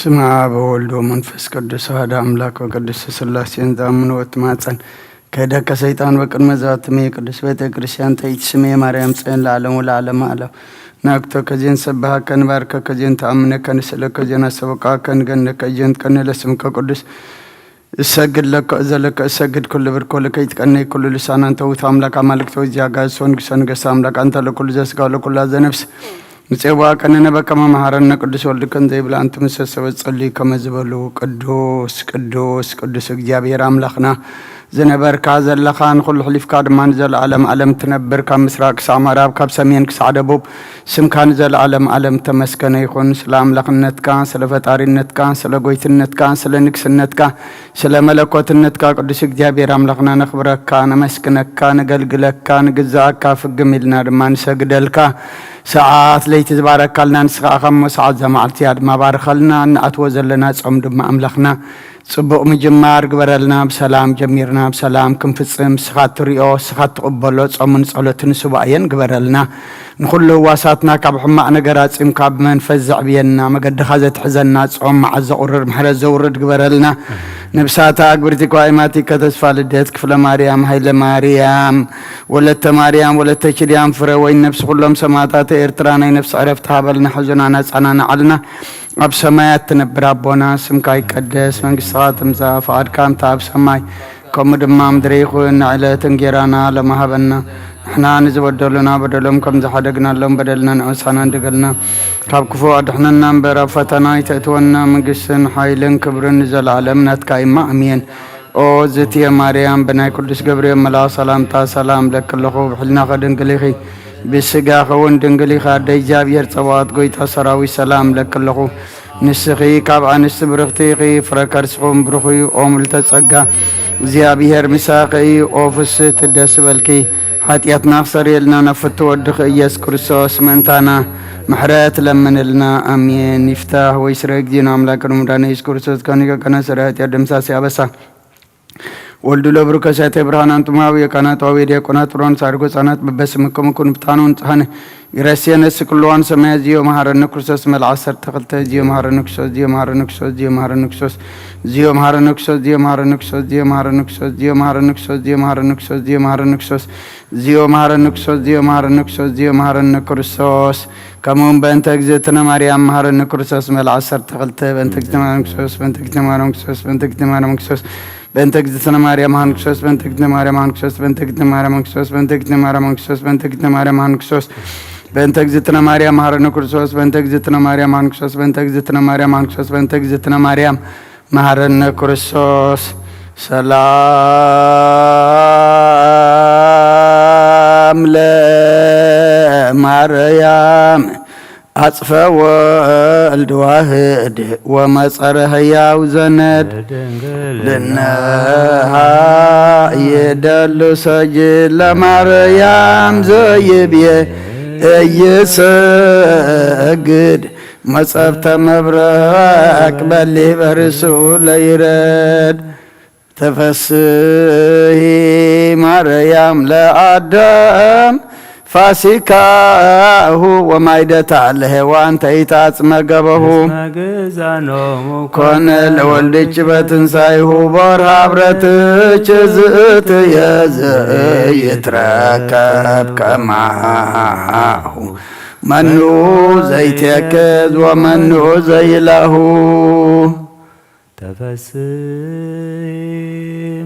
ስመ አብ ወወልድ ወመንፈስ ቅዱስ አሐዱ አምላክ ወቅድስት ሥላሴን ዘአምኑ ወትማጸን ከይደከ ሰይጣን በቅድመ ዛትሜ ቅዱስ ቤተ ክርስቲያን ተይትስሜ ማርያም ጽዮን ለዓለሙ ለዓለመ ዓለም። ናክቶ ከዜን ሰብሃከ ንባርከከ ዜን ተአምነከ ንስእለከ ዜን አሰበቃከ ንገነከ ዜን ቀንለ ስምከ ቅዱስ እሰግድ ለከ እዘለከ እሰግድ ኩሉ ብርኮ ለከ ይትቀነይ ኩሉ ልሳን አንተ ውእቱ አምላክ አማልክት ወእግዚአ አጋእዝት ወንጉሰ ነገስት አምላክ አንተ ለኩሉ ዘስጋ ለኩላ ዘነፍስ ምጽዋ ቀነነ በከመ መሐረነ ቅዱስ ወልድከ እንዘ ይብል አንትሙ ሰሰበት ጸልዩ ከመ ዝበሉ ቅዱስ ቅዱስ ቅዱስ እግዚኣብሔር አምላኽና ዝነበርካ ዘለኻ ንኹሉ ሕሊፍካ ድማ ንዘለዓለም ዓለም ትነብር ካብ ምስራቅ ክሳዕ ምዕራብ ካብ ሰሜን ክሳዕ ደቡብ ስምካ ንዘለዓለም ዓለም ተመስገነ ይኹን። ስለ ኣምላኽነትካ ስለ ፈጣሪነትካ ስለ ጎይትነትካ ስለ ንግስነትካ ስለ መለኮትነትካ ቅዱስ እግዚኣብሔር ኣምላኽና ነኽብረካ ነመስግነካ ነገልግለካ ንግዛኣካ ፍግም ኢልና ድማ ንሰግደልካ። ሰዓት ለይቲ ዝባረካልና ንስኻ ኢኻ እሞ ሰዓት እዛ መዓልቲ እያ ድማ ባርኸልና። እንኣትዎ ዘለና ጾም ድማ ኣምላኽና ጽቡቕ ምጅማር ግበረልና። ብሰላም ጀሚርና ብሰላም ክንፍጽም ንስኻ እትሪኦ ንስኻ እትቕበሎ ጾምን ጸሎትን ሱባኤን ግበረልና። ንኹሉ ህዋሳትና ካብ ሕማቕ ነገር ኣጺምካ ብመንፈስ ዘዕብየና መገድኻ ዘትሕዘና ጾም መዓት ዘቑርር ምሕረት ዘውርድ ግበረልና። ነብሳታ ኣግብርቲ ኳይማቲከ ተስፋ ልደት ክፍለ ማርያም ሃይለ ማርያም ወለተ ማርያም ወለተ ችድያም ፍረ ወይን ነብሲ ኩሎም ሰማእታት ኤርትራ ናይ ነፍሲ ዕረፍቲ ሃበልና ሕዙናን ኣጻናንዓልና። ኣብ ሰማያት ትነብር ኣቦና ስምካ ይቀደስ መንግስትኻ ትምጻእ ፍቓድካ እንተ ኣብ ሰማይ ከምኡ ድማ ምድሪ ይኹን ንዕለት እንጌራና ሎሚ ሃበና። ንሕና ንዝበደሉና በደሎም ከም ዝሓደግናሎም በደልና ንዑሳና እንድገልና ካብ ክፉ ኣድሕነና እምበር ኣብ ፈተና ኣይተእትወና መንግስትን ሓይልን ክብርን ንዘለኣለም ናትካ እማ ኣሜን። ኦ ዝትየ ማርያም ብናይ ቅዱስ ገብርኤል መልኣኽ ሰላምታ ሰላም እብለኪ ኣለኹ። ብሕልናኸ ድንግል ኢኺ ብስጋኸ እውን ድንግል ኢኺ ኣደ እግዚኣብሔር ጸባኦት ጎይታ ሰራዊት ሰላም እብለኪ ኣለኹ። ንስኺ ካብ ኣንስቲ ብርኽቲ ኢኺ ፍረ ከርስኹም ብሩኽ እዩ። ኦ ምልተ ጸጋ እግዚኣብሔር ምሳኺ እዩ። ኦ ፍስህቲ ደስ በልኪ ሓጢኣትና ክሰርየልና ናብ ፍቱ ወድኺ ኢየሱስ ክርስቶስ ምእንታና ምሕረት ለምንልና ኣሜን። ይፍታህ ወይ ስረ እግዚእነ ኣምላክ መድኃኒነ ኢየሱስ ክርስቶስ ከኒገ ከነ ስረ ኃጢአት ደምሳሴ ኣበሳ ወልዱ ለብሩ ከሳቴ ብርሃን አንቱም ሀዊ የካህናት ሀዊ ዲያቆናት ብርሃን ሳርጎ ህጻናት በበስምኩም ኩን ብታኑ ንጽሐነ ይረስየነ ስክልዋን ሰማያ ዚዮ መሐረነ ክርስቶስ መልዓ ሰርተ ክልተ ዚዮ መሐረነ ክርስቶስ ዚዮ መሐረነ ክርስቶስ ዚዮ መሐረነ ክርስቶስ ዚዮ መሐረነ ክርስቶስ ዚዮ መሐረነ ክርስቶስ ዚዮ መሐረነ ክርስቶስ ዚዮ መሐረነ ክርስቶስ ዚዮ መሐረነ ክርስቶስ ዚዮ መሐረነ ክርስቶስ ዚዮ መሐረነ ክርስቶስ ዚዮ መሐረነ ክርስቶስ ከምኡውን በእንተ እግዝእትነ ማርያም መሐረነ ክርስቶስ መልዓ ሰርተ ክልተ በእንተ እግዝእትነ ማርያም ክርስቶስ በእንተ እግዝእትነ ማርያም ክርስቶስ በእንተ እግዝእትነ ማርያም ክርስቶስ በእንተ እግዝእትነ ማርያም መሐረነ ክርስቶስ በእንተ እግዝእትነ ማርያም መሐረነ ክርስቶስ በእንተ እግዝእትነ ማርያም መሐረነ ክርስቶስ በእንተ እግዝእትነ ማርያም መሐረነ ክርስቶስ በእንተ እግዝእትነ ማርያም መሐረነ ክርስቶስ በእንተ እግዝእትነ ማርያም መሐረነ ክርስቶስ በእንተ እግዝእትነ ማርያም መሐረነ ክርስቶስ በእንተ እግዝእትነ ማርያም መሐረነ ክርስቶስ ሰላም ለማርያም አጽፈ ወልድ ዋህድ ወመጸረ ህያው ዘነድ ድንግልናሃ ይደሉ ሰጅድ ለማርያም ዘይብየ እይሰግድ መጸብተ መብረቅ በሊ በርሱ ለይረድ ተፈስሂ ማርያም ለአዳም ፋሲካሁ ወማይደታ ለሔዋን ተይታጽመ ገበሁ መግዛኖሙ ኮነ ለወልድች በትንሳይሁ ቦር ሀብረትች ዝእትየ ዘይትረከብ ከማሁ መኑ ዘይትየክዝ ወመኑ ዘይላሁ ተፈስሒ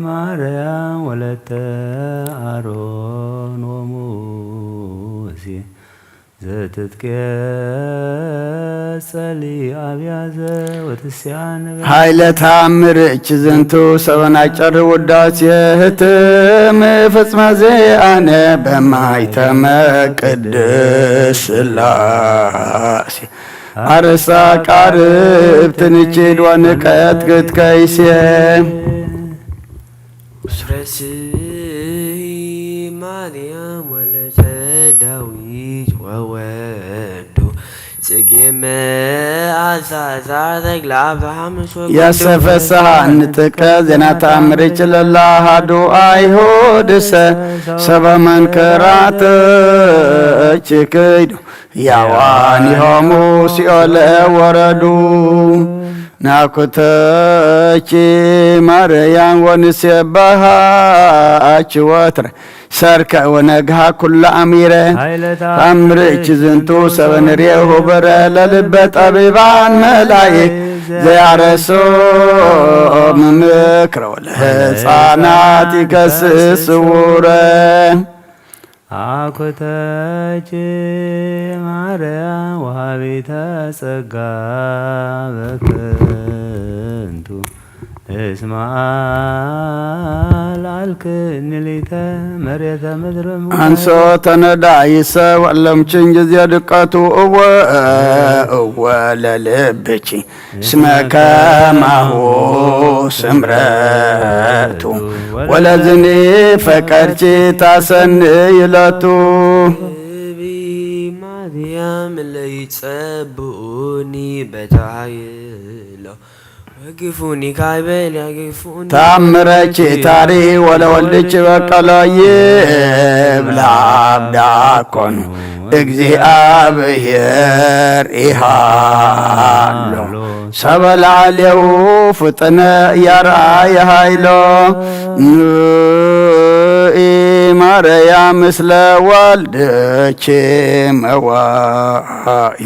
ማርያም ወለተ አሮን ወሙሴ ዘትትኬጸሊ አብያዘ ወትስያን ኃይለ ተአምር እች ዝንቱ ሰበን አጨር ውዳሴ ህትም ፍጽመ ዜአነ በማይተመ ቅድስ ሥላሴ አርሳ ቃርብ ትንችድ ወንቀት ክትከይሴ። ስረስይ ማርያም ወለተ ዳዊት ወወዱ ጽጌ መአሳሳ ተክለ አብ ዘሐምስ ወጉድ ያሰፈስሃ እንጥቀ ዜና ተአምር ችለላ ሃዱ አይሁድሰ ሰበ መንከራተ ችክይዱ ያዋኒሆሙ ሲኦል ወረዱ። ናኩተኪ ማርያም ወንሴባሃኪ ወትረ ሰርክ ወነግሃ ኩሉ ኣሚረ። ታምርኪ ዝንቱ ሰበ ንሬሁ በረ ለልበ ጠቢባን መላኢ ዘያረሶ ምምክሮ ለህፃናት ይከስስ ስውረ። አኩተኪ ማርያም ወሃቢተ ጸጋ በክንቱ እስማ አልዓልክኒ ሊተ መሬተ ምድርም። አንሶ ተነዳይሰ ወለምችን ጊዜ ድቀቱ እወ እወ ለልብኪ እስመ ከማሁ ስምረቱ ወለዝኒ ፈቀድኪ ታሰንይ ለቱ። እቢ ማርያም ለይጸብኡኒ በተሃይሎ ወግፉኒ ካይበል ያግፉኒ። ታምረኪ ታሪ ወለወልድኪ በቀሎ ይብላ አብዳ ኮኑ እግዚኣብሔር ይሃሎ ሰበ ላዕሌው ፍጥነ ያርአየ ሃይሎ። ንኢ ማርያም ምስለ ወልድኪ መዋኢ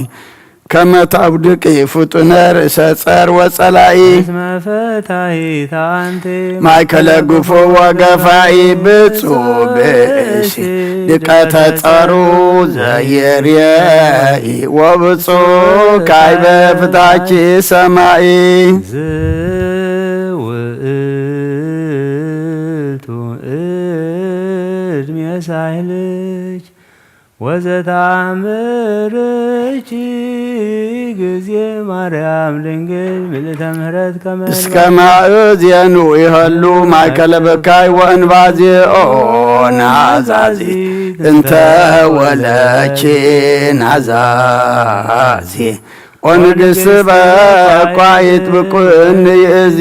ከመ ታብድቂ ፍጡነ ርእሰ ጸር ወጸላኢ። እስመ ፈታሂተ አንቲ ማእከለ ግፉ ወገፋኢ ብጹእ ብእሲ ድቀተ ጸሩ ዘይርየኢ ወብጹእ ካይበ ፍታኪ ሰማኢ። ዝውእቱ እድሜ ሳይልች ወዘተአምርኪ ጊዜ ማርያም ድንግል ምልእተ ምሕረት ከመ እስከ ማእዜኑ ይሀሉ ማእከለ በካይ ወእንባዜኦ ናዛዚ እንተ ወለኪ ናዛዚ ኦ ንግስ በኳ ይጥብቁኒ እዚ።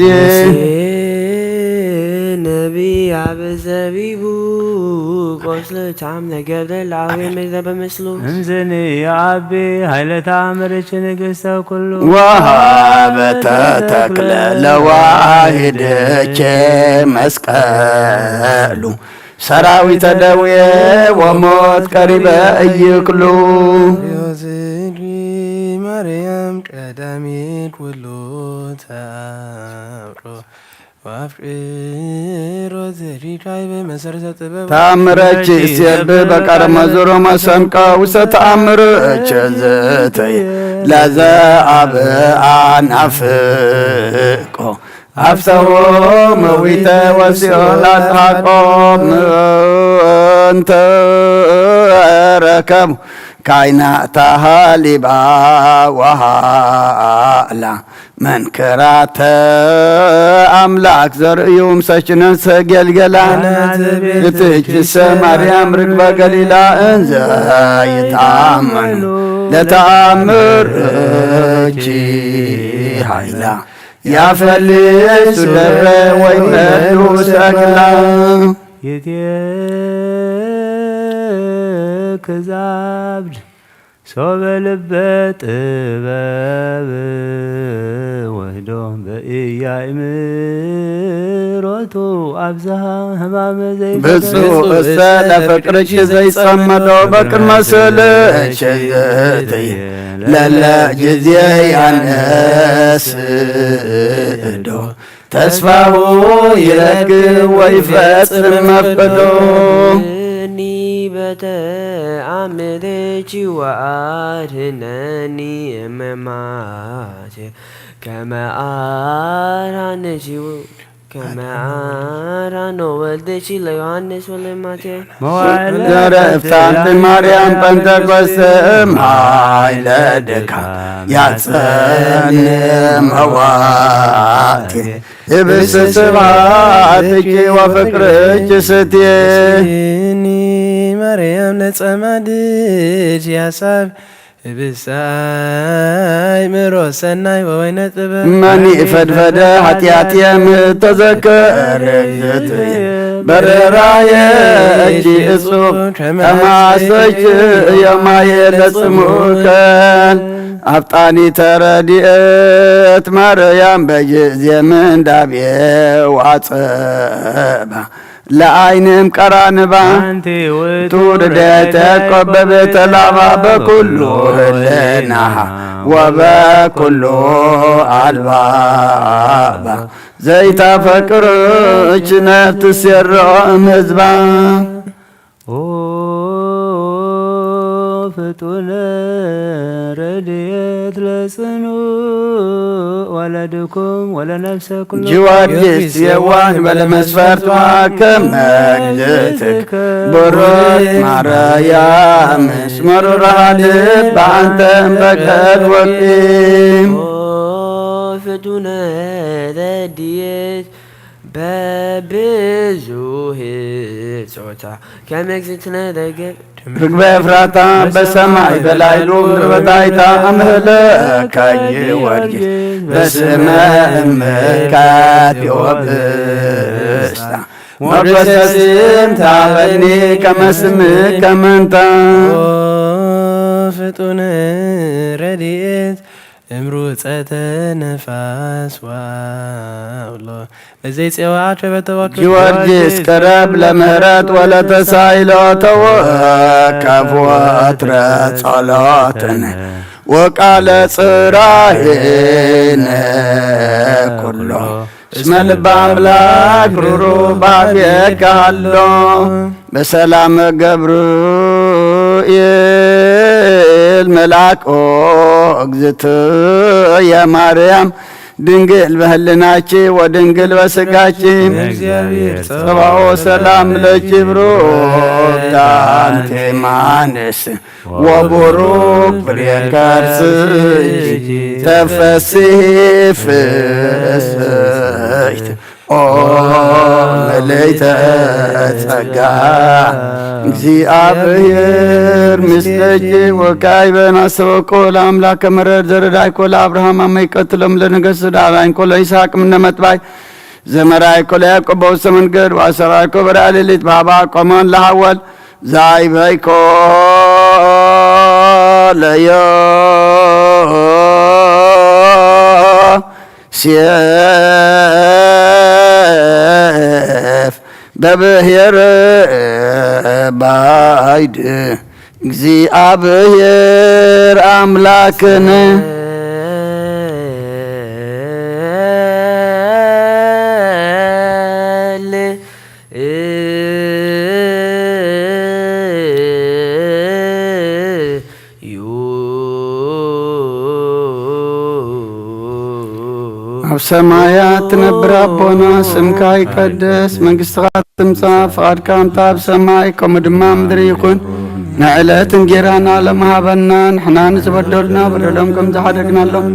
ነቢይ አብ ዘቢቡ ቆስለ ቻም ለገብረ ለአዊ መግዘ በምስሉ። እንዝኒ የአቢ ኃይለ ተአምርች ንግሥተ ኩሉ። ወሀበተ ተክለ ለዋሂድቼ መስቀሉ ሰራዊተ ደዌ ወሞት ቀሪበ እይክሉ። ዮዝሪ ማርያም ቀዳሚት ኩሉ ተአምሮ ወአፍቅሮ ዘሪካይ በመሰረተ ጥበብ። ተአምረች ሲብ በቀረ መዝሮ መሰንቀ ውስተ ተአምረች ዝተይ ለዘ አብ አናፍቆ አፍሰዎ መዊተ ወሲኦል አስሐቆ ምእንተ ረከቡ ካይና ታሃሊባ ወሃላ መንክራተ አምላክ ዘርእዩ ምሰችነን ሰገልገላ። እትጅሰ ማርያም ርግበ ገሊላ እንዘ ይታመኑ ለተአምር እኪ ሃይላ ያፈልሱ ደብረ ወይመዱ ሰግላ። ይቴክ ዛብድ ሶበ ልበ ጥበብ ወህዶ በኢያእምሮቱ አብዝሃ ህማመ ዘይፈቅድ። ብፁዕ እሰ ለፍቅርኪ ዘይጸመዶ በቅድመ ስእልኪ ዝእትይ ለለ ጊዜ ያነስእዶ ተስፋሁ ይረክብ ወይፈጽም መፍቀዶ። እኒ በተአምርኪ ወአድህነኒ እመማቴ ከመ አድሃነኪ ከመ አድሃኖ ወልድኪ ለዮሐንስ ወለማቴ። መዋዕለ ዘረፍታንቲ ማርያም ጴንጠቆስተ ማይ ለድካ ያጸን መዋቴ። እብስ ስብሐትኪ ወፍቅርኪ ስቴ። እኒ ማርያም ለጸማድድ ያሳብ እብሳይ ምሮ ሰናይ ወወይነ ጥበብ። መኒ ፈድፈደ ኃጢአትየ ምተዘከር እግዝእትየ። በረራየ እኪ እጹብ ከማሰች የማየ ለጽሙከ። ኣፍጣኒተ ረድኤት ማርያም በጊዜ ምንዳቤ ዋጸባ ለዓይንም ቀራንባ ኣንቲ ውእቱ ውእቱ ረድኤተ ያዕቆብ በቤተ ላባ በኩሉ ህልናሃ ወበኩሉ ኣልባባ ዘይታፈቅርች ነፍስ የረኦም ህዝባ። ኦ ፍጡነ ረድኤት ለጽኑ ወለድኩም ወለነፍሰ ኩሉ ጊዮርጊስ የዋህ በለ መስፈርት ማከም መግዝእትክ ብሩክ ማርያም እስመ ሩራ ልብ ኣንተ እምበቀል ወቂም። ኦ ፍጡነ ረድኤት በብዙህ ጾታ ከመ እግዝእትነ ደገ ርግበ ኤፍራታ በሰማይ በላይሉ ምድረ በዳይታ ኣምህለካ ጊዮርጊስ በስመ እምካ ቴዎብስታ ሞገሰ ስም ታበኒ ከመ ስምከ መንታ። ኦ ፍጡነ ረድኤት እምሩፀተ ነፋስ ዋውሎ በዘይ ጼዋዓት በተወክል ጊዮርጊስ ቅረብ ለምህረት ወለተሳይሎ ተወከፍ ወትረ ጸሎትን ወቃለ ጽራይነ ኩሎ እስመ ልበ ኣምላክ ሩሩ ባቤካ ኣሎ። በሰላም ገብርኤል መልአክ ኦ እግዝእትየ ማርያም ድንግል በህልናኪ ወድንግል በስጋኪ እግዚአብሔር ጸባኦ ሰላም ለኪ ብሩክ አንቲ እማንስ ወቡሩክ ፍሬ ከርስኪ ተፈሲ ፍስሕት ኦ ምልእተ ጸጋ እግዚኣብሔር ምስለኪ ወካዕበ ናሰበኮ ለአምላከ መረር ዘረዳይኮ ለአብርሃም አመ ይቀትሎም ለነገሥት ዳራይንኮ ለይስሐቅ ምነ መጥባይ ዘመራይኮ ለያዕቆብ በውስተ መንገድ ወአሰራይኮ በራእይ ሌሊት ባባ ቆሞን ለሐወል ዛይበይኮ ለዮሴፍ በብሔር ባይድ እግዚኣብሔር ኣምላክን ኣብ ሰማያት ትነብር ኣቦና፣ ስምካ ይቀደስ፣ መንግስትኻ ትምጻእ፣ ፍቓድካ ከምታ ኣብ ሰማይ ከምኡ ድማ ኣብ ምድሪ ይኹን። ንዕለት እንጌራና ሎም ሃበና፣ ንሕና ንዝበደሉና በደሎም ከም ዝሓደግናሎም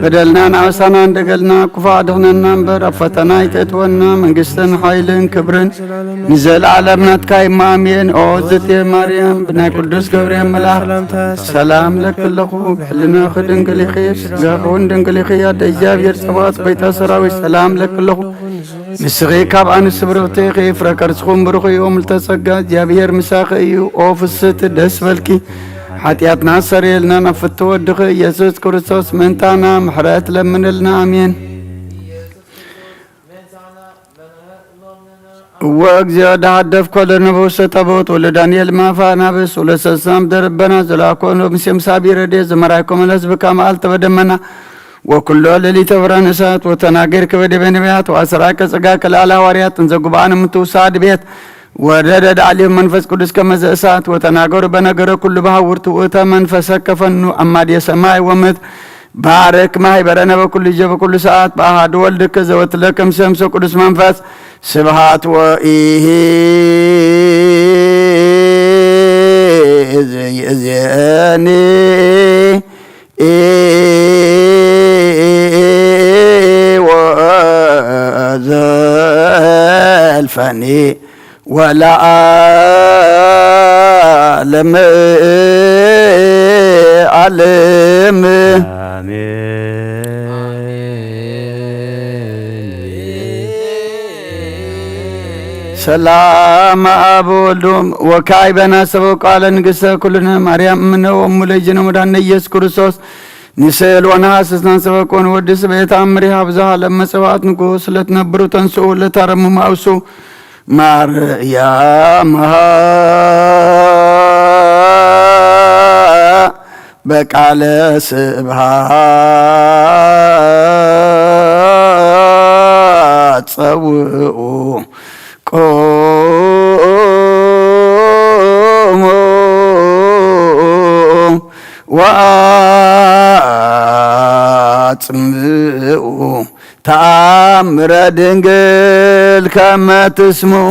በደልና ንኣበሳና እንደገልና፣ ክፉእ ኣድሕነና እምበር፣ ኣብ ፈተና ኣይተእትወና፣ መንግስትን ሓይልን ክብርን ንዘለዓለም ናትካ እዩ፣ ኣሜን። ኦ እግዝእትየ ማርያም፣ ብናይ ቅዱስ ገብርኤል መልኣኽ ሰላም ለኪ ኣለኹ፣ ብሕልናኺ ድንግል ኢኺ፣ ብስጋኺ እውን ድንግል ኢኺ። ኣደ እግዚኣብሔር ጸባኦት፣ ጎይታ ሰራዊት፣ ሰላም ለኪ ኣለኹ። ንስኺ ካብ ኣንስቲ ብርኽቲ ኢኺ፣ ፍረ ከርስኹም ብሩኽ እዩ። ምልተ ጸጋ፣ እግዚኣብሔር ምሳኺ እዩ። ኦ ፍስሕቲ፣ ደስ በልኪ፣ ሓጢኣትና ኣስተሰርየልና፣ ናብ ፍትሒ ወድኺ ኢየሱስ ክርስቶስ ምእንታና ምሕረት ለምንልና። ኣሜን። እወ እግዚኦ፣ ዳሃደፍ ኮለነ በውስተ ጠቦት ወለዳንኤል ማፋ ናብስ ወለሰሳም ደረበና ዘላኮ ኖ ምስም ሳቢ ረድኤት ዘመራይኮ መለስ ብካ መዓልተ በደመና ወኩሎ ሌሊተ ብርሃን እሳት ወተናገር ከበደ በነቢያት ወአሰራቀ ጸጋ ከልኣለ ሃዋርያት እንዘ ጉባኤነ ምትውሳድ ቤት ወረደ ዳዕሊሁ መንፈስ ቅዱስ ከመዘ እሳት ወተናገሩ በነገረ ኩሉ በሃውርቱ ውእተ መንፈሰ ከፈኑ አማድየ ሰማይ ወምድር ባርክ ማህበረነ በኩሉ ጊዜ በኩሉ ሰዓት በአሃዱ ወልድከ ዘወትለ ከም ሰምሰ ቅዱስ መንፈስ ስብሃት ወኢሂ ዘይእዜኒ ወዘልፈኒ ወለዓለም ዓለም። ሰላም አብ ወልዶም ወካይ በናሰበው ቃለ ንግሥተ ኩልነ ማርያም እምነ ወሙ ለይዝነ መድኃኒነ ኢየሱስ ክርስቶስ ንስእል ወነሃስስ ነንሰበኮን ወዲ ስበየት ኣምር ይሃብ ዝሃለም መጸዋዕት ንጉስ ለትነብሩ ተንስኡ ለታረሙ ማውሱ ማርያም በቃለ ስብሃት ጸውኡ ቆሞ ወአጽምኡ ተአምረ ድንግል ከመ ትስምኡ።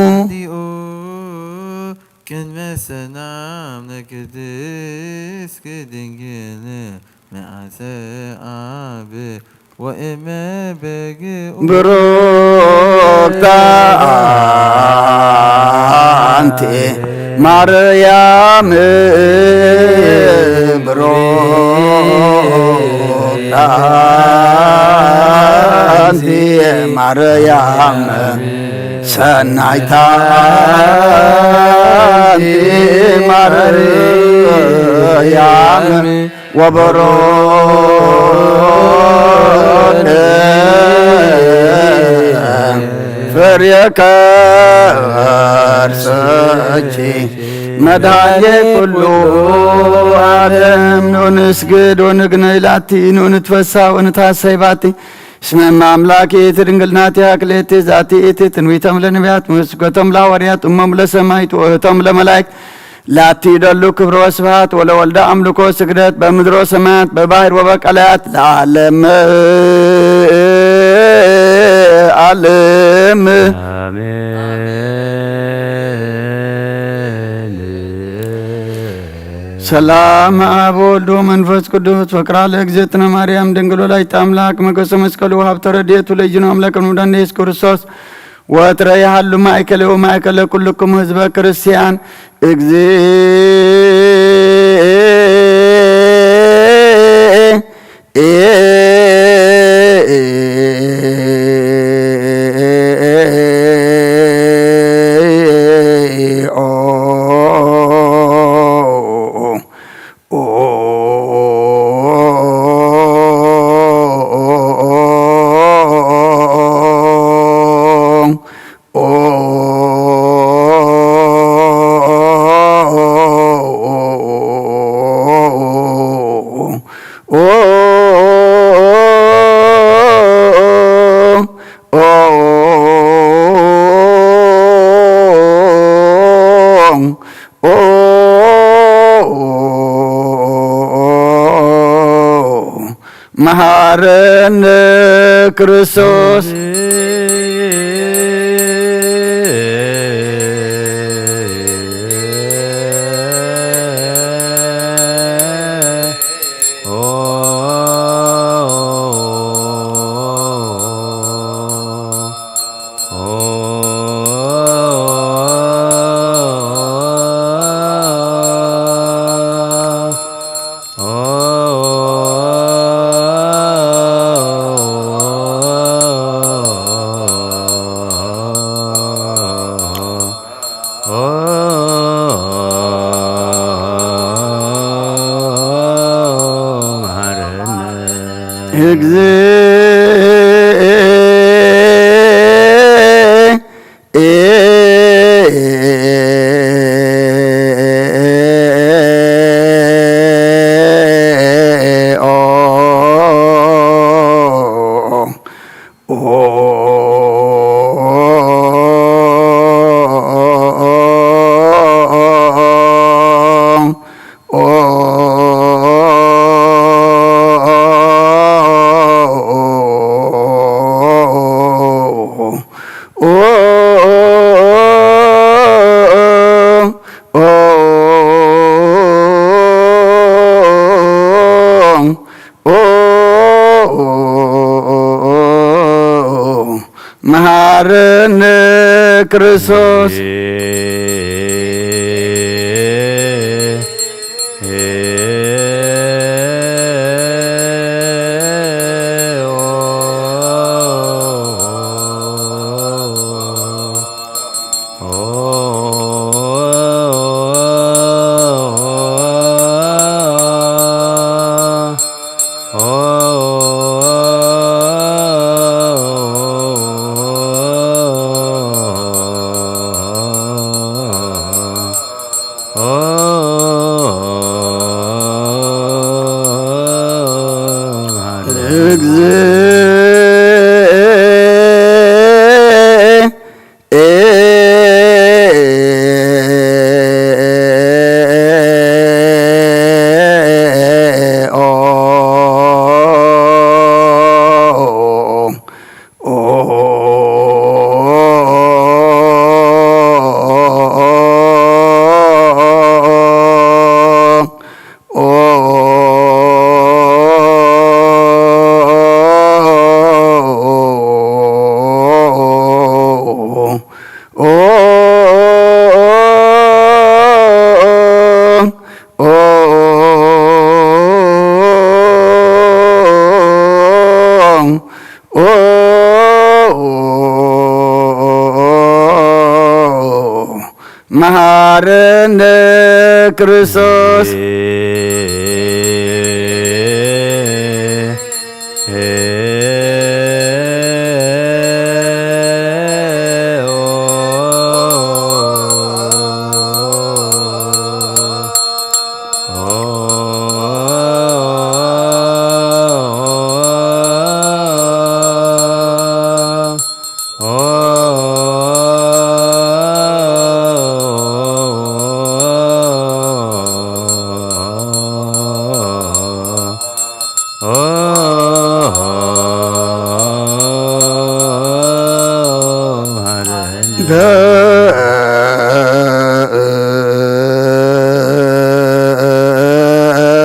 ቅድመ ሰላም ለቅድስት ድንግል መዓሰ አብ ወእመ በግኡ ብሩክታ አንቲ ማርያም ብሩክታ አንቲ ማርያም ሰናይታ አንቲ ማርያም ወበሮን ፍሬ ከርሰኪ መድኃኔ ኩሉ ዓለም። ንስግድ ወንግነይ ላቲ ንትፈሳ ወንታሰይ ባቲ። እስመ እመ አምላክ ይእቲ ድንግል ናቲሃ ክልኤቲ ዛቲ ይእቲ ትንቢቶም ለነቢያት ምስገቶም ለሐዋርያት እሞም ለሰማይት ወእህቶም ለመላእክት ላቲ ይደሉ ክብር ወስብሐት ወለወልደ አምልኮ ስግደት በምድሮ ሰማያት በባህር ወበቀላያት ለዓለመ ዓለም። አሜን። ሰላም አብ ወልድ ወመንፈስ ቅዱስ ፍቅራ ለእግዝእትነ ማርያም ድንግል ወላዲተ አምላክ መገሰ መስቀሉ ሀብተ ረድኤቱ ለይኑ አምላክ ሙዳን ኢየሱስ ክርስቶስ ወትረ ይሃሉ ማእከለ ወማእከለ ኩልክሙ ህዝበ ክርስቲያን እግዚኦ። መሃረነ ክርስቶስ። መሃረነ ክርስቶስ። እግዚእ መሃረነ ክርስቶስ።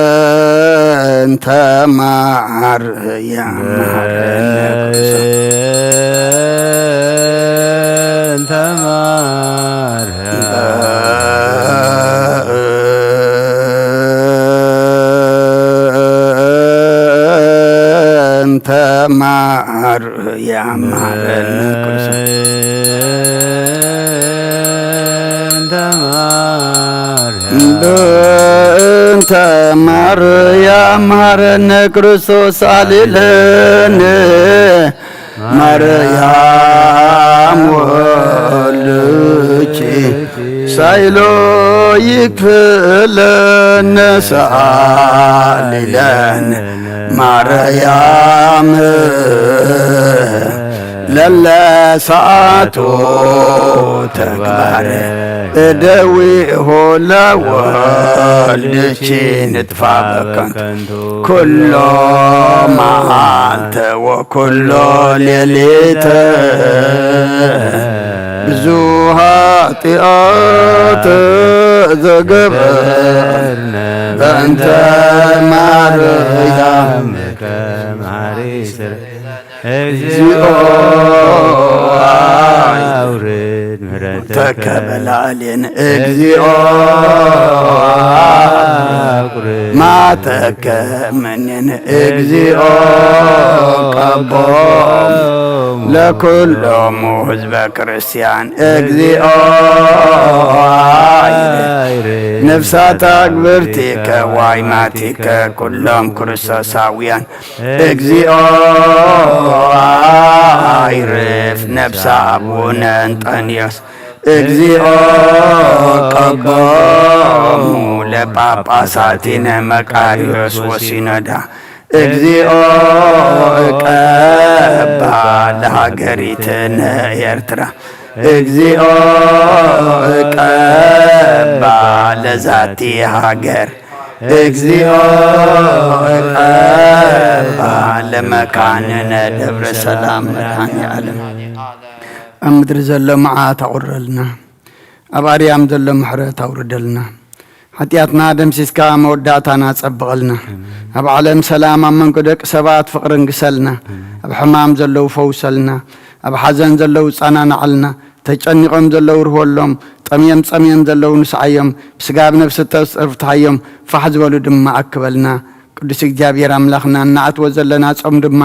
በእንተ ማርያም መሐረነ ክርስቶስ። በእንተ ማርያም። በእንተ ማርያም መሐረነ ክርስቶስ። በእንተ ማርያም። በእንተ ማርያም መሐረነ ክርስቶስ። አልለነ ማርያም ወልኪ ሳይሎ ይክፍለነ። ሰአሊ ለነ ማርያም ለለ ሰዓቱ ተግባረ እደዊሁ ለወልድኪ ንጥፋ በከንቱ ኩሎ መዓልተ ወኩሎ ሌሊተ። ብዙ ኃጢአት ዘገበርነ በእንተ ማርያም ከማሪ ስር እግዚኦ አውርድ ምሕረተከ ተከበላሌን። እግዚኦ አቁርብ ማተከ መኔን። እግዚኦ ቀቦም ለኩሎሙ ህዝበ ክርስቲያን። እግዚኦ አይረ ነፍሳት አግብርቲከ ዋይማቲከ ኩሎም ክርስቶሳውያን። እግዚኦ አይርፍ ነፍሰ አቡነ እንጠንዮስ። እግዚኦ ቀቦሙ ለጳጳሳቲነ መቃርዮስ ወሲኖዳ። እግዚኦ እቀባ ለሃገሪትነ ኤርትራ። እግዚኦ እቀባ ለዛቲ ሃገር። እግዚኦ እቀባ ለመካንነ ደብረ ሰላም መድኃኔ ዓለም። ኣብ ምድሪ ዘሎ መዓት ኣቑረልና፣ ኣብ ኣርያም ዘሎ ምሕረት ኣውርደልና። ሓጢኣትና ደምሲስካ መወዳእታና ጸብቐልና። ኣብ ዓለም ሰላም፣ ኣብ መንጎ ደቂ ሰባት ፍቕሪ እንግሰልና። ኣብ ሕማም ዘለዉ ፈውሰልና። ኣብ ሓዘን ዘለዉ ጻናናዓልና። ተጨኒቖም ዘለዉ ርህወሎም። ጠምዮም ጸምዮም ዘለዉ ንስዓዮም። ብስጋ ብነፍሲ ተጽርፍትሃዮም። ፋሕ ዝበሉ ድማ ኣክበልና። ቅዱስ እግዚኣብሔር ኣምላኽና፣ እናኣትወ ዘለና ጾም ድማ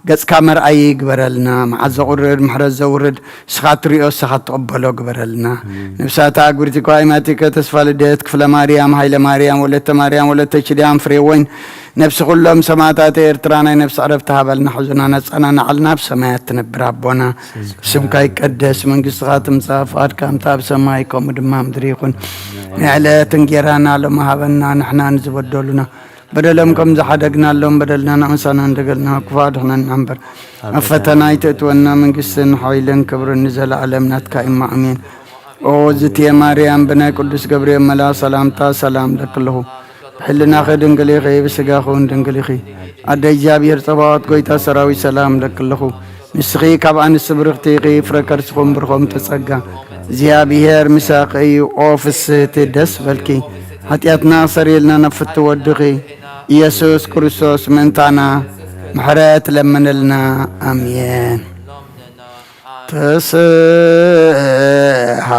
ገጽካ መርኣዪ ግበረልና። መዓት ዘቑርድ፣ ምሕረት ዘውርድ፣ ንስኻ ትሪኦ፣ ንስኻ ትቕበሎ ግበረልና። ኣሜን። ነፍሳታ ኣግብርቲ ኳይማቲከ ተስፋ ልደት፣ ክፍለ ማርያም፣ ሃይለ ማርያም፣ ወለተ ማርያም፣ ወለተ ኪዳን፣ ፍሬ ወይን፣ ነፍሲ ኩሎም ሰማዕታት ኤርትራ ናይ ነፍሲ ዕረፍቲ ሃበልና። ሕዙና ነጸናናዓልና፣ ኣብ ሰማያት ትነብር ኣቦና፣ ስምካ ይቀደስ፣ መንግስትኻ ትምጻእ፣ ፍቓድካ ከምቲ ኣብ ሰማይ ከምኡ ድማ ምድሪ ይኹን። ናይ ዕለት እንጌራና ሎሚ ሃበና፣ ንሕና ንዝበደሉና በደሎም ከም ዝሓደግናሎም በደልና ንኣምሳና እንደገልና ክፉ ኣድሕነና እምበር። ኣብ ፈተና ኣይተእትወና፣ መንግስትን ሓይልን ክብርን ንዘለኣለም ናትካ እማ፣ ኣሜን። ኦ ዝትየ ማርያም፣ ብናይ ቅዱስ ገብርኤል መልኣኽ ሰላምታ ሰላም እለኪ ኣለኹ። ብሕልናኺ ድንግል ኢኺ፣ ብስጋኺ እውን ድንግል ኢኺ። ኣደ እግዚኣብሔር ጸባኦት፣ ጎይታ ሰራዊት፣ ሰላም እለኪ ኣለኹ። ንስኺ ካብ ኣንስቲ ብርኽቲ ኢኺ፣ ፍረ ከርስኹም ብርኾም ተጸጋ። እግዚኣብሔር ምሳኺ እዩ። ኦ ፍስህቲ፣ ደስ በልኪ። ሓጢኣትና ኣሰሪልና ናብ ፍትው ወድኺ ኢየሱስ ክርስቶስ ምእንታና ምሕረት ለምንልና። ኣሜን።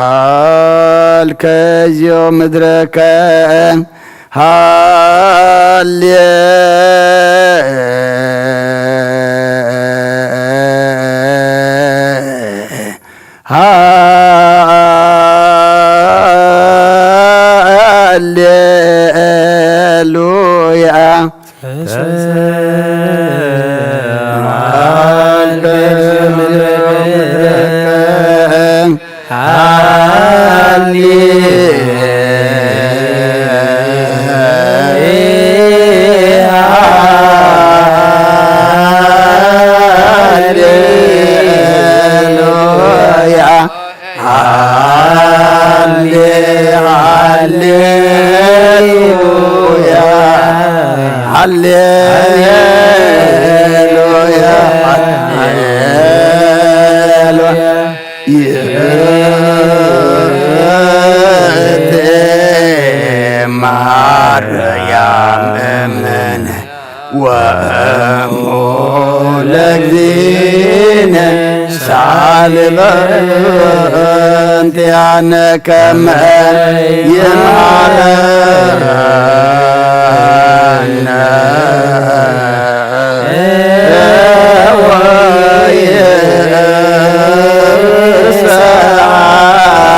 ተስሃልከ እግዚኦ ምድረከ ሃሌ ሃሌሉያ። ሃሌ፣ ሃሌ፣ ሃሌሉያ፣ ሃሌሉያ፣ ሃሌሉያ። ይእቲ ማርያም እምነ ወእሙ ለእግዚእነ ሳሊ በእንቲአነ ከመ ይምሃረነ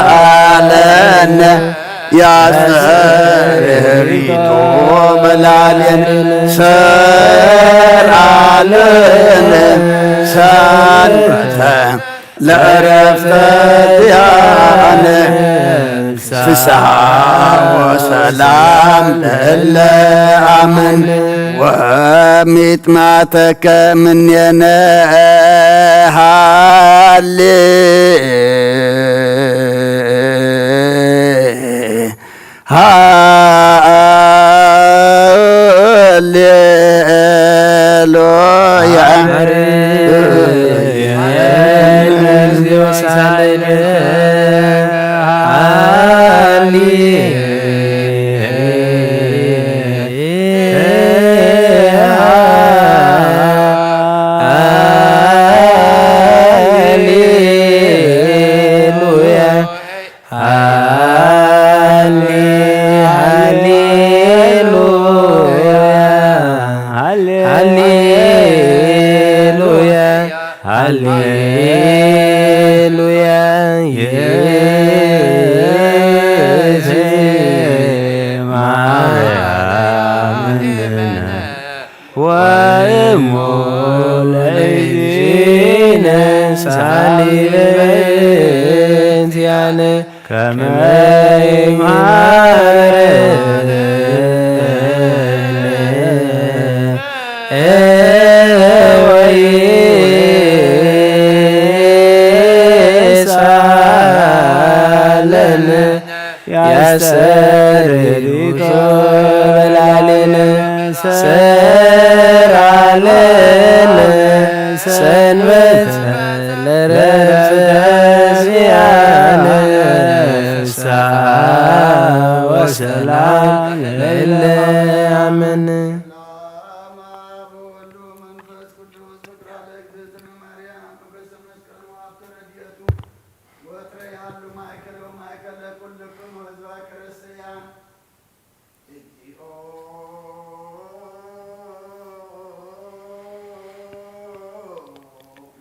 ወይስአለነ። ያስተርእዮ በላዕሌነ ሰርዓለነ ሰንበተ ለዕረፍተ ዚአነ። ፍስሓ ወሰላም ለእለ አመን ወሚጥማተከ ምኔነ ሃሌ ሃሌሉያ። ሃሌ፣ ሃሌሉያ፣ ሃሌ፣ ሃሌሉያ፣ ሃሌሉያ። ይእቲ ማርያም ወእሙ ለእግዚእነ ሳሊ በእንቲአነ ከመ ይምሃረነ ወይስአለነ። ያስተርእዮ በላዕሌነ ሰርዓለነ ሰንበተ ለዕረፍተ ዚአነ። ፍስሓ ወሰላም ለእለ አመነ። ወትረ ያሉ ማእከለ ወማእከለ ኩልክሙ ህዝበ ክርስቲያን። እግዚኦ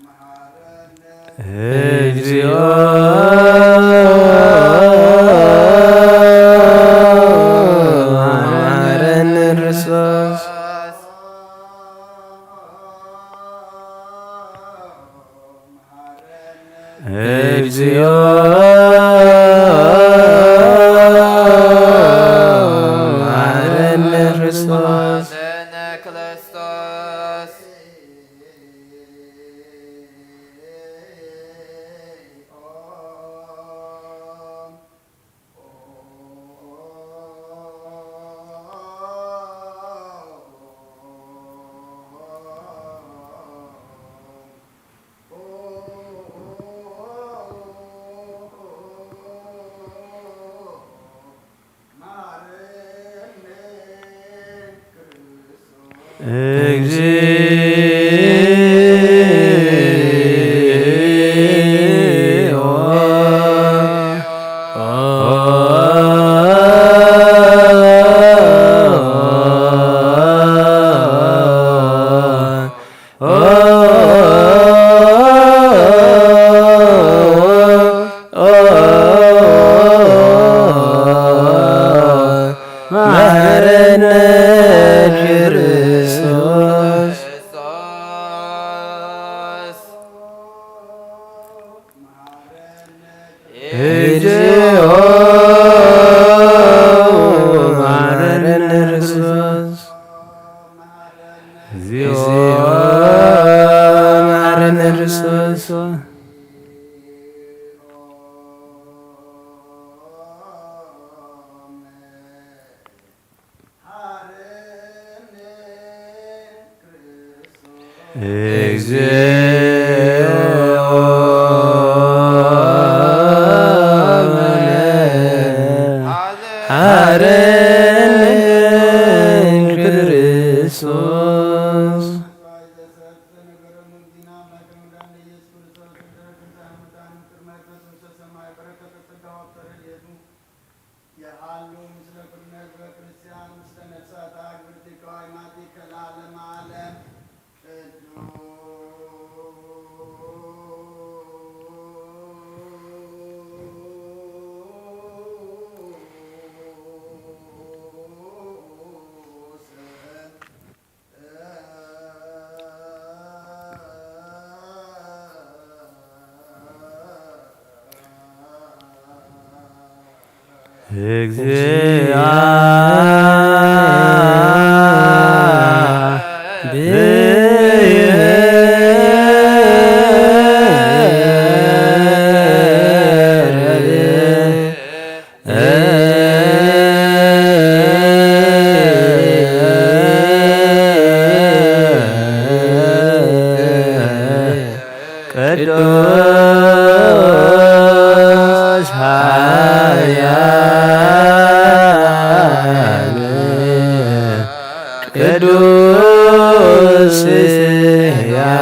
መሐረነ። እግዚኦ መሐረነ ክርስቶስ። እግዚኦ መሐረነ ክርስቶስ። እግዚኦ። መሐረነ ክርስቶስ። እግዚኦ መሐረነ ክርስቶስ። እግዚኦ መሐረነ ክርስቶስ። እግዚኦ መሐረነ ክርስቶስ። የሃሉ ምስለ ኩልነ ህዝበ ክርስቲያን ምስለ ነፍሳተ አግብርቲከ ወአይማቲከ ለዓለመ ዓለም። ቅዱስ ቅዱስ ኃያል ቅዱስ ሕያው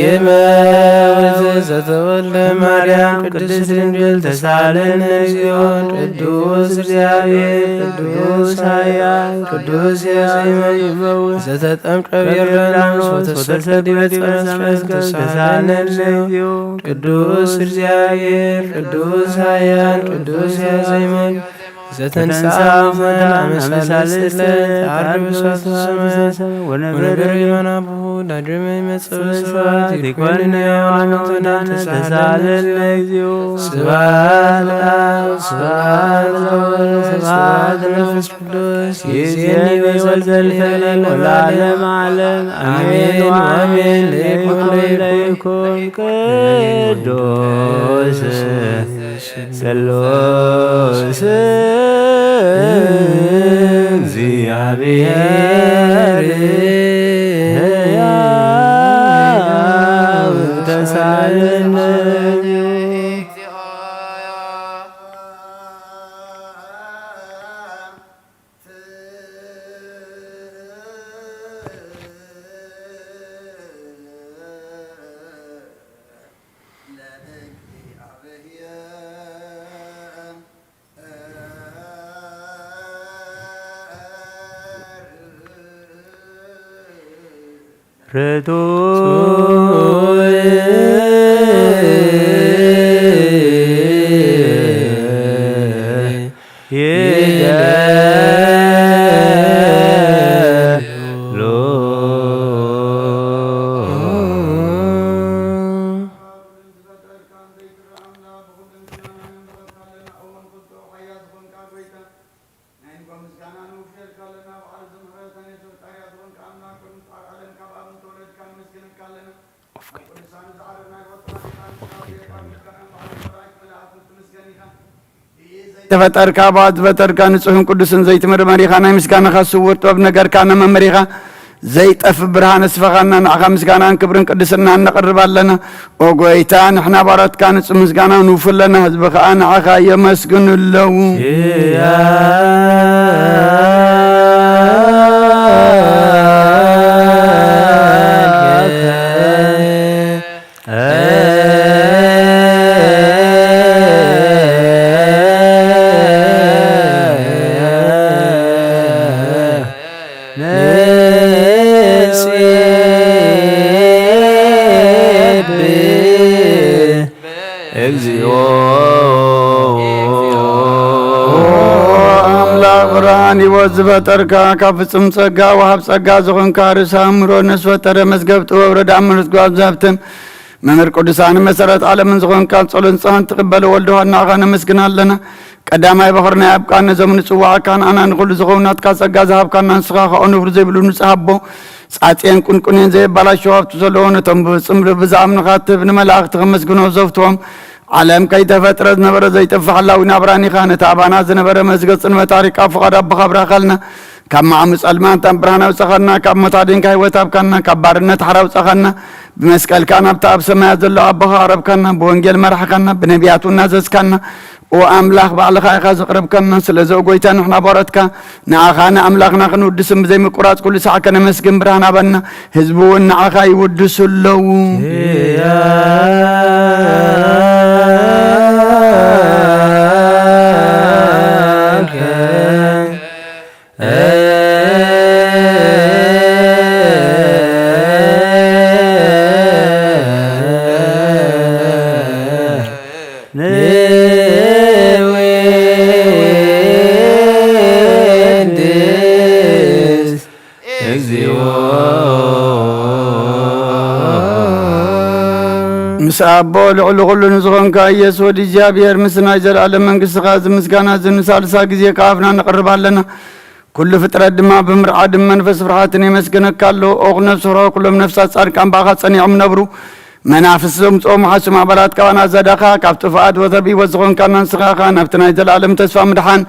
ዘኢይመውት ዘተወልደ ማርያም ቅድስት ድንግል ተሳለነ እግዚኦ። ቅዱስ እግዚአብሔር ቅዱስ ኃያል ቅዱስ ሕያው ዘኢይመውት ዘተጠምቀ በዮርዳኖስ ወተሰቅለ ዲበ ዕፀ መስቀል ተሳለነ እግዚኦ። ቅዱስ እግዚአብሔር ቅዱስ ኃያል ቅዱስ ሕያው ዘኢይመውት ዘተንሥአ እሙታን አመ ሣልስት ዕለት ዐርብ በሰዓተ ሰማይ ወነበረ በየማነ አቡሁ ዳግመ ይመጽእ በስብሐት ይኮንነ ሕያዋን ወሙታነ ተሳለነ እግዚኦ። ስብሐት ለአብ ስብሐት ለወልድ ስብሐት ለመንፈስ ቅዱስ ይእዜኒ ወዘልፈኒ ወለዓለመ ዓለም አሜን ወአሜን። ለይኩን ለይኩን ቅዱስ ስሉስ እግዚአብሔር ሕያው ተሳለነ። ርቱዕ ይደሉ። ተፈጠርካ፣ ብኣብ ዝፈጠርካ፣ ንጹሕን ቅዱስን ዘይትምርመር ኢኻ። ናይ ምስጋናኻ ስውር ጥበብ ነገርካ፣ ነመምር ኢኻ። ዘይጠፍ ብርሃን እስፈኻና፣ ንዓኻ ምስጋናን ክብርን ቅድስናን ነቕርብ ኣለና። ኦ ጐይታ፣ ንሕና ባሮትካ ንጹህ ምስጋና ንውፉ ኣለና፣ ህዝቢ ኸኣ ንዓኻ የመስግኑ ኣለዉ። እግዚኦ። ኣምላኽ ብርሃን ህይወት ዝፈጠርካ፣ ካብ ፍጹም ጸጋ ወሃብ ጸጋ ዝኾንካ፣ ርእሰ ኣእምሮ ነፍስ ፈጠረ፣ መዝገብ ጥበብ ረዳ ምሉእ ጓል ዘህብትም መምህር ቅዱሳን መሰረት ዓለምን ዝኾንካ፣ ጸሎት ንጽሕን ትቕበል ወልድ ዮሃና ኣኻ ነመስግን ኣለና። ቀዳማይ በኹር ናይ ኣብ ቃል ነዞም ንጽዋዓካን ኣና ንኹሉ ዝኸውን ናትካ ጸጋ ዝሃብካና ንስኻ ኸኣ ንብሩ ዘይብሉ ንጽሃቦ ጻጽየን ቁንቁኔን ዘየባላሸው ሃብቲ ዘለዎ ነቶም ብጽምሪ ብዝኣምኑኻ ትህብ ንመላእኽቲ ከመስግኖ ዘፍትዎም ዓለም ከይተፈጥረ ዝነበረ ዘይጠፍእ ሓላዊ ናብራን ኢኻ። ነቲ ኣባና ዝነበረ መዝገብ ጽልመት ኣሪቃ ፍቓድ ኣቦኻ ኣብራኻልና። ካብ መዓሙ ጸልማት ናብ ብርሃን ኣውጻኻና። ካብ ሞት ኣዲንካ ህይወት ሃብካና። ካብ ባርነት ሓራ ኣውጻኻና። ብመስቀልካ ናብታ ኣብ ሰማያት ዘሎ ኣቦኻ ኣቕረብካና። ብወንጌል መራሕካና። ብነቢያት እውን ኣዘዝካና። ኦ ኣምላኽ፣ ባዕልኻ ኢኻ ዘቕረብካና። ስለዚ፣ ኦ ጐይታ፣ ንሕና ባሮትካ ንኣኻ ንኣምላኽና ክንውድስን ብዘይምቁራጽ ኩሉ ሳዕ ከነመስግን ብርሃን ሃበና። ህዝቢ እውን ንኣኻ ይውድሱ ኣለዉ። ንውድስ እግዚኦ። ምስ ኣቦ ልዕሊ ኩሉ ንዝኾንካ ኢየሱስ ወዲ እግዚኣብሔር፣ ምስ ናይ ዘለኣለም መንግስትኻ፣ እዚ ምስጋና እዚ ንሳልሳ ግዜ ካብ ኣፍና ነቕርብ ኣለና። ኩሉ ፍጥረት ድማ ብምርዓድን መንፈስ ፍርሃትን የመስግነካ ኣሎ። ኦ ነፍሲ ርሆ ኩሎም ነፍሳት ጻድቃን ብኣኻ ጸኒዖም ነብሩ። መናፍስት ዘምጽኦም ሓሱም ኣባላት ካባና ዘዳኻ፣ ካብ ጥፍኣት ወተር ብህይወት ዝኾንካና ንስኻ ኢኻ። ናብቲ ናይ ዘለኣለም ተስፋ ምድሓን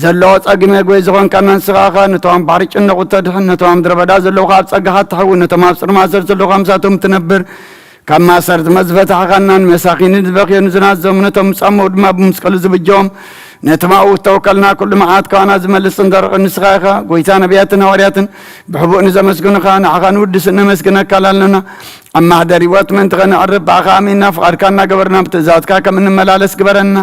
ዘለዎ ጸግሚ መግበይ ዝኾንካና ንስኻ ኢኻ። ነቶም ኣብ ባሕሪ ጭነቑ ተድሕን፣ ነቶም ኣብ ምድረ በዳ ዘለዉ ኸኣ ኣብ ጸጋኻ ትሕው፣ ነቶም ኣብ ጽልማት ዘለዉ ኸኣ ምሳቶም ትነብር። ካብ ማሰርት መዝፈታሕኻና ንመሳኺንን ዝበኽዮን ዝናዘሙ ነቶም ዝጻመኡ ድማ ብመስቀሉ ዝብጀዎም ነቲ ማኡ ዝተወከልና ኩሉ መዓት ካባና ዝመልስን ዘርቕን ንስኻ ኢኻ። ጐይታ ነቢያትን ሃዋርያትን ብሕቡእ ንዘመስግኑኻ ንዓኻ ንውድስን ነመስግነካ ኣለና። ኣብ ማሕደር ህይወት ምእንቲ ኸነዕርፍ ብኣኻ ኣሚንና ፍቓድካ እናገበርና ብትእዛዝካ ከም እንመላለስ ግበረና።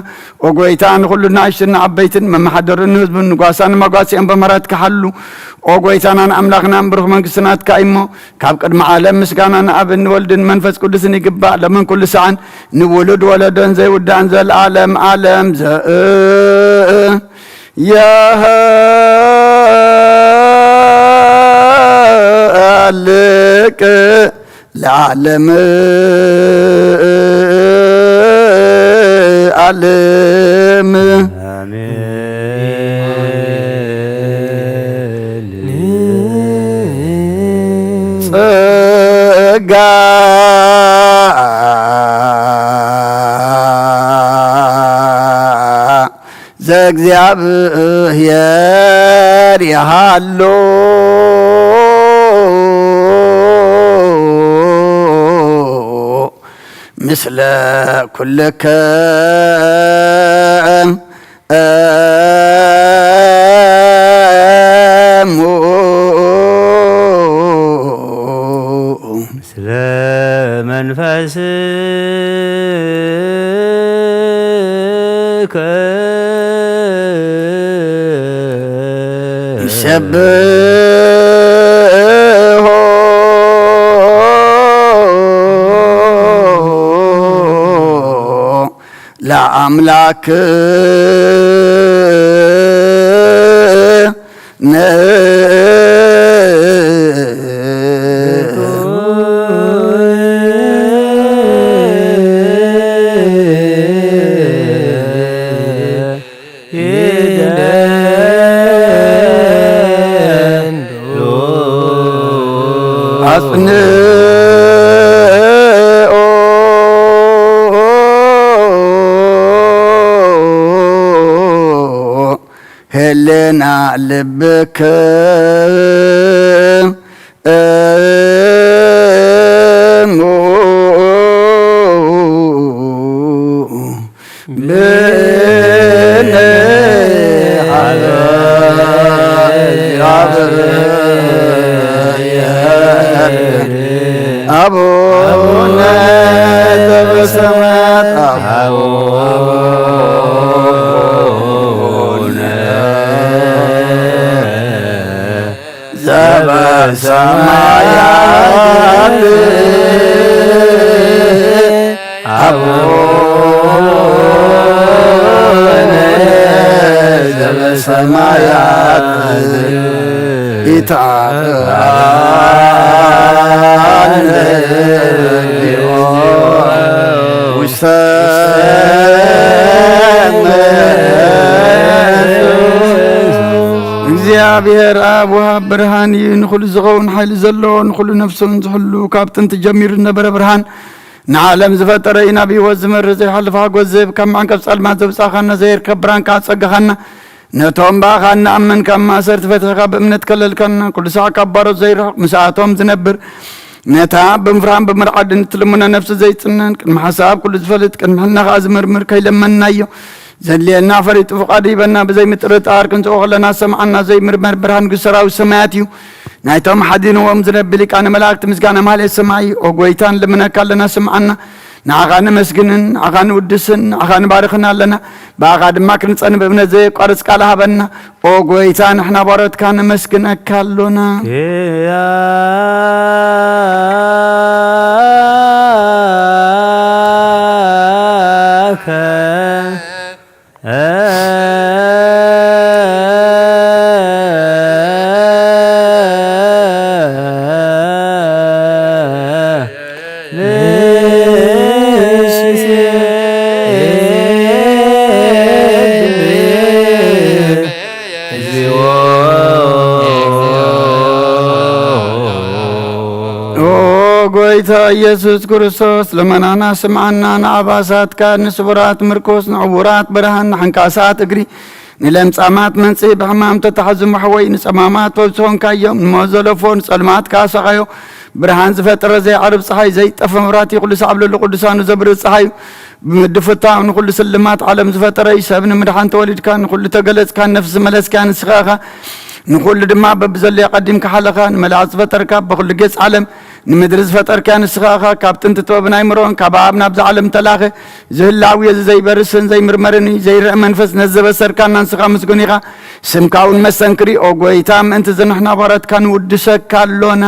ኦ ጐይታ ንኹሉ ንኣሽቱን ንዓበይትን መመሓደሩን ንህዝቡን ንጓሳን መጓስኦም ብምሕረትካ ሓሉ። ኦ ጐይታናን ኣምላኽናን ብሩኽ መንግስቲ ናትካ እዩ እሞ ካብ ቅድሚ ዓለም ምስጋና ንኣብን ንወልድን መንፈስ ቅዱስን ይግባእ፣ ሎምን ኩሉ ሰዓን ንውሉድ ወለዶን ዘይውዳእን ዘለዓለም ዓለም ዘእያሃልቅ ለዓለም ዓለም። ኣሜን። ጸጋ ዘእግዚኣብሔር ይሃሉ ምስለ ኩልክም እሙ። ምስለ መንፈስከ ንሰብሖ ለኣምላክ ነ ኣጽንኦ ህልና ልብክ እሙ ብንሃለ አቡነ ዘበሰማያት አቡነ ዘበ ሰማያት አቡነ ዘበሰማያት ይትሐባነ ውስተ እግዚአብሔር ኣብ ወሃብ ብርሃን እዩ። ንኹሉ ዝኸውን ሓይሊ ዘለዎ፣ ንኹሉ ነፍሱን ዝሕሉ፣ ካብ ጥንቲ ጀሚሩ ዝነበረ ብርሃን፣ ንዓለም ዝፈጠረ እዩ። ናብ ህይወት ዝመርህ ዘይሓልፍ ሓጎስ ዝህብ፣ ካብ መዕንቀፍ ጸልማት ዘውጻእካና፣ ዘይርከብ ብርሃንካ ኣጸጋኻና። ነቶም ብኣኻ እንኣምን ካብ ማእሰርቲ ፈቲሕካ ብእምነት ከለልካና። ኩሉ ሳዕ ካብ ባሮት ዘይርሕቕ ምስኣቶም ዝነብር፣ ነታ ብምፍራህን ብምርዓድን እትልምኖ ነፍሲ ዘይጽነን፣ ቅድሚ ሓሳብ ኩሉ ዝፈልጥ፣ ቅድሚ ሕልና ከኣ ዝምርምር ከይለመንናዮ ዘድልየና ፈሊጡ ፍቓዱ ሂበና። ብዘይ ምጥርጣር ክንጽኦ ከለና ዝሰምዓና ዘይምርመር ብርሃን ንጉስ ሰራዊት ሰማያት እዩ። ናይቶም ሓዲንዎም ዝነቢ ሊቃነ መላእክቲ ምስጋና ማህሌት ሰማይ እዩ። ኦ ጎይታ ንልምነካ ኣለና ስምዓና። ንዓኻ ነመስግንን ንዓኻ ንውድስን ንዓኻ ንባርኽን ኣለና። ብኣኻ ድማ ክንጸንብ እምነት ዘየቋርጽ ቃል ሃበና። ኦ ጎይታ ንሕና ባሮትካ ነመስግነካ ኣሎና። ኦ ጎይታ ኢየሱስ ክርስቶስ፣ ልመናና ስምዓና። ንኣባሳትካ፣ ንስቡራት ምርኩስ፣ ንዕውራት ብርሃን፣ ንሕንካሳት እግሪ፣ ንለምጻማት መንጽሂ፣ ብሕማም ተታሕዙ መሕወይ፣ ንጸማማት ፈውሲ ኾንካዮም፣ ንሞት ዘለፎ፣ ንጸልማት ከኣ ሰቓዮ። ብርሃን ዝፈጠረ ዘይዓርብ ጸሓይ፣ ዘይጠፈ መብራህቲ፣ ኩሉ ሳዕ ኣብ ልዕሊ ቅዱሳኑ ዘብርህ ጸሓይ እዩ። ብምድፍታው ንኹሉ ስልማት ዓለም ዝፈጠረ እዩ። ሰብ ንምድሓን ተወሊድካ፣ ንኹሉ ተገለጽካ፣ ነፍሲ ዝመለስካ ንስኻ ኢኻ። ንኹሉ ድማ በብዘለዮ ቀዲምካ ሓለኻ። ንመላእኽቲ ዝፈጠርካ፣ ብኹሉ ገጽ ዓለም ንምድሪ ዝፈጠርካ ንስኻ ኢኻ። ካብ ጥንቲ ጥበብን ኣይምሮን ካብ ኣብ ናብዛ ዓለም ተላኸ። ዝህላዊ እዚ ዘይበርስን ዘይምርመርን እዩ። ዘይረአ መንፈስ ነዚ ዘበሰርካና ንስኻ ምስጉን ኢኻ። ስምካ እውን መስተንክር እዩ። ኦ ጎይታ፣ ምእንቲ እዚ ንሕና ባሮትካ ንውድሰካ ኣሎና።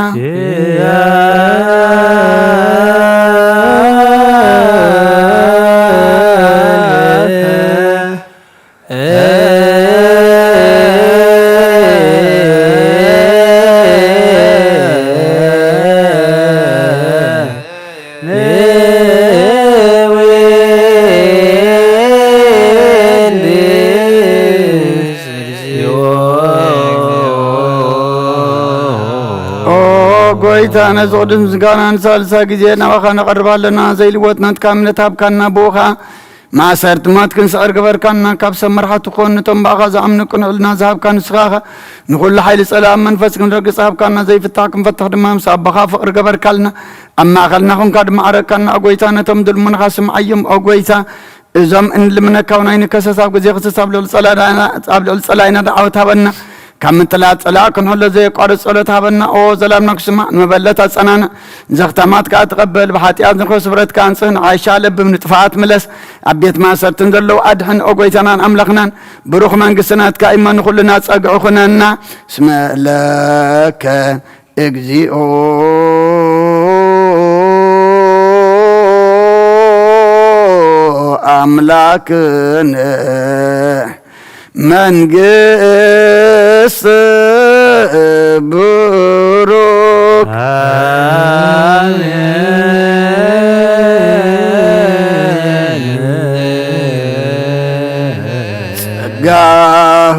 ኦ ጎይታ፣ ነዚ ቅዱስ ምስጋና ንሳልሳይ ግዜ ናባኻ ነቐርብ ኣለና። ዘይልወጥ ናትካ እምነት ሃብካና፣ ብኡ ኸኣ ማእሰርቲ ሞት ክንስዕር ግበርካና። ካብ ሰብ መራሕቲ ክኾኑ ነቶም ብኣኻ ዝኣምኑ ቅኑዕ ሕልና ዝሃብካ ንስኻ ኢኻ። ንኹሉ ሓይሊ ጸላእን መንፈስ ክንረግጽ ሃብካና። ዘይፍታሕ ክንፈትሕ ድማ ምስ ኣቦኻ ፍቕሪ ገበርካልና። ኣብ ማእከልና ኹንካ ድማ ዓረቅካና። ኦ ጎይታ፣ ነቶም ዝልምኑኻ ስምዓዮም። ኦ ጎይታ፣ እዞም እንልምነካ እውን ኣይንከሰስ። ኣብ ግዜ ክሰስ ኣብ ልዕሊ ጸላእና፣ ኣብ ልዕሊ ጸላኢና ደዓወት ሃበና። ካብ ምጥላእ ጸላእ ክንሕሎ ዘየቋርጽ ጸሎት ሃበና። ኦ ዘላምና ክስማዕ፣ ንመበለት ኣጸናንዕ፣ ዘኽታማት ከኣ ተቐበል። ብሓጢኣት ንኸስ ብረትካ ኣንጽህ፣ ንዓሻ ለብም፣ ንጥፍኣት ምለስ። ኣብ ቤት ማእሰርትን ዘለዉ ኣድሕን። ኦ ጎይታናን ኣምላኽናን፣ ብሩኽ መንግስቲ ናትካ እሞ ንኹልና ጸግዒ ኩነና። እስመ ለከ እግዚኦ ኣምላክነ መንግስት ብሩክ። ጸጋሁ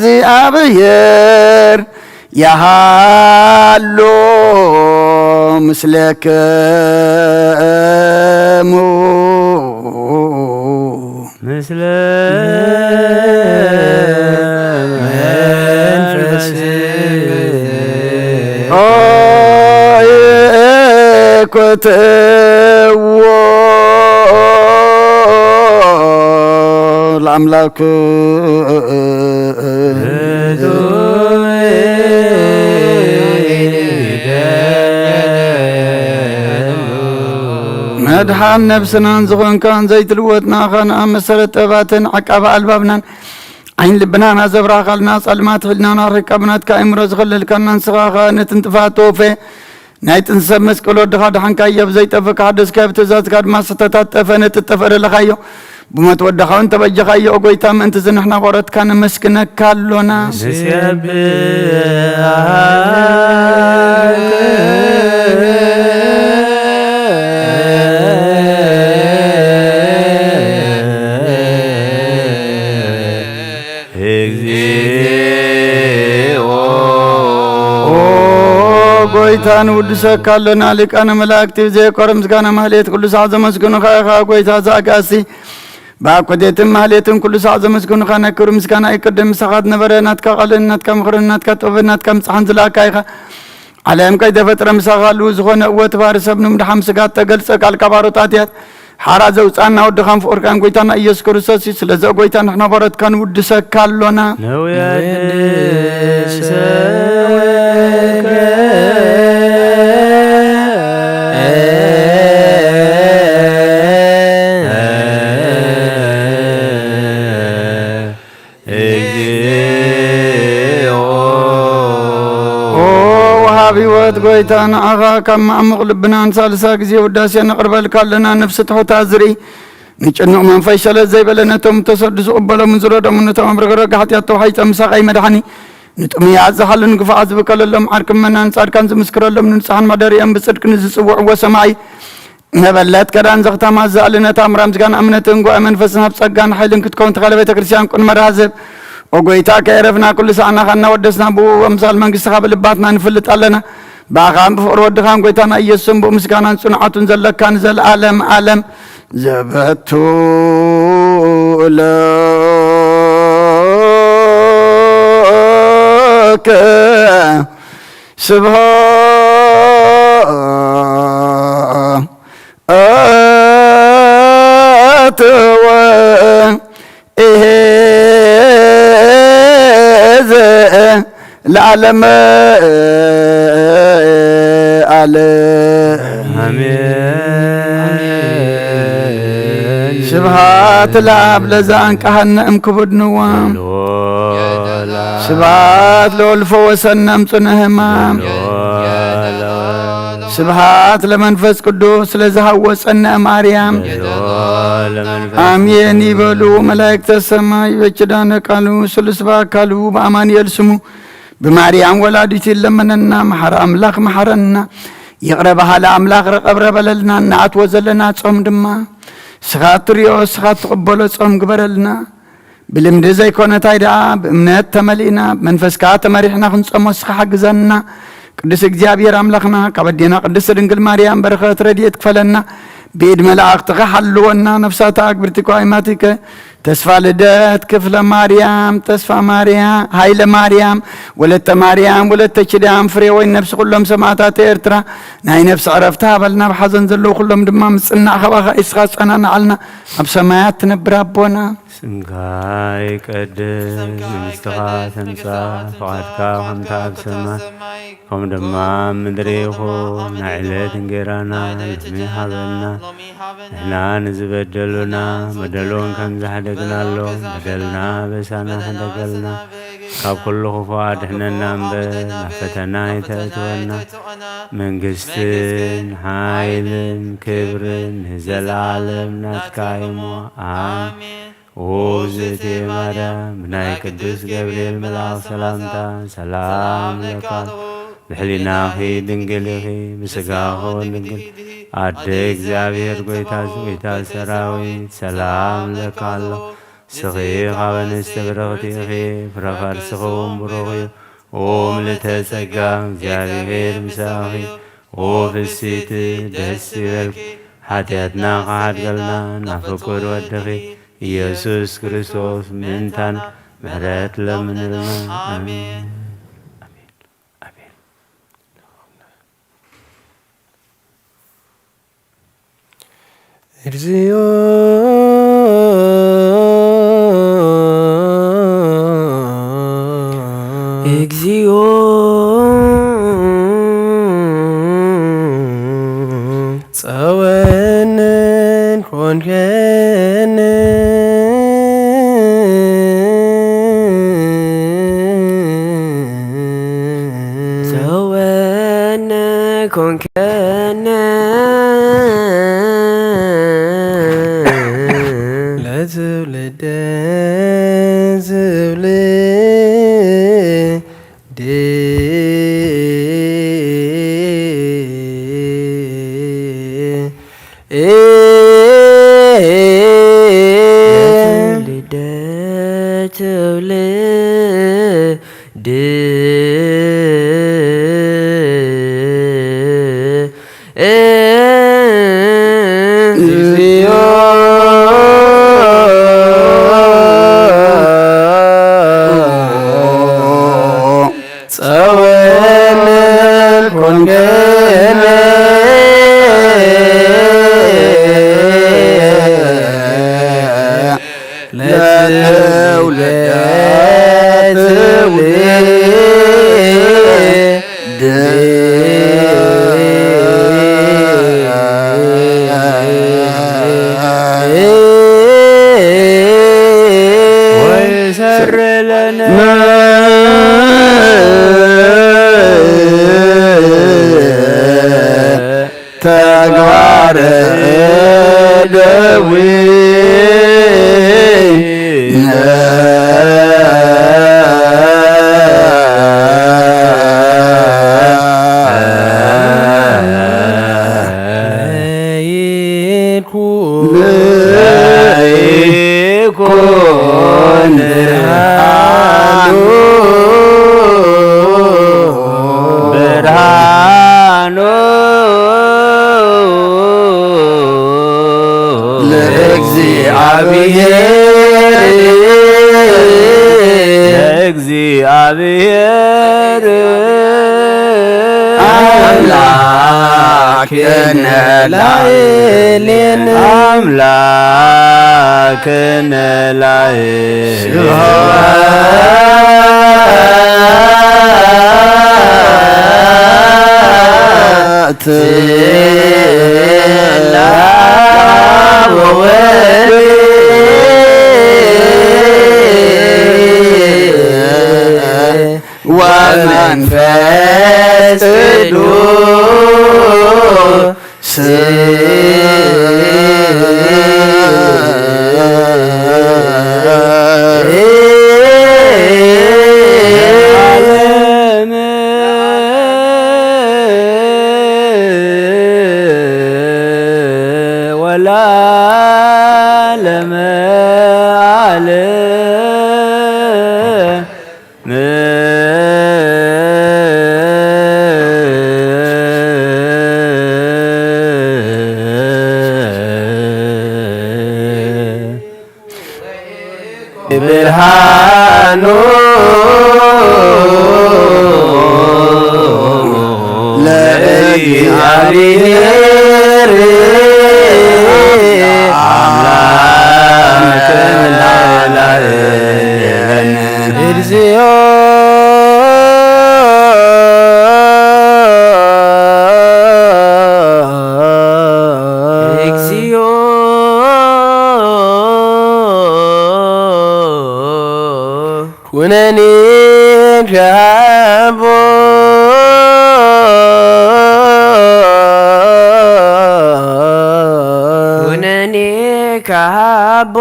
ለእግዚኣብሔር ያሃሎ ምስለከሙ። ምስለ መንፈስ ኦ ይእኩትዎ ለአምላክ መድሓን ነብስናን ዝኾንካን ዘይትልወጥ ንኣኻ ንኣብ መሰረት ጥበባትን ዓቃቢ ኣልባብናን ዓይን ልብናና ዘብራኻልና፣ ጸልማት ሕልናና ርሕቃ ብናትካ ኣእምሮ ዝኸለልካና፣ ንስኻ ኸኣ ነቲ ንጥፋት ተወፈየ ናይ ጥንቲ ሰብ መስቀል ወድኻ ደሓንካዮ፣ ብዘይጠፍእ ካሓደስካዮ፣ ብትእዛዝካ ድማ ስሕተታት ጠፈ ነቲ ጠፈ ደለኻዮ። ብሞት ወድኻ እውን ተበጀኻዮ። ኦ ጎይታ፣ ምእንቲ እዚ ንሕና ቆረትካ ነመስግነካ ኣሎና። ንሴብሐካ እግዚኦ። ኦ ጎይታ፣ ንውድሰካ ኣሎና። ሊቃነ መላእክቲ ብዘየቆረ ምስጋና ማህሌት ኩሉ ሰዓት ዘመስግኑኻ ኢኻ። ጎይታ፣ እዚ ኣጋእዝቲ ብኣኮቴትን ማህሌትን ኩሉ ሰዓት ዘመስግኑኻ፣ ናይ ክብሪ ምስጋና ይቅድም። ምሳኻ ዝነበረ ናትካ ቃልን ናትካ ምኽርን ናትካ ጥበብን ናትካ ምጽሓን ዝለኣካ ኢኻ። ዓለም ከይተፈጥረ ምሳኻ ህልው ዝኾነ፣ እወ፣ እቲ ባህሪ ሰብ ንምድሓን ስጋ እተገልጸ፣ ቃልካ ባሮት ኣትያት ሓራ ዘውጽኣና ወድኻን ፍቑርካን ጎይታና ኢየሱስ ክርስቶስ እዩ። ስለዚ ኦ ጎይታ፣ ንሕና ባሮትካ ንውድሰካ ኣሎና። ነውየድሰከ እግዚኦ። ኦ ወሃቢ ህይወት ጎይታ፣ ንዓኻ ካብ ማዕሙቕ ልብና ንሳልሳ ግዜ ውዳሴ ነቕርበልካ ኣለና። ነፍሲ ትሑታ ዝርኢ፣ ንጭኑቕ መንፈስ ሸለል ዘይበለ፣ ነቶም እተሰዱ ዝቕበሎምን ዝረድኦምን፣ ነቶም ኣብ ረግረግ ሓጢኣት ተዋሒጦም ምሳቐይ መድሓኒ፣ ንጥሙያት ዝሓሉን ግፉዓት ዝብቀለሎም ዓርኪ ምእመናን ጻድቃን ዝምስክረሎም ንንጹሓን መሕደሪኦም ብጽድቂ ንዝጽውዕዎ ሰማዒ መበለት ከዳን ዘኽታማ ዘኣሊ ነታ ኣምራ ምስጋና እምነትን ጉባኤ መንፈስን ኣብ ጸጋን ሓይልን ክትከውን ተኻለ ቤተ ክርስቲያን ቅድመ ራህዝብ። ኦ ጎይታ፣ ከየረፍና ኩሉ ሰዓና ኻና ወደስና ብውዎ ኣምሳል መንግስትኻ ብልባትና ንፍልጥ ኣለና። ብኣኻን ብፍቕሪ ወድኻን ጎይታና ኢየሱስን ብኡ ምስጋናን ጽኑዓቱን ዘለካ ንዘለኣለም ኣለም ዘበቱ ለከ ስብሐት ወኢሄዘ ለዓለመ ዓለም። ኣሜን። ስብሐት ለአብ ለዘአንቀሐነ እምክቡድ ንዋም። ስብሐት ለወልድ ፈወሰነ እምጽኑዕ ሕማም። ስብሐት ለመንፈስ ቅዱስ ለዘሃወጸነ እምአርያም። አሜን ይበሉ መላእክተ ሰማይ። በኪዳነ ቃሉ ስሉስ በአካሉ በአማኑኤል ስሙ ብማርያም ወላዲት ይለመነና። መሓሪ ኣምላኽ መሓረና። ይቕረ በሃሊ ኣምላኽ ርቐብረ በለልና። እንኣትዎ ዘለና ጾም ድማ ንስኻ እትሪኦ ንስኻ እትቕበሎ ጾም ግበረልና። ብልምዲ ዘይኮነ ታይ ደኣ ብእምነት ተመሊእና ብመንፈስካ ተመሪሕና ክንጾሞ ንስኻ ሓግዘና። ቅዱስ እግዚኣብሔር ኣምላኽና ካብ ኣዴና ቅድስት ድንግል ማርያም በረኸት ረድኤት ክፈለና። ብኢድ መላእኽትኻ ሓልወና። ነፍሳተ ኣግብርቲከ ወኣይማቲከ ተስፋ ልደት፣ ክፍለ ማርያም፣ ተስፋ ማርያም፣ ሃይለ ማርያም፣ ወለተ ማርያም፣ ወለተ ኪዳን፣ ፍሬ ወይን ነፍሲ ኩሎም ሰማዕታት ኤርትራ ናይ ነፍሲ ዕረፍቲ ሃበልና። ኣብ ሓዘን ዘለዉ ኩሎም ድማ ምጽናዕ ካባኻ ኢስኻ ጸናንዓልና። ኣብ ሰማያት ትነብር ኣቦና። ስምካ ይቀደስ፣ መንግስትኻ ትምጻእ፣ ፍቓድካ ከምታ ኣብ ሰማይ ከምኡ ድማ ኣብ ምድሪ ይኹን። ናይ ዕለት እንጌራና ሎሚ ሃበና። ንሕና ንዝበደሉና በደሎም ከም ዝሓደግናሎም በደልና ኣበሳና ሕደገልና። ካብ ኩሉ ክፉእ ኣድሕነና እምበር ናብ ፈተና ኣይተእትወና። መንግስትን ሓይልን ክብርን ንዘለኣለም ናትካ እዩሞ። ኣሜን። ውእቱ ማርያም፣ ብናይ ቅዱስ ገብርኤል መልኣኽ ሰላምታ ሰላም ለካ። ብሕሊናኺ ድንግል ኢኺ፣ ብስጋኺ እውን ድንግል። ኣደ እግዚኣብሔር ጎይታ፣ ጎይታ ሰራዊት ሰላም ለካ ኣሎ። ስኺ ካብ ኣንስቲ ብርኽቲ ኢኺ፣ ፍረ ከርስኺ እውን ብሩኽ እዩ። ኦ ምልዕተ ጸጋ፣ እግዚኣብሔር ምሳኺ። ኦ ፍስሕቲ፣ ደስ ይበልኪ፣ ሓጢኣትና ክሓድገልና ናብ ፍቁር ወድኺ ኢየሱስ ክርስቶስ ምእንታና ምሕረት ለምንልና። ኣሜን። ኣሜን። ኣሜን። እግዚኦ፣ እግዚኦ፣ ጸወንን ኮንከን። ኮንከነ ለትውልደ ትውልድ ለትውልደ ትውልድ ጸወን ኮንከነ ለትውልደ ትውልድ ወይሰር ለነ ተግባረ እደዊነ ለይኩን ለይኩን ብርሃኑ ብርሃኑ ለእግዚአብሔር ለእግዚአብሔር አምላክነ ላዕሌነ አምላክነ ላዕሌነ ስብሐት ለአብ ወወልድ ወመንፈስ ቅዱስ ወለዓለመ ዓለም። ብርሃኑ ለእግዚአብሔር አምላክነ ላዕሌነ እግዚኦ እግዚኦ ኩነኔ ከሃቦ ኩነኔ ከሃቦ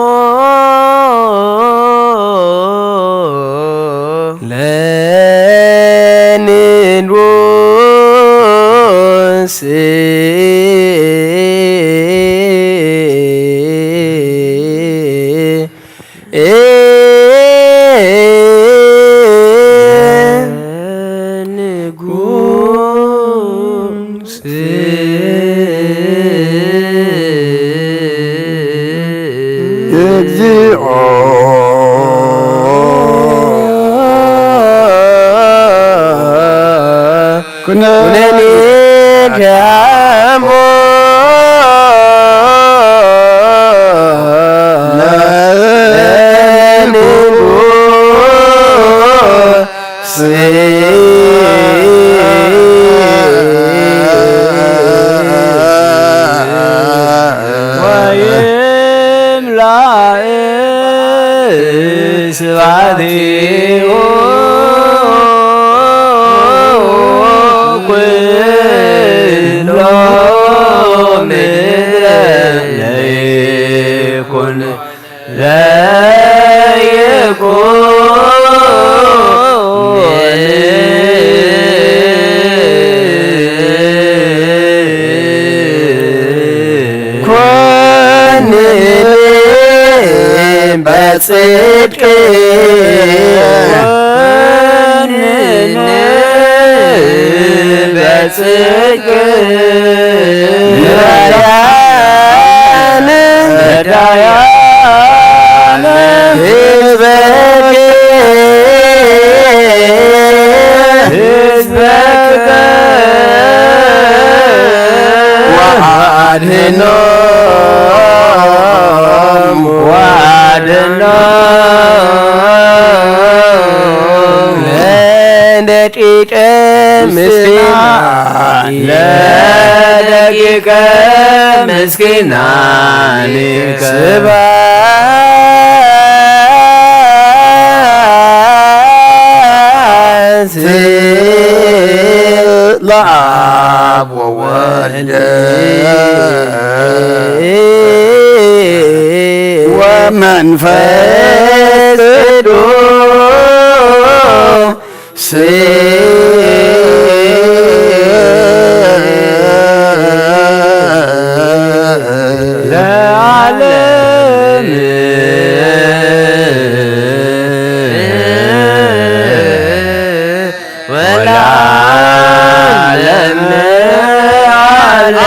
ለንንጉስ ንጉስ እግዚኦ ኩነኒ ከሞ ለንጉስ ወይምላእ ስብሐቲሁ ኩሉ ጽድቅ ነዳያን ነዳያን ህዝበከ ህዝበከ ወአድኅኖም ወአድኅኖም ለደቂቀ ምስኪናን ለደቂቀ ምስኪናን ስብሐት ለአብ ወወልድ ወመንፈስ ቅዱስ ለዓለም ወለዓለመ ዓለም።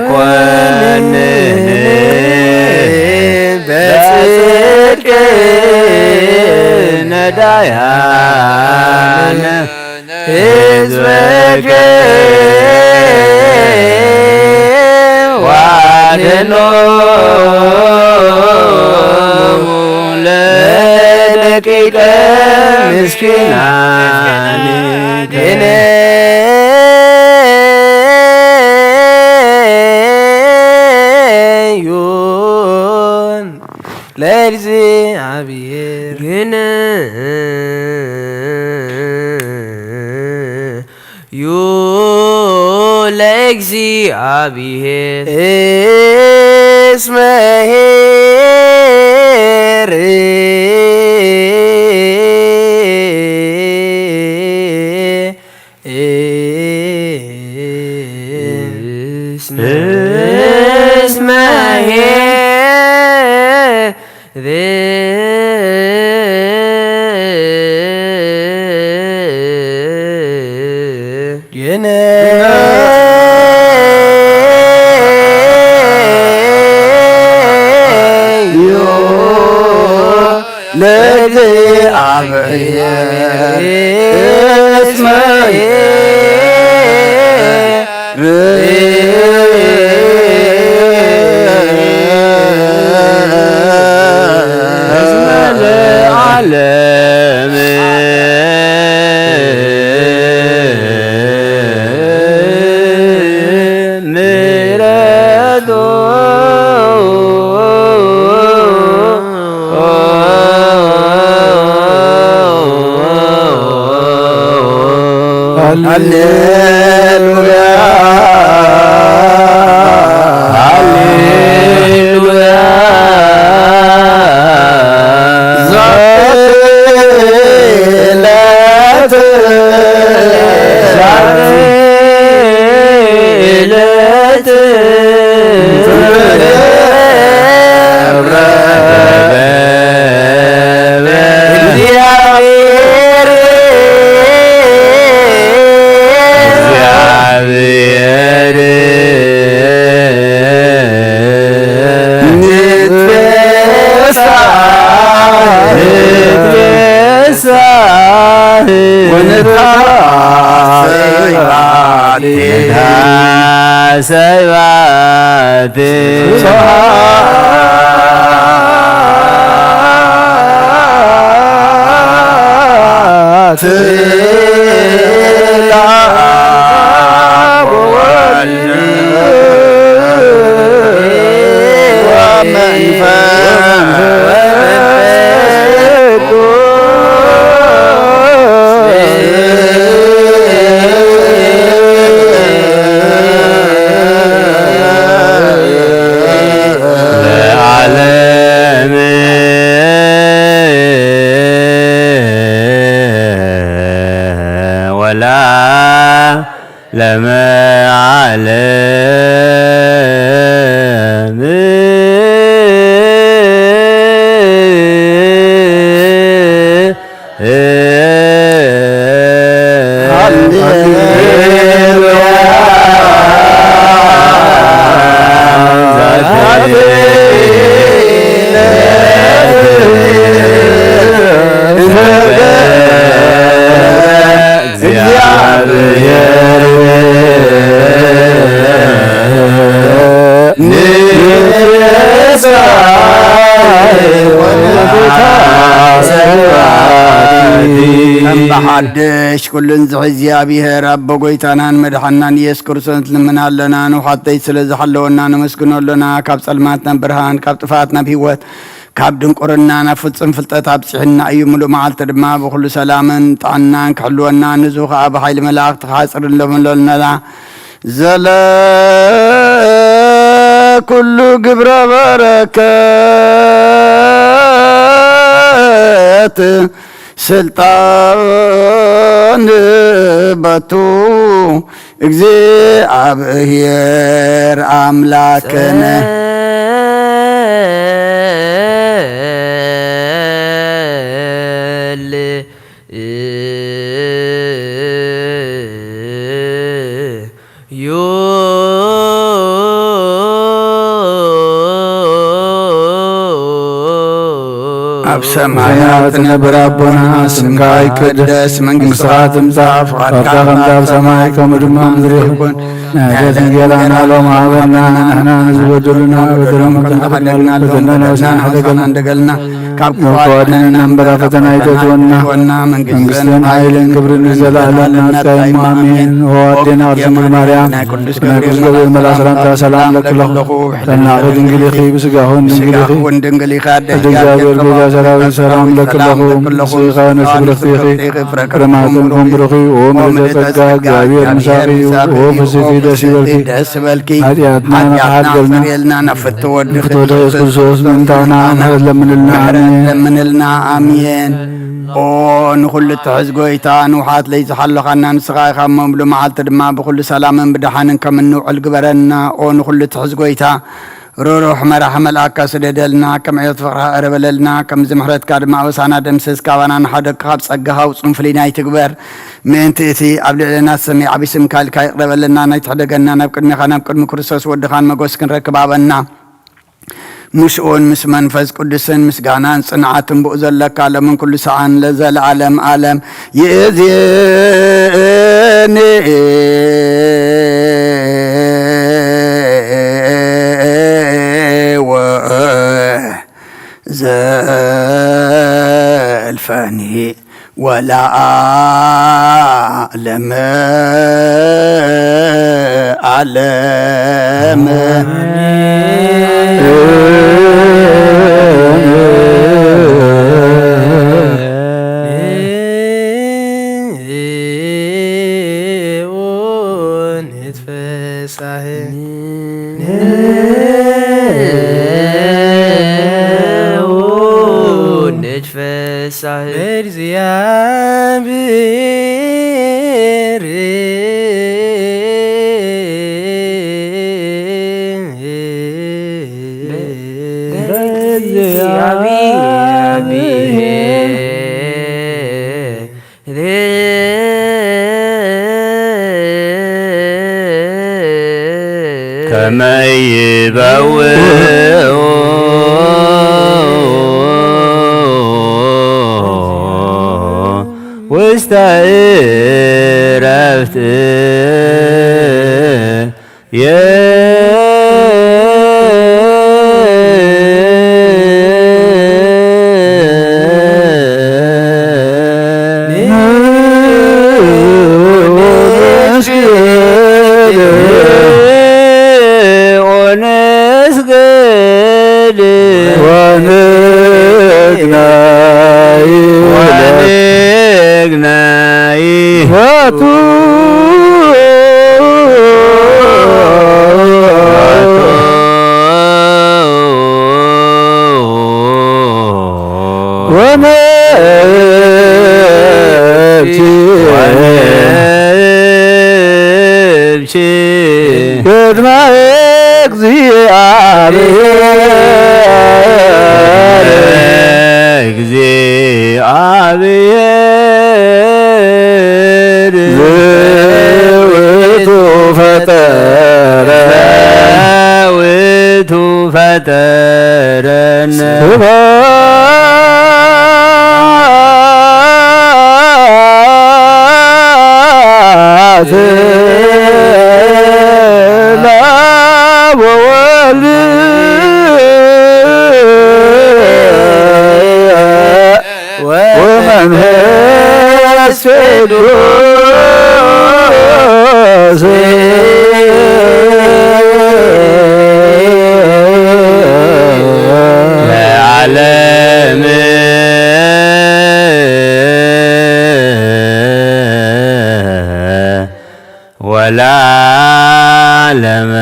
ኮንን በጽድቅ ነዳያን ህዝበከ ወአድኅኖሙ ለደቂቀ ምስኪናን ግነዩ ለእግዚአብሔር ግነዩ ለእግዚአብሔር እስመ ኄር እስመ ኄር ግነዩ ለእግዚአብሔር እስመ እስመ ለዓለም ምሕረቱ ሃሌሉያ ሃሌሉያ። ዛቲ ዕለት ዛቲ ዕለት እግዚአብሔር እግዚአብሔር ንትፌሳህ ንትፌሳህ ወንትሐሰይ ባቲ ሰይባት ስብሐት ለአብ ወወልድ ወመንፈስ ለዓለም ለመዓለም። ከም ብሓድሽ ኩሉ ንዝሒ እግዚኣብሔር ኣቦ ጎይታናን መድሓናን ኢየሱስ ክርስቶስ ንልምን ኣለና። ንውሓተይ ስለ ዝሓለወና ነመስግኖ ኣሎና። ካብ ጸልማት ናብ ብርሃን፣ ካብ ጥፍኣት ናብ ህይወት፣ ካብ ድንቁርና ናብ ፍጹም ፍልጠት ኣብጺሑና እዩ። ምሉእ መዓልቲ ድማ ብኹሉ ሰላምን ጥዕናን ክሕልወና፣ ንዙ ኸኣ ብሓይሊ መላእኽቲ ክሓጽር እንለምኖ ኣለና። ዘለ ኩሉ ግብረ በረከት ስልጣን በቱ እግዚኣብሔር ኣምላክነ። ጸል ዩ ኣብ ሰማያት ትነብር ኣቦና፣ ስምካ ይቀደስ፣ መንግስትኻ ትምጻእ፣ ፍቓድካ ከምታ ኣብ ሰማይ ከምኡ ድማ ምድሪ ይኹን። ናይ ዕለት እንጌራና ሎም ሃበና፣ ንሕና ንዝበደሉና በደሎም ከም ዝሓደግና ሎም በደልና ንሕደገልና፣ ካብ ክፉ ኣድሕነና እምበር ኣብ ፈተና ኣይተእትወና። መንግስትን ሓይልን ክብርን ንዘለኣለም ናትካ እዩ። ኣሜን። ኦ ኣዴና ቅድስት ድንግል ማርያም፣ ናይ ቅዱስ ገብርኤል መልኣኽ ሰላምታ ሰላም እለኪ ኣለኹ። ጥዕናኺ ድንግል ኢኺ፣ ብስጋኺ እውን ድንግል ኢኺ። ኣደ እግዚኣብሔር ጎይታ ሰራዊት ሰላም እለኪ ኣለኹ። ንስኺ ከኣ ንእሽቱ ብርኽቲ ኢኺ፣ ፍረ ማህፀንኪ እውን ብሩኽ እዩ። ኦ ምልዕተ ጸጋ፣ እግዚኣብሔር ምሳኺ እዩ። ኦ ፍስሕቲ ደስ ይበልኪ። ደስ ይበልኪ። ሓጢኣትና ሓጢኣትና ይቕረ ይበልና፣ ናብ ፍትሒ ወዲ ፍትወደ ኢየሱስ ክርስቶስ ምእንታና ምሕረት ለምንልና። ምሕረት ኣሜን። ለምንልና። ኣሜን። ኦ ንኹሉ እትሕዝ ጎይታ፣ ንውሓት ለይቲ ሓሎኻና ንስኻ ኢኻ እሞ፣ ምሉእ መዓልቲ ድማ ብኹሉ ሰላምን ብደሓንን ከም እንውዕል ግበረና። ኦ ንኹሉ እትሕዝ ጎይታ፣ ርሩሕ መራሒ መልኣካ ስደደልና፣ ከም ዕዮት ፍቕርኻ ቅረበለልና፣ ከምዚ ምሕረትካ ድማ ኣበሳና ደምስስ፣ ካባና ንሓደግካ ካብ ጸጋኻ ውጹን ፍልይና ኣይትግበር። ምእንቲ እቲ ኣብ ልዕሌና ዝሰመየ ዓቢ ስምካ ኢልካ ይቕረበለና፣ ናይ ትሕደገና ናብ ቅድሜኻ፣ ናብ ቅድሚ ክርስቶስ ወድኻን መጎስ ክንረክብ ሃበና። ምስኡን ምስ መንፈስ ቅዱስን ምስጋናን ጽንዓትን ብኡ ዘለካ ሎምን ኩሉ ሰዓን ለዘለዓለም ዓለም ይእዜኒ። ወዘልፈኒ ወለዓለመ ዓለም። ንትፈሳህ ንትፈሳህ በእግዚኣብሔር በእግዚኣብሔር ከመ ይበውኡ ውስተ ዕረፍት ወንግናይ ወንግናይ ወቱ ወነብቲ ቅድመ እግዚአብሔር ዘውቱ ፈጠረ። ዘውቱ ፈጠረነ። ስብሐት ለአብ ወወልድ ወመንፈስ ቅዱስ ለዓለም ወለዓለመ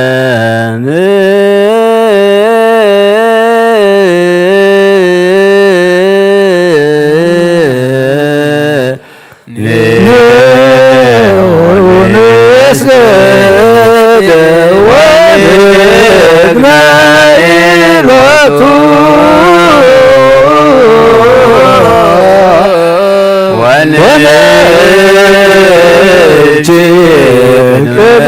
ዓለም። ንስግድ ወንግናይ ሎቱ ወንእጅ ቅድመ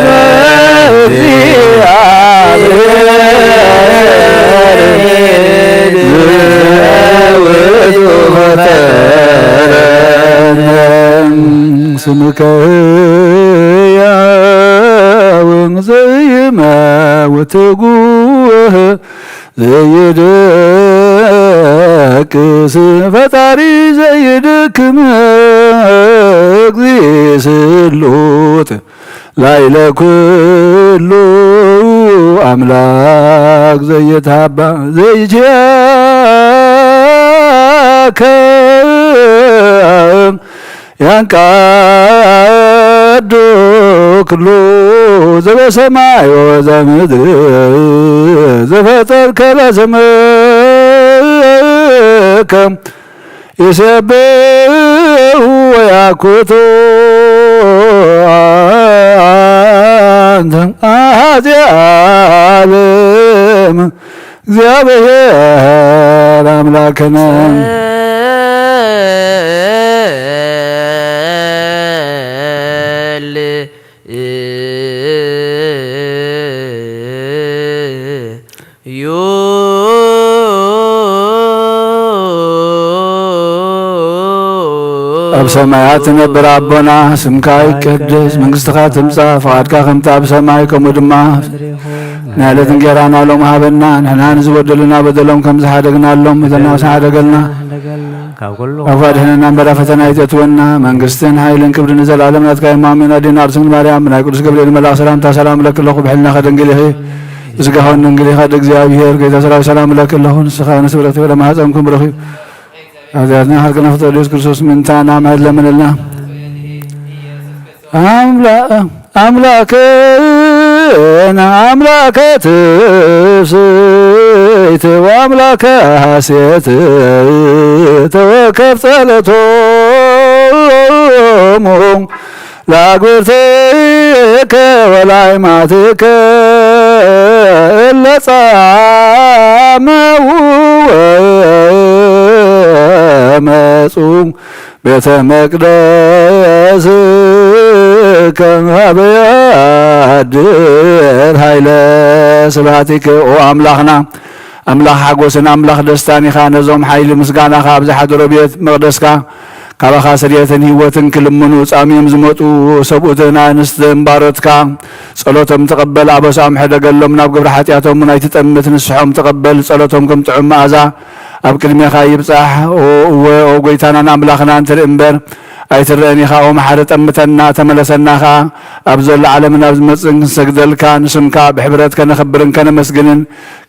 እግዚአብሔር። ስምከ ሕያው ዘይመውት ትጉህ ዘይደቅስ ፈጣሪ ዘይደክም እግዚእ ስሉጥ ላዕለ ኩሉ ኣምላክ ዘይትሃባ ዘይትያከ ያንቃዶ ኩሉ ዘበሰማይ ወዘምድር ዘፈጠርከ ለስምከ ይሴብሑ ወያኩቱ አንተ አሐዜ ዓለም እግዚአብሔር አምላክነ። ኣብ ሰማያት ትነብር ኣቦና፣ ስምካ ይቀደስ፣ መንግስትኻ ትምጻእ፣ ፍቓድካ ከምቲ ኣብ ሰማይ ከምኡ ድማ ናይ ዕለት እንጌራና ሎም ሃበና። ንሕና ንዝበደሉና በደሎም ከም ዝሓደግናሎም በደልና ሓደገልና። ካብ ኩሉ ካብ ክፉእ ኣድሕነና እምበር፣ ኣብ ፈተና ኣይተእትወና። መንግስትን ሓይልን ክብርን ንዘለኣለም ናትካ እዮም። ኣሜን። ኣዴና ቅድስት ድንግል ማርያም፣ ብናይ ቅዱስ ገብርኤል መልኣኽ ሰላምታ ሰላም እለኪ ኣለኹ። ብሕልናኺ ድንግል ኢኺ፣ ብስጋኺ እውን ድንግል ኢኺ። ኣደ እግዚኣብሔር፣ ጎይታ ሰራዊት፣ ሰላም እለኪ ኣለኹ። ንስኻ ንስብረቲ ፍረ ማህፀንኩም ብሩኽ እዩ። ኃጢአትና ኃጢአትና ፍጥር ኢየሱስ ክርስቶስ ምንታና መሐለምንልና። አምላ-፣ አምላክነ አምላከ ትፍስሕት ወአምላከ ሐሴት ተወከፍ ጸሎቶሙ ለአግብርትከ ወለአይማትከ እለ ጻመው ወመጹ ቤተ መቅደስከ ሀበ ያድር ኃይለ ስብሐቲከ። ኦ አምላኽና፣ ኣምላኽ ሓጎስን ኣምላኽ ደስታን ኢኻ። ነዞም ሓይሊ ምስጋናኻ ኣብ ዝሓደሮ ቤት መቕደስካ ካባኻ ስርየትን ህይወትን ክልምኑ ጻምዮም ዝመጡ ሰብኡትን ኣንስትን ባሮትካ ጸሎቶም ተቐበል፣ ኣበሳኦም ሕደገሎም፣ ናብ ግብሪ ሓጢኣቶም እውን ኣይትጠምት፣ ንስሖም ተቐበል፣ ጸሎቶም ከም ጥዑም መኣዛ ኣብ ቅድሜኻ ይብጻሕ። ኦ እወ፣ ኦ ጐይታናን ኣምላኽናን፣ ትርኢ እምበር ኣይትረእን ኢኻ። ኦ መሓሪ፣ ጠምተና፣ ተመለሰና ኸኣ። ኣብ ዘሎ ዓለምን ኣብ ዝመጽእን ክንሰግደልካ፣ ንስምካ ብሕብረት ከነኽብርን ከነመስግንን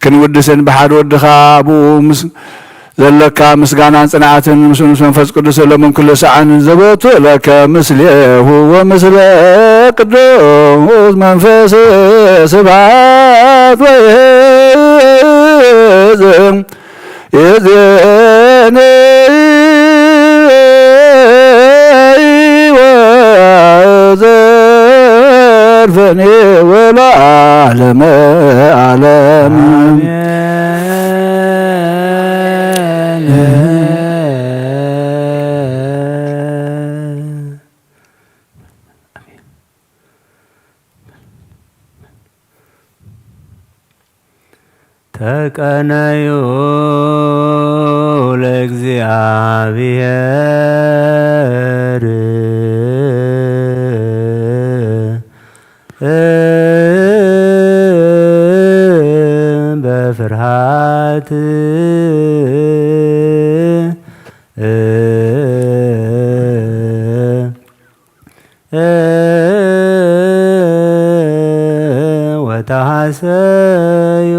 ክንውድስን ብሓደ ወድኻ ብኡ ምስ ዘለካ ምስጋናን ጽንዓትን ምስኡ ምስ መንፈስ ቅዱስ ዘሎ ምን ኩሉ ሰዓን ዘበቱ ለከ ምስሌሁ ወምስለ ቅዱስ መንፈስ ስብሐት ወይህዝም ይዜኔ ዘኔ ወለዓለመ ዓለም። ተቀነዩ ለእግዚኣብሔር በፍርሃት ወተሐሰዩ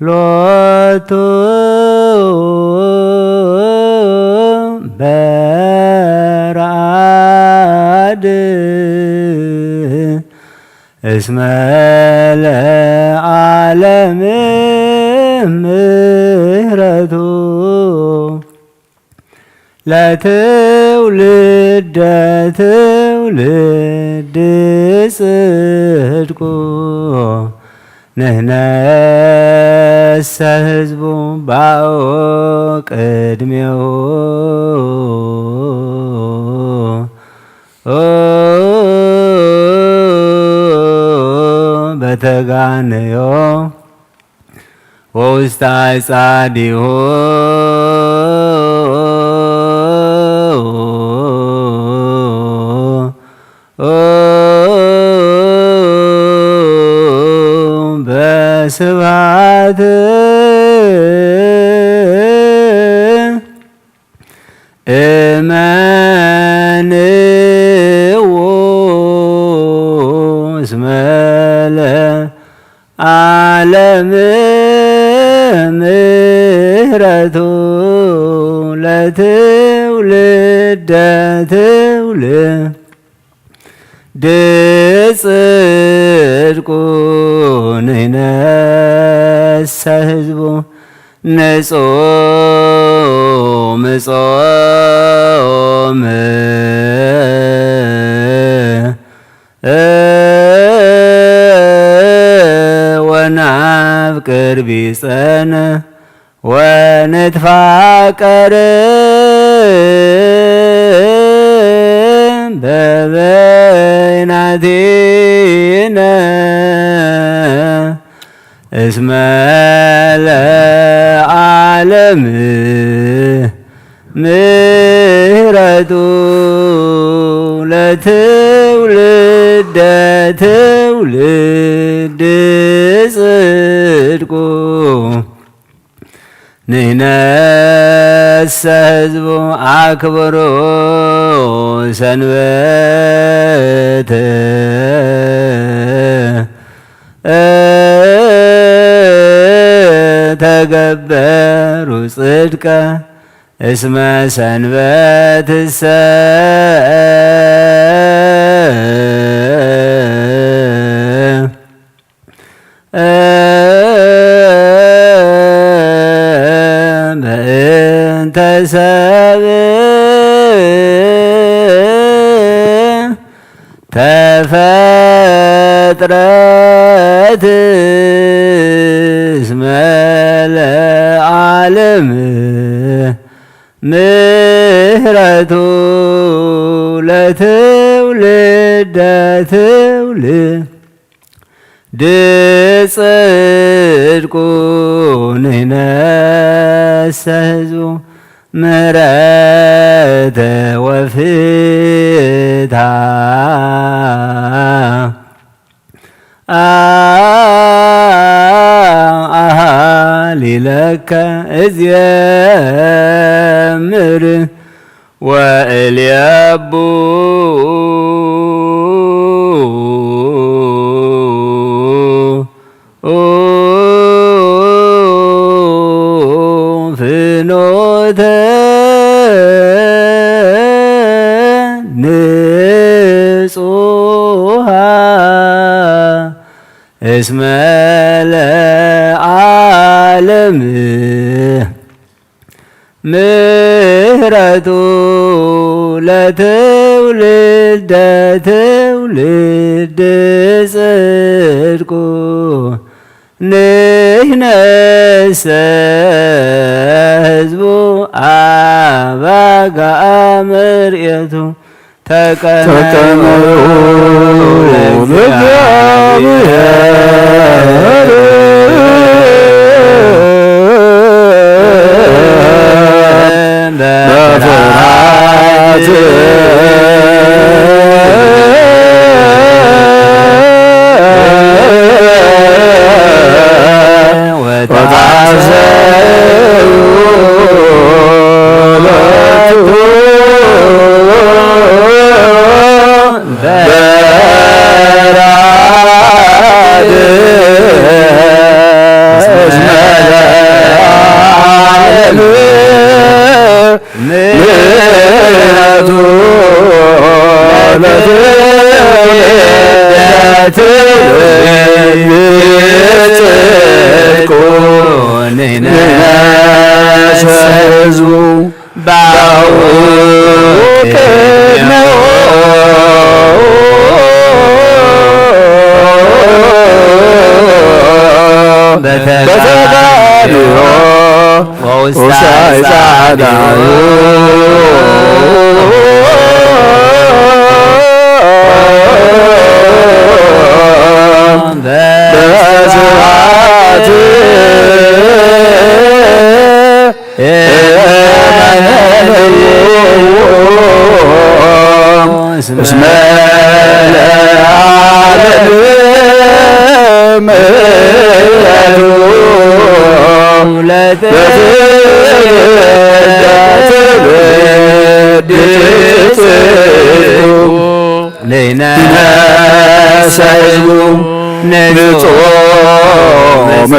ሎቱ በረኣድ እስመ ለዓለም ምህረቱ ለትውልደ ትውልድ ጽድቁ ንሕነሰ ህዝቡ ባኡ ቅድሜኡ በተጋነዮ ወውስተ አጻዲሁ በስብሐት እመንዎ እስመ ለዓለም ምህረቱ ለትውልደ ትውልድ ጽድቁ ንሕነሰ ህዝቡ ንጾም ጾም ወናፍቅር ቢጸነ ወንትፋቀር በበይናቲነ እስመ ለዓለም ምህረቱ ለትውልደ ትውልድ ጽድቁ ንሕነሰ ህዝቡ ኣክብሩ ሰንበት ተገበሩ ጽድቀ እስመ ሰንበትሰ በእንተ ሰብ ተፈጥረት እስመ ለዓለም ምህረቱ ለትውልደ ትውልድ ጽድቁ ንሕነሰ ህዝቡ ምህረተ ወፍታ አሃሊለከ እዜምር ወእልየቡ ፍኖተ ንጹሃ እስመ ለዓለም ምህረቱ ለትውልደ ትውልድ ጽድቁ ንሕነሰ ህዝቡ ኣባጋ ምርእየቱ ተቀነዩ ተቀነዩ ለእግዚአብሔር ለእግዚአብሔር በፍርሃት በፍርሃት ወታሰዩ ሎቱ በራድ እስመ ለዓለም ምሕረቱ ለትውልድ ለትውልድ ጽድቁ ንሕነሰ ህዝቡ ባውቅነው በተጋድዮ በተጋድዮ ውሳይ ጻድቃኑ በስብሐት እስመ ለዓለም ምሕረቱ ለትውልድ ለትውልድ ጽድቁ ንሕነሰ ህዝቡ ንጹም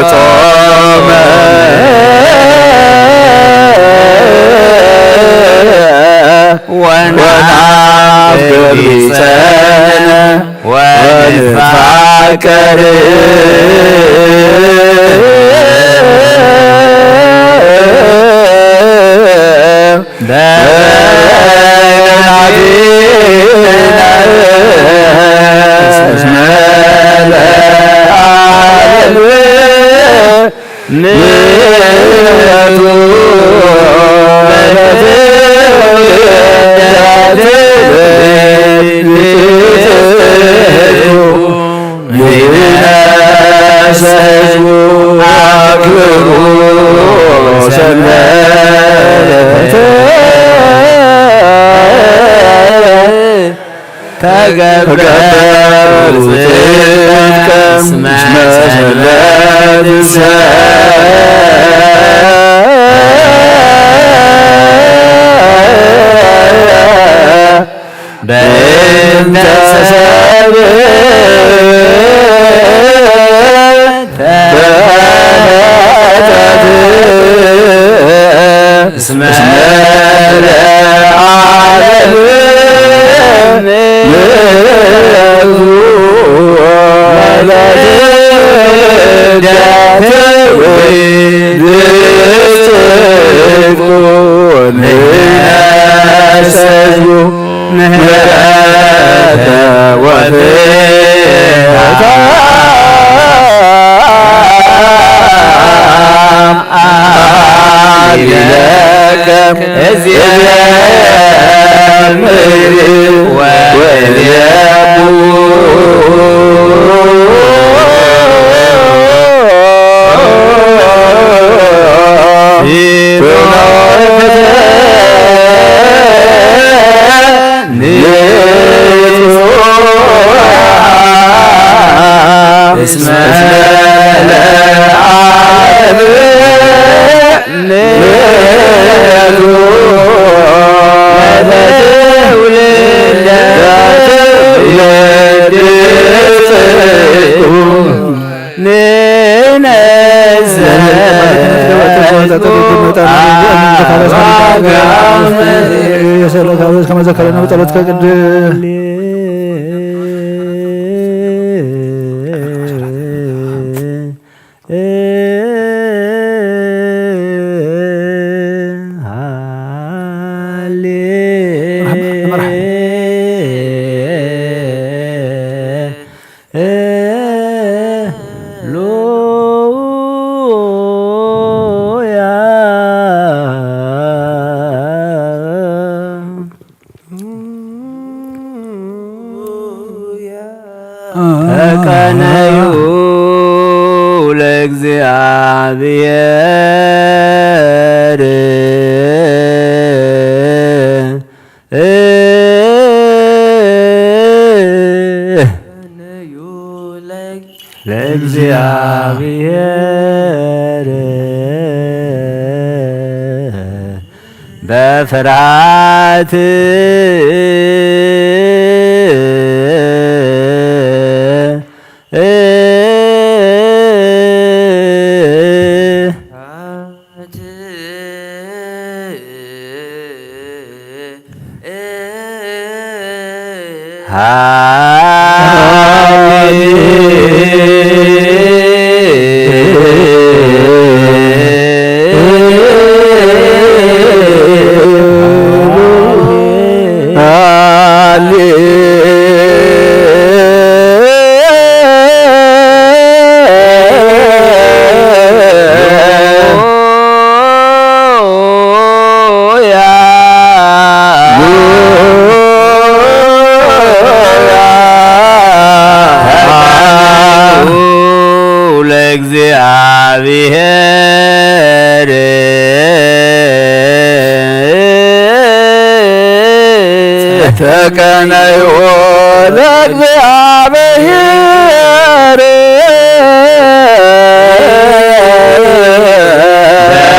ጾመ ወናፍቅር ቢጸነ ወንፋቀር በናቲነ እስመ ለዓለም ምሕረቱ ለትውልድ ለትውልድ ይነሰ ህዝቡ አክብሩ ሰንበተ ተገበሩ ጽድቀ እስመ ሰንበት በእንተ ሰብእ ተፈጠት እስመ ለዓለም ምሕረቱ ለትውልደ ትውልድ ጽድቁ ንሕነሰ ህዝቡ ምሕረተ ወፍትሐ አቢለከ እዝየ ምድር ወእዝየ እስመ ለዓለም ምሕረቱ ለትውልድ ለትውልድ ጽድቁ ንሕነሰ ከመ ዘከረና በጸሎትከ ቅድስት ተቀነዩ ለእግዚኣብሔር። ለእግዚኣብሔር በፍርሃት ለእግዚኣብሔር ተቀነዩ ለእግዚኣብሔር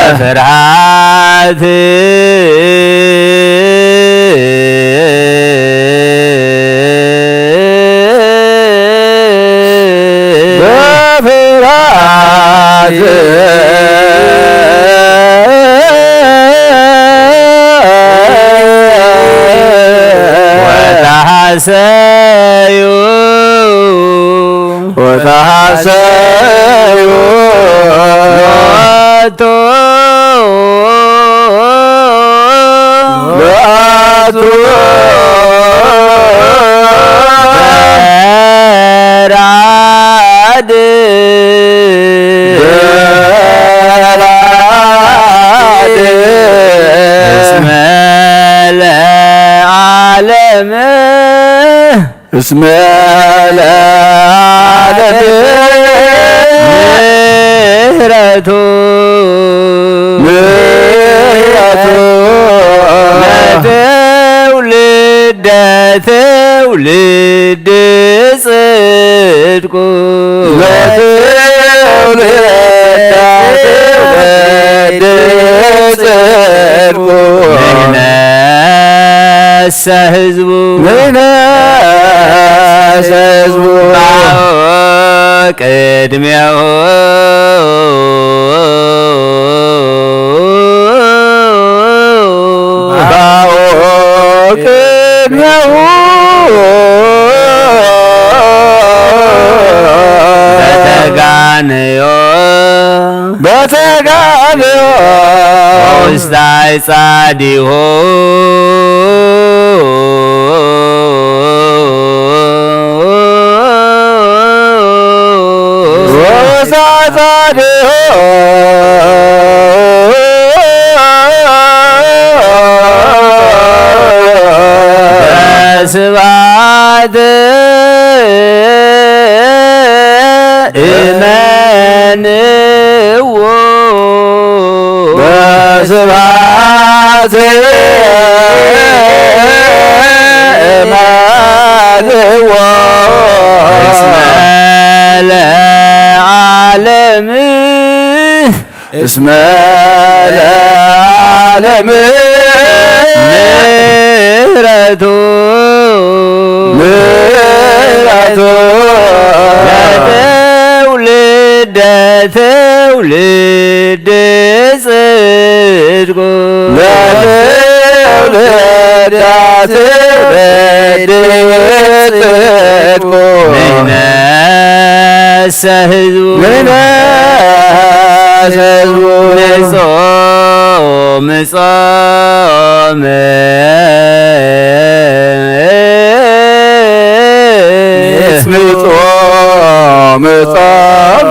በፍርሃት በፍርሃት ወተሐሰዩ ወተሐሰዩ ሎቱ ሎቱ በራድ በራድ እስመ ለዓለም እስመ ለዓለም ምህረቱ ምህረቱ ለትውልደ ትውልድ ጽድቁ ለትውልደ ትውልድ ጽድቁ ንሕነሰ ህዝቡ ንሕነሰ ህዝቡ ባኦ ቅድሜሁ ባኦ ቅድሜሁ በተጋንዮ በተጋንዮ ውስጣይ ጻዲሆ ወውስጣይ ጻዲሆ በስብሐት እመንዎ በስብሐት እመንዎ እስመ ለዓለም እስመ ለዓለም ምህረቱ ምህረቱ ለትውልደ ትውልድ ጽድቁ ለትውልደ ትውልድ ጽድቁ ንሕነሰ ህዝቡ ንሕነሰ ህዝቡ ንጾም ጾም ንጾም ጾም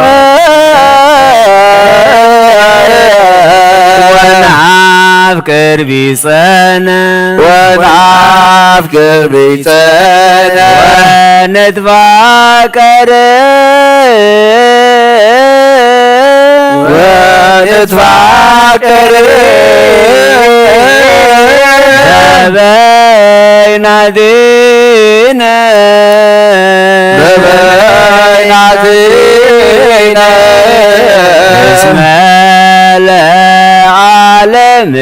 ወነፍቅር ቢጸነ ወነ ኣፍቅር ቢጸነ ወንትፋቀር ወንትፋቀር በበይናቲነ በበይናቲነ እስመ ለዓለም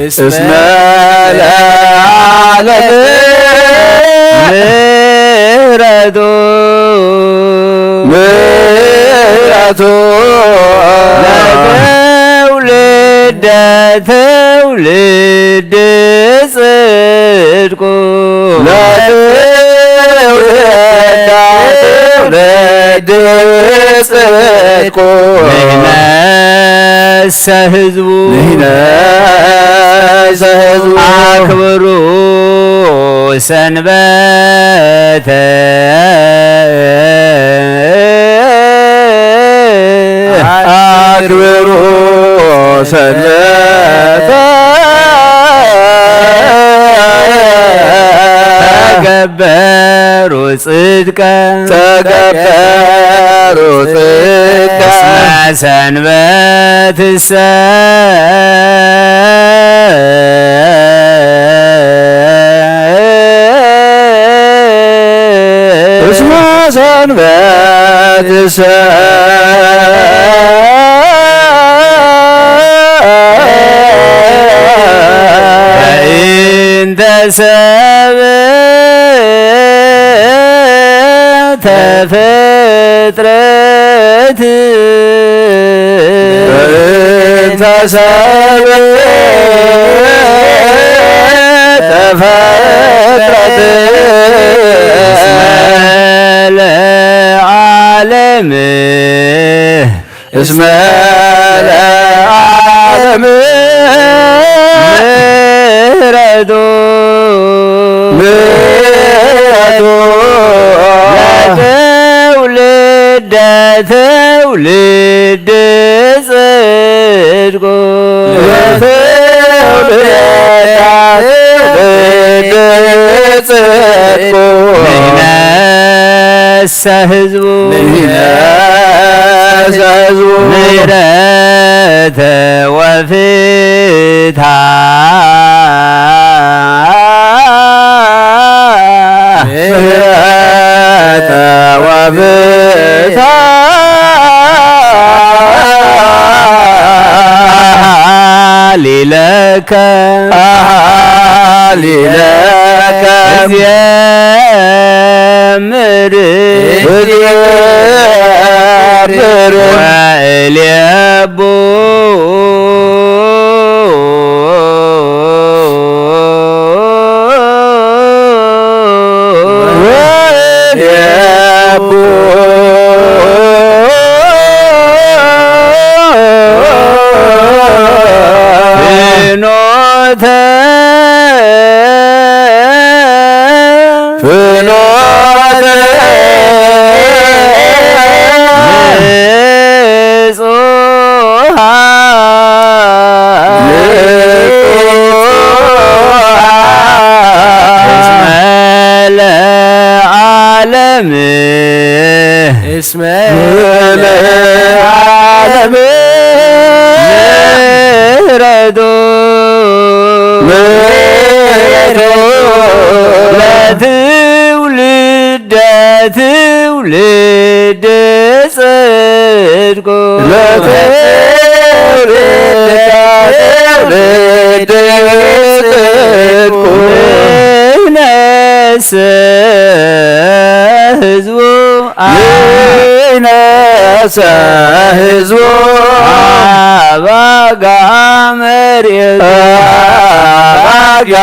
እስመ ለዓለም ምህረቱ ምህረቱ ለትውልደ ትውልድ ጽድቁ ለትውልደ ትውልድ ጽድቁ ንሕነሰ ህዝቡ ንሕነሰ ህዝቡ ኣክብሩ ሰንበተ ኣክብሩ ሰንበተ ተገበሩ ጽድቀ ተገበሩ ጽድቀ እስመ ሰንበትሰ እስመ ሰንበትሰ በእንተ ሰብ ተፈጥረት በእንተ ሰብ ተፈጥረት እስመ ለዓለም እስመ ለዓለም ምህረቱ ምህረቱ ለትውልደ ትውልድ ጽድቁ ለትውልደ ትውልድ ጽድቁ ንሕነሰ ህዝቡ ንሕነሰ ህዝቡ ምህረተ ወፍትሓ ምህረተ ወፍትሓ ሃሌለከ ሃሌለከ እዜምር እዜምር ወእልየቡ ወእልየቡ ፍኖተ ፍኖተ ንጹሃ ንጹሃ እስመ ለዓለም እስመ ለዓለም ምህረቱ ምህረቱ ለትውልደ ትውልድ ጽድቁ ለትውልደ ትውልድ ጽድቁ ንሕነሰ ህዝቡ ንሕነሰ ህዝቡ ኣባጋ መሬቱ ኣባጋ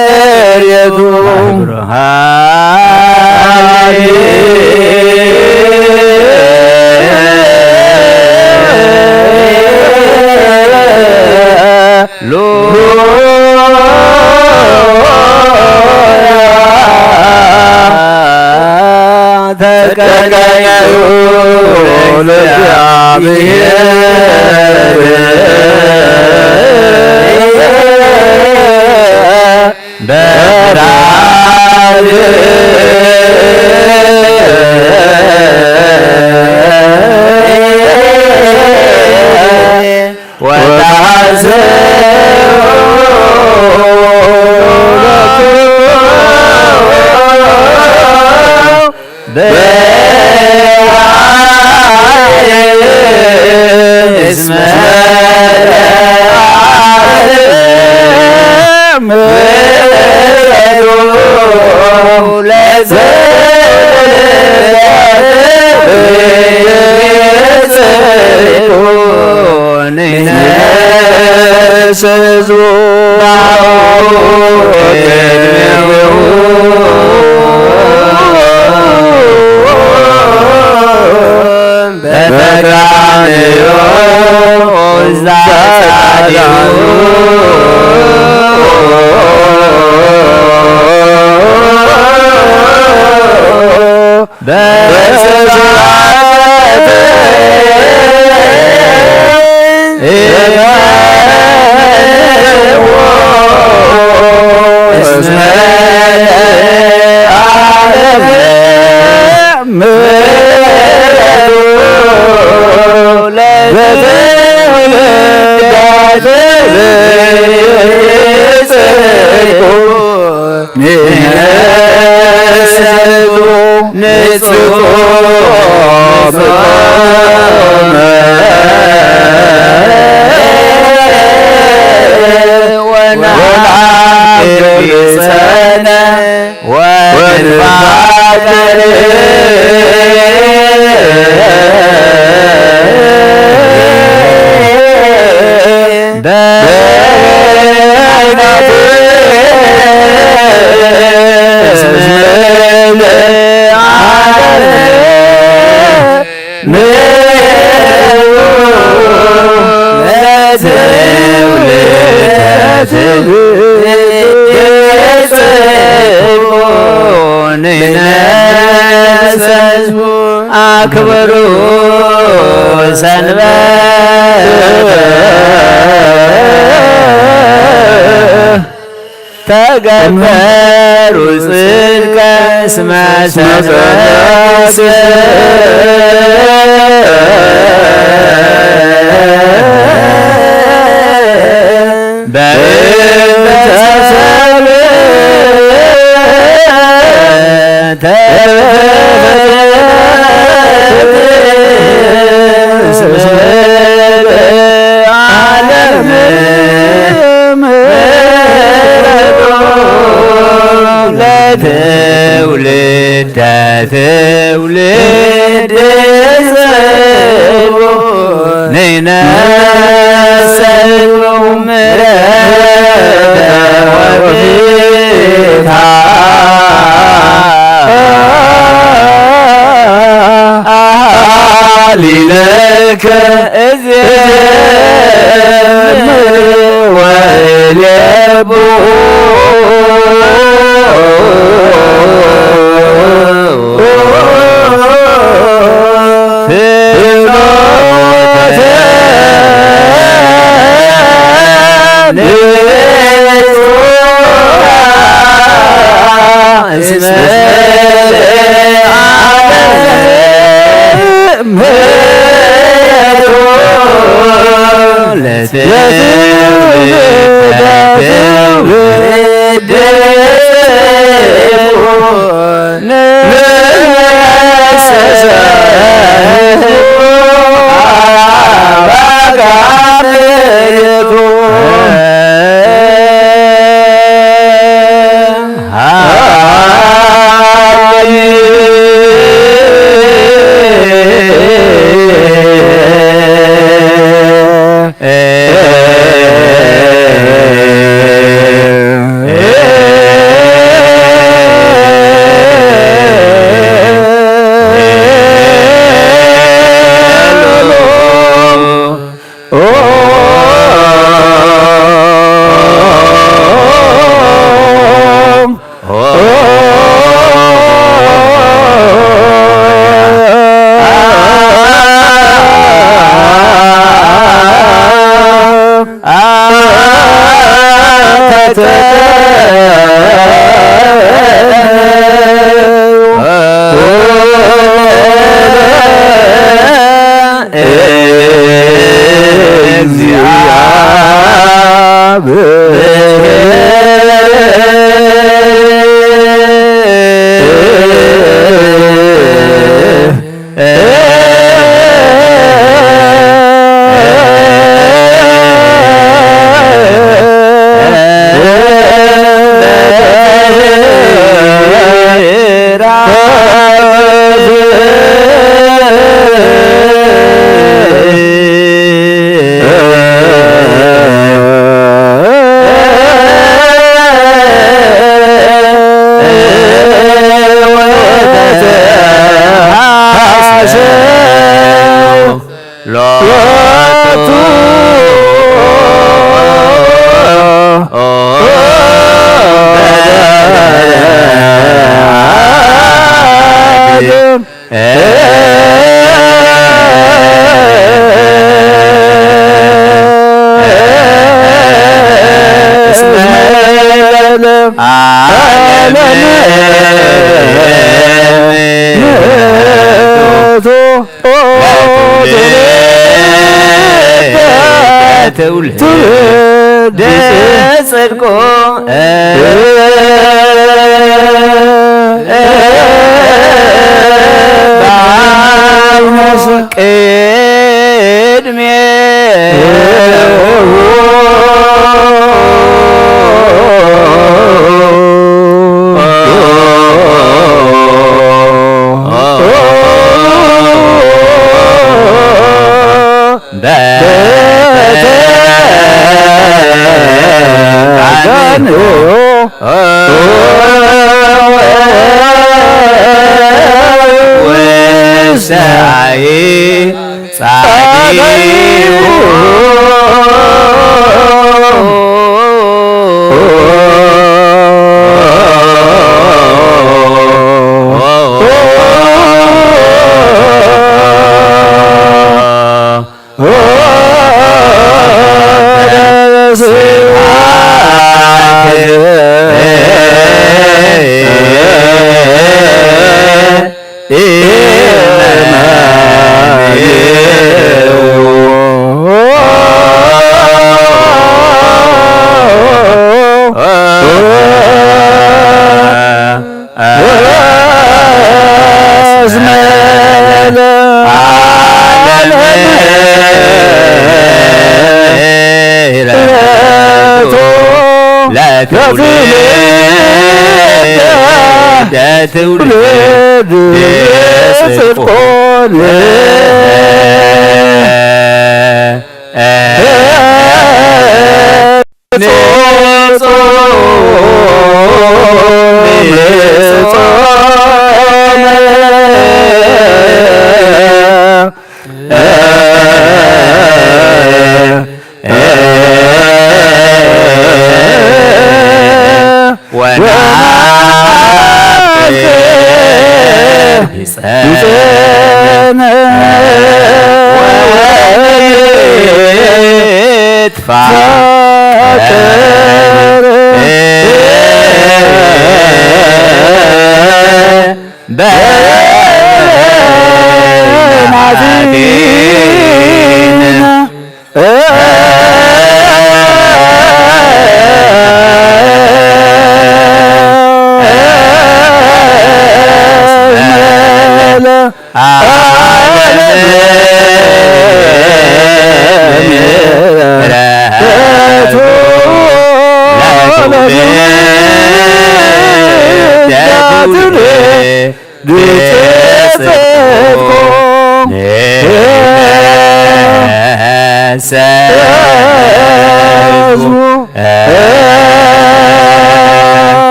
መሬቱ ብርሃን ሉያ ተቀኘው ለእግዚአብሔር በብርሃን ወታንስኡ በኃይል እስመ ምሕረቱ ለዘለዓለሙ። አክብሩ ሰንበት ተገበሩ ጽድቀ እስመ ሰንበት በእንተ ሰብእ ተፈጸመት። ዓለም ምሕረቱ ለትውልደ ትውልድ ጽቡ ንነሰሉ ምሕረተ ወፍታ አሃሊለከ እዜምር ወእሌቡ ፍኖተ ንጹሕ እስመ ምሕረቱ ዓለም ምሕረቱ ለትውልድ ጽድቁ ባርሙስ ቅድሜሁ በተጋንዮ ውሳይ ጻድቁ ለትውልድ ለትውልድ ጽድቆ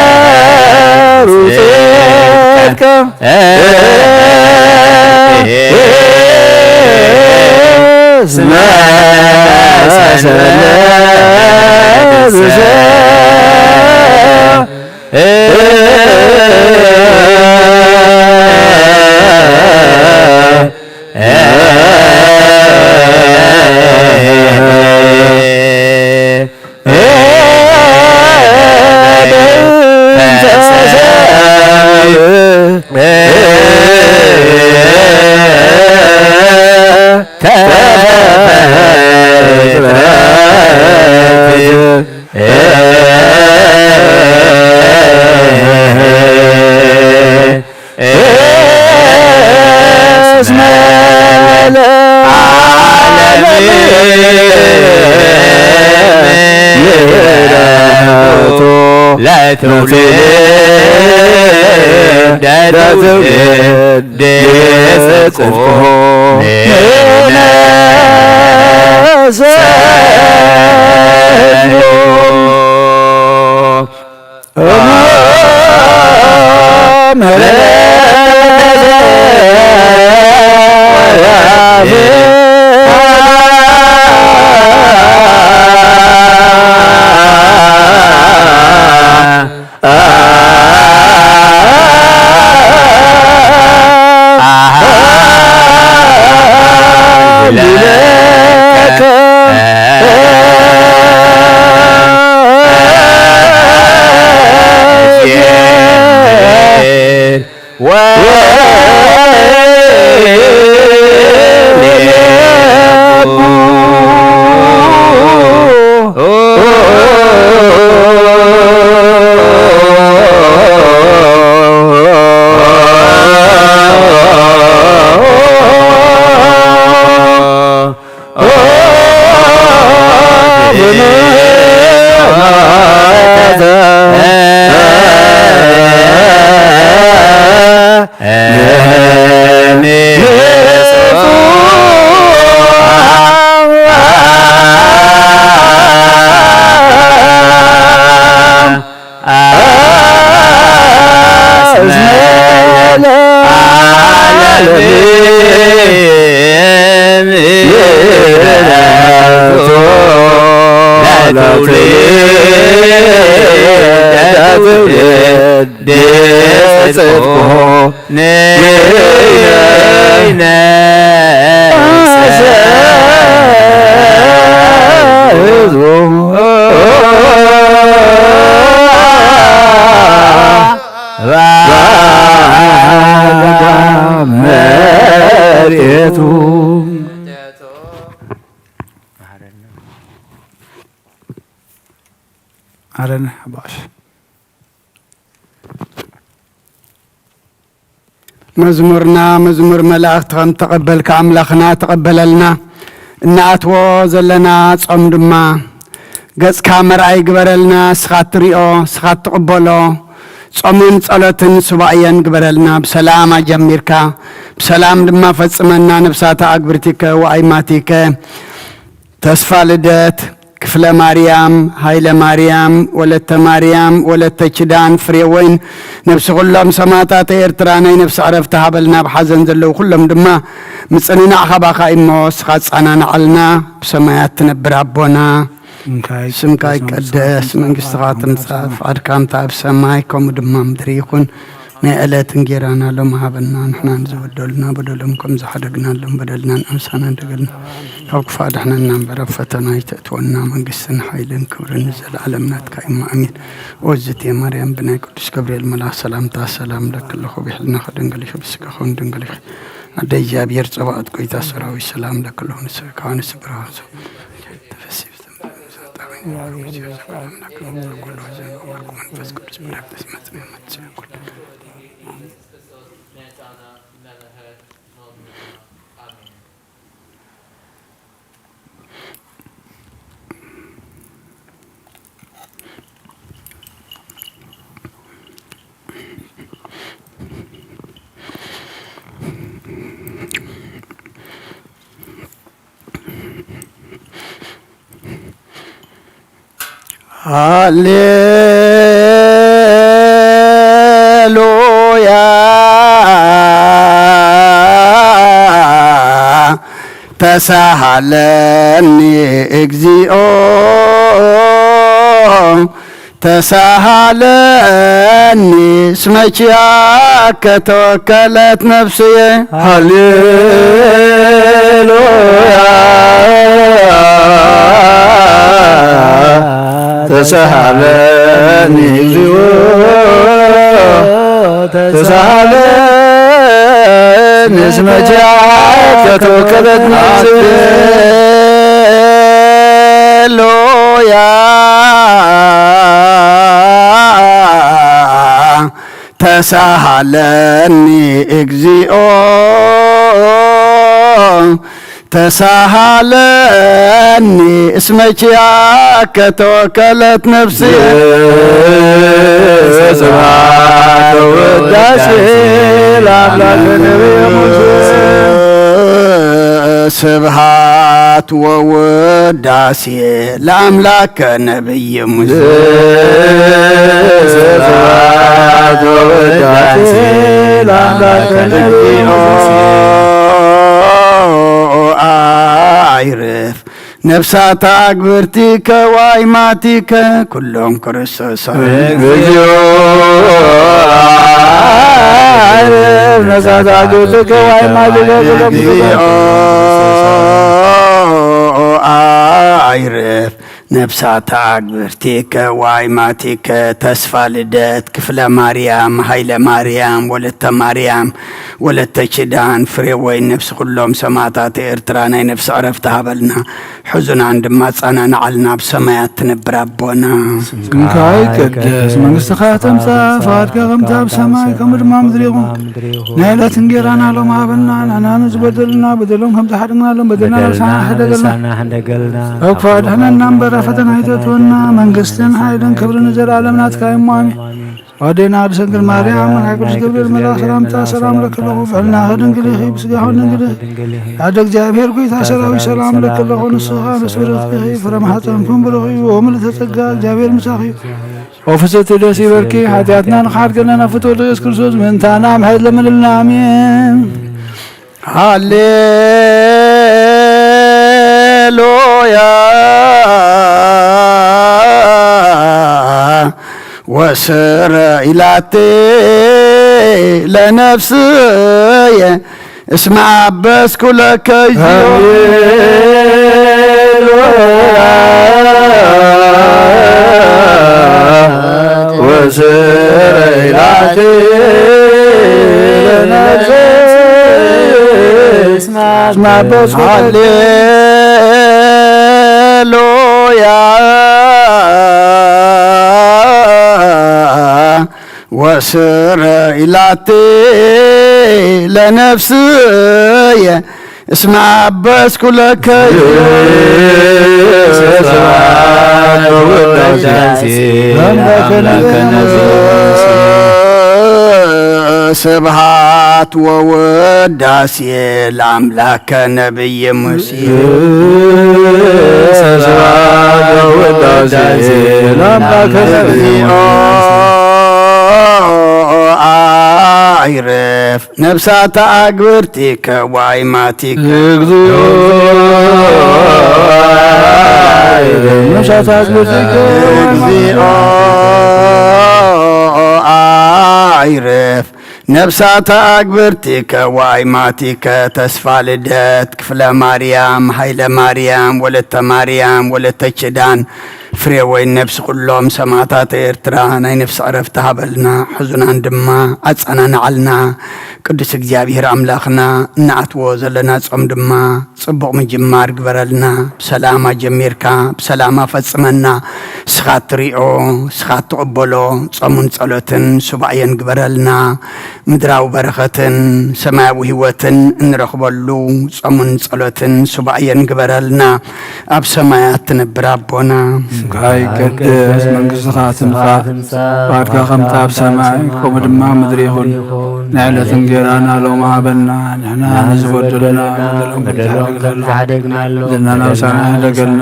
ተገበሩ ጽድቀ እስመ ሰንበተ እስመ ለዓለም ምሕረቱ ለትውልደ ትውልድ ጽድቁ ንነሰሉ። ኣረን ሓባሽ መዝሙርና መዝሙር መላእኽቲ ከም ተቐበልካ ኣምላኽና ተቐበለልና። እንኣትዎ ዘለና ጾም ድማ ገጽካ መርኣይ ግበረልና። ንስኻ ትሪኦ፣ ንስኻ ትቕበሎ። ጾምን ጸሎትን ሱባኤን ግበረልና። ብሰላም ኣጀሚርካ ብሰላም ድማ ፈጽመና። ነብሳታ ኣግብርቲከ ወኣይማቲከ ተስፋ ልደት፣ ክፍለ ማርያም፣ ሃይለ ማርያም፣ ወለተ ማርያም፣ ወለተ ችዳን፣ ፍሬወይን፣ ነብሲ ኩሎም ሰማእታት ኤርትራ ናይ ነብሲ ዕረፍቲ ሃበልና። ኣብ ሓዘን ዘለዉ ኩሎም ድማ ምጽንናዕ ካባኻ እሞ ንስኻ ጻናናዓልና። ብሰማያት ትነብር ኣቦና፣ ስምካ ይቀደስ፣ መንግስትኻ ትምጻእ፣ ፍቓድካ ከምታ ኣብ ሰማይ ከምኡ ድማ ምድሪ ይኹን። ናይ ዕለት እንጌራና ሎሚ ሃበና፣ ንሕና ንዝበደሉና በደሎም ከም ዝሓደግናሎም በደልና ንኣምሳና ደገልና፣ ካብ ክፉእ ኣድሕነና እምበር ኣብ ፈተና ኣይተእትወና፣ መንግስትን ሓይልን ክብርን ንዘለኣለም ናትካ እዩ፣ ኣሜን። ኦዝቴ ማርያም ብናይ ቅዱስ ገብርኤል መልኣኽ ሰላምታ ሰላም እለኪ ኣለኹ፣ ብሕልናኺ ድንግል ኢኺ፣ ብስጋኺ እውን ድንግል ኢኺ። ኣደ እግዚኣብሔር ጸባኦት ጎይታ ሰራዊት ሰላም እለኪ ኣለኹ፣ ንስጋኺ ንስብራቱ ተፈሲ ሃሌሉያ ተሳሃለኒ እግዚኦ ተሳሃለኒ እስመ ኪያከ ተወከለት ነፍስየ። ሃሌሉያ ተሳሃለኒ እግዚኦ ተሳሃለኒ እስመ ኪያከ ተወከለት ነፍስየ። ሃሌሉያ ተሳሃለኒ እግዚኦ ተሳሃለኒ እስመ ኪያከ ተወከለት ነፍስየ። ስብሐት ወውዳሴ ለአምላክ ነቢየ ሙሴ። ስብሐት ወውዳሴ ለአምላክ ነቢይ ሙሴ። ስብሐት ወውዳሴ ለአምላክ ነቢይ ሙሴ። ነፍሳት ኣግብርቲከ ዋይማቲከ ኩሎም ክርስቶስ። እግዚኦ፣ ነፍሳት ኣግብርቲከ ዋይማቲከ ኩሎም ክርስቶስ። አይረፍ። ነፍሳት ኣግብርቲከ ዋይማቲከ ተስፋ ልደት፣ ክፍለ ማርያም፣ ሃይለ ማርያም፣ ወለተ ማርያም፣ ወለተ ኪዳን፣ ፍሬወይን ነፍሲ ኩሎም ሰማእታት ኤርትራ ናይ ነፍሲ ዕረፍቲ ሃበልና። ሕዙናን ድማ ኣጸናንዓልና፣ ኣብ ሰማያት ትነብር ኣቦና። ስምካ ይቀደስ፣ መንግስትኻ ትምጻእ፣ ፍቓድካ ከምቲ ኣብ ሰማይ ከምኡ ድማ ምድሪ ይኹን። ናይ ዕለት እንጌራና ሎም ሃበና፣ ንሕና ንዝበደሉና በደሎም ከም ዝሓደግናሎም በደልና ንሳና ሕደገልና። ካብ ክፉእ ኣድሕነና እምበር ኣብ ፈተና ኣይተእትወና፣ መንግስትን ሓይልን ክብርን ንዘለኣለም ናትካ እዩ እሞ ኣሜን። ኣዴና ቅድስት ድንግል ማርያም፣ ናይ ቅዱስ ገብርኤል መልኣክ ሰላምታ ሰላም ለኪ ኣለኹ። ብዕልናኺ ድንግል ኢኺ፣ ብስጋኺ ድንግል ኢኺ። ኣደ እግዚኣብሔር ጎይታ ሰራዊት ሰላም ለኪ ኣለኹ። ንስኺ ከኣ ንስብርትኪ ኢኺ፣ ፍረ ማሕፀንኩም ብሩኽ እዩ። ወምልእተ ጸጋ እግዚኣብሔር ምሳኺ እዩ። ኦ ፍስሕቲ ደስ ይበልኪ፣ ሓጢኣትና ንኽሓድገልና ናብ ፍትወ ኢየሱስ ክርስቶስ ምእንታና ምሕረት ለምንልና። ኣሜን። ሃሌሉያ ወስረ ኢላቴ ለነፍስየ እስመ አበስኩ ለከ እግዚኦ። ሃሌሉያ ወስረ ኢላቴ ለነፍስየ እስመ አበስኩ ለከ ሃሌሉያ ወስረ ኢላቴ ለነፍስየ እስመ አበስኩ ለከ ስብሐት ወውዳሴ ለአምላከ ነቢይ ሙሴ። ስብሐት ወውዳሴ ለአምላከ ነቢይ ሙሴ። ስብሐት ወውዳሴ ለአምላከ ነቢይ ሙሴ። አይረፍ ነፍሳተ አግብርቲከ ዋይማቲከ። እግዚኦ ነፍሳተ አግብርቲከ። እግዚኦ አይረፍ ነፍሳተ አግብርቲከ ዋይማቲከ። ተስፋ ልደት፣ ክፍለ ማርያም፣ ሃይለ ማርያም፣ ወለተ ማርያም፣ ወለተ ኪዳን፣ ፍሬወይን ነፍሲ ኩሎም ሰማእታት ኤርትራ ናይ ነፍሲ ዕረፍቲ ሃበልና፣ ሕዙናን ድማ ኣጸናንዓልና። ቅዱስ እግዚኣብሔር ኣምላኽና፣ እንኣትዎ ዘለና ጾም ድማ ጽቡቕ ምጅማር ግበረልና። ብሰላም ኣጀሚርካ ብሰላም ኣፈጽመና። ንስኻ እትሪኦ፣ ንስኻ እትቕበሎ ጾምን ጸሎትን ሱባኤን ግበረልና። ምድራዊ በረኸትን ሰማያዊ ህይወትን እንረኽበሉ ጾምን ጸሎትን ሱባኤን ግበረልና። ኣብ ሰማያት ትነብር ኣቦና። ስምካ ይቀደስ፣ መንግስትኻ ትምጻእ፣ ፍቓድካ ከምቲ ኣብ ሰማይ ከምኡ ድማ ምድሪ ይኹን። ናይ ዕለት እንጌራና ሎሚ ሃበና፣ ንሕና ንዝበደሉና በደሎም ከም ዝሓደግናሎም በደልና ናብ ሳና ሕደገልና፣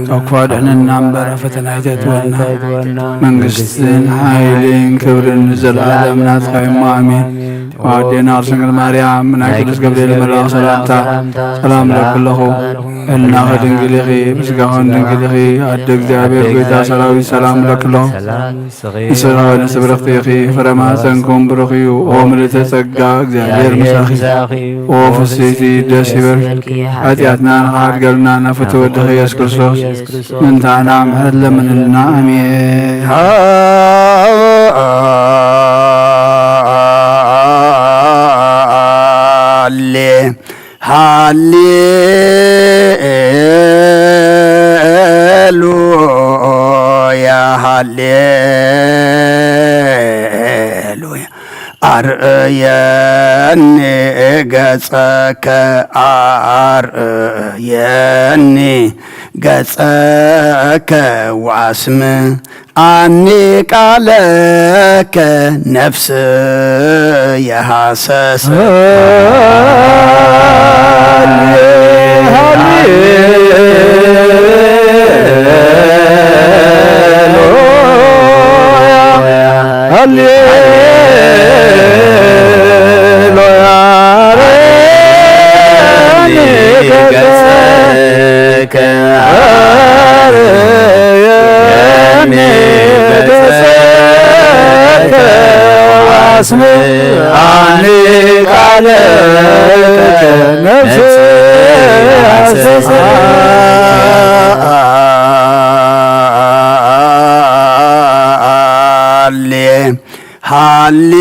ካብ ክፉእ ኣድሕነና እምበር ኣብ ፈተና ኣይተእትወና። መንግስትን ሓይልን ክብርን ንዘለኣለም ናትካ እዩ እሞ ኣሜን። ኣዴና ቅድስት ድንግል ማርያም፣ ናይ ቅዱስ ገብርኤል መልኣኽ ሰላምታ ሰላም እለኪ ኣለኹ። ሕልናኺ ድንግል ኢኺ፣ ብስጋኺ ድንግል ኢኺ። ኣደ እግዚኣብሔር፣ ጎይታ ሰራዊት፣ ሰላም እለኪ ኣለኹ። ንስኺ ንስብርኽቲ ኢኺ፣ ፍረ ማህፀንኩም ብሩኽ እዩ። ኦ ምልእተ ጸጋ፣ እግዚኣብሔር ምሳኺ። ኦ ፍስሕቲ፣ ደስ ይበልኪ። ሓጢኣትና ንኽሓድገልና ናብ ፍትወ ወድኺ ኢየሱስ ክርስቶስ ምእንታና ምሕረት ለምንልና። ኣሜን። ሃሌ ሃሌሉያ፣ ሃሌሉያ። ኣርእየኒ ገጸከ፣ ኣርእየኒ ገጸከ ወኣስምዓኒ ቃለከ፣ ነፍስየ ሃሰሰት። ሃሌሉያ። ከአርየኒ ገጸከ ወአስምዓኒ ቃለከ ነፍስየ ሐሰሰት። ሃሌ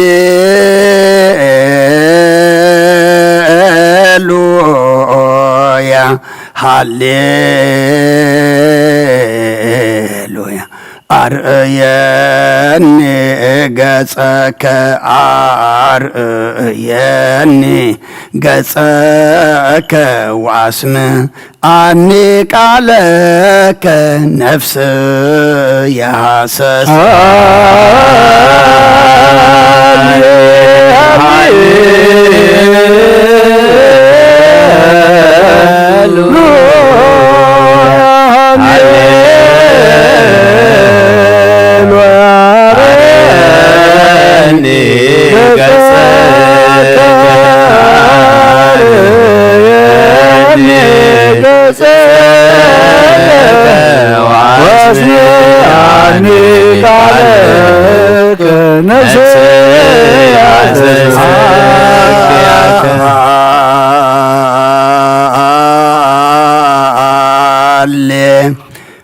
ሃሌሉያ። ኣርእየኒ ገጸከ፣ ኣርእየኒ ገጸከ ወአስምዓኒ ቃለከ ነፍስየ ሐሰሰት።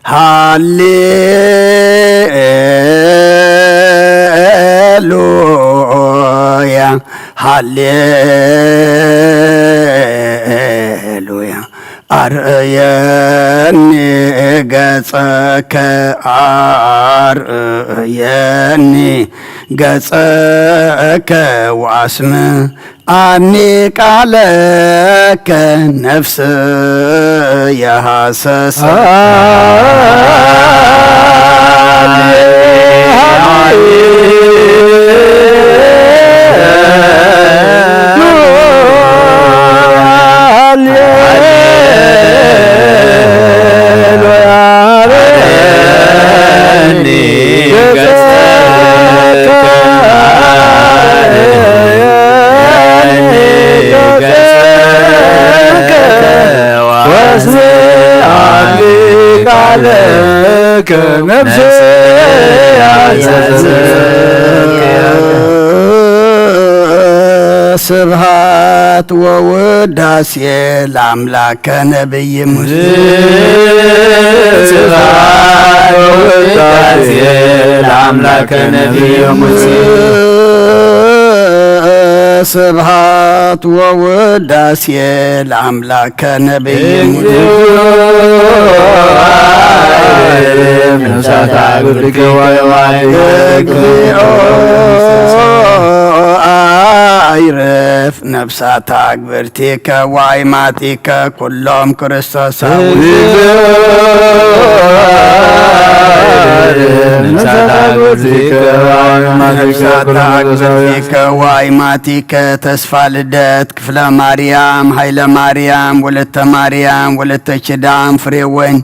ሃሌ ሃሌሉያ፣ ሃሌሉያ። ኣርእየኒ ገጸከ፣ ኣርእየኒ ገጸከ ወአስምዓኒ ቃለከ ነፍስየ ሐሰሰት። ስብሐት ወውዳሴ ለአምላከ ነቢይ ሙሴ። ስብሐት ወውዳሴ ለአምላከ ነቢይ ሙሴ። ስብሐት ወውዳሴ ለአምላከ ነቢይ ሙሴ። ነፍሳት አግብርቲከ ወአይማቲከ። እግዚኦ አይረፍ ነፍሳት አግብርቲከ ወአይማቲከ ኩሎም ክርስቶሳዊ። ነፍሳት አግብርቲከ ወአይማቲከ ነፍሳት አግብርቲከ ወአይማቲከ ተስፋ ልደት፣ ክፍለ ማርያም፣ ኃይለ ማርያም፣ ወለተ ማርያም፣ ወለተ ኪዳን፣ ፍሬወይን፣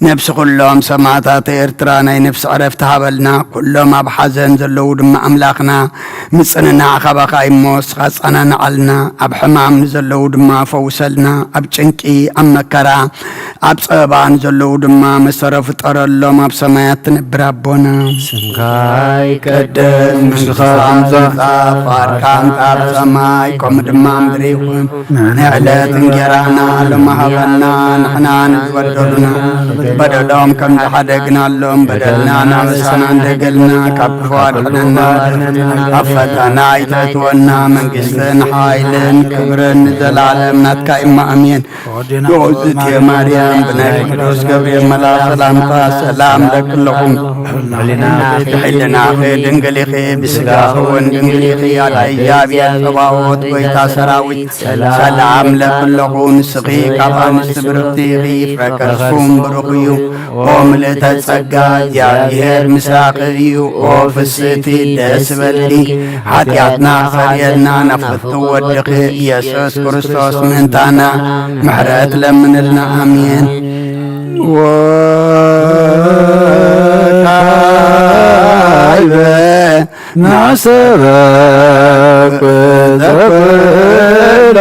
ነፍሲ ኩሎም ሰማዕታት ኤርትራ ናይ ነፍሲ ዕረፍቲ ሃበልና። ኩሎም ኣብ ሓዘን ዘለዉ ድማ ኣምላኽና ምጽንናዕ ካባኻ እሞ ንስኻ ኣጸናንዓልና። ኣብ ሕማም ንዘለዉ ድማ ፈውሰልና። ኣብ ጭንቂ፣ ኣብ መከራ፣ ኣብ ጸበባ ንዘለዉ ድማ መሰረ ፍጠረሎም። ኣብ ሰማያት ትነብር ኣቦና፣ ስምካ ይቀደስ፣ መንግስትኻ ትምጻእ፣ ፍቓድካ ትምጻእ ኣብ ሰማይ ከምኡ ድማ ኣብ ምድሪ ይኹን። ንዕለት እንጀራና ሎሚ ሃበና፣ ንሕና ንዝበደሉና በደሎም ከም ዝሓደግናሎም በደልና እናነሳና እንደገልና፣ ካብ ክፉ ኣድሕነና፣ ኣብ ፈተና ኣይተእትወና፣ መንግስትን ሓይልን ክብርን ንዘለዓለም ናትካ እዩ፣ ኣሜን። ኦዝቴ ማርያም ብናይ ቅዱስ ገብርኤል መልኣክ ሰላምታ ሰላም ለክለኹም፣ ብሕልናኺ ድንግል ኢኺ፣ ብስጋኺ እውን ድንግል ኢኺ፣ ኣደ እግዚኣብሔር ጸባኦት፣ ጎይታ ሰራዊት፣ ሰላም ለክለኹ፣ ንስኺ ካብ ኣንስቲ ብርክቲ ኢኺ፣ ፍረ ከርስኹም ብሩኽ እዩ። ኦ ምልእተ ጸጋ፣ እግዚኣብሔር ምሳኺ እዩ። ኦ ፍስቲ ደስ በልኪ፣ ሓጢኣትና ክሰርየልና ናፍቅቲ ወድኺ ኢየሱስ ክርስቶስ ምእንታና ምሕረት ለምንልና። ኣሜን። ወካይበ ናሰበክ ዘብሎ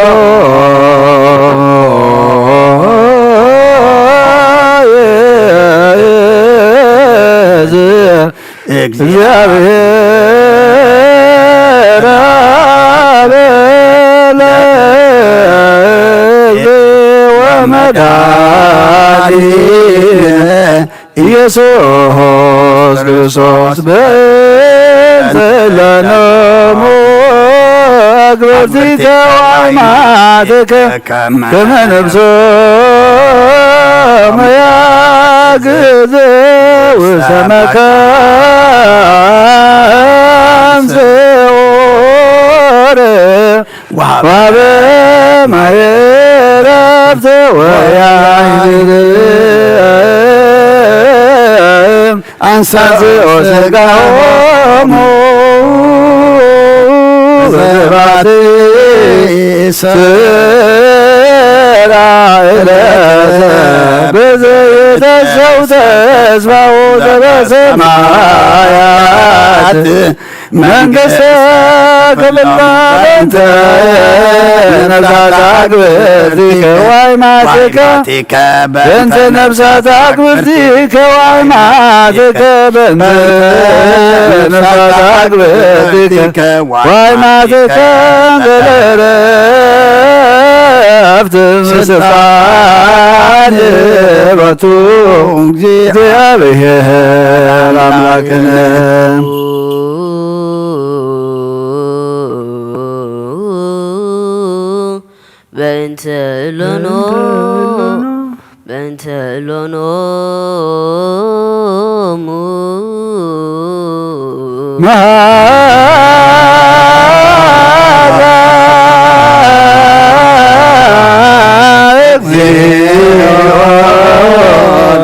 መድኃኒነ ኢየሱስ ክርስቶስ በእንተ ለነሙ አግብርቲከ ወአይማቲከ ከመ ነብሶሙ ያግዝ ውስተ መካን ስዑር ወሀበ ማየ ዕረፍት ወያህድር አንሳዝኦ ሥጋሆሙ በዘባቲ ስራ ዕለተ በዘይተሰው ተስፋው ዘበሰማያት መንግሥተ ክብላ በእንተ ነፍሳት አግብርቲከ ወአይማቲከ በእንተ ነፍሳት አግብርቲከ ወአይማቲከ በእንተ ነፍሳት አግብርቲከ ወአይማቲከ በለረፍት ምስፋን በቱ እግዚአብሔር አምላክነ። በእንተ እሎኖ በእንተ እሎኖሙ መሐራ እግዚኦ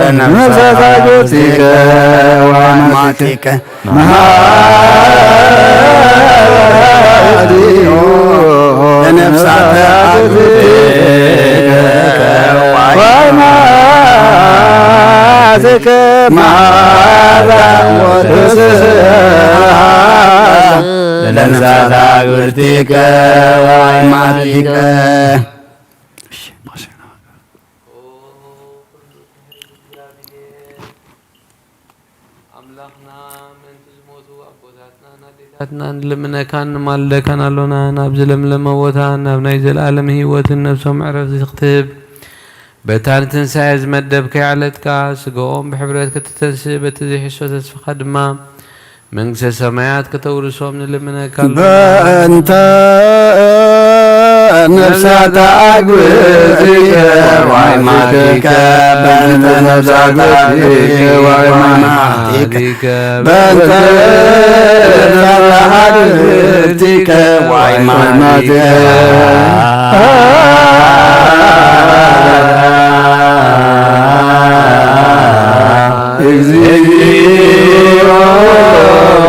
ለነፍሳት አግብርቲከ ወአማቲከ መሐራ እግዚኦ ለነፍሳት አግብርቲከ ወአይማቲከ መሐራ ወትስብሐ ለነፍሳት አግብርቲከ ወአይማቲከ። ኣምላኽና፣ ምእንቲ ዝሞቱ ኣቦታትናን ኣዴታትናን ንልምነካን ንማልደካን ኣሎና። ናብዚ ለምለመ ቦታ፣ ናብ ናይ ዘለኣለም ህይወትን ነፍሶም ዕረፍቲ ክትህብ፣ በታ ንትንሳኤ ዝመደብካያ ዕለት ከኣ፣ ስጋኦም ብሕብረት ከተተንስእ፣ በቲ ዘይሕሶ ተስፋኻ ድማ መንግስተ ሰማያት ከተውርሶም ንልምነካ ኣሎና። በእንተ ነፍሳት አግብርቲከ ወአይማቲከ በእንተ ነፍሳት አግብርቲከ ወአይማቲከ በእንተ ነፍሳት አግብርቲከ ወአይማቲከ እግዚኦ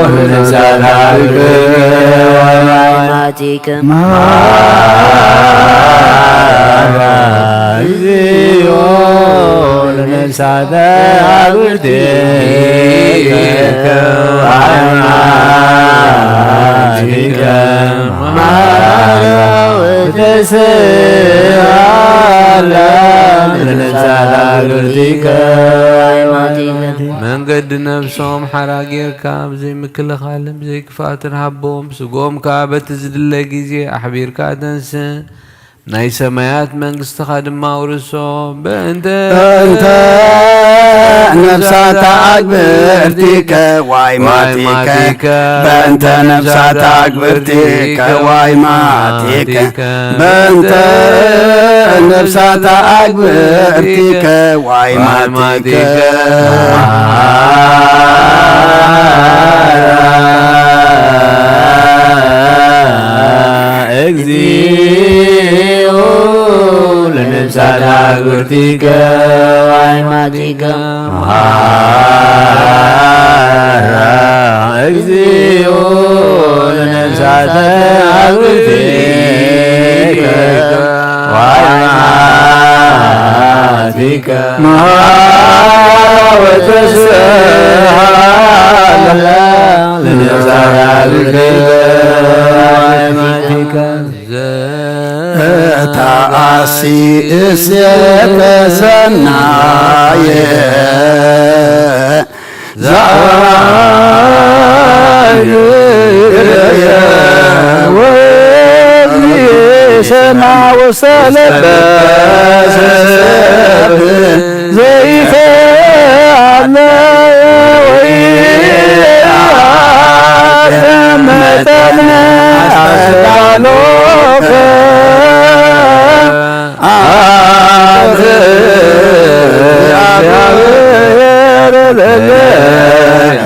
ለነፍሳት አግብርቲከ ወአይማቲከ መሐራ እግዚኦ ለነፍሳት አግብርቲከ ወአይማቲከ መሐራ ወትስብሐ ለነፍሳት አግብርቲከ ወአይማቲከ መንገዲ ነፍሶም ሓራ ጌርካ ብዘይ ምክልኻልን ብዘይ ክፍኣትን ሃቦም። ስግኦም ከኣ በቲ ዝድለ ግዜ ኣሕቢርካ ተንስእ። ናይ ሰማያት መንግስትኻ ድማ ኣውርሶም። በእንተ በእንተ ነፍሳት አግብርቲከ ወአይማቲከ በእንተ ነፍሳት አግብርቲከ ወአይማቲከ በእንተ ነፍሳት አግብርቲከ ወአይማቲከ እግዚኦ ለነፍሳት አግብርቲከ ወአይማቲከ መሐራ እግዚኦ ለነፍሳት አግብርቲከ ወአይማቲከ መሐራ ወትስብሐ ለነፍሳት አግብርቲከ ወአይማቲከ ዘተአሲ እሴተ ሰናየ ዘአይየ ወእግዚእሰና ውስተ ለበሰ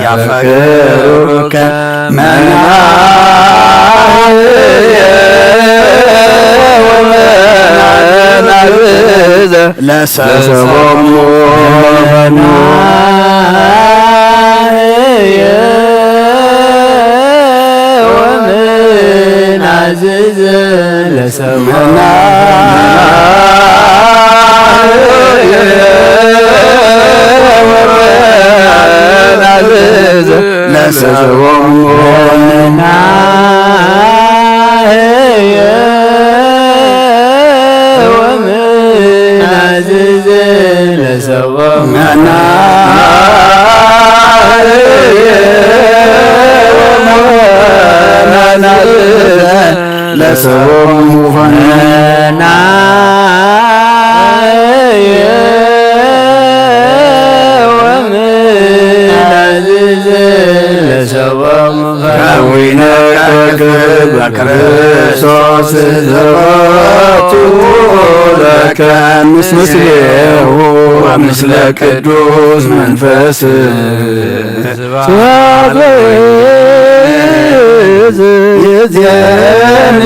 ያፈቅሩከ መናህየ ወመናፍዘ ለሰቦሙ መናህየ ወመናዝዘ ለሰቦሙ መናህየ ወመናዝዘ ለሰቦሙ መናህየ ወመናዝዘ ለሰቦሙ መናህየ ወመናዝዘ ለሰቦሙ መናህየ ወመናዝዘ ለሰቦሙ ከዊነ ከክብ በክርስቶስ ዘወቱ ለከ ምስሌሁ ወምስለ ቅዱስ መንፈስ ስብሐት ይእዜኒ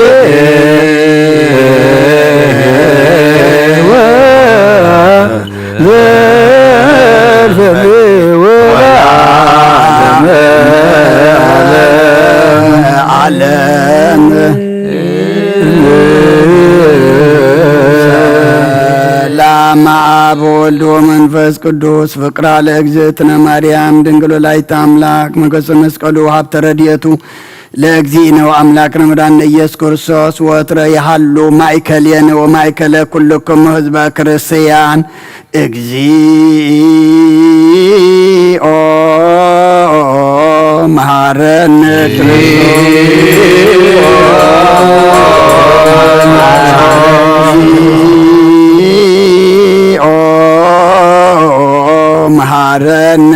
ወዘልፈኒ ወለዓለመ ዓለም። ሰላም አብ ወልድ ወመንፈስ ቅዱስ ፍቅራ ለእግዝእትነ ማርያም ድንግል ወላዲተ አምላክ መገጹ መስቀሉ ሀብተ ረድኤቱ ለእግዚእነ ወአምላክነ መድኃኒነ ኢየሱስ ክርስቶስ ወትረ ይሃሉ ማእከሌነ ወማእከለ ኩልክሙ ህዝበ ክርስቲያን። እግዚኦ መሐረነ ክርስቶስ። መሐረነ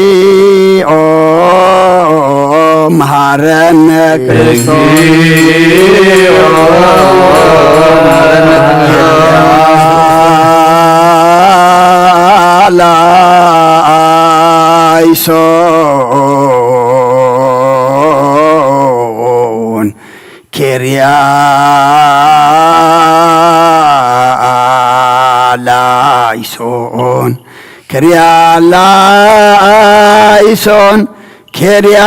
እግዚኦ መሐረነ ክርስቶስ። ላይሶን ኪርያ ላይሶን ኪርያ ላይሶን ኪርያ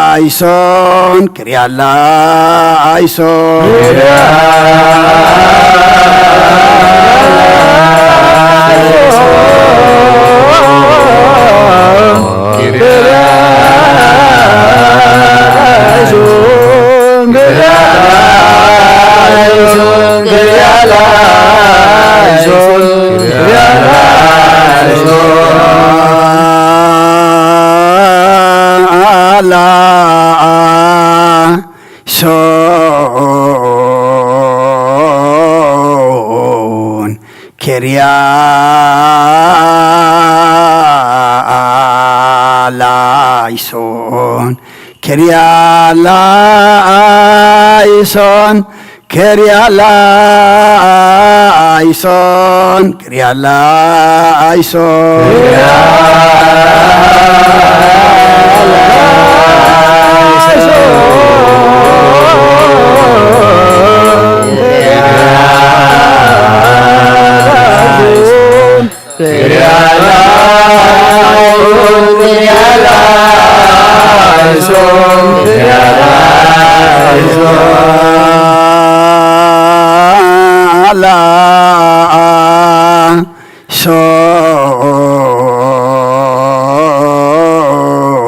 ላይሶን ኪርያ ላይሶን። ላይሶን ኪርያ ላይሶን ኪርያ ላይሶን ኪርያ ላይሶን ኪርያ ላይሶን።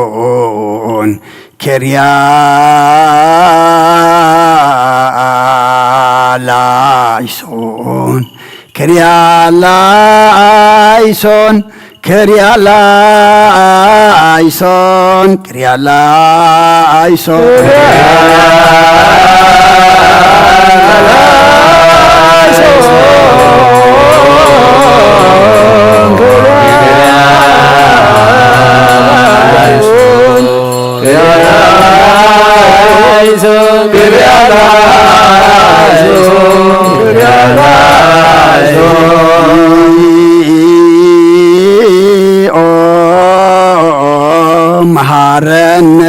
ላይሶን ኪርያ ላይሶን ኪርያ ላይሶን ኪርያ ላይሶን ኪርያ ላይሶን። መሃረነ።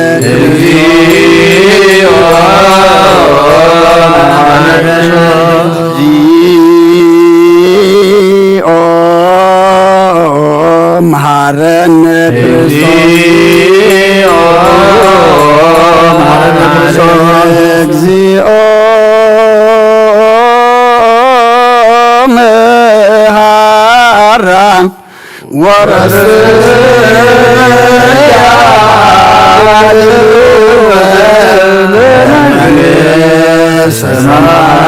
እግዚኦ መሃረነ ክርስቶስ። እግዚኦ መሃራ ወረስያ ሰማያት።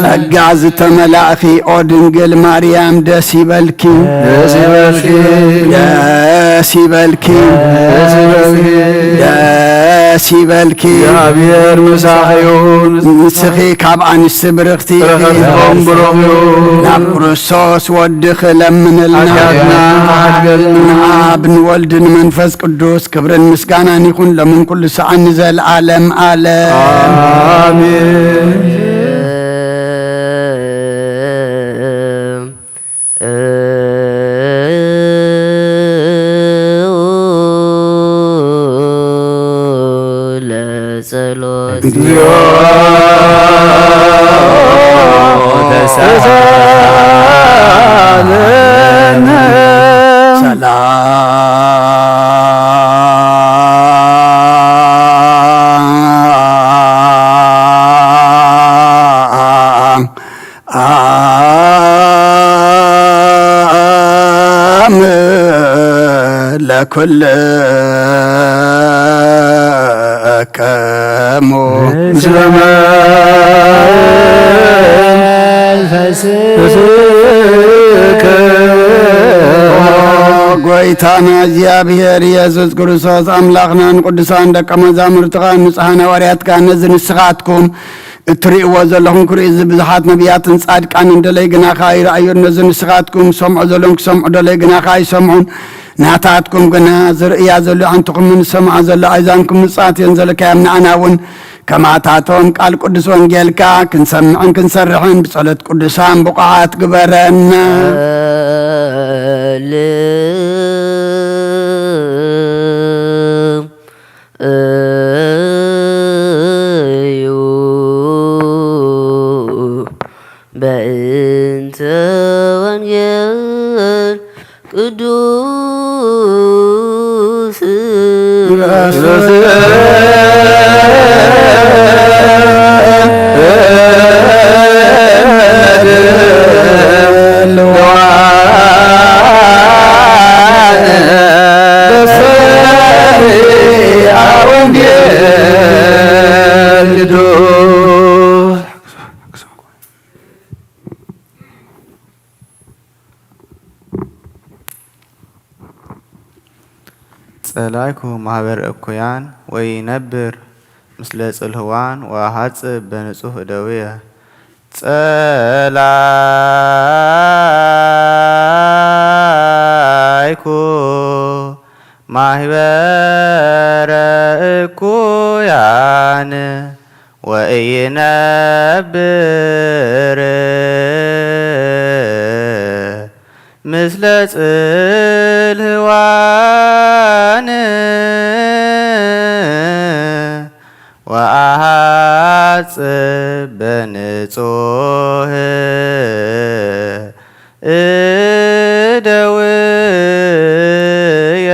ጸጋ ዝተመላእኺ ኦ ድንግል ማርያም ደስ ይበልኪ፣ ደስ ይበልኪ፣ ደስ ይበልኪ፣ ደስ ይበልኪ፣ ደስ ይበልኪ። እግዚኣብሔር ምሳኺ ይኹን። ንስኺ ካብ ኣንስቲ ብርኽቲ ኢኺ፣ ብርኽቲ ብሩኽ እዩ። ናብ ክርስቶስ ወድኺ ለምንልና። ሓጢኣትና ይሓድገልና። ንኣብ ንወልድ ንመንፈስ ቅዱስ ክብርን ምስጋናን ይኹን ሎምን ኩሉ ሰዓን ንዘለዓለም ዓለም። ኣሜን። ለጸሎት። እግዚኦ ተሳለነ። ሰላም። አም ለኩልክሙ። ምስለ መንፈስከ። ጎይታና እግዚኣብሔር ኢየሱስ ክርስቶስ ኣምላኽናን ቅዱሳን ደቀ መዛሙርትኻን ንጹሓን ሃዋርያትካ ነዚ ንስኻትኩም እትርእይዎ ዘለኹም ክርኢ፣ እዚ ብዙሓት ነቢያትን ጻድቃንን ደለይ ግናኻ ኣይረኣዩን። ነዚ ንስኻትኩም ሰምዖ ዘለኹም ክሰምዑ ደለይ ግናኻ ኣይሰምዑን። ናታትኩም ግና ዝርእያ ዘሎ ኣዕንትኹምን ዝሰምዓ ዘሎ ኣእዛንኩም ንጻት እየን ዘለካዮም። ንኣና እውን ከማታቶም ቃል ቅዱስ ወንጌልካ ክንሰምዕን ክንሰርሕን ብጸሎት ቅዱሳን ብቑዓት ግበረና። እዩ በእንተ ወንጌል ቅዱስ። ጸላይኩ ማህበር እኩያን ወይነብር ምስለ ጽልህዋን ወአሐጽብ በንጹህ እደውየ። ጸላይኩ ማህበረ እኩያን ወኢይነብር ምስለ ጽልህዋን ወአሐጽብ በንጹህ እደውየ።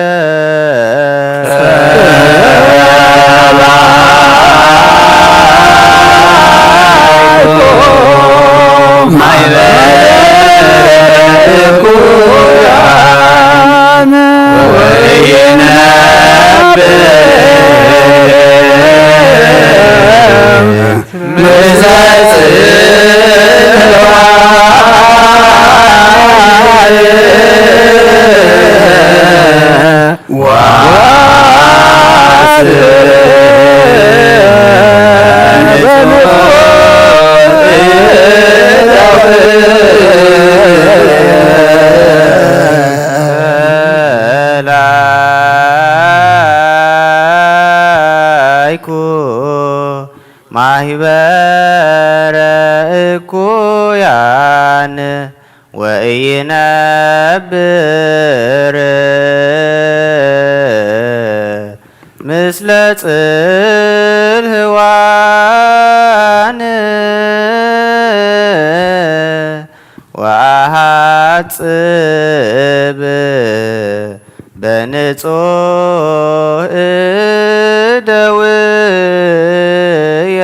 ማሕበረ እኩያን ወኢይነብር ምስለ ጽልህዋን ወአሐጽብ በንጹህ እደውየ።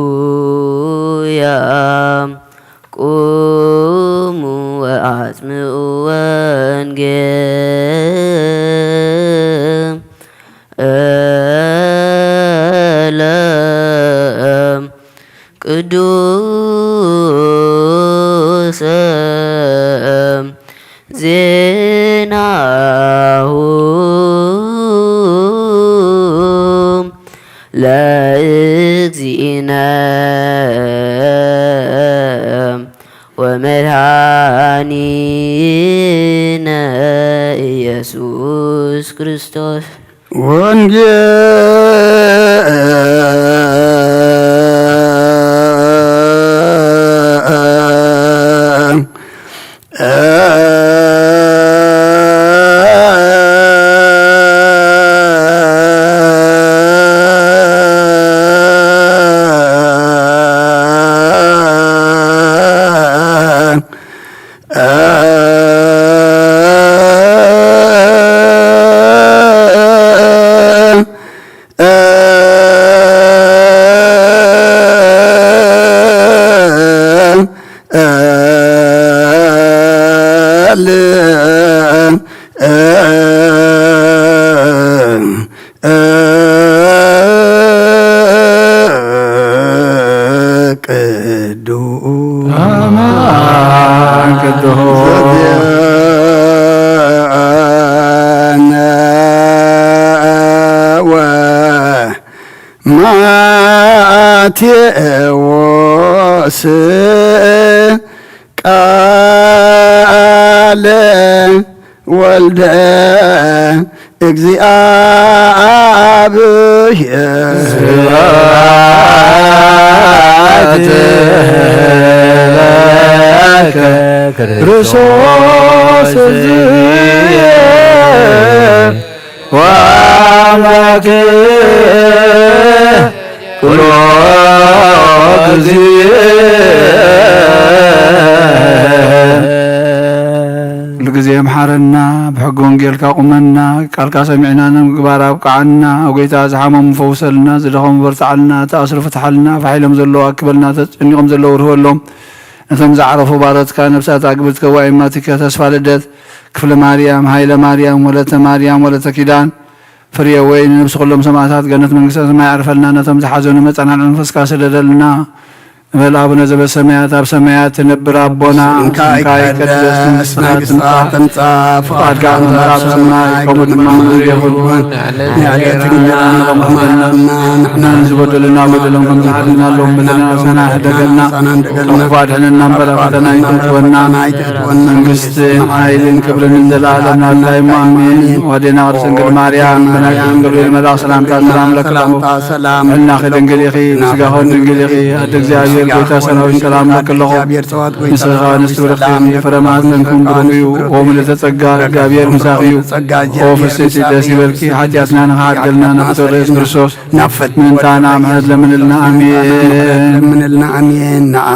ሃሌሉያ። ቁሙ ወአጽምዑ ወንጌለ ቅዱሰ ዜናሁ ለእግዚእነ ወመድኃኒነ ኢየሱስ ክርስቶስ። ወንጌል ቅዱስ አማን ቅዱስ ወማቴዎስ ቃለ ወልደ እግዚአብሔር። ስብሐት ለከ ክርስቶስ እግዚእ ወአምላክ ኩሎ ጊዜ። ኩሉ ግዜ መሓረና፣ ብሕጊ ወንጌልካ ቁመና፣ ቃልካ ሰሚዕና ንምግባር ኣብቅዓና። ኣጎይታ ዝሓመሙ ፈውሰልና፣ ዝደኸሙ በርትዓልና፣ ተኣስሩ ፍትሓልና፣ ፋሕ ኢሎም ዘለዉ ኣክበልና፣ ተጨኒቖም ዘለዉ ርህወሎም። ነቶም ዝዓረፉ ባሮትካ ነብሳት ኣግብርትከ ዋይማቲከ ተስፋ ልደት ክፍለ ማርያም፣ ሃይለ ማርያም፣ ወለተ ማርያም፣ ወለተ ኪዳን፣ ፍርየ ወይኒ፣ ነብሲ ኩሎም ሰማእታት ገነት መንግስተ ሰማይ ኣዕርፈልና። ነቶም ዝሓዘኑ መጸናንዒ መንፈስካ ስደደልና። በል ኣቡነ ዘበሰማያት፣ ኣብ ሰማያት ትነብር ኣቦና፣ ስምካ ይቀደስ፣ መንግስትኻ ትምጻእ፣ ፍቓድካ ከም ኣብ ሰማይ ከምኡ ድማ ኣብ ምድሪ ይኹን። ንዕለትና ንዕለትና ንሕና ንዝበደሉና በደሎም ከም ዝሓድግናሎም በደልና ንሕና ሕደገልና፣ ካብ ክፉእ ኣድሕነና እምበር ኣብ ፈተና ኣይተእትወና። መንግስትን ሓይልን ክብርን ንዘለኣለም ናትካ እዩ። ኣሜን። ወዴና ቅድስት ድንግል ማርያም፣ መላእክት ገብርኤል መልኣክ ሰላምታ ሰላም ለኪ፣ ሰላምታ ሰላም። ጥዕናኺ ድንግል ኢኺ፣ ስጋኺ ድንግል ኢኺ። ኣደ እግዚኣብሔር ጎይታ ሰራዊት ሰላም ለኪ ኣለኹ። ንስኺ ከኣ ንስቲ ብርኽቲ፣ ፍረ ማህፀንኩም ብሩኽ እዩ። ኦ ምልዕተ ጸጋ፣ እግዚኣብሔር ምሳኺ እዩ። ኦ ፍስሕቲ ደስ ይበልኪ፣ ሓጢኣትና ንኽሓድገልና ናብ ፍትወት ኢየሱስ ክርስቶስ ምእንታና ምሕረት ለምንልና። ኣሜን። ለምንልና። ኣሜን። ንኣ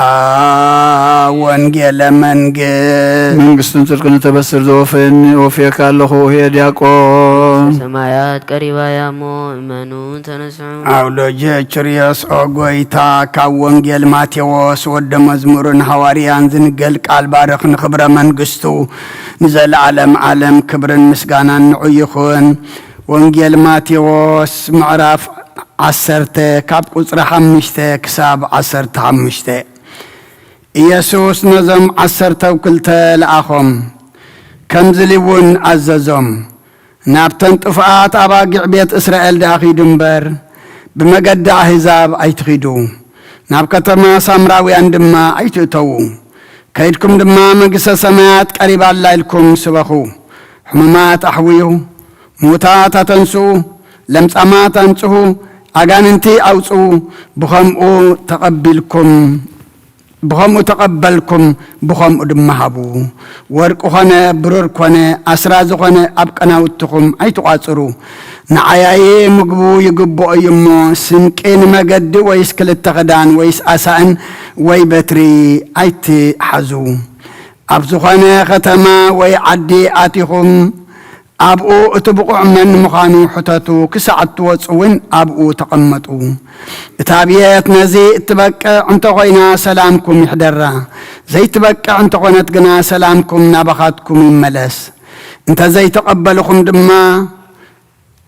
ወንጌለ መንግስት መንግስትን ጽድቅን እተበስር ዘወፈየኒ ወፍየካ ኣለኹ። ሄ ዲያቆን። ሰማያት ቀሪባ እያ እሞ እመኑ ተነስሑ። ኣውሎጀ ችርዮስ ኦ ጎይታ፣ ካብ ወንጌል ማቴዎስ ወደ መዝሙርን ሃዋርያን ዝንገል ቃል ባርኽ ንኽብረ መንግስቱ ንዘለዓለም ዓለም ክብርን ምስጋናን ንዑ ይኹን። ወንጌል ማቴዎስ ምዕራፍ ዓሰርተ ካብ ቁጽሪ ሓሙሽተ ክሳብ ዓሰርተ ሓሙሽተ። ኢየሱስ ነዞም ዓሰርተው ክልተ ለኣኾም፣ ከምዚ ኢሉ እውን ኣዘዞም፣ ናብተን ጥፉኣት ኣባጊዕ ቤት እስራኤል ደኣ ኺዱ እምበር፣ ብመገዲ ኣህዛብ ኣይትኺዱ። ናብ ከተማ ሳምራውያን ድማ ኣይትእተዉ። ከይድኩም ድማ መንግስተ ሰማያት ቀሪባ ኣላ ኢልኩም ስበኹ። ሕሙማት ኣሕውዩ፣ ምዉታት ኣተንስኡ፣ ለምጻማት ኣንጽሁ፣ ኣጋንንቲ ኣውጽኡ። ብኸምኡ ተቐቢልኩም፣ ብኸምኡ ተቐበልኩም፣ ብኸምኡ ድማ ሃቡ። ወርቂ ኾነ ብሩር ኮነ ኣስራዚ ኾነ ኣብ ቀናውትኹም ኣይትቋጽሩ። ንዓያዪ ምግቡ ይግብኦ እዩ እሞ፣ ስንቂ ንመገዲ ወይስ ክልተ ኽዳን ወይስ ኣሳእን ወይ በትሪ ኣይትሓዙ። ኣብ ዝኾነ ኸተማ ወይ ዓዲ ኣቲኹም፣ ኣብኡ እቲ ብቑዕ መን ምዃኑ ሕተቱ። ክሳዕ እትወጹ እውን ኣብኡ ተቐመጡ። እታ ቤት ነዚ እትበቅዕ እንተ ኾይና፣ ሰላምኩም ይሕደራ። ዘይትበቅዕ እንተ ኾነት ግና፣ ሰላምኩም ናባኻትኩም ይመለስ። እንተ ዘይተቐበልኹም ድማ፣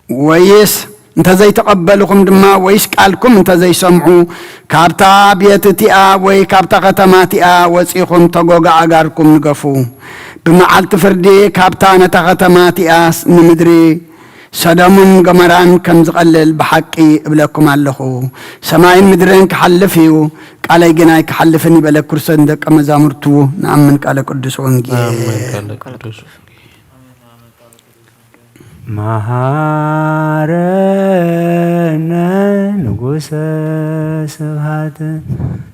ወይስ እንተ ዘይተቐበልኹም ድማ፣ ወይስ ቃልኩም እንተ ዘይሰምዑ፣ ካብታ ቤት እቲኣ ወይ ካብታ ኸተማ እቲኣ ወጺኹም ተጎጋ ኣእጋርኩም ንገፉ። ብመዓልቲ ፍርዲ ካብታ ነታ ኸተማ እቲኣ ንምድሪ ሰዶምን ገሞራን ከም ዝቐልል ብሓቂ እብለኩም ኣለኹ። ሰማይን ምድርን ክሓልፍ እዩ፣ ቃለይ ግን ኣይክሓልፍን እዩ በለ። ክርስቶስ ንደቀ መዛሙርቱ፣ ንኣምን ቃለ ቅዱስ ወንጌል። ኣሜን። ቃለ ቅዱስ። መሃረነ ንጉሰ ስብሐት፣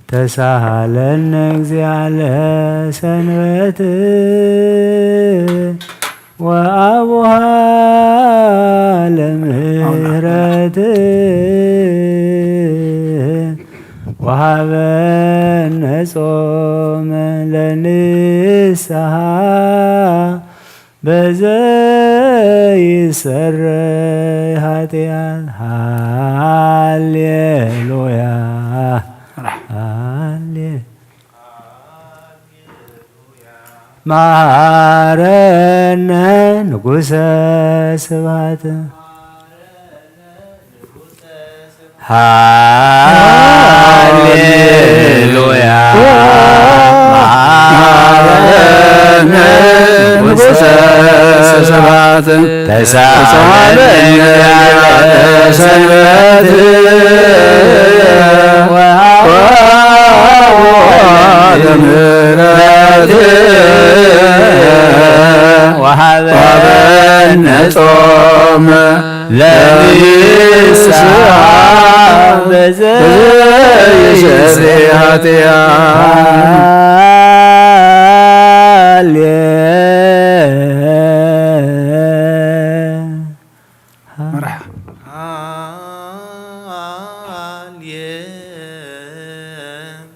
ተሳሃለነ እግዚአ ለሰንበት፣ ወአቡሃ ለምህረት፣ ወሃበነ ጾመ ለንስሐ፣ በዘይሰረይ ኃጢአት። ሃሌሉያ፣ ሃሌ-፣ መሃረነ ንጉሰ ስብሐት። ሃሌሉያ። መሃረነ ንጉሰ ስብሐት። ተሳሃለነ ሰንበት። ወሃበነ ምህረት። ወሃበነ ጾመ ለንስሐ በዘይሰሪ ኃጢአት። መርሓ።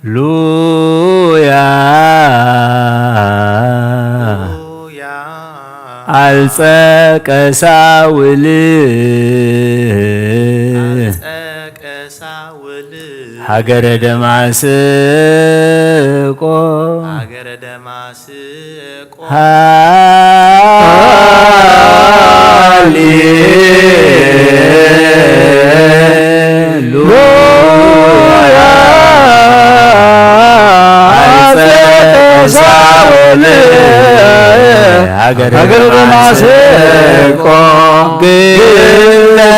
ሉያ። ኣልጸቀ ሳውል። ኣልጸቀ ሳውል። ሃገረ ደማስቆ። ሃገረ ደማስቆ። ሃሌሉያ። ስቆ ግለጸ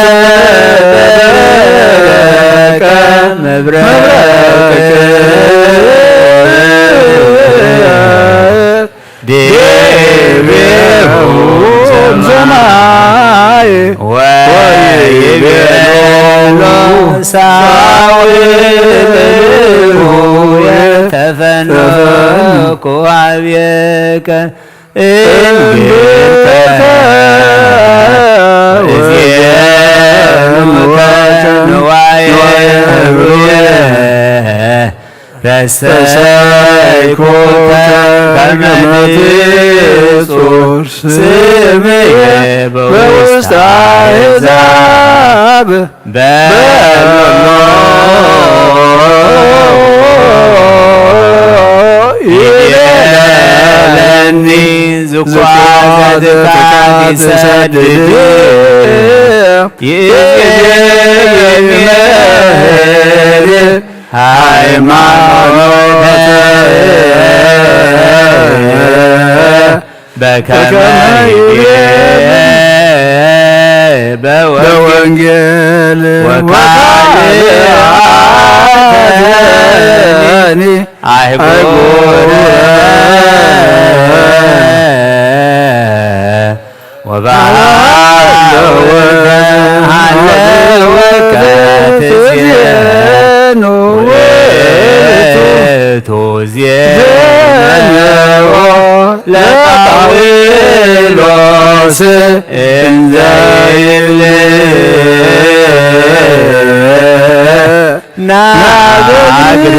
መብረቅ ዲቤሁ ሰማይ ወይቤሎ ሳውል ተፈነኩ ሀቤከ እምቢልከ ወእዜኑከ ንዋየ ህሩየ ረሰይኩከ ከመ ንጹር ስምየ በውስተ አሕዛብ በሎ ይቤለኒ ዝኳ ዘትካ ይሰድድ ይእዜ ይምህር ሃይማኖተ በከመ ይቤ በወንጌል ወካልአኒ አህጉረ ወባህለወ ሃለወከ ትዜኑ ውእቱ ዜነዎ ለጳውሎስ እንዘ ይብል ናግር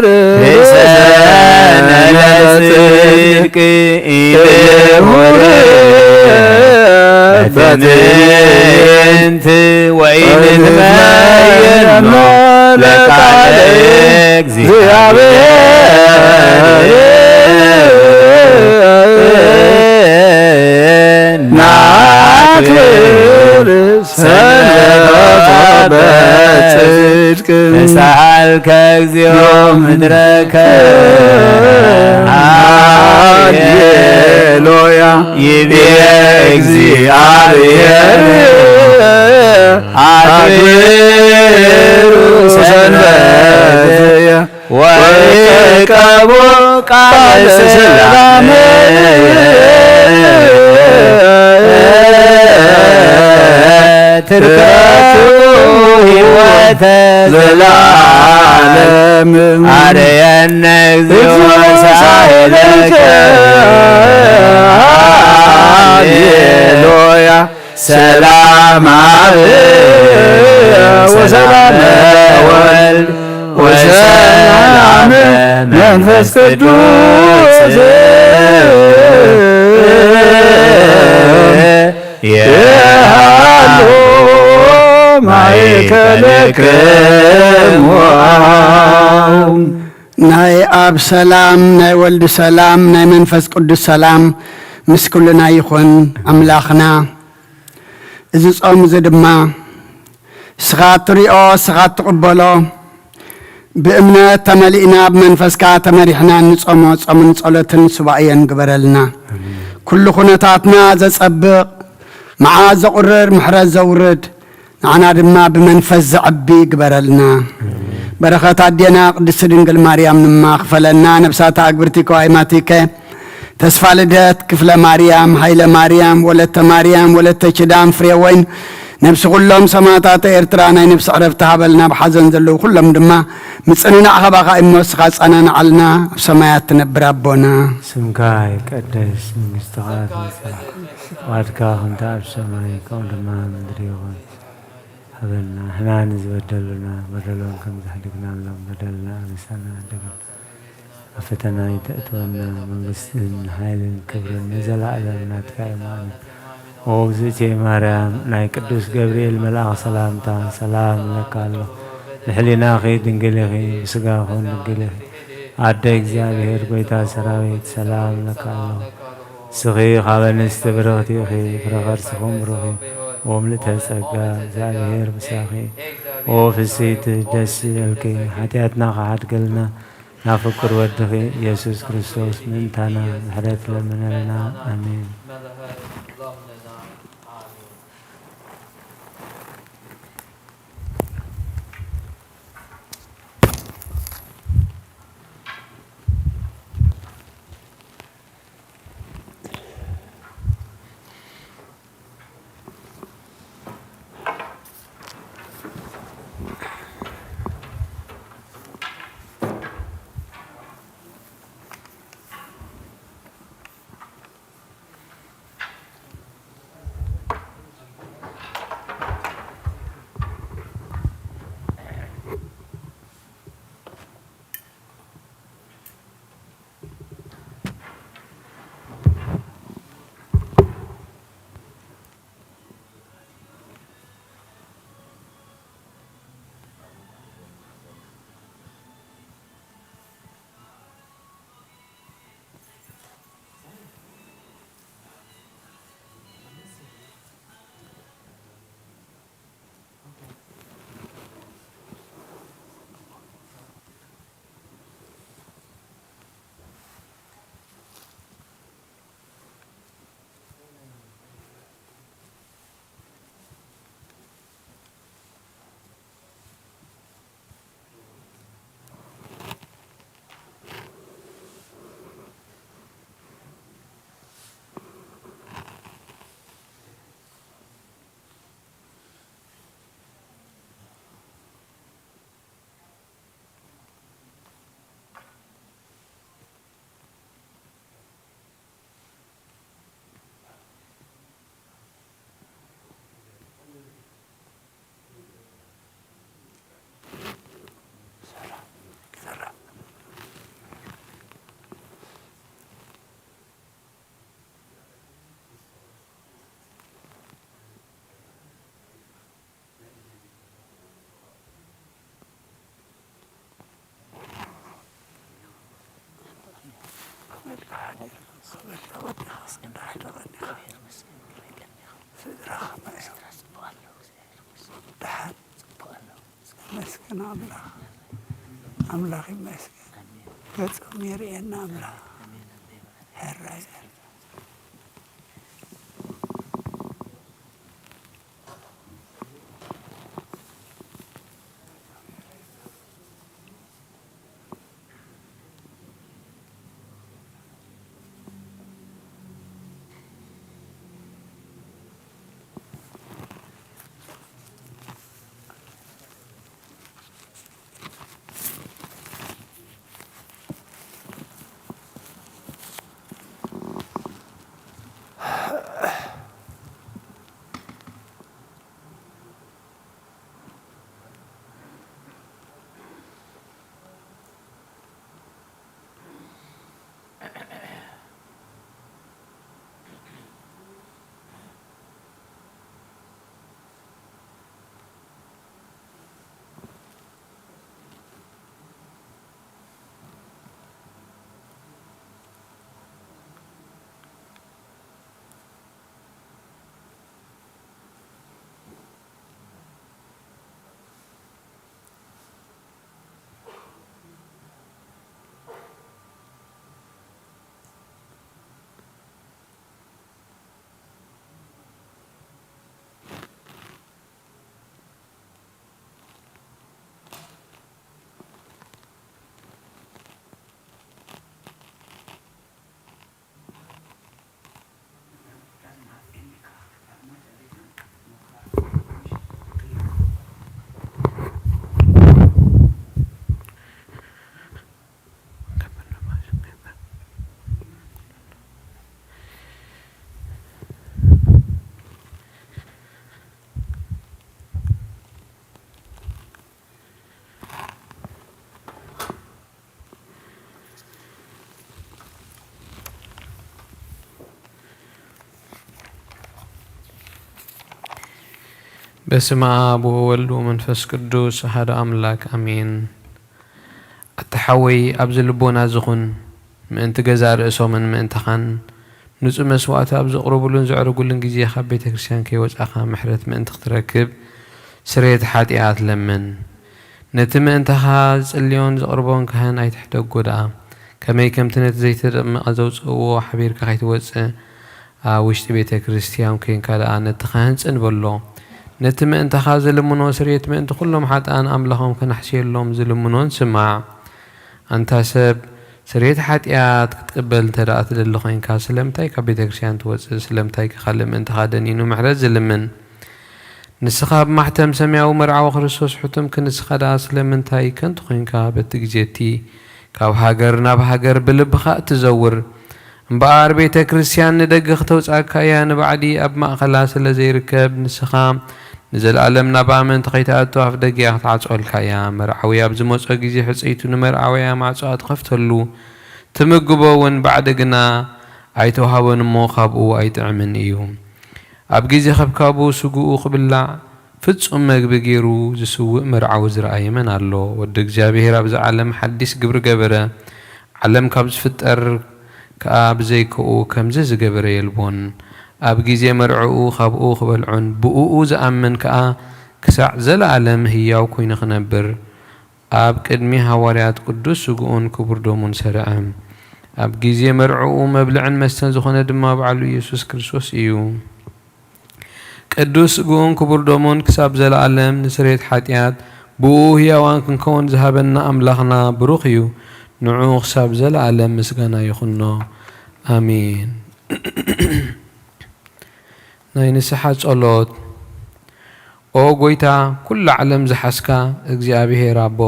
ርእሰነ ለጽድቅ ኢንሁር በትዕይንት ወኢንትመየኖ ለቃለ እግዚአብሔር ናክብር ሰንበቶ በጽድቅ። ተሳሃልከ እግዚኦ ምድረከ ሃሌሉያ ይቤ እግዚአብሔር አክብሩ ሰንበትየ ወይቀቡ ቃለ ሰላም ትርከቱ ሕይወተ ዘላለም። አርየነ እግዚኦ ሳይለከ ሃሌሉያ ሰላም አብ ወሰላም ወልድ ወሰላም መንፈስ ቅዱስ የሃሎ ማእከለክሙ። ናይ ኣብ ሰላም፣ ናይ ወልድ ሰላም፣ ናይ መንፈስ ቅዱስ ሰላም ምስ ኩልና ይኹን። ኣምላኽና እዚ ጾም እዚ ድማ ንስኻ እትሪኦ፣ ንስኻ እትቕበሎ፣ ብእምነት ተመሊእና፣ ብመንፈስካ ተመሪሕና እንጾሞ ጾምን ጸሎትን ሱባኤን ግበረልና። ኩሉ ኩነታትና ዘጸብቕ፣ መዓት ዘቑርር፣ ምሕረት ዘውርድ፣ ንዓና ድማ ብመንፈስ ዘዕቢ ግበረልና። በረኸት ኣዴና ቅድስቲ ድንግል ማርያም ድማ ክፈለና። ነብሳታ ኣግብርቲ ከዋይማቲከ ተስፋ ልደት፣ ክፍለ ማርያም፣ ሃይለ ማርያም፣ ወለተ ማርያም፣ ወለተ ኪዳን፣ ፍሬ ወይን፣ ነብሲ ኩሎም ሰማዕታተ ኤርትራ ናይ ነብሲ ዕረፍቲ ሃበልና። ብሓዘን ዘለዉ ኩሎም ድማ ምጽንናዕ ካባኻ እሞ ንስኻ ጸናንዓልና። ኣብ ሰማያት ትነብር ኣቦና። ስምካ ይቀደስ፣ መንግስትኻ ትምጻእ፣ ፍቓድካ ከምቲ ኣብ ሰማይ ከምኡ ድማ ኣብ ምድሪ ይኹን። ሃበና ንሕና ንዝበደሉና በደሎም ከም ዘሕድግናሎም በደልና ኣበሳና ኣድግና። ኣብ ፈተና ኣይተእትወና፣ መንግስትን ሓይልን ክብርን ንዘለኣለም ናትካ እዩ። ኣሜን። ኦ እግዝእትየ ማርያም፣ ናይ ቅዱስ ገብርኤል መልኣኽ ሰላምታ ሰላም እለካ ኣሎ። ብሕሊናኺ ድንግል ኢኺ፣ ብስጋኺ እውን ድንግል ኢኺ። ኣደ እግዚኣብሔር፣ ጎይታ ሰራዊት፣ ሰላም እለካ ኣሎ። ንስኺ ካብ ኣንስቲ ብርኽቲ ኢኺ፣ ፍረ ከርስኺ እውን ብሩኽ እዩ። ኦ ምልእተ ጸጋ፣ እግዚኣብሔር ምሳኺ። ኦ ፍስሕቲ፣ ደስ ይበልኪ፣ ሓጢኣትና ክሓድገልና ናብ ፍቁር ወድኺ ኢየሱስ ክርስቶስ ምእንታና ምሕረት ለምነልና። ኣሜን። እግዚአብሔር ይሁን። ደሓን። ይመስገን ኣምላኽ። ኣምላኽ ይመስገን። ገጾም የርእየና ኣምላኽ። ሕራይ። በስመ አብ ወወልድ ወመንፈስ ቅዱስ አሐዱ አምላክ አሜን። ኣታ ሓወይ፣ ኣብዚ ልቦና እዚ ኩን፣ ምእንቲ ገዛእ ርእሶምን ምእንታኻን ንጹህ መስዋእቲ ኣብ ዘቕርቡሉን ዘዕርጉሉን ግዜ ካብ ቤተ ክርስቲያን ከይወጻኻ ምሕረት ምእንቲ ክትረክብ ስርየት ሓጢኣት ለምን። ነቲ ምእንታኻ ዝጽልዮን ዘቕርቦን ካህን ኣይትሕደጎ ደኣ፣ ከመይ ከምቲ ነቲ ዘይተጠመቐ ዘውጽእዎ ሓቢርካ ከይትወጽእ ኣብ ውሽጢ ቤተ ክርስቲያን ኬንካ ደኣ ነቲ ካህን ጽን በሎ። ነቲ ምእንታኻ ዝልምኖ ስርየት ምእንቲ ኩሎም ሓጥኣን ኣምላኾም ክነሕስየሎም ዝልምኖን ስማዕ። ኣንታ ሰብ፣ ስርየት ሓጢኣት ክትቅበል እንተ ደኣ ትደሊ ኾይንካ፣ ስለምንታይ ካብ ቤተ ክርስቲያን ትወጽእ? ስለምንታይ ከ ካልእ ምእንታኻ ደኒኑ ምሕረት ዝልምን? ንስኻ ኣብ ማሕተም ሰማያዊ መርዓዊ ክርስቶስ ሕቱምኪ፣ ንስኻ ደኣ ስለምንታይ ከንቱ ኾይንካ በቲ ግዜ እቲ ካብ ሃገር ናብ ሃገር ብልብኻ እትዘውር? እምበኣር ቤተ ክርስቲያን ንደገ ክተውጽኣካ እያ፣ ንባዕዲ ኣብ ማእከላ ስለ ዘይርከብ፣ ንስኻ ንዘለኣለም ናብኣ ምእንቲ ኸይትኣቱ ኣፍ ደገያ ክትዓጽወልካ እያ። መርዓዊ ኣብ ዝመጾ ግዜ ሕጽይቱ ንመርዓውያ ማዕጾኣ ትኸፍተሉ፣ ትምግቦ እውን፣ ባዕዲ ግና ኣይተዋህቦን እሞ ካብኡ ኣይጥዕምን እዩ። ኣብ ግዜ ከብካቡ ስግኡ ክብላዕ ፍጹም መግቢ ገይሩ ዝስውእ መርዓዊ ዝረኣየ መን ኣሎ? ወዲ እግዚኣብሔር ኣብዚ ዓለም ሓዲስ ግብሪ ገበረ። ዓለም ካብ ዝፍጠር ከኣ ብዘይከኡ ከምዚ ዝገበረ የልቦን። ኣብ ግዜ መርዕኡ ካብኡ ክበልዑን ብእኡ ዝኣምን ከኣ ክሳዕ ዘለኣለም ህያው ኮይኑ ክነብር ኣብ ቅድሚ ሃዋርያት ቅዱስ ስግኡን ክቡር ደሙን ሰርዐ። ኣብ ግዜ መርዕኡ መብልዕን መስተን ዝኾነ ድማ ባዕሉ ኢየሱስ ክርስቶስ እዩ። ቅዱስ ስግኡን ክቡር ደሙን ክሳብ ዘለኣለም ንስርየት ሓጢኣት ብኡ ህያዋን ክንከውን ዝሃበና ኣምላኽና ብሩኽ እዩ። ንዑ ክሳብ ዘለኣለም ምስጋና ይኹኖ። ኣሜን። ናይ ንስሓ ጸሎት። ኦ ጐይታ፣ ኩሉ ዓለም ዝሓዝካ እግዚኣብሄር ኣቦ፣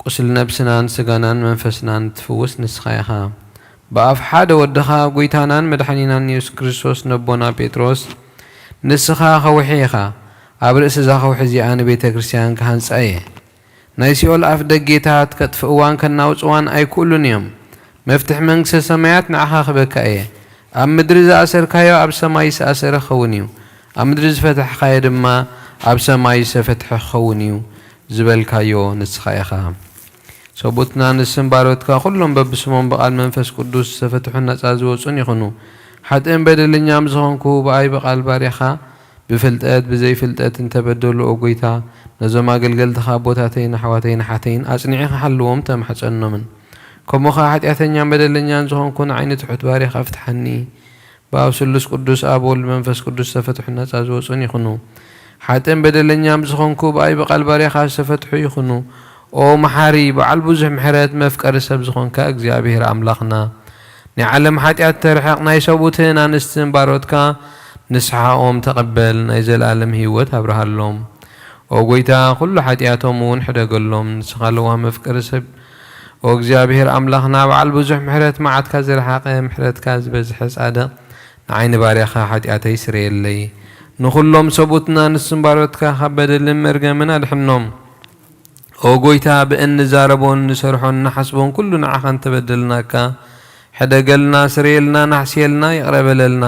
ቁስሊ ነብስናን ስጋናን መንፈስናን ትፍውስ ንስኻ ኢኻ። ብኣፍ ሓደ ወድኻ ጐይታናን መድሓኒናን የሱስ ክርስቶስ ነቦና ጴጥሮስ፣ ንስኻ ከውሒ ኢኻ፣ ኣብ ርእሲ እዛ ከውሒ እዚኣ ንቤተ ክርስቲያን ክሃንጻ እየ። ናይ ሲኦል ኣፍ ደጌታት ከጥፍእዋን ከናውጽዋን ኣይክእሉን እዮም። መፍትሕ መንግስተ ሰማያት ንዓኻ ክበካ እየ። ኣብ ምድሪ ዝኣሰርካዮ ኣብ ሰማይ ዝተኣሰረ ክኸውን እዩ፣ ኣብ ምድሪ ዝፈታሕካዮ ድማ ኣብ ሰማይ ዝተፈትሐ ክኸውን እዩ ዝበልካዮ ንስኻ ኢኻ። ሰቡትና ንስም ባሮትካ ኩሎም በብስሞም ብቓል መንፈስ ቅዱስ ዝተፈትሑን ነጻ ዝወጹን ይኹኑ። ሓጥእን በደለኛም ዝኾንኩ ብኣይ ብቓል ባርያኻ ብፍልጠት ብዘይፍልጠት እንተበደሉ፣ ኦ ጐይታ፣ ነዞም ኣገልገልትኻ ኣቦታተይን ኣሕዋተይን ኣሓተይን ኣጽኒዕኻ ሓልዎም፣ ተማሕጸኖምን። ከምኡ ኸኣ ሓጢኣተኛን በደለኛን ዝኾንኩ ንዓይ ንትሑት ባርያኻ ፍትሓኒ። ብኣብ ስሉስ ቅዱስ ኣብ ወልድ መንፈስ ቅዱስ ዝተፈትሑ ነጻ ዝወጹን ይኹኑ። ሓጥእን በደለኛን ብዝኾንኩ ብኣይ ብቓል ባርያኻ ዝተፈትሑ ይኹኑ። ኦ መሓሪ፣ በዓል ብዙሕ ምሕረት፣ መፍቀሪ ሰብ ዝኾንካ እግዚኣብሔር ኣምላኽና፣ ናይ ዓለም ሓጢኣት ተርሕቕ፣ ናይ ሰብኡትን ኣንስትን ባሮትካ ንስሓኦም ተቐበል፣ ናይ ዘለኣለም ህይወት ኣብርሃሎም። ኦ ጐይታ፣ ኩሉ ሓጢኣቶም እውን ሕደገሎም። ንስኻ ለዋህ መፍቀሪ ሰብ፣ ኦ እግዚኣብሔር ኣምላኽና፣ በዓል ብዙሕ ምሕረት፣ መዓትካ ዝረሓቐ፣ ምሕረትካ ዝበዝሐ ጻድቕ፣ ንዓይ ንባርያኻ ሓጢኣተይ ስረየለይ። ንኹሎም ሰብኡትን ኣንስትን ባሮትካ ካብ በደልን መርገምን ኣድሕኖም። ኦ ጐይታ፣ ብእንዛረቦን ንሰርሖን ንሓስቦን ኩሉ ንዓኻ እንተበደልናካ፣ ሕደገልና፣ ስረየልና፣ ናሕስየልና፣ ይቕረ በለልና።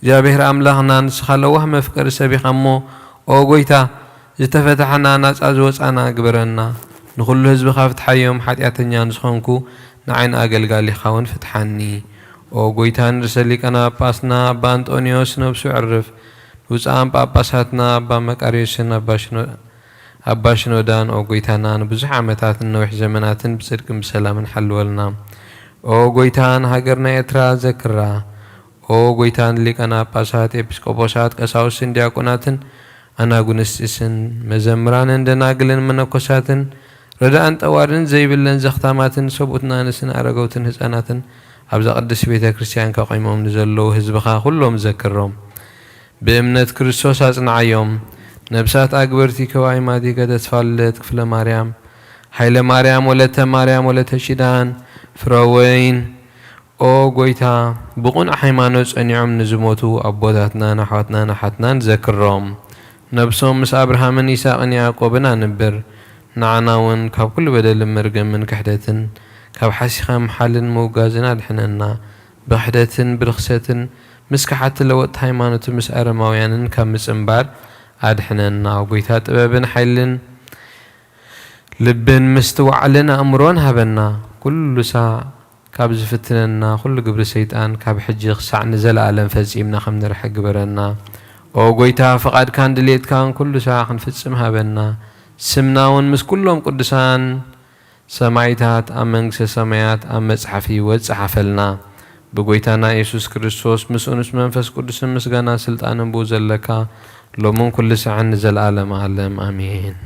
እግዚኣብሔር ኣምላኽና፣ ንስኻ ለዋህ መፍቀሪ ሰብ ኢኻ እሞ፣ ኦ ጐይታ፣ ዝተፈታሕና፣ ናጻ ዝወጻና ግበረና። ንኹሉ ህዝብኻ ፍትሓዮም፣ ሓጢኣተኛ ንዝኾንኩ ንዓይ ንኣገልጋሊኻ እውን ፍትሓኒ። ኦ ጐይታ፣ ንርእሰ ሊቃነ ጳጳስና ኣባ ኣንጦንዮስ ነብሱ ዕርፍ፣ ንብፁዓን ጳጳሳትና ኣባ መቃርዮስን ኣባ ሽኖ-፣ ኣባ ሽኖዳን፣ ኦ ጐይታና፣ ንብዙሕ ዓመታትን ነዊሕ ዘመናትን ብጽድቅን ብሰላምን ሓልወልና። ኦ ጐይታ፣ ንሃገርና ኤርትራ ዘክራ። ኦ ጐይታ፣ ንሊቃነ ጳጳሳት፣ ኤጲስቆጶሳት፣ ቀሳውስትን ዲያቆናትን፣ ኣናጉንስጢስን፣ መዘምራንን ደናግልን መነኮሳትን፣ ረዳእን ጠዋርን ዘይብለን ዘኽታማትን፣ ሰብኡትን ኣንስትን ኣረገውትን ህፃናትን፣ ኣብዛ ቅድስቲ ቤተ ክርስቲያን ከቂሞም ንዘለዉ ህዝብኻ ኩሎም ዘክሮም። ብእምነት ክርስቶስ ኣጽንዓዮም። ነብሳት ኣግበርቲ ከዋይማቲከ ተስፋልደት ክፍለ ማርያም፣ ሃይለ ማርያም፣ ወለተ ማርያም፣ ወለተ ኪዳን፣ ፍረወይን፣ ኦ ጐይታ፣ ብቕኑዕ ሃይማኖት ጸኒዖም ንዝሞቱ ኣቦታትናን ኣሕዋትናን ኣሓትናን ዘክሮም። ነብሶም ምስ ኣብርሃምን ይስሐቅን ያዕቆብን ኣንብር። ንዓና እውን ካብ ኩሉ በደልን መርገምን ክሕደትን ካብ ሓሲኻ ምሓልን ምውጋዝን ኣድሕነና። ብኽሕደትን ብርኽሰትን ምስ ከሓድቲ ለወጥቲ ሃይማኖትን ምስ ኣረማውያንን ካብ ምጽንባር ኣድሕነና። ኦ ጐይታ፣ ጥበብን ሓይልን ልብን ምስትውዓልን ኣእምሮን ሃበና። ኩሉ ሳዕ ካብ ዝፍትነና ኩሉ ግብሪ ሰይጣን ካብ ሕጂ ክሳዕ ንዘለኣለም ፈጺምና ከም ንርሕቅ ግበረና። ኦ ጐይታ፣ ፍቓድካን ድሌትካን ኩሉ ሳዕ ክንፍጽም ሃበና። ስምና እውን ምስ ኩሎም ቅዱሳን ሰማዕታት ኣብ መንግስተ ሰማያት ኣብ መጽሓፍ ህይወት ጸሓፈልና። ብጎይታና ኢየሱስ ክርስቶስ ምስኡን ምስ መንፈስ ቅዱስን ምስጋና ስልጣንን ብኡ ዘለካ ሎምን ኩሉ ሳዕን ንዘለዓለም ዓለም ኣሜን።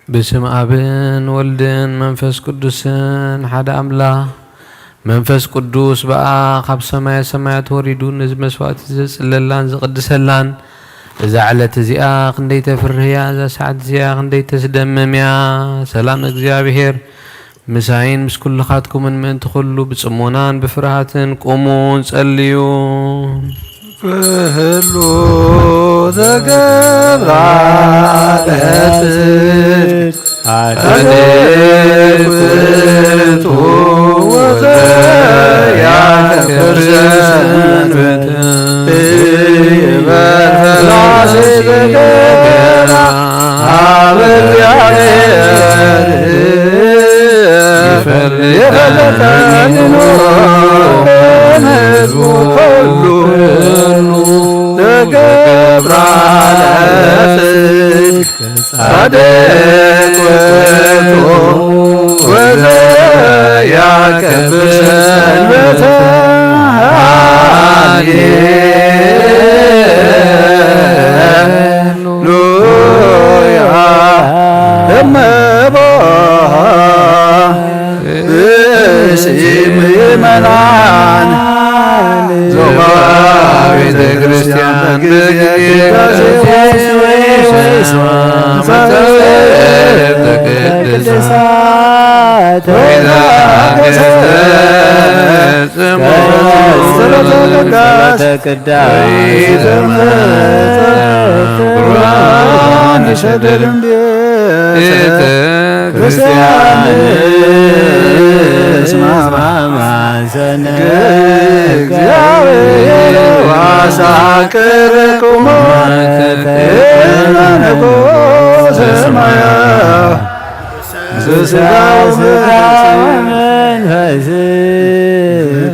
ብስም ኣብን ወልድን መንፈስ ቅዱስን ሓደ ኣምላኽ። መንፈስ ቅዱስ ብኣ ካብ ሰማየ ሰማያት ወሪዱ ነዚ መስዋዕቲ ዘጽለላን ዝቕድሰላን፣ እዛ ዕለት እዚኣ ክንደይ ተፍርህያ፣ እዛ ሰዓት እዚኣ ክንደይ ተስደምምያ። ሰላም እግዚኣብሔር ምሳይን ምስ ኩልኻትኩምን ምእንቲ ኩሉ ብጽሞናን ብፍርሃትን ቁሙን ጸልዩ። ክህሉ ዘገብራ ለጽድቅ ኣደግቱ ወዘያከብር ሰንበት ይበል ፈላሲ ገና ኣብ እግዚኣብሔር ይፈልጠን ይኑር ህዝቡ ኩሉ ዘገብራ ለጽድቅ ጻድቅ ውእቱ ወዘያከብር ሰንበተ። ሃሌሉያ። እመቦ ብስም ምእመናን ዞባ ቤተ ክርስቲያን በጊዜ ቅዳሴ ወይስ መጸውዕተ ቅድሳት ወይዛ ገጸ ጸሎተ ቅዳሴ ቁርባን ይሰደድም ቤተ ክርስቲያን እስማማ ሰነ እግዚአብሔር ዋሳቅረቁሞ ተቀመጠ ሰማያ ዘስጋው መንፈስ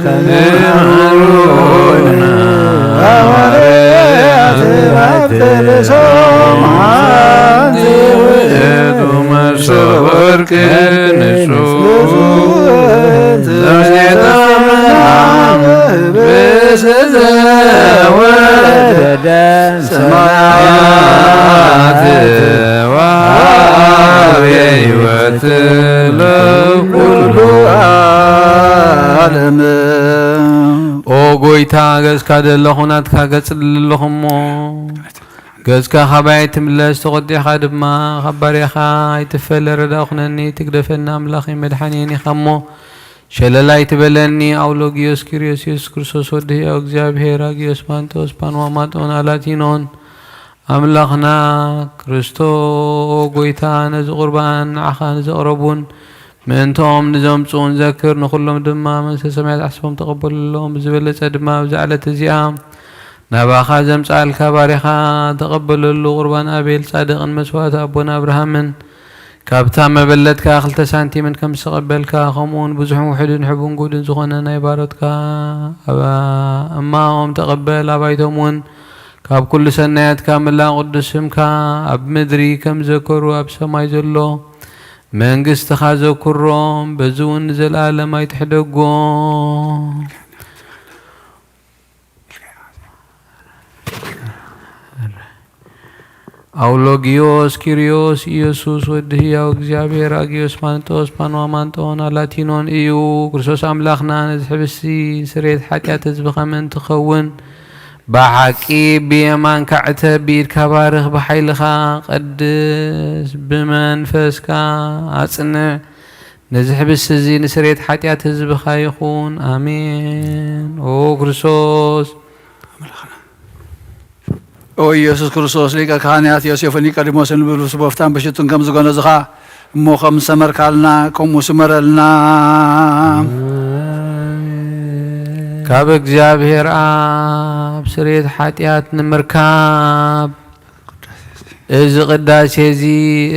ከመሃሩና ሐዋርያት ባትርሶም ሐንቲ ውእቱ መሶበ ወርቅ ንጹሕ ዘጌጠ ምናምን ብስዘ ወረደ ሰማያት ወሀበ ሕይወት ለኩሉ ዓለም። ኦ ጎይታ፣ ገጽካ ደለኹ ናትካ ገጽ ደለኹ እሞ፣ ገጽካ ካባይ ትምለስ፣ ተቖጢዕካ ድማ ካብ ባርያኻ ኣይትፈለ። ረዳ ኩነኒ፣ ትግደፈኒ ኣምላኸይ መድሓኒየን ኢኻ እሞ፣ ሸለል ኣይትበለኒ። ኣውሎጊዮስ ኪርዮስ፣ ኢየሱስ ክርስቶስ ወዲ ህያው እግዚኣብሔር፣ ኣጊዮስ ጳንጦስ፣ ጳንዋማጦን ኣላቲኖን፣ ኣምላኽና ክርስቶ ጎይታ፣ ነዚ ቁርባን ንዓኻ ንዘቕረቡን ምእንትኦም ንዘምጽኡን ዘክር፣ ንኹሎም ድማ መንግስተ ሰማያት ዓስቦም ተቐበለሎም። ብዝበለጸ ድማ ኣብዛ ዕለት እዚኣ ናባኻ ዘምጽኣልካ ባሪኻ ተቐበለሉ። ቁርባን ኣቤል ጻድቕን መስዋእቲ ኣቦና ኣብርሃምን ካብታ መበለት ከኣ ክልተ ሳንቲምን ከም ዝተቐበልካ፣ ከምኡውን ብዙሕን ውሑድን ሕቡን ጉድን ዝኾነ ናይ ባሮትካ ኣባ-፣ እማኦም ተቐበል። ኣባይቶም እውን ካብ ኩሉ ሰናያትካ ምላእ ቅዱስ ስምካ ኣብ ምድሪ ከም ዘከሩ ኣብ ሰማይ ዘሎ መንግስትኻ ዘኩሮም፣ በዚ እውን ንዘለኣለም ኣይትሕደጎም። ኣውሎጊዮስ ኪርዮስ ኢየሱስ ወዲ ህያው እግዚኣብሔር ኣጊዮስ ማንጦስ ፓንዋማንጦን ኣላቲኖን እዩ። ክርስቶስ ኣምላኽና ነዚ ሕብስቲ ስርየት ሓጢኣት ህዝብኻ ምእንቲ ኸውን ብሓቂ ብየማንካ ዕተብ፣ ብኢድካ ባርኽ፣ ብሓይልኻ ቀድስ፣ ብመንፈስካ ኣጽንዕ። ነዚ ሕብስቲ እዚ ንስርየት ሓጢኣት ህዝብኻ ይኹን። ኣሜን። ኦ ክርስቶስ፣ ኦ ኢየሱስ ክርስቶስ፣ ሊቀ ካህናት ዮሴፍን ኒቆዲሞስን ብልብሱ በፍታን ብሽቱን ከም ዝጎነዝኻ እሞ ከም ዝሰመርካልና ከምኡ ስመረልና። ካብ እግዚኣብሔር ኣብ ስርየት ሓጢኣት ንምርካብ እዚ ቅዳሴ እዚ፣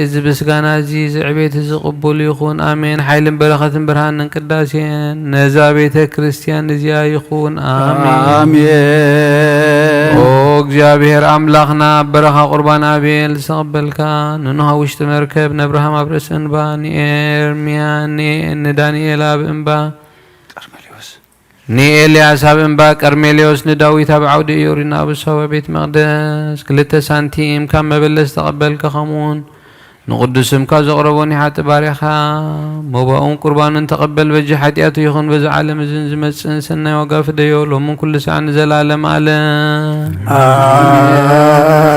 እዚ ምስጋና እዚ፣ እዚ ዕቤት እዚ ቅቡል ይኹን። ኣሜን። ሓይልን በረኸትን ብርሃንን ቅዳሴን ነዛ ቤተ ክርስቲያን እዚኣ ይኹን። ኣሜን። ኣሜን። ኦ እግዚኣብሔር ኣምላኽና፣ ኣብ በረኻ ቁርባን ኣቤል ዝተቐበልካ፣ ንኖህ ኣብ ውሽጢ መርከብ፣ ንኣብርሃም ኣብ ርእሲ እንባ፣ ንኤርምያ፣ ንኤ-፣ ንዳንኤል ኣብ እምባ፣ ቀርሜሌዎስ። ንኤልያስ ኣብ እምባ ቀርሜሌዎስ፣ ንዳዊት ኣብ ዓውዲ እዮር፣ ንኣበሳ ኣብ ቤት መቕደስ፣ ክልተ ሳንቲም ካብ መበለት ዝተቐበልካ፣ ከምኡውን ንቕዱስ ስምካ ዘቕረቦ ኒሓጢ ባርያኻ፣ መባኡን ቁርባኑን ተቐበል። በጂ ሓጢኣቱ ይኹን በዚ ዓለም እዝን ዝመጽእን ሰናይ ዋጋ ፍደዮ፣ ሎምን ኩሉ ሳዕ ንዘለዓለም ዓለም።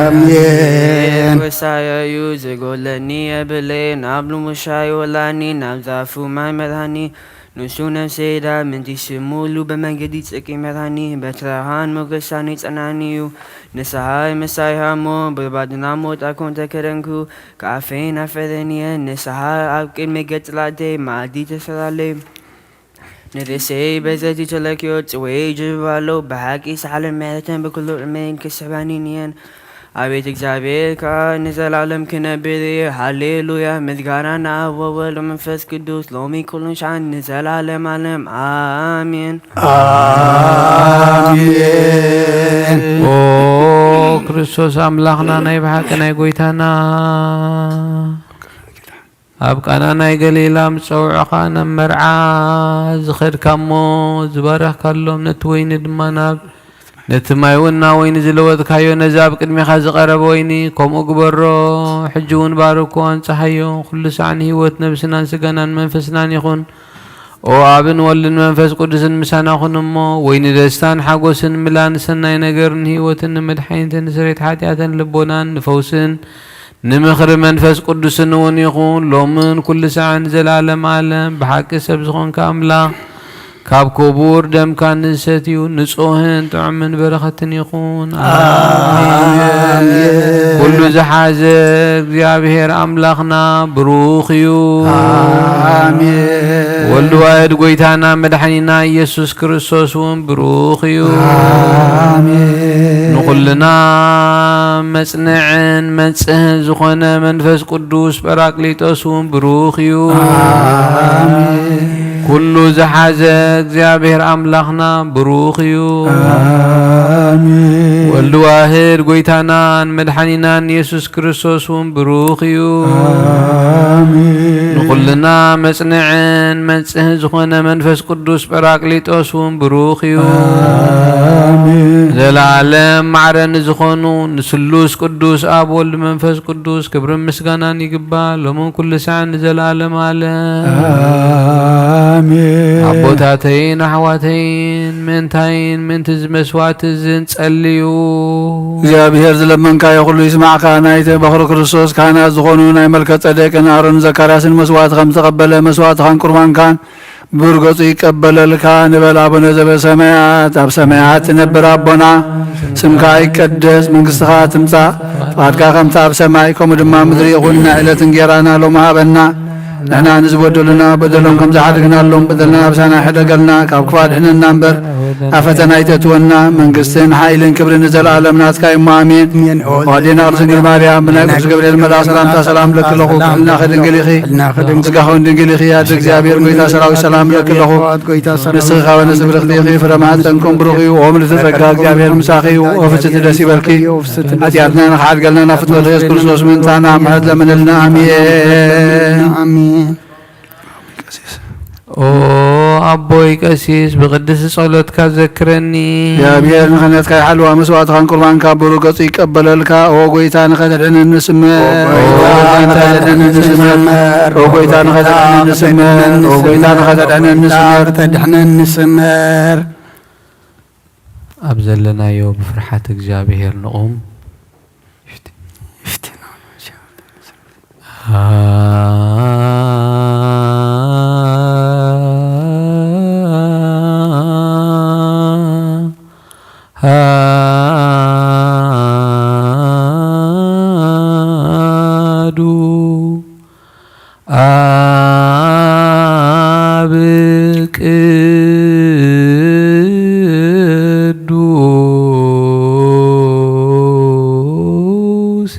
ኣሜን። ወሳዮ እዩ ዝጎለኒ የብለይ፣ ናብ ልሙሻይ ወላኒ፣ ናብ ዛፉ ማይ መድሃኒ፣ ንሱ ነፍሰይ ዳ ምንቲ ስሙሉ፣ በመንገዲ ጽድቂ መራኒ፣ በትረኻን ሞገሳን ይጸናኒ እዩ። ንስሓይ ምሳይ ሃሞ፣ ብባድና ሞት ኣኮን ተከደንኩ፣ ከኣፈይ ናፈረን እየ። ንስሓ ኣብ ቅድሚ ገጽ ላዕተይ፣ መኣዲ ተሰራለይ። ንርእሰይ በዘቲ ተለክዮ፣ ጽወይ ጅብባ ኣሎ፣ ብሓቂ ሳሕለ ምሕረተን ብኩሉ ዕመይን ክስሕባኒ እየን። ኣቤት እግዚኣብሔር ከኣ ንዘላለም ክነብር እየ። ሃሌሉያ። ምስጋና ንኣብ ወወልድ ወመንፈስ ቅዱስ፣ ሎሚ ኩሉን ሻዕን ንዘላለም ዓለም። ኣሜን። ኣሜን። ኦ ክርስቶስ ኣምላኽና፣ ናይ ብሓቂ ናይ ጎይታና፣ ኣብ ቃና ናይ ገሊላ ምስ ጸውዑኻ፣ ናብ መርዓ ዝኸድካ እሞ፣ ዝባረኽካሎም፣ ነቲ ወይኒ ድማ ናብ፣ ነቲ ማይ እውን ናብ ወይኒ ዝለወጥካዮ፣ ነዚ ኣብ ቅድሜኻ ዝቐረበ ወይኒ ከምኡ ግበሮ። ሕጂ እውን ባርኮ፣ ኣንጽሃዮ። ኩሉ ሳዕ ንህይወት ነብስናን ስጋናን መንፈስናን ይኹን። ኦ ኣብን ወልድን መንፈስ ቅዱስን ምሳና ኩን እሞ፣ ወይኒ ደስታን ሓጎስን፣ ምላን ሰናይ ነገርን፣ ህይወትን፣ ንመድሓኒትን፣ ንስሬት ሓጢኣትን፣ ልቦናን፣ ንፈውስን፣ ንምኽሪ መንፈስ ቅዱስን እውን ይኹን፣ ሎምን ኩሉ ሳዕን ዘላለም ዓለም። ብሓቂ ሰብ ዝኾንካ ኣምላኽ፣ ካብ ክቡር ደምካ ንሰትዩ፣ ንጹህን ጥዑምን በረኸትን ይኹን። ኣሜን። ኣሜን። ኩሉ ዝሓዘ እግዚኣብሔር ኣምላኽና ብሩኽ እዩ። ኣሜን። ወልድ ዋሕድ ጎይታና መድሓኒና ኢየሱስ ክርስቶስ እውን ብሩኽ እዩ። ኣሜን። ንኹልና መጽንዕን መንጽህን ዝኾነ መንፈስ ቅዱስ ጳራቅሊጦስ እውን ብሩኽ እዩ። ኣሜን። ኩሉ ዝሓዘ እግዚኣብሔር ኣምላኽና ብሩኽ እዩ። ኣሜን። ወልድ ዋህድ ጎይታናን መድሓኒናን ኢየሱስ ክርስቶስ እውን ብሩኽ እዩ። ኣሜን። ንኹልና መጽንዕን መንጽህን ዝኾነ መንፈስ ቅዱስ ጳራቅሊጦስ እውን ብሩኽ እዩ። ኣሜን። ዘለዓለም ማዕረ ንዝኾኑ ንስሉስ ቅዱስ ኣብ ወልድ መንፈስ ቅዱስ ክብርን ምስጋናን ይግባእ፣ ሎምን ኩሉ ሳዕን ንዘለዓለም ዓለም። ኣሜን። ኣቦታተይን ኣሕዋተይን፣ ምእንታይን ምእንቲ እዚ መስዋዕቲ እዚ እንጸልዩ። እግዚኣብሔር ዝለመንካዮ ኩሉ ይስማዕካ። ናይቲ በኹሪ ክርስቶስ ካህናት ዝኾኑ ናይ መልከ ጸዴቅን ኣሮን ዘካርያስን መስዋዕቲ ከም ዝተቐበለ፣ መስዋዕትኻን ቁርባንካን ብብር ገጹ ይቀበለልካ ንበል። ኣቡነ ዘበሰማያት፣ ኣብ ሰማያት ትነብር ኣቦና፣ ስምካ ይቀደስ፣ መንግስትኻ ትምጻእ፣ ፍቓድካ ከምቲ ኣብ ሰማይ ከምኡ ድማ ምድሪ ይኹን። ናይ ዕለት እንጌራና ሎሚ ሃበና፣ ንሕና ንዝበደሉና በደሎም ከም ዝሓደግናሎም በደልና ኣበሳና ይሕደገልና፣ ካብ ክፉእ ኣድሕነና እምበር፣ ኣብ ፈተና ኣይተእትወና፣ መንግስትን ሓይልን ክብርን ንዘለኣለም ናትካ እሞ ኣሜን። ኣሜን። ኦ ኣዴና ቅድስት ድንግል ማርያም፣ ብናይ ቅዱስ ገብርኤል መልኣክ ሰላምታ ሰላም እብለኪ ኣለኹ። ሰላም ክብልና እብለኪ ከድንግል ኢኺ፣ ክብልና ከድንግል ስጋ ከውን ድንግል ኢኺ። ኣደ እግዚኣብሔር ጎይታ ሰራዊት ሰላም እብለኪ ኣለኹ። ሰራዊት ጎይታ ሰራዊት ንስኺ ካብ ኣንስቲ ብርኽቲ ኢኺ፣ ፍረ ማህፀንኩም ብሩኽ እዩ። ኦ ምልዕተ ጸጋ እግዚኣብሔር ምሳኺ እዩ። ኦ ፍጽቲ ደስ ይበልኪ። ኦ ፍጽቲ ደስ ይበልኪ። ኃጢአትና ንኽሓድገልና ናብ ፍጥረት ኢየሱስ ክርስቶስ ምእንታና ምሕረት ለምንልና። ኣሜን። ኣሜን። ኦ ኣቦይ ቀሲስ፣ ብቅድስቲ ጸሎትካ ዘክረኒ። እግዚኣብሔር ንክህነትካ ይሓልዋ፣ መስዋዕትኻን ቁርባንካ ብሩህ ገጹ ይቀበለልካ። ኦ ጎይታ ንኸተድሕነኒ ስመር። ኦ ጎይታ ንኸተድሕነኒ ስመር። ኦ ጎይታ ንኸተድሕነኒ ስመር። ኦ ጎይታ ንኸተድሕነኒ ስመር። ተድሕነኒ ስመር። ኣብ ዘለናዮ ብፍርሓት እግዚኣብሔር ንቑም። ኣሃዱ ኣብ ቅዱስ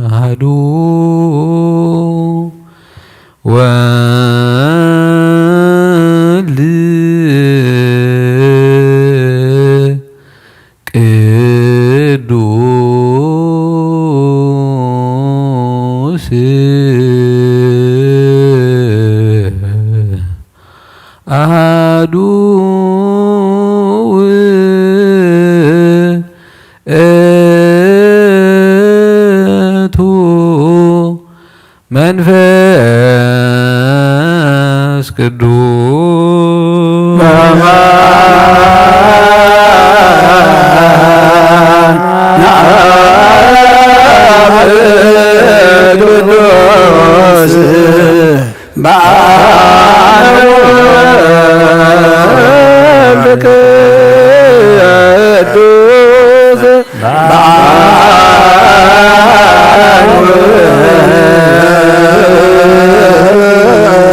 አሐዱ ወ መንፈስ ቅዱስ በዓል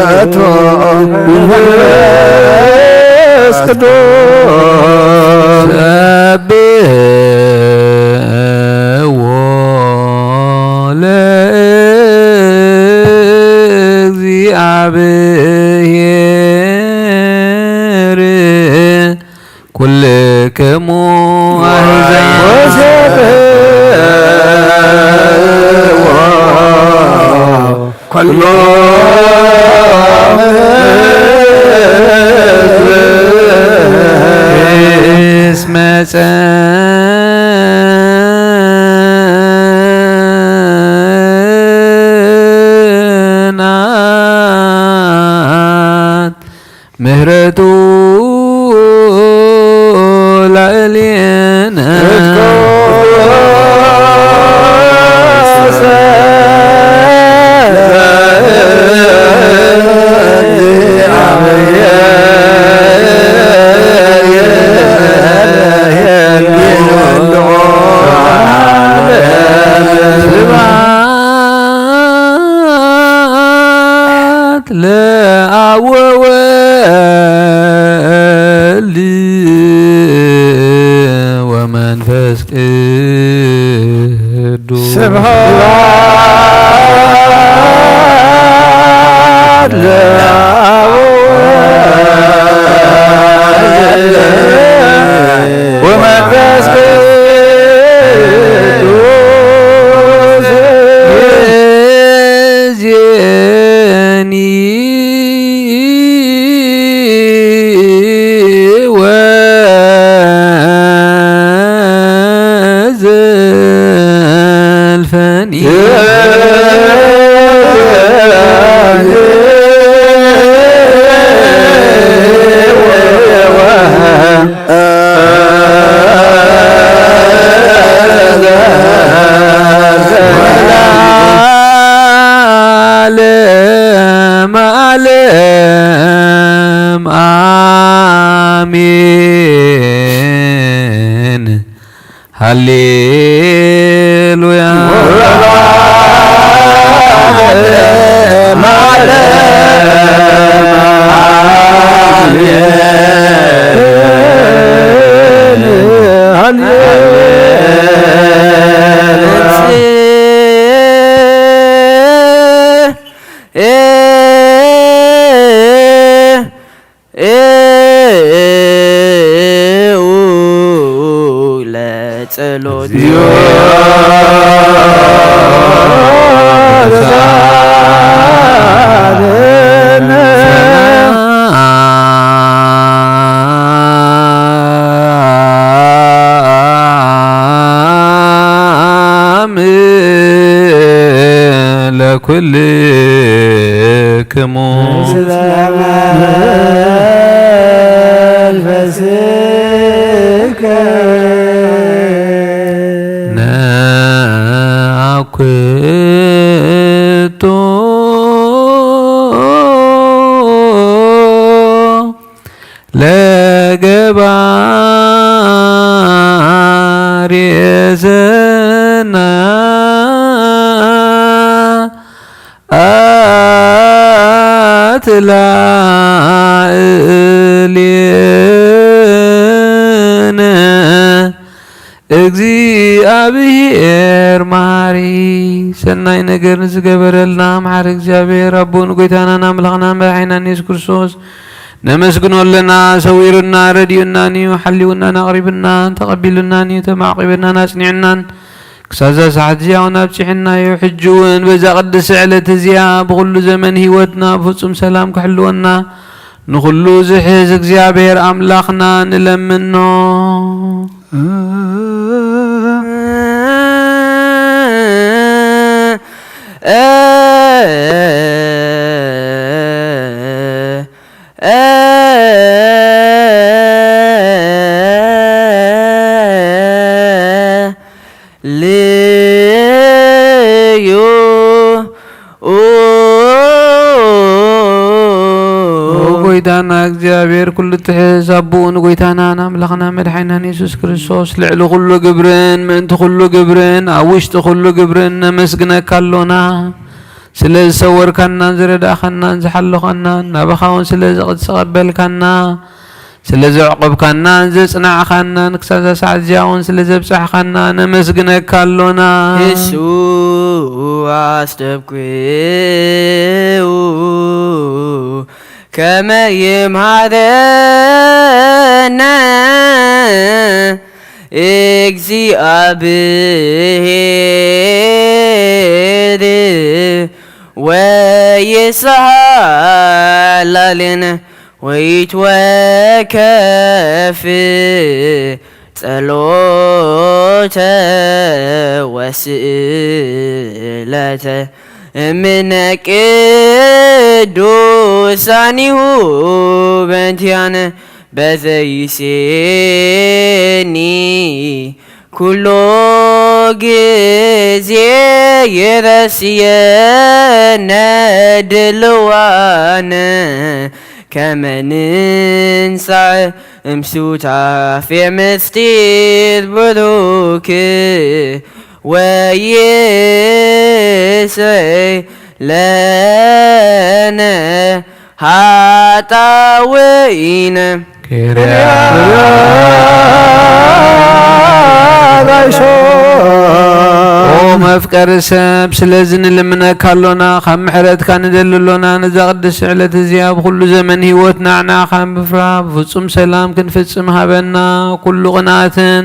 ውእቱ መንፈስ ቅዱስ ሰብሕዎ ለእግዚአብሔር ኩልክሙ አሕዛብ ወሰብሕዎ ኩሎም እስመ ጸንዓት ምህረቱ ላዕሌነ። ስብሐት ለአብ ወወልድ ወመንፈስ ቅዱስ። ስብሐት ለአብ ወወልድ ወመንፈስ ቅዱስ። ዜኒ ወዘልፈኒ። ዓለም ዓለም አሜን። ሃሌሉያ። ለጸሎት። ለኩልክሙ። ለገባሬ ሰናይ አትላእሌነ። እግዚኣብሔር መሓሪ ሰናይ ነገር ንዝገበረልና መሓሪ እግዚኣብሔር ኣቦን ጎይታናን ኣምላኽናን መድሓኒናን የሱስ ክርስቶስ ነመስግኖ ኣለና። ሰዊሩና፣ ረዲኡናን እዩ፣ ሓልዩናን ኣቕሪቡናን፣ ተቐቢሉናን እዩ፣ ተማዕቂቡናን ኣጽኒዑናን ክሳብ እዛ ሰዓት እዚኣ እውን ኣብጺሑና እዩ። ሕጂ እውን በዛ ቅድስቲ ዕለት እዚኣ ብኹሉ ዘመን ህይወትና ብፍጹም ሰላም ክሕልወና ንኹሉ ዝሕዝ እግዚኣብሔር ኣምላኽና ንለምኖ። ልዩ ኦ ጎይታና እግዚኣብሔር ኩሉ ትሕዝ ኣቦኡ ንጎይታናን ኣምላኽና መድሓኒናን የሱስ ክርስቶስ ልዕሊ ኩሉ ግብርን ምእንቲ ኩሉ ግብርን ኣብ ውሽጢ ኩሉ ግብርን ነመስግነካ ኣሎና። ስለ ዝሰወርካናን ዝረዳእኻናን ዝሓለኻናን ናባኻ እውን ስለ ዘቐበልካና ስለ ዘዕቆብካናን ዘጽናዕኻናን ክሳብ እዛ ሰዓት እዚኣ እውን ስለ ዘብጻሕኻና ነመስግነካ ኣሎና። እሱ ኣስተብኩ ከመ ይምሃረና እግዚአብሔር ወይስሐላልን ወይትወከፍ ጸሎተ ወስእለተ እምነ ቅዱሳኒሁ በንቲያነ በዘይሴኒ ኩሎ ግዜ ይረስየነ ድልዋነ ከመ ንንሳእ እምሱታፌ ምስጢር ብሩክ ወይስለነ ሃጣውኢነ። ኪርያ ላይሶ። ኦ መፍቀሪ ሰብ፣ ስለዚ ንልምነካ ኣሎና፣ ካብ ምሕረትካ ንደሊ ኣሎና። ነዛ ቅድስቲ ዕለት እዚኣ ብኹሉ ዘመን ህይወትና ንዓኻ ምፍራ ብፍጹም ሰላም ክንፍጽም ሃበና። ኩሉ ቅንኣትን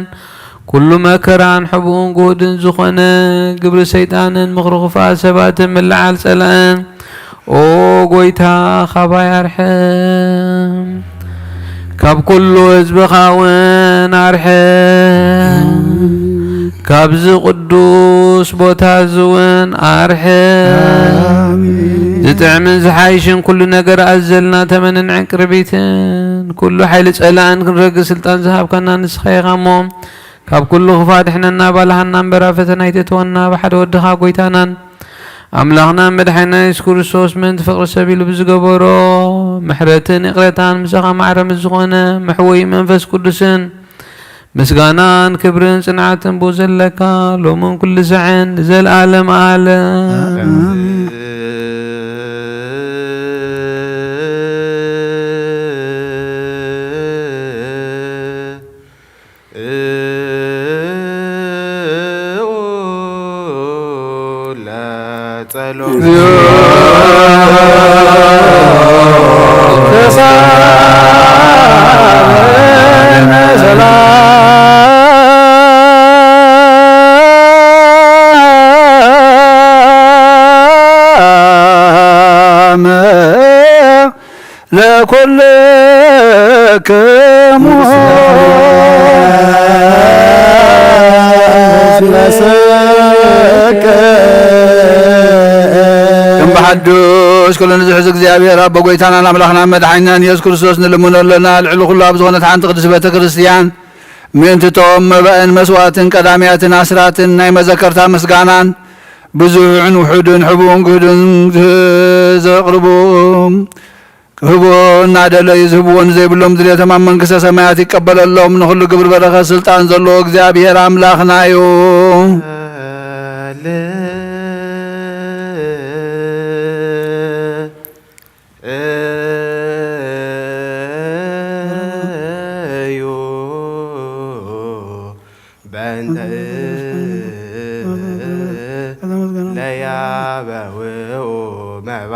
ኩሉ መከራን ሕቡእን ጉሁድን ዝኾነ ግብሪ ሰይጣንን ምኽሪ ክፉኣት ሰባትን ምልዓል ጸላእን፣ ኦ ጎይታ፣ ካባይ ኣርሕም። ካብ ኩሉ ህዝብኻ እውን ኣርሕም። ካብዚ ቅዱስ ቦታ እዚ እውን ኣርሕም። ኣሜን። ዝጥዕምን ዝሓይሽን ኩሉ ነገር ኣዘልና ተመንን ዕንቅርቢትን ኩሉ ሓይሊ ጸላእን ክንረግእ ስልጣን ዝሃብካና ንስኻ ኢኻ እሞ፣ ካብ ኩሉ ክፉእ ኣድሕነና፣ ባልሃና እምበር ኣብ ፈተና ኣይተእትወና፣ ብሓደ ወድኻ ጎይታናን ኣምላኽናን መድሓኒና የሱስ ክርስቶስ ምእንቲ ፍቕሪ ሰብ ኢሉ ብዝገበሮ ምሕረትን ይቕረታን፣ ምሳኻ ማዕረ ምስ ዝኾነ መሕወዪ መንፈስ ቅዱስን ምስጋናን ክብርን ጽንዓትን ብኡ ዘለካ ሎምን ኩሉ ሳዕን ንዘለኣለም ኣለም። ኣሜን። ለኩልክሙ መስክ። ከም ብሓዱሽ ኩሉ ንዝሕዝ እግዚኣብሔር ኣቦ ጎይታናን ኣምላኽናን መድሓኒናን የሱስ ክርስቶስ ንልምኖ ኣለና። ልዕሊ ኩሉ ኣብ ዝኾነት ሓንቲ ቅድስቲ ቤተ ክርስቲያን ምእንቲ ቶም መባእን መስዋእትን ቀዳምያትን ኣስራትን ናይ መዘከርታ ምስጋናን ብዙሕን ውሑድን ሕቡእን ግህዱን ዘቕርቡ ክህብዎ እናደለዩ ዝህብዎ ንዘይብሎም ድሌቶም ኣብ መንግስተ ሰማያት ይቀበለሎም። ንኹሉ ግብሪ በረኸት ስልጣን ዘለዎ እግዚኣብሔር ኣምላኽና እዩ። እዩ በእንተ ለያበውኡ መባ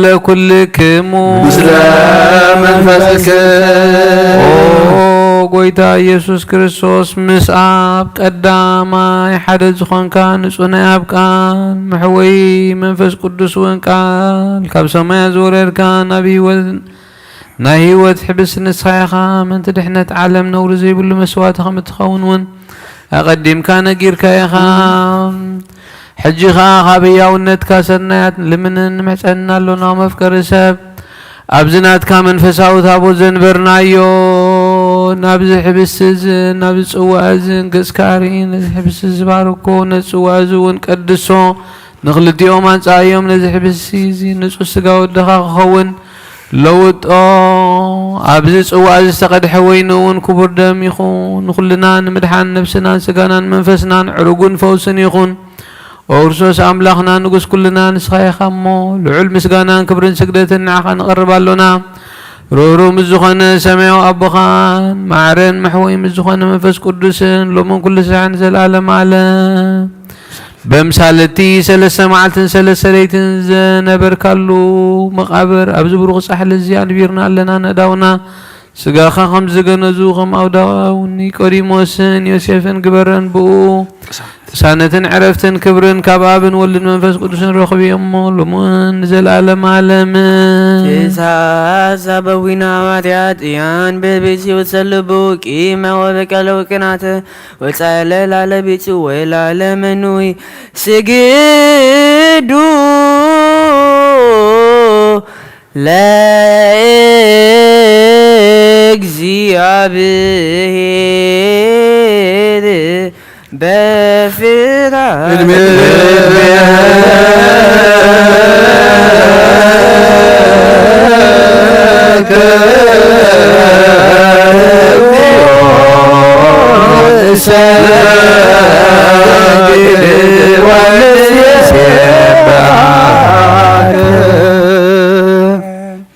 ለኩልክሙ ምስለ መንፈስክ። ኦ ጎይታ ኢየሱስ ክርስቶስ፣ ምስ ኣብ ቀዳማይ ሓደ ዝኾንካ ንጹህ ናይ ኣብ ቃል፣ መሕወይ መንፈስ ቅዱስ እውን ቃል ካብ ሰማያት ዝወረድካ፣ ናብ ህይወት፣ ናይ ህይወት ሕብስ ንስኻ ኢኻ። ምእንቲ ድሕነት ዓለም ነውሪ ዘይብሉ መስዋእቲ ከም እትኸውን እውን ኣቐዲምካ ነጊርካ ኢኻ። ሕጂ ኸኣ ካብ ህያውነትካ ሰናያት ልምንን ንምሕጸንን ኣሎና። መፍቀሪ ሰብ፣ ኣብዚ ናትካ መንፈሳዊ ታቦት ዘንበርናዮ፣ ናብዚ ሕብስቲ እዝን ናብዚ ጽዋእ እዝን ገጽካ ኣርኢ። ነዚ ሕብስቲ ዝባርኮ፣ ነዚ ጽዋእ እዚ እውን ቀድሶ። ንኽልቲኦም ኣንጻዮም፣ ነዚ ሕብስቲ እዚ ንጹህ ስጋ ወድኻ ክኸውን ለውጦ። ኣብዚ ጽዋእ እዚ ዝተቐድሐ ወይኒ እውን ክቡር ደም ይኹን። ንኹልና ንምድሓን ነብስናን ስጋናን መንፈስናን ዕሩግን ፈውስን ይኹን። ኦ ክርስቶስ ኣምላኽና ንጉስ ኩልና ንስኻ ኢኻ እሞ፣ ልዑል ምስጋናን ክብርን ስግደትን ንዓኻ ነቕርብ ኣሎና። ርህሩህ ምስ ዝኾነ ሰማያዊ ኣቦኻን ማዕረን መሕወይ ምስ ዝኾነ መንፈስ ቅዱስን ሎምን ኩሉ ሳዕን ዘልኣለም ዓለም። በምሳል እቲ ሰለስተ መዓልትን ሰለስተ ለይትን ዘነበርካሉ መቓብር ኣብዚ ብሩኽ ጻሕሊ እዚ ኣንቢርና ኣለና። ነእዳውና ስጋኻ ከም ዝገነዙ፣ ከም ኣውዳዊ ኒቆዲሞስን ዮሴፍን ግበረን። ብኡ ቅሳነትን ዕረፍትን ክብርን ካብ ኣብን ወልድን መንፈስ ቅዱስን ረኽብዮ እሞ፣ ሎምን ንዘለኣለም ዓለምን። ትእዛዝ ኣበዊና ኃጢአት እያን በቤት ሕይወት ሰልቡ ቂመ ወበቀለ ወቅናተ ወጻለ ላለ ቢጹ ወላለ መኑይ ስግዱ ለእግዚአብሔር በፍርሃት።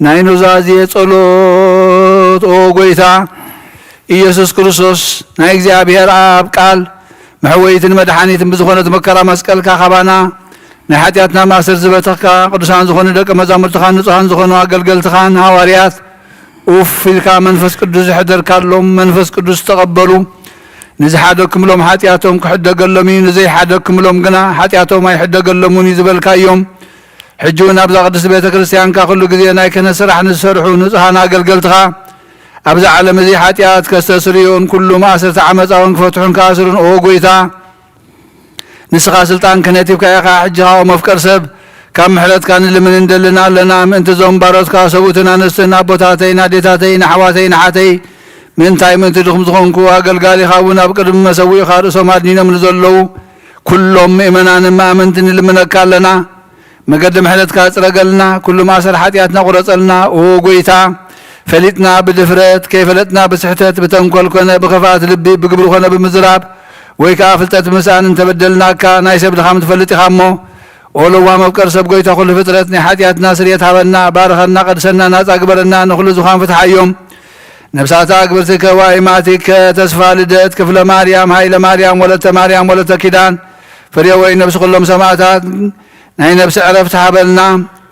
ናይ ኑዛዜ ጸሎት። ኦ ጐይታ ኢየሱስ ክርስቶስ፣ ናይ እግዚኣብሔር ኣብ ቃል መሕወይትን መድሓኒትን ብዝኾነት መከራ መስቀልካ ካባና ናይ ሓጢኣትና ማእሰር ዝበተኽካ፣ ቅዱሳን ዝኾኑ ደቀ መዛሙርትኻን ንጹሃን ዝኾኑ ኣገልገልትኻን ሃዋርያት ኡፍ ኢልካ መንፈስ ቅዱስ ዘሕደርካሎም፣ መንፈስ ቅዱስ ተቐበሉ። ንዝሓደግክምሎም ሓጢኣቶም ክሕደገሎም እዩ፣ ንዘይሓደግክምሎም ግና ሓጢኣቶም ኣይሕደገሎምን እዩ ዝበልካዮም። ሕጂ እውን ኣብዛ ቅድስቲ ቤተ ክርስቲያንካ ኩሉ ግዜ ናይ ክህነት ስራሕ ንዝሰርሑ ንጹሃን ኣገልገልትኻ፣ ኣብዚ ዓለም እዚ ሓጢኣት ከስተስርዩን ኩሉ ማእሰርቲ ዓመጻውን ክፈትሑን ክኣስሩን፣ ኦ ጐይታ፣ ንስኻ ስልጣን ክህነት ሂብካ ኢኻ። ሕጂ ኸኣ መፍቀር ሰብ፣ ካብ ምሕረትካ ንልምን እንደልን ኣለና። ምእንቲ እዞም ባሮትካ ሰብኡትን ኣንስትን፣ ኣቦታተይን ኣዴታተይን፣ ኣሕዋተይን ኣሓተይ፣ ምእንታይ ምእንቲ ድኹም ዝኾንኩ ኣገልጋሊኻ እውን ኣብ ቅድሚ መሰውኢኻ ርእሶም ኣድኒኖም ንዘለዉ ኩሎም ምእመናንን መኣምንትን ንልምነካ ኣለና። መገዲ ምሕረትካ ጽረገልና፣ ኩሉ ማእሰር ሓጢኣትና ቁረጸልና። ኦ ጐይታ፣ ፈሊጥና ብድፍረት፣ ከይፈለጥና ብስሕተት፣ ብተንኮል ኮነ ብኽፍኣት ልቢ፣ ብግብሪ ኮነ ብምዝራብ፣ ወይ ከኣ ፍልጠት ብምስኣን እንተበደልናካ፣ ናይ ሰብ ድኻም ትፈልጥ ኢኻ እሞ፣ ኦ ለዋህ መፍቀር ሰብ፣ ጐይታ ኩሉ ፍጥረት፣ ናይ ሓጢኣትና ስርየት ሃበና፣ ባርኸና፣ ቀድሰና፣ ናጻ ግበረና፣ ንኹሉ ዝዃን ፍትሓዮም። ነፍሳተ ኣግብርቲከ ወኣይማቲከ ተስፋ ልደት ክፍለ ማርያም ሃይለ ማርያም ወለተ ማርያም ወለተ ኪዳን ፍሬ ወይን ነፍሲ ኩሎም ሰማዕታት ናይ ነፍሲ ዕረፍቲ ሃበልና።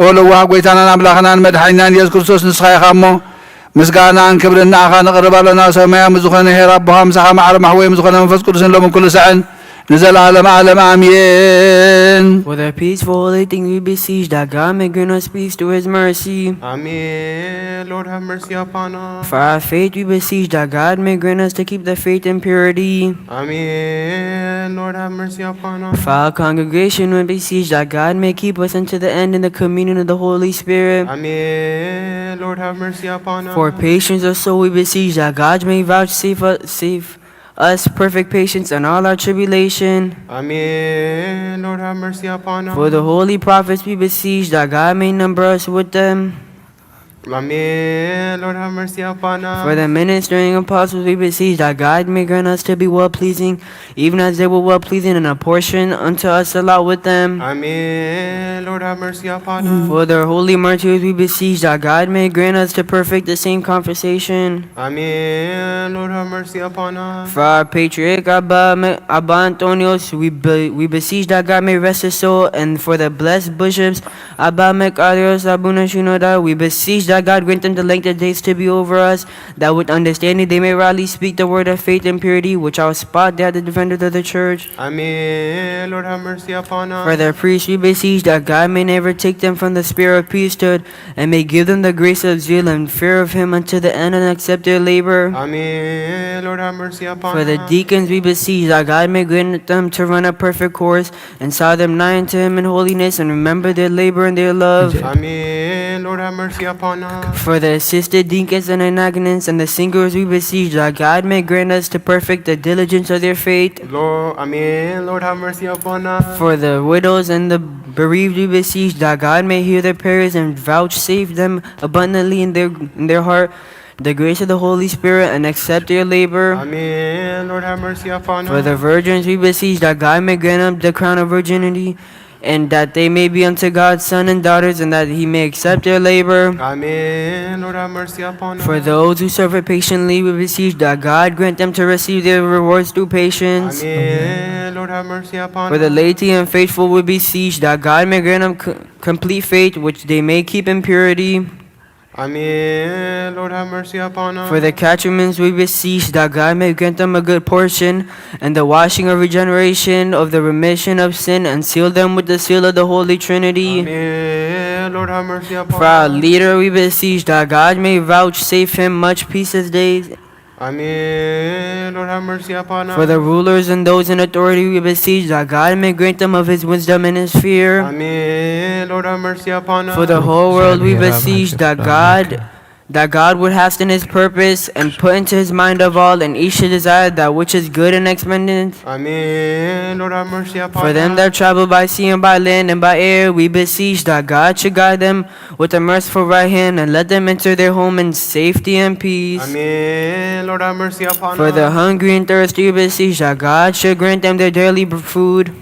ኦ ለዋህ ጐይታናን ኣምላኽናን መድሓኒናን ኢየሱስ ክርስቶስ ንስኻ ኢኻ እሞ ምስጋናን ክብርን ንኣኻ ነቕርብ ኣሎና። ሰማያዊ ምስ ዝኾነ ኄር ኣቦኻ ምሳኻ ማዕረ ማሕወይ ምስ ዝኾነ መንፈስ ቅዱስን ሎምን ኩሉ ሳዕን ንዘለኣለም ዓለም ኣሜን። For the peaceful holy thing we beseech that God may grant us peace through his mercy. Amen. Lord, have mercy upon us. For our faith we beseech that God may grant us to keep the faith in purity. Amen. Lord, have mercy upon us. For our congregation we beseech that God may keep us unto the end in the communion of the Holy Spirit. Amen. Lord, have mercy upon us. For patience of soul we beseech that God may vouchsafe us, safe us perfect patience in all our tribulation. Amen. Lord, have mercy upon us. For the holy prophets we beseech that God may number us with them. Amen. Lord, have mercy upon us. For the ministering apostles, we beseech that God may grant us to be well pleasing, even as they were well pleasing, and apportion unto us a lot with them. Amen. Lord, have mercy upon us. For the holy martyrs, we beseech that God may grant us to perfect the same conversation. Amen. Lord, have mercy upon us. For our patriarch Abba, Me- Abba Antonios, we, be, we beseech that God may rest his soul, and for the blessed bishops Abba Makarios, Abuna Shinoda, we beseech that God grant them the length of days to be over us, that with understanding they may rightly speak the word of faith and purity, which our spot they are the defenders of the church. Amen. Lord, have mercy upon us. For the priests, we beseech that God may never take them from the spirit of priesthood, and may give them the grace of zeal and fear of him unto the end, and accept their labor. Amen. Lord, have mercy upon For the us. Deacons, we beseech that God may grant them to run a perfect course, and saw them nigh unto him in holiness, and remember their labor and their love. Amen. Lord, have mercy upon us. For the assistant deacons and anagonists and the singers, we beseech that God may grant us to perfect the diligence of their faith. Lord, Amen. Lord, have mercy upon us. For the widows and the bereaved, we beseech that God may hear their prayers and vouchsafe them abundantly in their in their heart the grace of the Holy Spirit, and accept their labor. Amen. Lord, have mercy upon For us. The virgins, we beseech that God may grant them the crown of virginity, and that they may be unto God's sons and daughters, and that he may accept their labor. Amen. Lord, have mercy upon us. For those who suffer patiently, we beseech that God grant them to receive their rewards through patience. Amen. Lord, have mercy upon For the us. laity and faithful, we beseech that God may grant them c- complete faith, which they may keep in purity. Amen. Lord, have mercy upon us. For the catechumens, we beseech that God may grant them a good portion and the washing of regeneration of the remission of sin, and seal them with the seal of the Holy Trinity. Amen. Lord, have mercy upon For our us. Leader, we beseech that God may vouchsafe him much peace his days. Amen. Lord, have mercy upon us. For the rulers and those in authority, we beseech that God may grant them of his wisdom and his fear. Amen. Lord, have mercy upon us. For the whole world, we beseech that God that God would hasten his purpose and put into his mind of all and each to desire that which is good and expedient. Amen. Lord, have mercy upon For them us. That travel by sea and by land and by air, we beseech that God should guide them with a merciful right hand, and let them enter their home in safety and peace. Amen. Lord, have mercy upon For us. The hungry and thirsty, we beseech that God should grant them their daily food.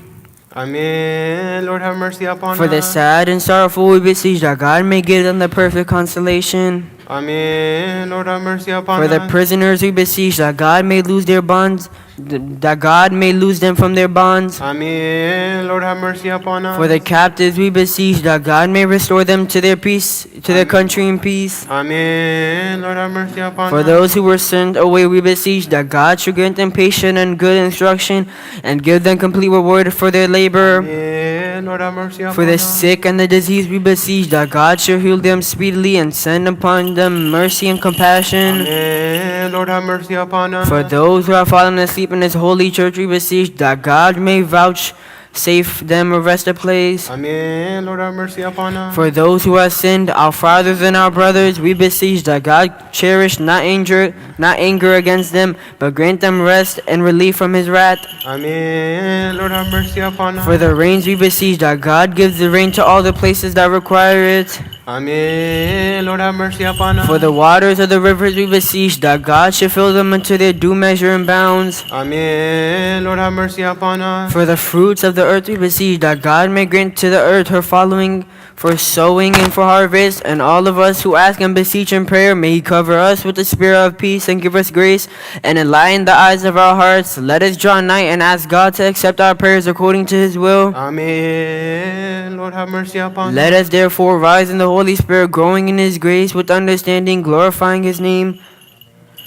Amen. Lord, have mercy upon For us. The sad and sorrowful, we beseech that God may give them the perfect consolation. Amen. Lord, have mercy upon For us. The prisoners, we beseech that God may lose their bonds, th- that God may loose them from their bonds. Amen. Lord, have mercy upon us. For the captives, we beseech that God may restore them to their peace, to their country in peace. Amen. Lord, have mercy upon For us. Those who were sent away, we beseech that God should grant them patience and good instruction, and give them complete reward for their labor. Amen. Lord, have mercy upon For the us. Sick and the diseased, we beseech that God should heal them speedily and send upon them mercy and compassion. Amen. Lord, have mercy upon us. For those who have fallen asleep in his holy church, we beseech that God may vouchsafe them a resting place. Amen. Lord, have mercy upon us. For those who have sinned, our fathers and our brothers, we beseech that God cherish not anger, not anger against them, but grant them rest and relief from his wrath. Amen. Lord, have mercy upon us. For the rains, we beseech that God gives the rain to all the places that require it. Amen. Lord, have mercy upon us. For the waters of the rivers, we beseech that God should fill them unto their due measure and bounds. Amen. Lord, have mercy upon us. For the fruits of the earth, we beseech that God may grant to the earth her following for sowing and for harvest, and all of us who ask and beseech in prayer, may he cover us with the spirit of peace and give us grace and enlighten the eyes of our hearts. Let us draw nigh and ask God to accept our prayers according to his will. Amen. Lord, have mercy upon Let us. Us therefore rise in the Holy Spirit, growing in his grace with understanding, glorifying his name.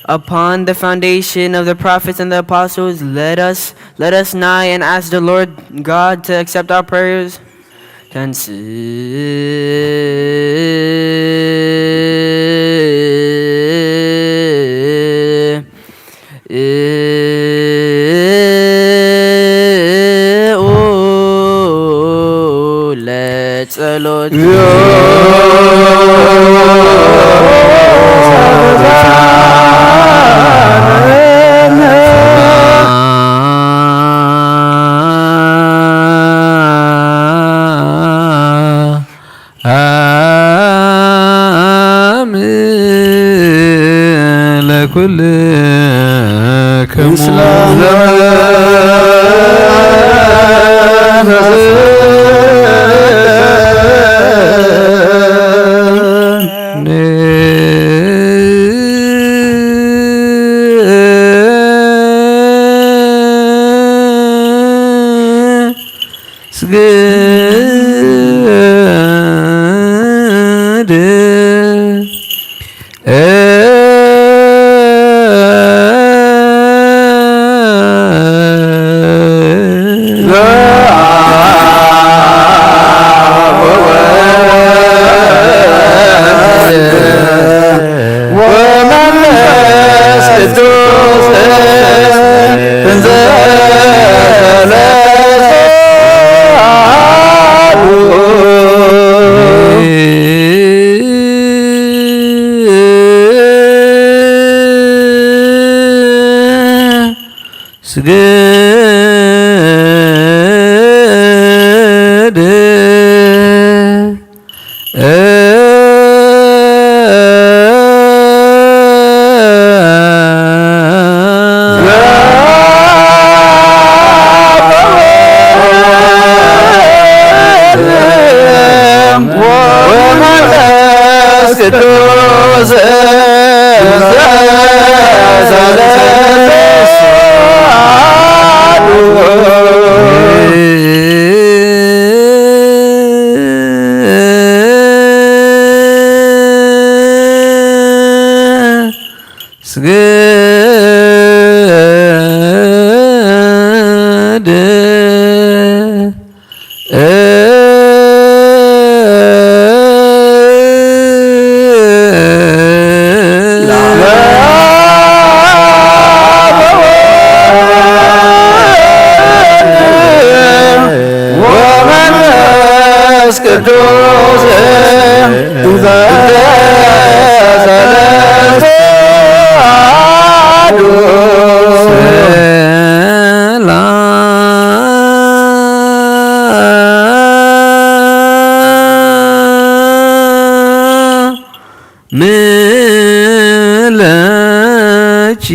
Upon the foundation of the prophets and the apostles, let us let us nigh and ask the Lord God to accept our prayers. ተንስ ለጸሎት ኩልክሙ ስግድ ወመንፈስ ቅዱስ እንዘ ስግድ ወመንፈስ ቅዱስ ስግድ ወመንፈስ ቅዱስ እንዘ ሰለስቱ አሐዱ። ሰላም ለኪ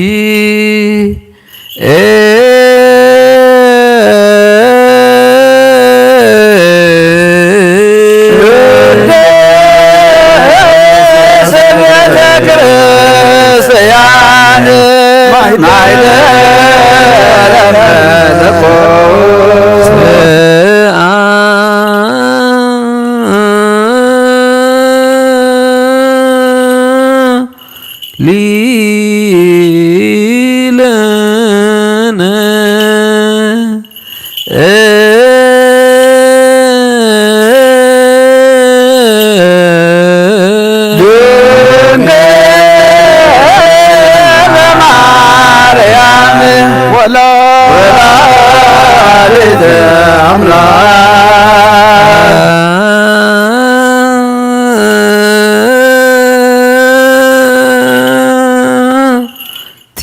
ቅድስት ቤተ ክርስቲያን ማይደረ መለኮት ሊለነ ድንግል ማርያም ወላዲተ አምላክ። ቲ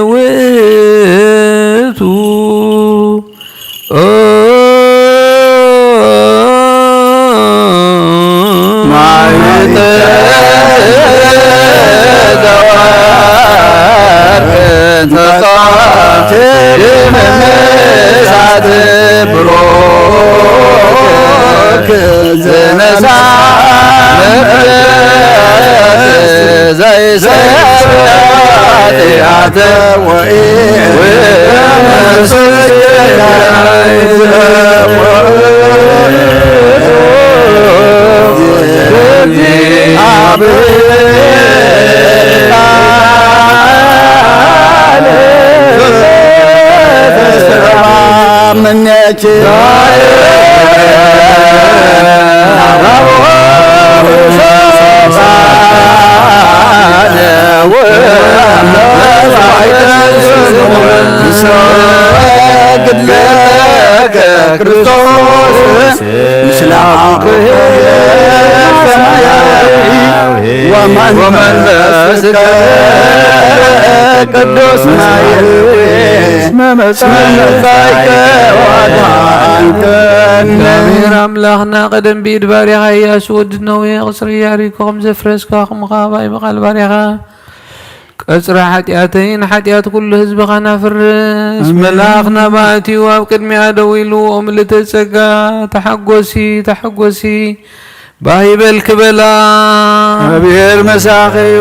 ውእቱ ማይጠ ዘወርቅ ተጻሕፈ እሳት ብሩክ ዘነሳ ዘይሰራ ኃጢአት ምኔኪ ሰግድ ለከ ክርስቶስ ምስለ አቡየ ሰማያዊ ወመንፈስከ ቅዱስ ማየዊ መመጻእከ ወኣድኃንከነ። እግዚኣብሔር ኣምላኽና፣ ቀደም ብኢድ ባሪያኻ ኢያሱ ወዲ ነዌ ቅጽሪ ኢያሪኮ ከም ዘፍረስካ፣ ከምኡ ኸኣ ብቓል ባሪያኻ ቀጽሪ ሓጢኣተይን ሓጢኣት ኩሉ ህዝብኻን ኣፍርስ። ኣሜን። መልኣኽ ናባእቲኡ ኣብ ቅድሚኣ ደው ኢሉ፣ "ኦ ምልእተ ጸጋ፣ ተሓጎሲ፣ ተሓጎሲ፣ ባህ ይበልኪ" በላ። እግዚኣብሔር ምሳኺ እዩ።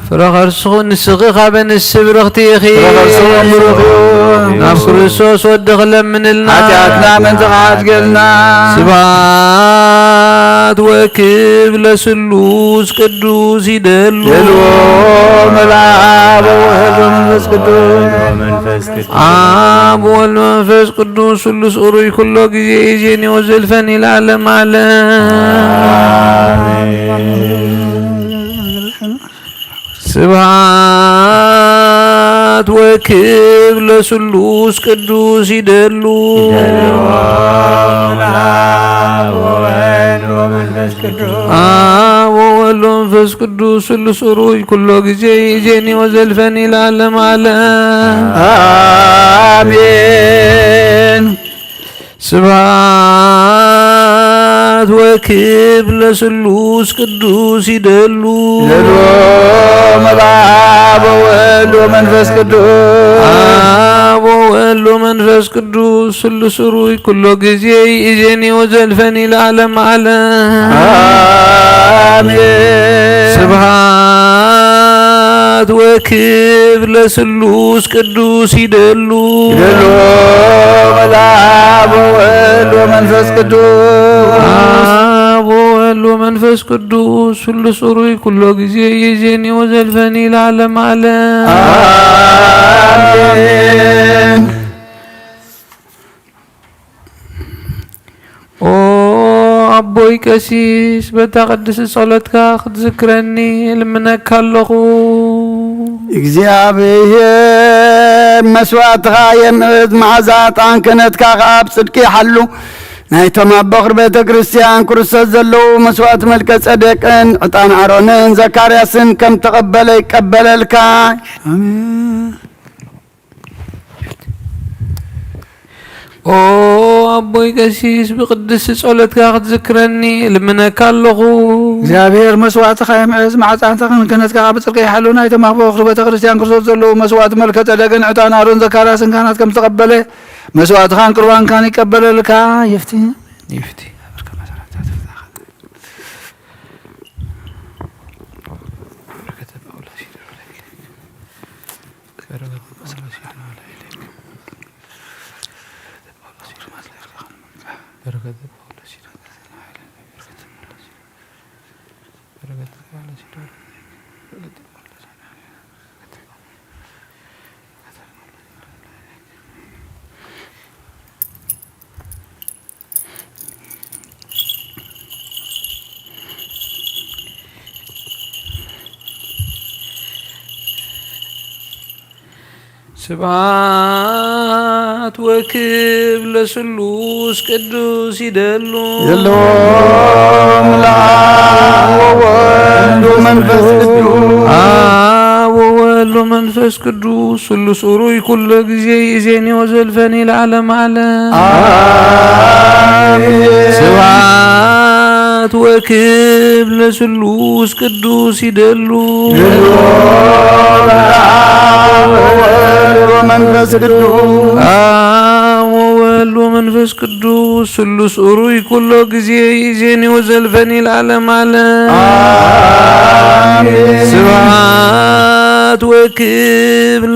ፍረ ከርስኹ ንስኺ ካብ ኣንስቲ ብርኽቲ ኢኺ። ፍረ ከርስኹ ብሩኽ እዩ። ናብ ክርስቶስ ወዲ ክለምንልና። ሓጢኣትና ምእንቲ ክሓድገልና። ስብሐት ወክብር ለስሉስ ቅዱስ ይደሉ። ይደሉ መልአብ ወወልድ ወመንፈስ ቅዱስ። አብ ወልድ መንፈስ ቅዱስ ስሉስ ኡሩይ ኩሎ ጊዜ ይዜኒ ወዘልፈኒ ለዓለም ዓለም። ስብሐት ወክብር ለስሉስ ቅዱስ ይደሉ። ይደሉ አብ ወወልድ ወመንፈስ ቅዱስ። አብ ወወልድ ወመንፈስ ቅዱስ ስሉስ ኡሩይ ኩሎ ጊዜ ይዜኒ ወዘልፈኒ ለዓለም ዓለም። አሜን። ስብሐት ወክብር ለስሉስ ቅዱስ ይደሉ። ይደሉ መልአብ ወወልድ ወመንፈስ ቅዱስ። አብ ወወልድ ወመንፈስ ቅዱስ ስሉስ ሩይ ኩሎ ጊዜ ይእዜኒ ወዘልፈኒ ለዓለም ዓለም። አሜን። ስብሐት ወክብር ለስሉስ ቅዱስ ይደሉ። ይደሉ መልአብ ወወልድ ወመንፈስ ቅዱስ። አብ ወወልድ ወመንፈስ ቅዱስ ስሉስ ሩይ ኩሎ ጊዜ ይእዜኒ ወዘልፈኒ ለዓለም ዓለም። አሜን። ኦ ኣቦይ ቀሲስ፣ በታ ቅድስቲ ጸሎትካ ክትዝክረኒ እልምነካ ኣለኹ። እግዚኣብሔር መስዋዕትኻ የምዕድ፣ መዓዛ ዕጣን ክህነትካ ኸኣ ብጽድቂ ይሓሉ። ናይቶም ኣብ በኹር ቤተ ክርስቲያን ክርስቶስ ዘለዉ መስዋዕቲ መልከ ጸዴቅን ዕጣን ኣሮንን ዘካርያስን ከም ተቐበለ ይቀበለልካ። ኣሜን። ኦ ኣቦይ ቀሲስ፣ ብቅድስቲ ጸሎትካ ክትዝክረኒ እልምነካ ኣለኹ። እግዚኣብሔር መስዋዕትኻ የምዕዝ፣ መዓጻንትኻን ክህነትካ ብጽድቂ ይሓሉ። ናይቶም ኣብ በኹር ቤተ ክርስቲያን ክርስቶስ ዘለዉ መስዋዕቲ መልከ ጸደቅን ዕጣን ኣሮን ዘካርያስን ካህናት ከም ዝተቐበለ፣ መስዋዕትኻን ቁርባንካን ይቀበለልካ። ይፍቲ፣ ይፍቲ። ስብሐት ወክብር ለስሉስ ቅዱስ ይደሉ። የለዎም ለአብ ወወልድ ወመንፈስ ቅዱስ። አብ ወወልድ ወመንፈስ ቅዱስ ስሉስ ኡሩይ ኩሎ ጊዜ ይእዜኒ ወዘልፈኒ ለዓለም ዓለም። አሜን። ስብሐት ወክብር ለስሉስ ቅዱስ ይደሉ። ይደሉ ለአብ ወወልድ ወመንፈስ ቅዱስ። አብ ወወልድ ወመንፈስ ቅዱስ ስሉስ ኡሩይ ኩሎ ጊዜ ይእዜኒ ወዘልፈኒ ለዓለም ዓለም። አሜን። ስብሐት ወክብር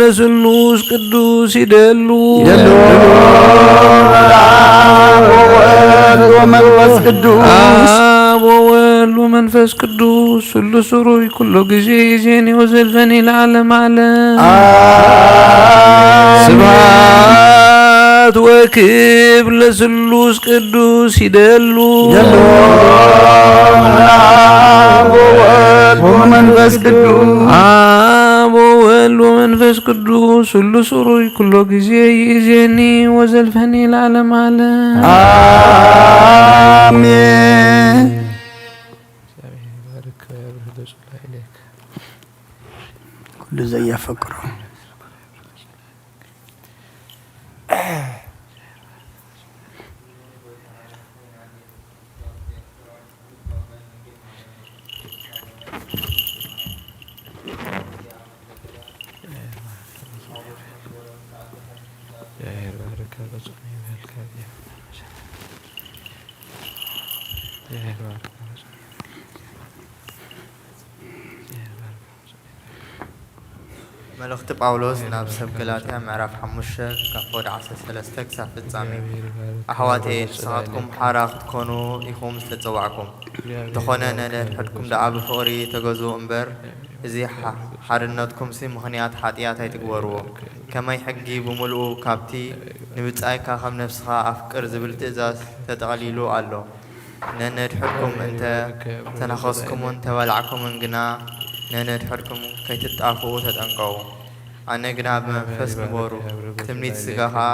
ለስሉስ ቅዱስ ይደሉ። ይደሉ ለአብ ወወልድ ወመንፈስ ቅዱስ። አብ ወወልድ ወመንፈስ ቅዱስ ስሉስ ሩይ ኩሎ ጊዜ ይዜኒ ወዘልፈኒ ለዓለም ዓለም። አሜን። ስብሐት ወክብር ለስሉስ ቅዱስ ይደሉ። ይደሉ ለአብ ወወልድ ወመንፈስ ቅዱስ። አብ ወወልድ ወመንፈስ ቅዱስ ስሉስ ሩይ ኩሎ ጊዜ ይእዜኒ ወዘልፈኒ ለዓለም ዓለም። አሜን። ኩሉ ዘያፈቅሮ መልእኽቲ ጳውሎስ ናብ ሰብ ገላትያ ምዕራፍ ሓሙሽተ ካብ ወደ ዓሰርተ ሰለስተ ክሳብ ፍጻሜ። ኣሕዋተየ፣ ንስኻትኩም ሓራ ክትኮኑ ኢኹም ዝተጸዋዕኩም። እንተኾነ ነንሕድሕድኩም ደኣ ብፍቕሪ ተገዝኡ እምበር፣ እዚ ሓ-፣ ሓርነትኩምሲ ምኽንያት ሓጢኣት ኣይትግበርዎ። ከመይ ሕጊ ብምሉኡ ካብቲ "ንብጻይካ ከም ነፍስኻ ኣፍቅር" ዝብል ትእዛዝ ተጠቕሊሉ ኣሎ። ነንድሕርኩም እንተ ተናኸስኩምን ተባላዕኩምን ግና፣ ነንድሕርኩም ከይትጣፍኡ ተጠንቀቑ። ኣነ ግና ብመንፈስ ንበሩ፣ ትምኒት ስጋ ኸኣ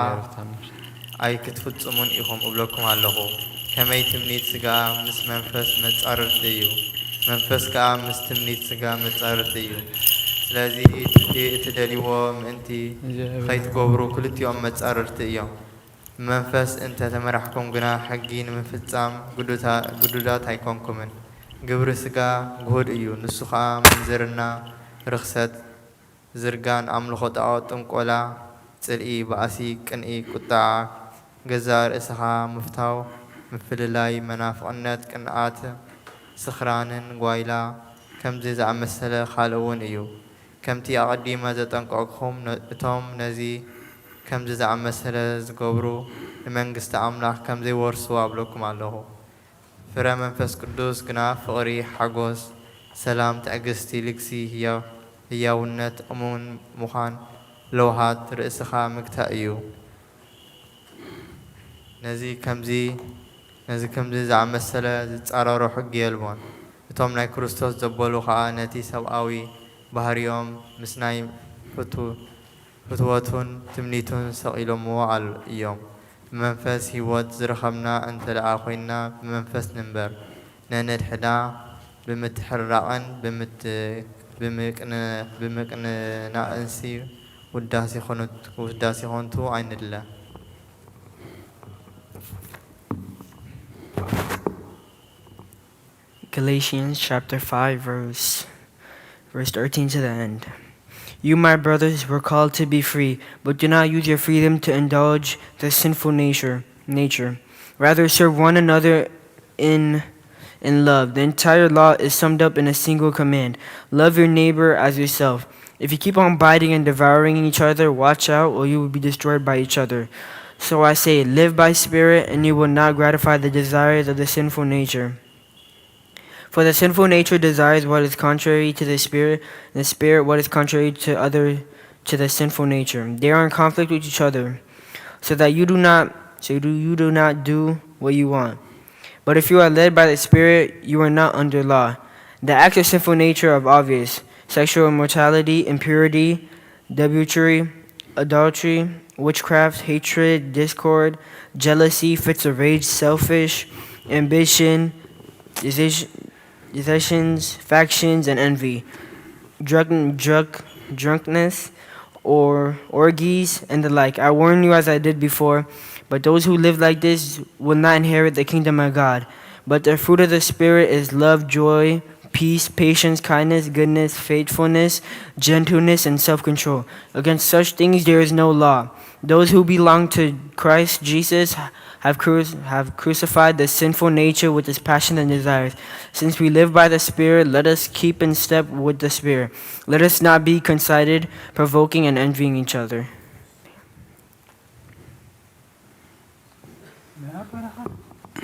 ኣይክትፍጽሙን ኢኹም እብለኩም ኣለኹ። ከመይ ትምኒት ስጋ ምስ መንፈስ መጻርርቲ እዩ፣ መንፈስ ከኣ ምስ ትምኒት ስጋ መጻርርቲ እዩ። ስለዚ እቲ እትደልይዎ ምእንቲ ኸይትገብሩ ክልቲኦም መጻርርቲ እዮም። ብመንፈስ እንተ ተመራሕኩም ግና፣ ሕጊ ንምፍጻም ግዱታ-፣ ግዱዳት ኣይኮንኩምን። ግብሪ ስጋ ግሁድ እዩ፣ ንሱ ኸኣ ምንዝርና፣ ርኽሰት፣ ዝርጋን፣ ኣምልኾ ጣኦት፣ ጥንቆላ፣ ጽልኢ፣ ባእሲ፣ ቅንኢ፣ ቁጥዓ፣ ገዛእ ርእስኻ ምፍታው፣ ምፍልላይ፣ መናፍቕነት፣ ቅንኣት፣ ስኽራንን ጓይላ፣ ከምዚ ዝኣመሰለ ካልእ እውን እዩ። ከምቲ ኣቐዲመ ዘጠንቀቕኩም፣ ነ-፣ እቶም ነዚ ከምዚ ዝኣመሰለ ዝገብሩ ንመንግስቲ ኣምላኽ ከም ዘይወርስዋ እብለኩም ኣለኹ። ፍረ መንፈስ ቅዱስ ግና ፍቕሪ፣ ሓጎስ፣ ሰላም፣ ትዕግስቲ፣ ልግሲ፣ ህያው-፣ ህያውነት፣ እሙን ምዃን፣ ለውሃት፣ ርእስኻ ምግታእ እዩ። ነዚ ከምዚ፣ ነዚ ከምዚ ዝኣመሰለ ዝጻረሮ ሕጊ የልቦን። እቶም ናይ ክርስቶስ ዘበሉ ኸኣ ነቲ ሰብኣዊ ባህርዮም ምስ ናይ ፍቱ-፣ ፍትወቱን ትምኒቱን ሰቒሎምዎ ኣል-፣ እዮም። ብመንፈስ ህይወት ዝረኸብና እንተ ደኣ ኾይንና፣ ብመንፈስ ንንበር። ነንሕድሕድና ብምትሕርራቕን ብምት-፣ ብምቅን-፣ ብምቅንናእንሲ ውዳሴ ኾኑ-፣ ውዳሴ ኾንቱ ኣይንድለ። Galatians chapter five, verse, verse thirteen to the end. You, my brothers, were called to be free, but do not use your freedom to indulge the sinful nature, nature. Rather, serve one another in, in love. The entire law is summed up in a single command: "Love your neighbor as yourself." If you keep on biting and devouring each other, watch out, or you will be destroyed by each other. So I say, live by spirit, and you will not gratify the desires of the sinful nature. For the sinful nature desires what is contrary to the spirit, and the spirit what is contrary to other, to the sinful nature. They are in conflict with each other, so that you do not, so do, you do not do what you want. But if you are led by the Spirit, you are not under law. The acts of sinful nature are obvious: sexual immorality, impurity, debauchery, adultery, witchcraft, hatred, discord, jealousy, fits of rage, selfish ambition, decision-, decisions, factions, and envy, drunk, drunk, drunkenness, or orgies, and the like. I warn you as I did before, but those who live like this will not inherit the kingdom of God. But the fruit of the Spirit is love, joy, peace, patience, kindness, goodness, faithfulness, gentleness, and self-control. Against such things there is no law. Those who belong to Christ Jesus have cru-, have crucified the sinful nature with its passions and desires. Since we live by the Spirit, let us keep in step with the Spirit. Let us not be concited, provoking and envying each other.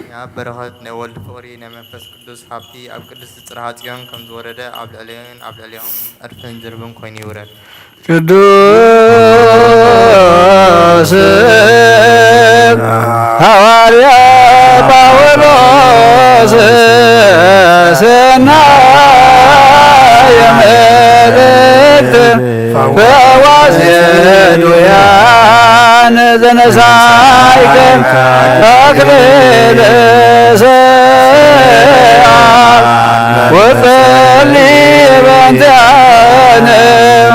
ናይ ኣብ በረኸት፣ ናይ ወልድ ፍቕሪ፣ ናይ መንፈስ ቅዱስ ሃብቲ ኣብ ቅድስቲ ጽርሃ ጽዮን ከም ዝወረደ ኣብ ልዕለይን ኣብ ልዕሌኦም ዕርፍን ዝርብን ኮይኑ ይውረድ። ቅዱስ ሃዋርያ ጳውሎስ ሰናየ መልእክት ፈዋስ ዱያን ዘነሳይከ ኣክሊለ ሰዓል ወጸሊ በንቲኣነ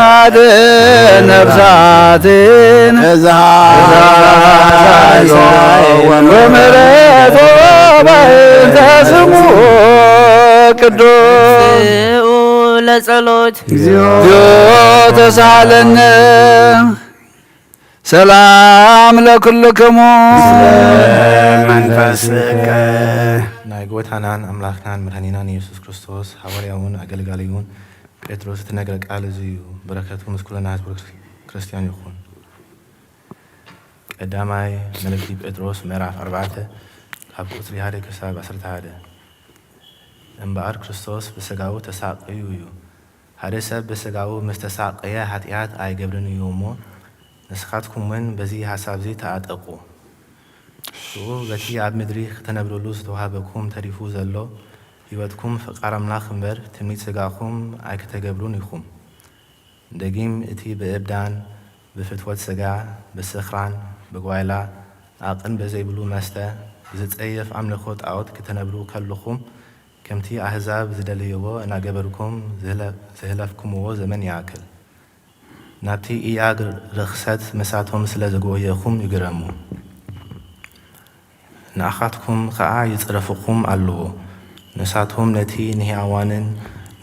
ኣድን ነፍሳትን እዝሃ ወምሕረቱ በእንተ ስሙ ቅዱስ። ንስኡ ለጸሎት። እግዚኦ ተሳለነ። ሰላም ለኩልክሙ። መንፈስከ። ናይ ጎይታናን ኣምላኽናን መድኃኒናን ኢየሱስ ክርስቶስ ሃዋርያውን ኣገልጋሊውን ጴጥሮስ እተነግረ ቃል እዚ እዩ። በረከቱ ምስ ኩልና ህዝበ ክርስቲያን ይኹን። ቀዳማይ መልእክቲ ጴጥሮስ ምዕራፍ ኣርባዕተ ካብ ቁጽሪ ሓደ ክሳብ ዓሰርተ ሓደ። እምበኣር ክርስቶስ ብሥጋኡ ተሳቅዩ እዩ። ሓደ ሰብ ብሥጋኡ ምስ ተሳቀየ ኃጢኣት ኣይገብርን እዩ እሞ፣ ንስኻትኩም እውን በዚ ሓሳብ እዚ ተዓጠቁ። ሽዑ በቲ ኣብ ምድሪ ክተነብሩሉ ዝተዋህበኩም ተሪፉ ዘሎ ሕይወትኩም ፍቃር ኣምላኽ እምበር ትምኒት ሥጋኹም ኣይክተገብሩን ኢኹም። ደጊም እቲ ብእብዳን፣ ብፍትወት ሥጋ፣ ብስኽራን፣ ብጓይላ፣ ዓቕን ብዘይብሉ መስተ፣ ብዝጸየፍ ኣምልኾ ጣዖት ክተነብሩ ከለኹም፣ ከምቲ ኣህዛብ ዝደለይዎ እናገበርኩም ዝህለ-፣ ዝህለፍኩምዎ ዘመን ይኣክል። ናብቲ ኢያግ ርኽሰት ምሳቶም ስለ ዝጎየኹም ይግረሙ። ንኣኻትኩም ኸኣ ይጽረፍኹም ኣለዎ። ንሳቶም ነቲ ንሕያዋንን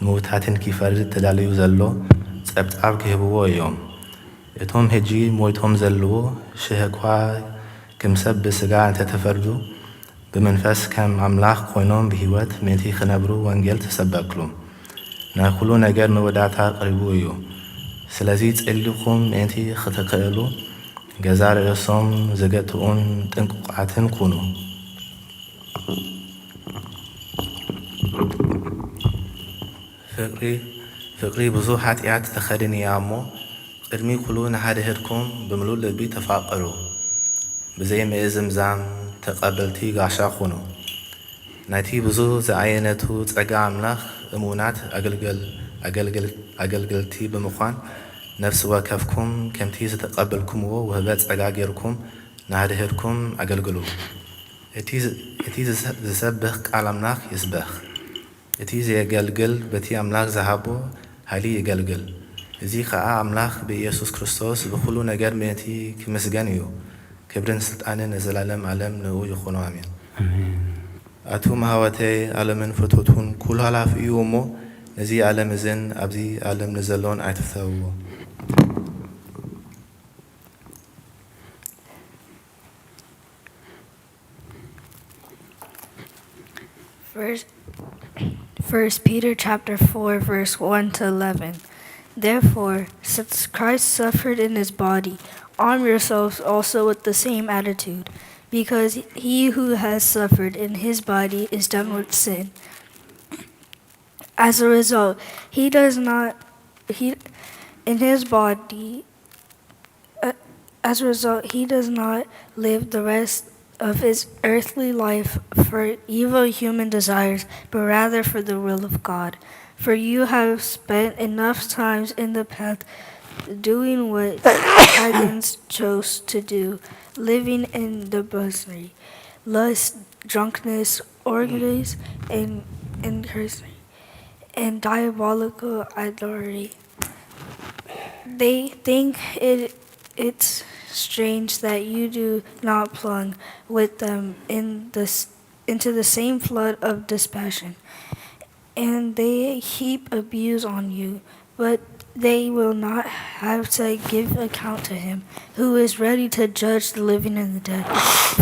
ምዉታትን ኪፈርድ ተዳልዩ ዘሎ ጸብጻብ ክህብዎ እዮም። እቶም ሕጂ ሞይቶም ዘለዉ ሽህ እኳ ከም ሰብ ብሥጋ እንተ ተፈርዱ፣ ብመንፈስ ከም ኣምላኽ ኮይኖም ብህይወት ምእንቲ ክነብሩ ወንጌል ተሰበክሉ። ናይ ኩሉ ነገር መወዳእታ ቀሪቡ እዩ። ስለዚ ጸሊኹም ምእንቲ ክትክእሉ፣ ገዛእ ርእሶም ዝገትኡን ጥንቁቓትን ኩኑ። ፍቕሪ፣ ፍቕሪ ብዙሕ ኃጢኣት ተኸድን እያ እሞ፣ ቅድሚ ኩሉ ንሓድሕድኩም ብምሉእ ልቢ ተፋቐሩ። ብዘይ ምእዝምዛም ተቐበልቲ ጋሻ ኩኑ። ናይቲ ብዙ ዝዓየነቱ ጸጋ ኣምላኽ እሙናት ኣገልገል-፣ ኣገልግል-፣ ኣገልገልቲ ብምዃን፣ ነፍሲ ወከፍኩም ከምቲ ዝተቐበልኩምዎ ውህበት ጸጋ ጌርኩም ንሓድሕድኩም ኣገልግሉ። እቲ ዝ-፣ እቲ ዝሰ-፣ ዝሰብኽ ቃል ኣምላኽ ይስበኽ። እቲ ዘየገልግል በቲ ኣምላኽ ዝሃቦ ሓይሊ የገልግል። እዚ ኸኣ ኣምላኽ ብኢየሱስ ክርስቶስ ብኹሉ ነገር ምእንቲ ክምስገን እዩ። ክብርን ስልጣንን ንዘላለም ዓለም ንእኡ ይኹኖ። ኣሜን። ኣሜን። ኣቱም ኣሕዋተይ፣ ዓለምን ፍቶቱን ኩሉ ሃላፊ እዩ እሞ፣ ነዚ ዓለም እዝን ኣብዚ ዓለም ንዘሎን ኣይትፍተውዎ። First, First Peter chapter four, verse one to eleven. Therefore, since Christ suffered in his body, arm yourselves also with the same attitude, because he who has suffered in his body is done with sin. As a result, he does not, he, in his body, uh, as a result, he does not live the rest of his earthly life for evil human desires, but rather for the will of God. For you have spent enough times in the past doing what pagans chose to do, living in debauchery, lust, drunkenness, orgies, and, and cursing, and diabolical idolatry. They think it, it's strange that you do not plunge with them in the s-, into the same flood of dispassion. And they heap abuse on you, but they will not have to give account to him who is ready to judge the living and the dead.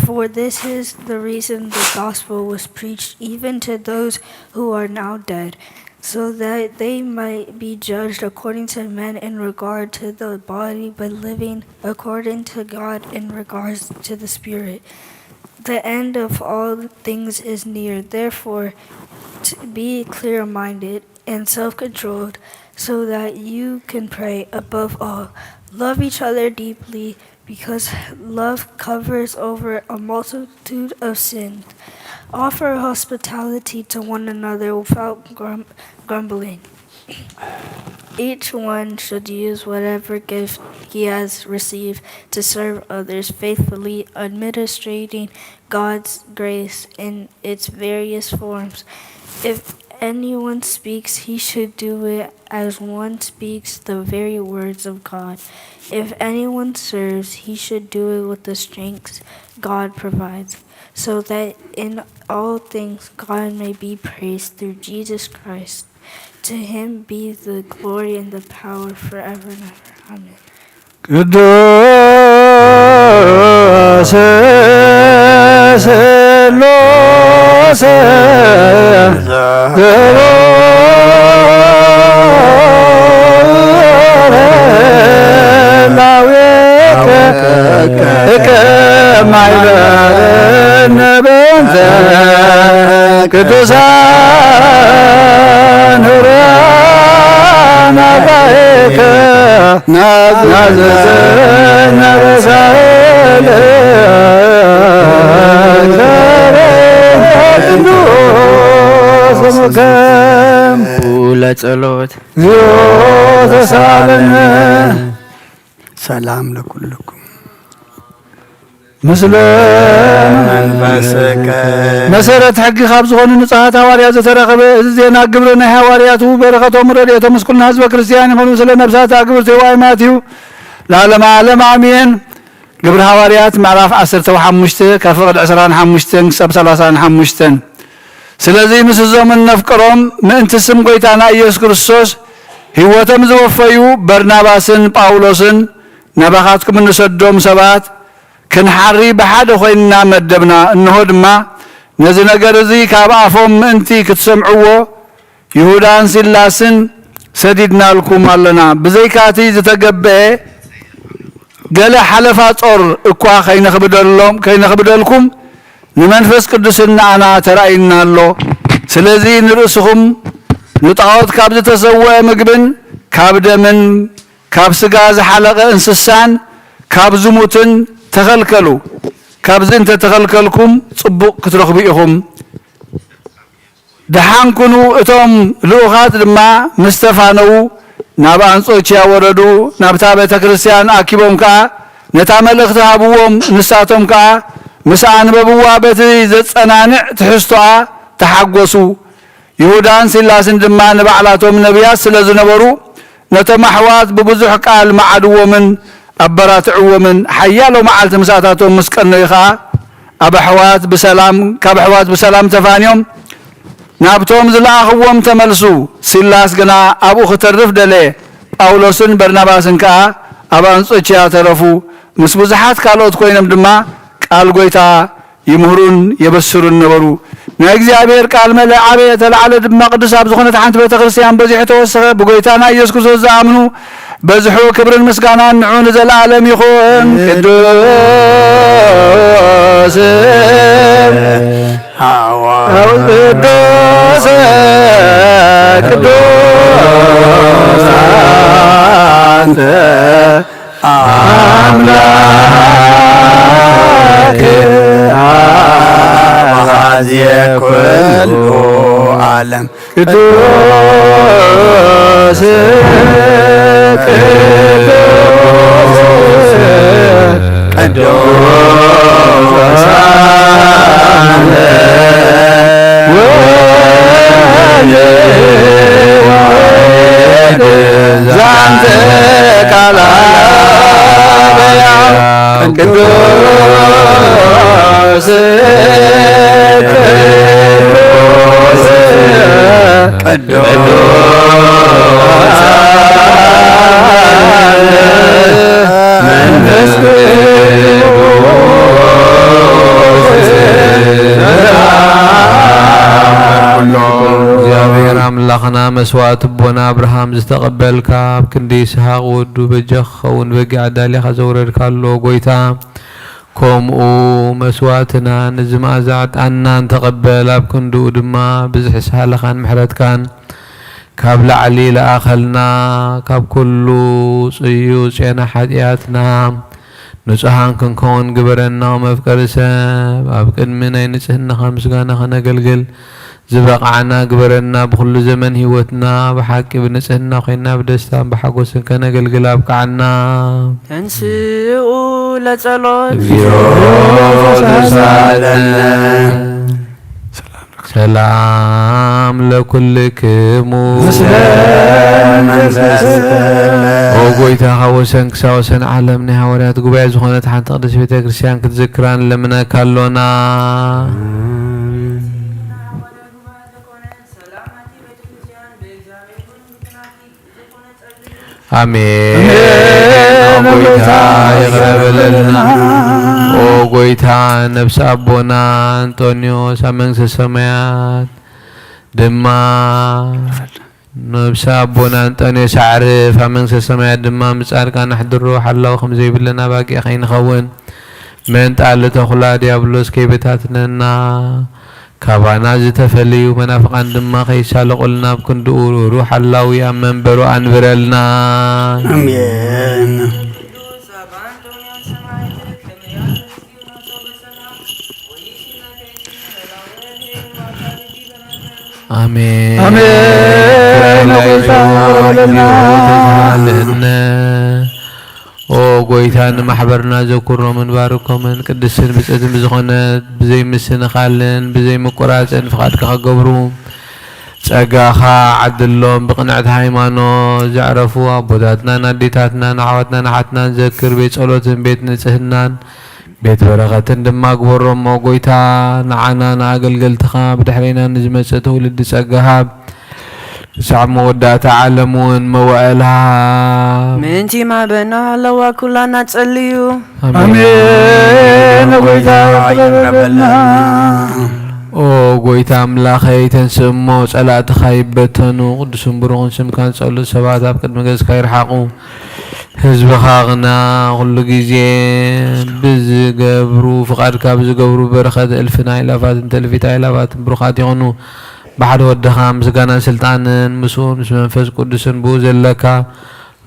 For this is the reason the gospel was preached even to those who are now dead, so that they might be judged according to men in regard to the body, but living according to God in regards to the spirit. The end of all things is near. Therefore, to be clear-minded and self-controlled, so that you can pray. Above all, love each other deeply, because love covers over a multitude of sins. Offer hospitality to one another without grum-, grumbling. Each one should use whatever gift he has received to serve others faithfully, administrating God's grace in its various forms. If anyone speaks, he should do it as one speaks the very words of God. If anyone serves, he should do it with the strength God provides, so that in all things God may be praised through Jesus Christ. To him be the glory and the power forever and ever. Amen. ቅዱስ ስሉስ ቅዱሳን ናዛይከ ናዘዘ ናበሳለ ቅዱስ ስምከ ለጸሎት። እግዚኦ ተሳለነ። ሰላም ለኩልኩም። ምስለ መንፈስከ። መሰረት ሕጊ ካብ ዝኾኑ ንጹሃት ሃዋርያት ዝተረኸበ እዚ ዜና ግብሪ ናይ ሃዋርያቱ በረኸቶም ረድኤቶም ምስ ኩልና ህዝበ ክርስቲያን ይኹኑ። ስለ ነብሳት ኣግብርቲ ዋይ ማትዩ ለዓለመ ዓለም ኣሜን። ግብሪ ሃዋርያት ምዕራፍ ዓሰርተ ሓሙሽተ ካብ ፍቕዲ ዕስራን ሓሙሽተን ክሳብ ሰላሳን ሓሙሽተን። ስለዚ ምስ እዞም እነፍቅሮም ምእንቲ ስም ጎይታና ኢየሱስ ክርስቶስ ህይወቶም ዝወፈዩ በርናባስን ጳውሎስን ናባኻትኩም እንሰዶም ሰባት ክንሓሪ ብሓደ ኮይንና መደብና። እንሆ ድማ ነዚ ነገር እዚ ካብ ኣፎም ምእንቲ ክትሰምዕዎ ይሁዳን ሲላስን ሰዲድናልኩም ኣለና። ብዘይካቲ ዝተገብአ ገለ ሓለፋ ጾር እኳ ከይነኽብደሎም ከይነኽብደልኩም ንመንፈስ ቅዱስን ንኣና ተራእዩና ኣሎ። ስለዚ ንርእስኹም ንጣዖት ካብ ዝተሰውአ ምግብን ካብ ደምን ካብ ስጋ ዝሓለቐ እንስሳን ካብ ዝሙትን ተኸልከሉ። ካብዚ እንተተኸልከልኩም ጽቡቕ ክትረኽቡ ኢኹም። ደሓን ኩኑ። እቶም ልኡኻት ድማ ምስ ተፋነዉ ናብ ኣንጾኪያ ወረዱ። ናብታ ቤተ ክርስቲያን ኣኪቦም ከኣ ነታ መልእኽቲ ሃብዎም። ንሳቶም ከኣ ምስ ኣንበብዋ በቲ ዘጸናንዕ ትሕዝቶኣ ተሓጎሱ። ይሁዳን ሲላስን ድማ ንባዕላቶም ነቢያት ስለ ዝነበሩ ነቶም ኣሕዋት ብብዙሕ ቃል መዓድዎምን ኣበራትዕዎምን። ሓያሎ መዓልቲ ምሳታቶም ምስ ቀነዩ ኸኣ ኣብ ኣሕዋት ብሰላም ካብ ኣሕዋት ብሰላም ተፋንዮም ናብቶም ዝለኣኽዎም ተመልሱ። ሲላስ ግና ኣብኡ ክተርፍ ደለየ። ጳውሎስን በርናባስን ከኣ ኣብ ኣንጾኪያ ተረፉ። ምስ ብዙሓት ካልኦት ኮይኖም ድማ ቃል ጐይታ ይምህሩን የበስሩን ነበሩ። ናይ እግዚኣብሔር ቃል መለ ዓበየ፣ ተላዕለ ድማ ቅዱስ ኣብ ዝኾነት ሓንቲ ቤተ ክርስቲያን በዚሑ ተወሰኸ። ብጎይታና ኢየሱስ ክርስቶስ ዝኣምኑ በዝሑ ክብርን ምስጋናን ንዑ ንዘለዓለም ይኹን። ቅዱስ ቅዱስ ቅዱስ አንተ አምላክ አባዜ ኩሉ ዓለም ቅዱስ ቅዱስ ቅዱስ ዛንተ ቃል አበያ ቅዱስ ቅዱስ ቅዱስ መንፈስ ቅዱስ። እግዚኣብሔር ኣምላኽና መስዋዕቲ ኣቦና ኣብርሃም ዝተቐበልካ፣ ኣብ ክንዲ ይስሓቅ ወዱ በጃ ክኸውን በጊዕ ኣዳሊኻ ዘውረድካሉ ጎይታ፣ ከምኡ መስዋዕትና ነዚ መኣዛ ዕጣንና እንተቐበል፣ ኣብ ክንድኡ ድማ ብዝሒ ሳህልኻን ምሕረትካን ካብ ላዕሊ ለኣኸልና፣ ካብ ኩሉ ጽዩ ጼና ሓጢኣትና ንጹሃን ክንከውን ግበረና። መፍቀሪ ሰብ፣ ኣብ ቅድሚ ናይ ንጽህናኻ ምስጋና ከነገልግል ዝበቓዕና ግበረና። ብኹሉ ዘመን ህይወትና ብሓቂ ብንጽህና ኮይና ብደስታን ብሓጎስን ከነገልግል ኣብቅዓና። ተንስኡ ለጸሎት። እግዚኦ ተሳለነ። ሰላም ለኩልክሙ። ምስለ መንፈስከ። ኦ ጎይታ፣ ካብ ወሰን ክሳብ ወሰን ዓለም ናይ ሃዋርያት ጉባኤ ዝኾነት ሓንቲ ቅድስት ቤተ ክርስቲያን ክትዝክራ ንለምነካ ኣሎና። ኣሜን። ኣሜን። ኦ ጎይታ፣ ይቕረ በለልና። ኦ ጎይታ ነብሲ ኣቦና ኣንጦንዮስ ኣብ መንግስተ ሰማያት ድማ ነብሲ ኣቦና ኣንጦንዮስ ኣዕርፍ፣ ኣብ መንግስተ ሰማያት ድማ ምስ ጻድቃን ኣሕድሮ። ሓላው ከም ዘይብለን ኣባጊዕ ከይንኸውን፣ መንጣሊ ተኹላ ዲያብሎስ ከይበታትነና፣ ካባና ዝተፈለዩ መናፍቃን ድማ ከይሳለቑልና፣ ኣብ ክንድኡ ርህሩህ ሓላዊ ኣብ መንበሩ ኣንብረልና። ኣሜን። ኣሜን። ኣሜን። ተዝሃለነ። ኦ ጎይታ፣ ንማሕበርና ዘኩሮምን ባርኮምን፣ ቅድስትን ብፅዕትን ብዝኾነት ብዘይ ምስንኻልን ብዘይ ምቁራፅን ፍቓድካ ክገብሩ ጸጋኻ ዓድሎም። ብቕንዕቲ ሃይማኖት ዘዕረፉ ኣቦታትናን ኣዴታትናን ኣሕዋትናን ኣሓትናን ዘክር። ቤት ጸሎትን ቤት ንጽህናን ቤት በረኸትን ድማ ግበሮሞ። ጎይታ፣ ንዓና ንኣገልገልትኻ ብድሕሬና ንዝመጽእ ትውልዲ ጸጋ ሃብ። ክሳዕ መወዳእታ ዓለም እውን መዋእል ሃብ። ምእንቲ ማህበርና ሃለዋ ኩላና ጸልዩ። ኣሜን። ኣሜን። ጎይታ ይቅረበልና። ኦ ጎይታ ኣምላኸይ፣ ተንስእ እሞ ጸላእትኻ ይበተኑ። ቅዱስን ብሩኽን ስምካን ጸሉት ሰባት ኣብ ቅድሚ ገጽካ ይርሓቑ። ህዝብኻ ግና ኩሉ ግዜ ብዝገብሩ፣ ፍቓድካ ብዝገብሩ በረኸት እልፍን ኣእላፋትን ተልፊት ኣእላፋትን ብሩኻት ይኹኑ። ብሓደ ወድኻ ምስጋናን ስልጣንን ምስኡ ምስ መንፈስ ቅዱስን ብኡ ዘለካ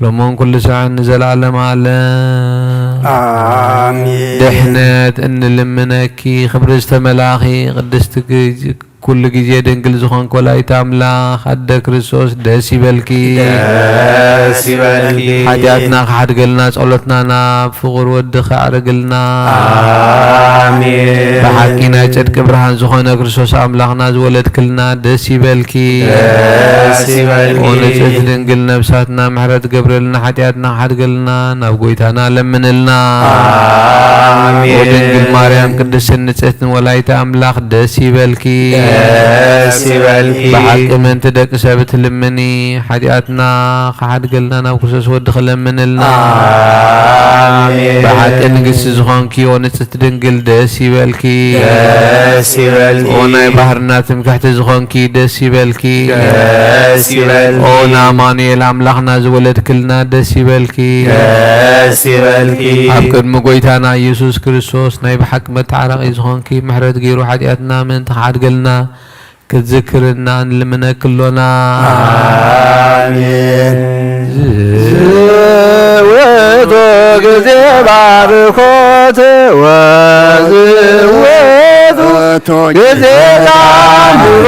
ሎሞን ኩሉ ሰዓት ንዘለዓለም ዓለም። ኣሜን። ድሕነት እንልምነኪ፣ ክብሪ ዝተመላኺ ቅድስቲ ግ-፣ ኩሉ ግዜ ድንግል ዝኾንክ ወላዲተ ኣምላኽ ኣደ ክርስቶስ ደስ ይበልኪ። ደስ ይበልኪ። ሓጢኣትና ክሓድገልና ጸሎትና ናብ ፍቑር ወድኺ ኣዕርግልና። ኣሜን። ብሓቂ ናይ ጽድቂ ብርሃን ዝኾነ ክርስቶስ ኣምላኽና ዝወለድክልና ደስ ይበልኪ። ደስ ይበልኪ። ኦ ንጽሕቲ ድንግል ነብሳትና ምሕረት ገብረልና፣ ሓጢኣትና ክሓድገልና ናብ ጎይታና ለምንልና። ኣሜን። ኦ ድንግል ማርያም ቅድስትን ንጽሕትን ወላዲተ ኣምላኽ ደስ ይበልኪ። ደስ ይበልኪ። ብሓቂ ምእንቲ ደቂ ሰብ ትልምኒ፣ ሓጢኣትና ክሓድገልና ናብ ክርስቶስ ወድኺ ለምንልና። ኣሜን። ብሓቂ ንግስቲ ዝኾንኪ ኦ ንጽሕቲ ድንግል ደስ ይበልኪ። ደስ ይበልኪ። ኦ ናይ ባህርና ትምክሕቲ ዝኾንኪ ደስ ይበልኪ። ደስ ይበልኪ። ኦ ንኣማኑኤል ኣምላኽና ዝወለድክልና ደስ ይበልኪ። ደስ ይበልኪ። ኣብ ቅድሚ ጎይታና ኢየሱስ ክርስቶስ ናይ ብሓቂ መተዓራቂ ዝኾንኪ ምሕረት ገይሩ ሓጢኣትና ምእንቲ ክሓድገልና ክትዝክርና ንልምነኪ ኣሎና። ኣሜን። ዝውቱ ግዜ ባርኮት ወዝውቱ ግዜ ዛንብሮ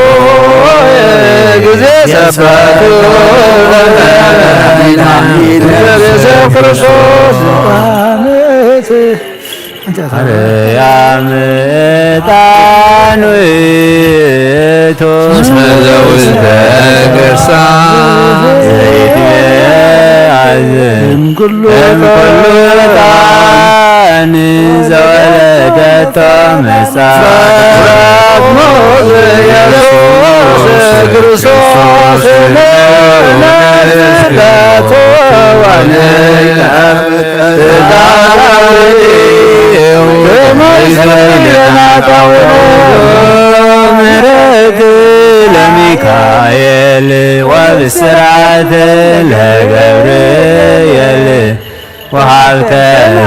ግዜ ሰበት ሰብ ክርስቶስ ዓመት ኣርያም ዕጣን ውእቱ እስመ ዘውስተ ከርሳ ዘይትመያዝ እምኩሉ ዕጣን ዘወለደቶ መጻ ኢየሱስ ክርስቶስ ለቱ ወንቀፍ ምሕረት ለሚካኤል ወብስራት ለገብርኤል ወሃብተ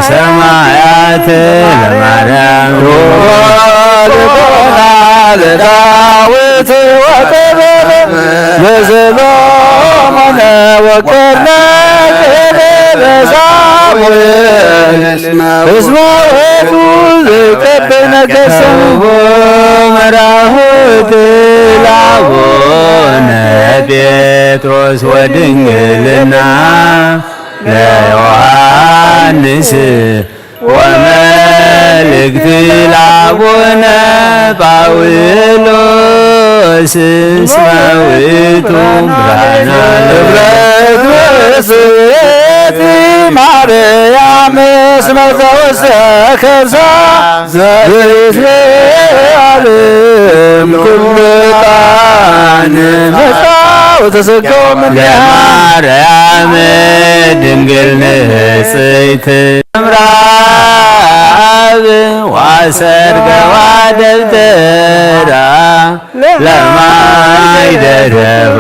ሰማያት ለማርያም ልቦና ለዳዊት ወጥበብ ለሰሎሞን ወከርነ ለሳሙኤል እስመ ውእቱ ዘይቀብ ነገሰ መራሁት ላቦነ ጴጥሮስ ወድንግልና ለዮሐንስ ወመልእክት ላቡነ ጳውሎስ እስመ ውእቱ ብርሃነ ህብረት ውስብእቲ ማርያም እስመ ዘውስተ ከርሳ ዘይትቤ ዓለም ኩሉ ጣን መጻው ተሰጎም ለማርያም ድንግል ንጽሕት እምራብ አሰርገዋ ደብተራ ለማይ ደረብ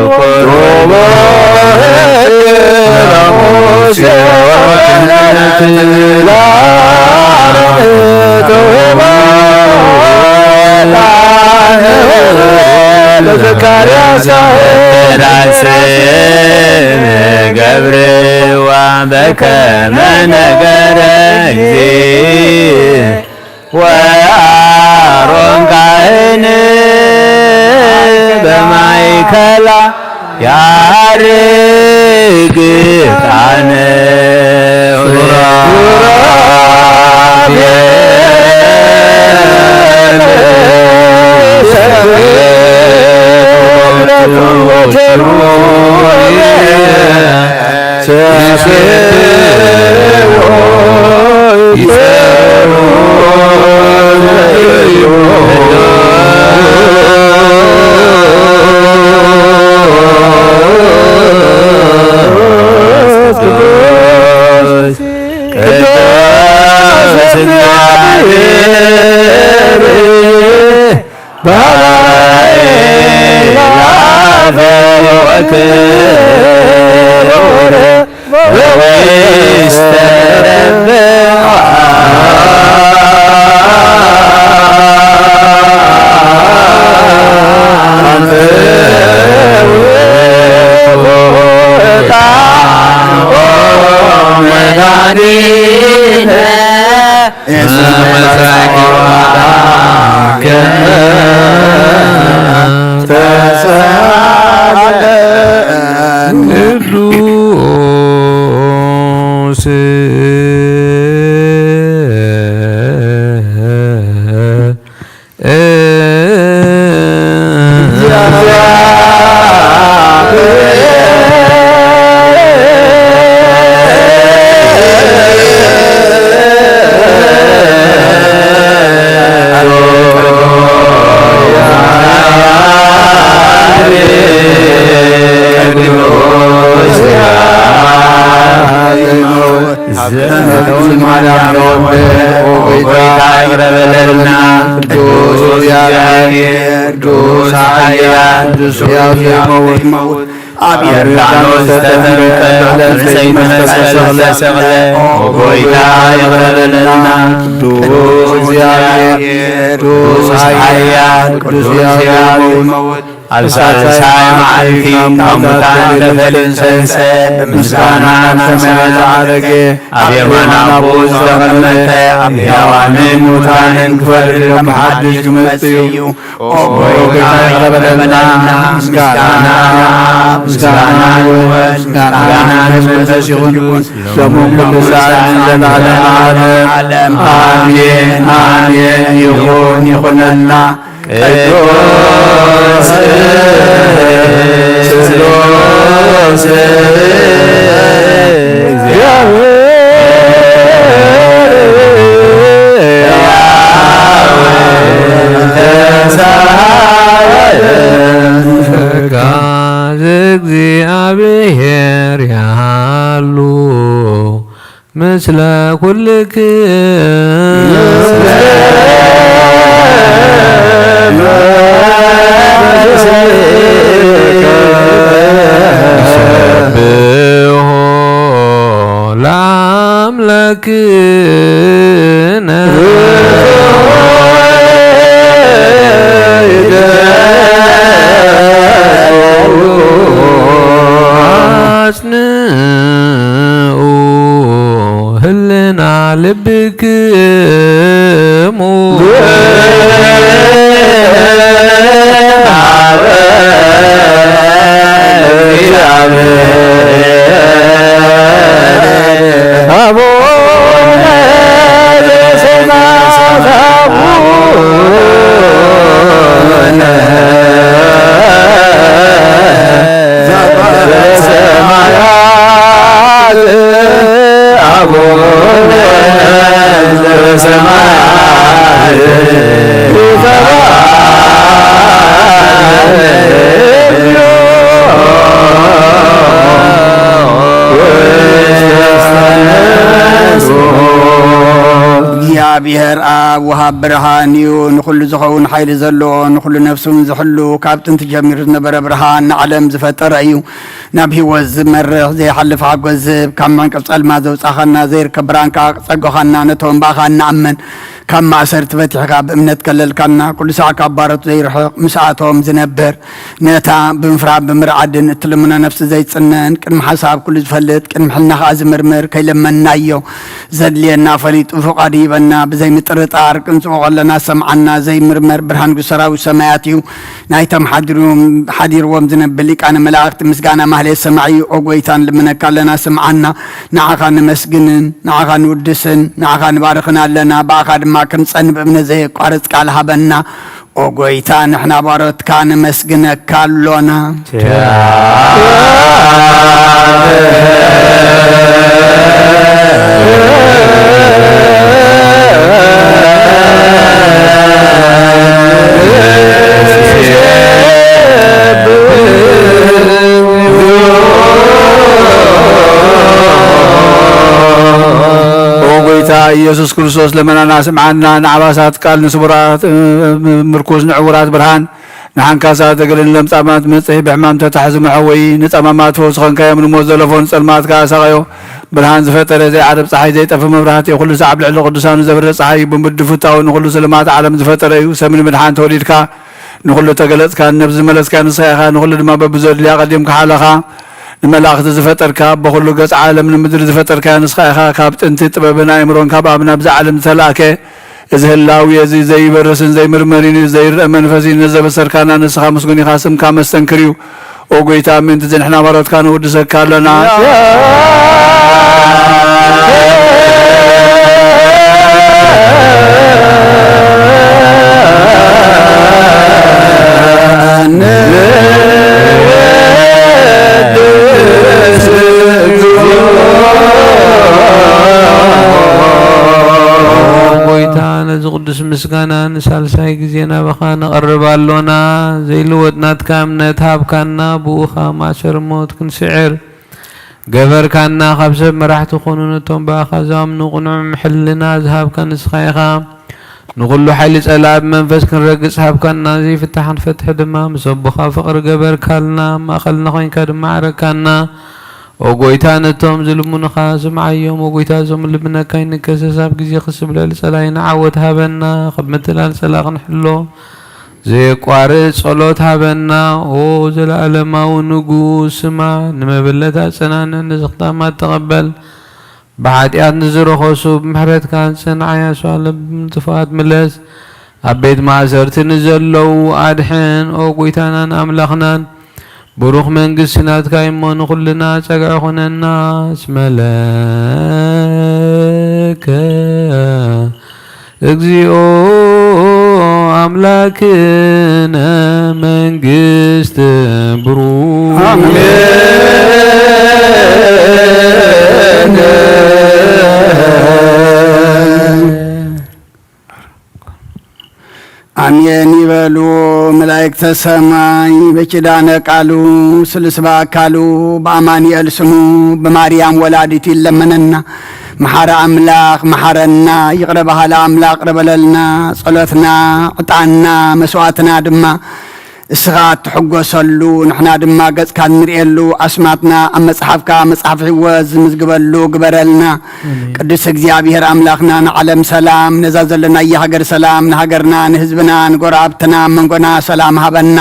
ዘካርያስ ገብርዋ በከመ ነገረ ጊዜ ወአሮን ካህን በማእከላ ያርግ ዕጣነ ሱራፌል ቅዱስ ኃያል ቅዱስ ሕያው ዘይመውት ኣብ ዮርዳኖስ ዝተጠምቀ፣ ርእሰይ ተመሰለ ተሰቕለ። ኦ ጎይታ ይቕረ በለልና። ቅዱስ እግዚኣብሔር ቅዱስ ኃያል ቅዱስ ሕያው ዘይመውት ኣብ ሳልሳይ መዓልቲ ካብ ሙታን ተፈልሰ፣ ብምስጋና ናብ ሰማይ ዝዓረገ፣ ኣብ የማን ኣቦ ዝተቐመጠ፣ ኣብ ሕያዋንን ሙታንን ክፈርድ ከም ብሓድሽ ክመጽእ እዩ። ኦ ጎይታ ይቕረ በለልና። ምስጋና ንኣብ፣ ምስጋና ንወልድ፣ ምስጋና ንመንፈስ ይኹን፣ ሎምን ኩሉ ሰዓትን ዘለዓለመ ዓለም። ኣሜን፣ ኣሜን። ይኹን፣ ይኹነልና። ቅዱስ ስሉስ እግዚአብሔር ያሉ ምስለ ኩልክ ሰብሖ ለአምላክነ። አጽንዑ ህልና ልብክሙ። አቡነ እግዚኣብሔር ኣብ ወሃብ ብርሃን እዩ። ንኹሉ ዝኸውን ሓይሊ ዘለዎ፣ ንኹሉ ነፍሱን ዝሕሉ፣ ካብ ጥንቲ ጀሚሩ ዝነበረ ብርሃን ንዓለም ዝፈጠረ እዩ። ናብ ህይወት ዝመርሕ ዘይሓልፍ ሓጎስ ዝህብ፣ ካብ መዕንቀፍ ጸልማት ዘውጻኻና፣ ዘይርከብ ብርሃን ከኣ ጸጎኻና፣ ነቶም ብኣኻ እንኣምን ካብ ማእሰርቲ ፈቲሕካ ብእምነት ከለልካና፣ ኩሉ ሳዕ ካብ ባሮት ዘይርሕቕ ምስኣቶም ዝነብር፣ ነታ ብምፍራድ ብምርዓድን እትልምኖ ነፍሲ ዘይጽነን፣ ቅድሚ ሓሳብ ኩሉ ዝፈልጥ፣ ቅድሚ ሕልና ከኣ ዝምርምር፣ ከይለመንናዮ ዘድልየና ፈሊጡ ፍቓዱ ይበና። ብዘይ ምጥርጣር ክንጽዎ ከለና ሰምዓና፣ ዘይምርመር ብርሃን ንጉስ ሰራዊት ሰማያት እዩ። ናይቶም ሓዲሩ-፣ ሓዲርዎም ዝነብር ሊቃነ መላእክት ምስጋና ማህሌት ሰማዒ እዩ። ኦ ጎይታ ንልምነካ ኣለና፣ ስምዓና። ንዓኻ ንመስግንን ንዓኻ ንውድስን ንዓኻ ንባርኽን ኣለና። ብኣኻ ድማ ክንጸን ብእምነት ዘየቋርጽ ቃል ሃበና። ኦ ጎይታ፣ ንሕና ባሮትካ ነመስግነካ ኣሎና። ኦ ጎይታ ኢየሱስ ክርስቶስ፣ ለመናና ስምዓና። ንዓባሳት ቃል፣ ንስቡራት ምርኩስ፣ ንዕውራት ብርሃን፣ ንሓንካሳት እግርን ለምጻማት መጽሒ ብሕማም ተታሕዙ መሐወዪ፣ ንጸማማት ፈውሲ ኾንካዮም፣ ንሞት ዘለፎ ንጸልማት ከኣ ኣሳቐዮ። ብርሃን ዝፈጠረ ዘይዓርብ ጸሓይ ዘይጠፍእ መብራህቲ፣ ኩሉ ሳዕ ኣብ ልዕሊ ቅዱሳኑ ዘብርህ ጸሓይ እዩ። ብምድፍታው ንኹሉ ስልማት ዓለም ዝፈጠረ እዩ። ሰብ ንምድሓን ተወሊድካ፣ ንኹሉ ተገለጽካ፣ ንነብሲ ዝመለስካ ንስኻ ኢኻ። ንኹሉ ድማ በብዘድልያ ቀዲምካ ሓለኻ። ንመላእኽቲ ዝፈጠርካ፣ ኣቦ ኩሉ ገጽ ዓለም ንምድሪ ዝፈጠርካያ ንስኻ ኢኻ። ካብ ጥንቲ ጥበብን ኣእምሮን ካብ ኣብ ናብዛ ዓለም ዝተላእከ፣ እዚ ህላዌ እዚ ዘይበርስን ዘይምርመርን እዩ፣ ዘይረአ መንፈስ እዩ። ነዚ ዘበሰርካና ንስኻ ምስጉን ኢኻ፣ ስምካ መስተንክር እዩ። ኦ ጎይታ፣ ምእንቲ እዚ ንሕና ባሮትካ ነወድሰካ ኣለና። ጎይታ፣ ነዚ ቅዱስ ምስጋና ንሳልሳይ ግዜ ናባኻ ነቐርብ ኣሎና። ዘይልወጥ ናትካ እምነት ሃብካና፣ ብኡ ኸኣ ማእሰር ሞት ክንስዕር ገበርካና። ካብ ሰብ መራሕቲ ኾኑ ነቶም ብኣኻ ዝኣምኑ ቅኑዕ ሕልና ዝሃብካ ንስኻ ኢኻ። ንኹሉ ሓይሊ ጸላኢ ብመንፈስ ክንረግጽ ሃብካና። ዘይፍታሕን ፈትሒ ድማ ምስ ኣቦኻ ፍቕሪ ገበርካልና። ኣብ ማእከልና ኾይንካ ድማ ዓረካና። ኦ ጎይታ፣ ነቶም ዝልምኑኻ ስምዓዮም። ኦ ጎይታ፣ እዞም ልምነካ ይንከሰስ። ኣብ ግዜ ክስብ ልዕሊ ጸላኢና ዓወት ሃበና። ካብ ምትላል ጸላኢ ክንሕሎ ዘየቋርጽ ጸሎት ሃበና። ኦ ዘለኣለማዊ ንጉስ፣ ስማዕ። ንመበለት ኣጸናንዕ፣ ንዝኽታማት ተቐበል። ብሓጢኣት ንዝረኸሱ ብምሕረትካ ኣጽንዓ። ኣስዋልም ጥፉኣት ምለስ። ኣብ ቤት ማእሰርቲ ንዘለዉ ኣድሕን። ኦ ጎይታናን ኣምላኽናን፣ ብሩኽ መንግስቲ ናትካ እሞ ንኹልና ጸግዒ ኩነና። እስመ ለከ እግዚኦ ኣምላክነ መንግስት ብሩክ። ኣሜን። ኣሜን ይበሉ መላእክተ ሰማይ። በኪዳነ ቃሉ ስልስ በአካሉ በአማኑኤል ስሙ በማርያም ወላዲቱ ይለመነና። መሓሪ ኣምላኽ መሓረና፣ ይቕረ በሃሊ ኣምላኽ ይቕረ በለልና። ጸሎትና፣ ዕጣንና፣ መስዋእትና ድማ እስኻ እትሕጎሰሉ፣ ንሕና ድማ ገጽካ እንርእየሉ፣ ኣስማትና ኣብ መጽሓፍካ፣ መጽሓፍ ህይወት ዝምዝግበሉ ግበረልና። ኣሜን። ቅዱስ እግዚኣብሔር ኣምላኽና፣ ንዓለም ሰላም፣ ነዛ ዘለናያ ሃገር ሰላም፣ ንሃገርና፣ ንህዝብና፣ ንጎረባብትና፣ ኣብ መንጎና ሰላም ሃበና።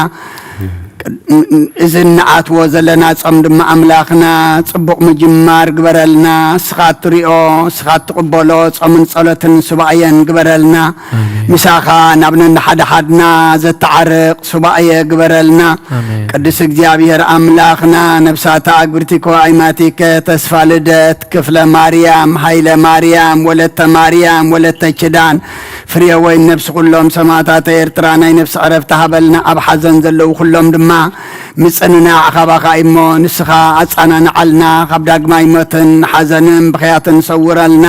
እዚ እንኣትዎ ዘለና ጾም ድማ ኣምላኽና ጽቡቕ ምጅማር ግበረልና። እስኻ እትሪኦ፣ እስኻ እትቕበሎ ጾምን ጸሎትን ሱባኤን ግበረልና። ኣሜን። ምሳኻ ናብ ነንሓድሓድና ዘተዓርቕ ሱባኤ ግበረልና። ኣሜን። ቅዱስ እግዚኣብሔር ኣምላኽና፣ ነብሳታ ኣግብርቲኮ ኣይማቲከ፣ ተስፋ ልደት፣ ክፍለ ማርያም፣ ሃይለ ማርያም፣ ወለተ ማርያም፣ ወለተ ኪዳን፣ ፍሬ ወይን ነብሲ ኩሎም ሰማእታተ ኤርትራ ናይ ነብሲ ዕረፍቲ ሃበልና። ኣብ ሓዘን ዘለዉ ኩሎም ድማ ምጽንናዕ ካባኻ እሞ ንስኻ ኣጻናንዓልና። ካብ ዳግማይ ሞትን ሓዘንን ብኽያትን ሰውረልና።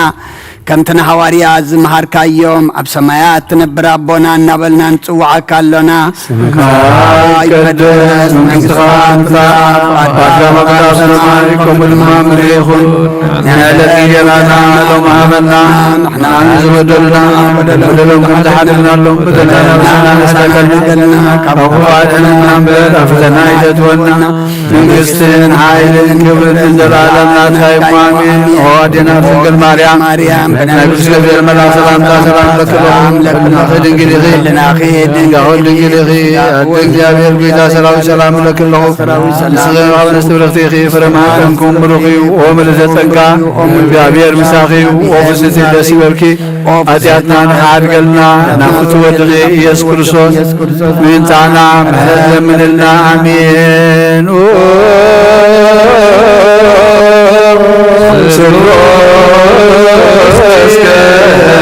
ከምቲ ንሃዋርያት ዝመሃርካዮም፣ ኣብ ሰማያት ትነብር ኣቦና እናበልና ንጽውዓካ ኣሎና። ስምካ ይቀደስ፣ መንግስትኻ ትምጻእ፣ ፈቃድካ ኣብ ሰማይ ከምኡ ድማ ኣብ ምድሪ ይኹን። ናይ ዕለት እንጀራና ሎሚ ሃበና፣ ንሕና ንዝበደሉና በደሎም ከም ዝሓለልናሎም፣ በደልና ንስኻና ንስሓልና፣ ካብ ክፉእ ኣድሕነና እምበር፣ ኣብ ፈተና ኣይተእትወና። መንግስትን ሓይልን ክብርን ንዘለኣለም ናትካ ይኹን፣ ኣሜን። ኦ ኣዴና ድንግል ማርያም፣ ማርያም፣ ናይ ቅዱስ ገብርኤል መልኣክ ሰላምታ ሰላም እብለኪ ኣለኹ። ሰላም እብለኪ ኣለኹ። ህልናኺ ድንግል ኢኺ፣ ህልናኺ ድንግል ስጋኺ ድንግል ኢኺ። ኣደ እግዚኣብሔር፣ ጌታ ሰራዊት፣ ሰላም እብለኪ ኣለኹ። ሰራዊት፣ ሰላም ንስኺ እብለኪ። ኣንስቲ ብርኽቲ ኢኺ፣ ፍረ ማህፀንኩም ብሩኽ እዩ። ኦ ምልዕተ ጸጋ፣ ኦ ምልዕተ እግዚኣብሔር ጸጋ፣ ምሳኺ እዩ። ኦ ፍስሕቲ ደስ ይበልኪ። ኦ ፍስሕቲ ኃጢአትና ንሓድገልና፣ ናብ ፍትወ ወድኺ ኢየሱስ ክርስቶስ ምእንታና ምሕረት ለምንልና። ኣሜን። ኦ ስሉስ ቅዱስ መሐረነ።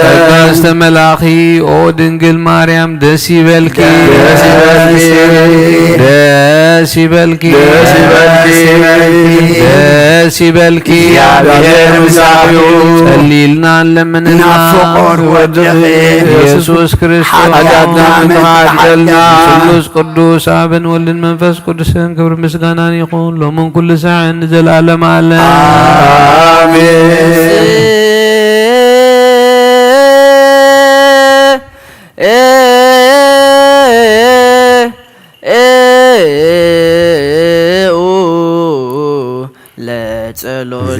ጸጋ ዝተመላእኺ ኦ ድንግል ማርያም፣ ደስ ይበልኪ፣ ደስ ይበልኪ፣ ደስ ይበልኪ፣ ደስ ይበልኪ፣ ደስ ይበልኪ። ደስ ይበልኪ። እግዚኣብሔር ምሳኺ እዩ። ጸሊልና ንለምንና ናብ ፍቑር ወድኺ ኢየሱስ ክርስቶስ ኃጢአትና ምሕረት ሓድገልና። ስሉስ ቅዱስ ኣብን ወልድን መንፈስ ቅዱስን ክብሪ ምስጋናን ይኹን ሎምን ኩሉ ሳዕን ንዘለዓለም ዓለም። ኣሜን። ለጸሎት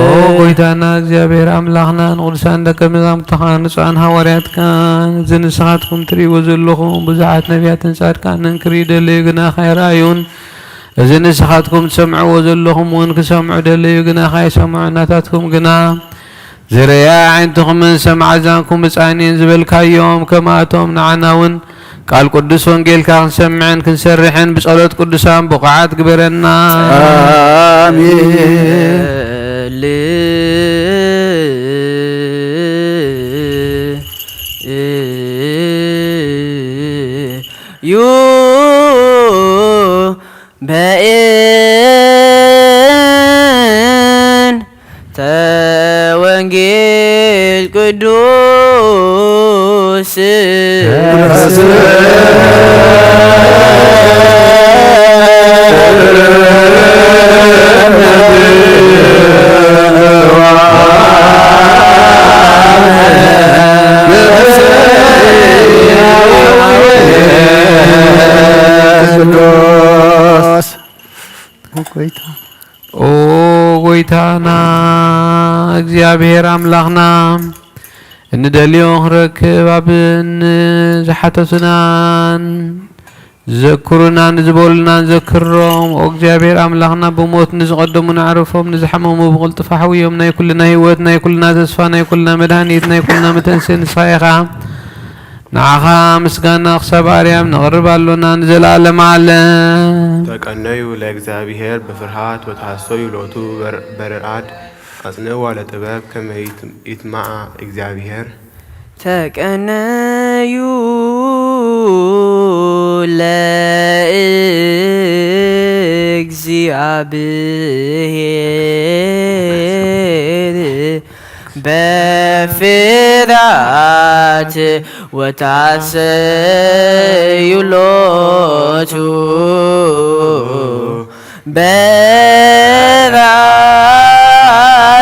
ኦ ጎይታና እግዚኣብሔር ኣምላኽና፣ ንቅዱሳን ደቀ መዛሙርትኻ፣ ንጹኣን ሃዋርያትካ፣ እዚ ንስኻትኩም ትርእይዎ ዘለኹም ብዙሓት ነቢያትን ጻድቃንን ክርኢ ደለዩ፣ ግና ካይረኣዩን፣ እዚ ንስኻትኩም ትሰምዕዎ ዘለኹም እውን ክሰምዑ ደለዩ፣ ግና ካይሰምዑ፣ ናታትኩም ግና ዝርእያ ኣዒንትኹምን ዝሰምዓ እዛንኩም ብጻይን እየን ዝበልካዮም፣ ከምኣቶም ንዓና እውን ቃል ቅዱስ ወንጌልካ ክንሰምዕን ክንሰርሕን ብጸሎት ቅዱሳን ብቑዓት ግበረና። ኣሜን። ዩ በእንተ ወንጌል ቅዱስ ቅዱስ ጎይታ። ኦ ጎይታና እግዚኣብሔር ኣምላኽና፣ እንደልዮ ክንረክብ ኣብ ንዝሓተቱናን ዘክሩናን ዝበሉናን ዘክሮም። ኦ እግዚኣብሔር ኣምላኽና፣ ብሞት ንዝቐደሙ ንዕረፎም፣ ንዝሓመሙ ብቕልጡፍ ኣሕውዮም። ናይ ኩልና ህይወት፣ ናይ ኩልና ተስፋ፣ ናይ ኩልና መድሃኒት፣ ናይ ኩልና መተንስኢ ንስኻ ኢኻ። ንዓኻ ምስጋና ክሳብ ኣርያም ነቕርብ ኣሎና ንዘለኣለም ዓለም። ተቀነዩ ለእግዚኣብሔር በፍርሃት ወተሐሰዩ ሎቱ በር-፣ በርአድ አጽንዕዋ ለጥበብ ከመ ይት-፣ ይትማዓ እግዚአብሔር። ተቀነዩ ለእግዚአብሔር በፍርሃት ወታሰዩ ሎቱ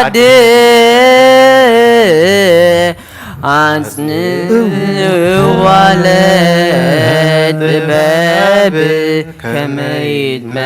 በራድ አጽንዋለ ከመ ይትመ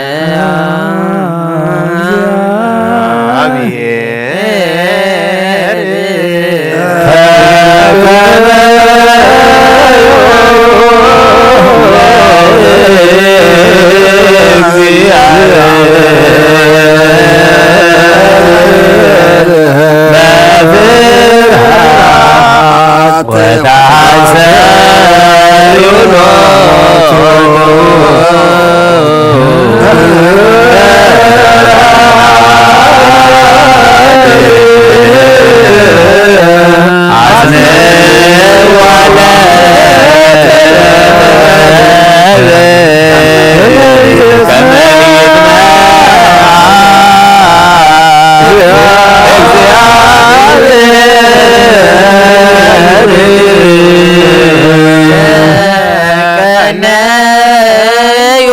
ቀነዩ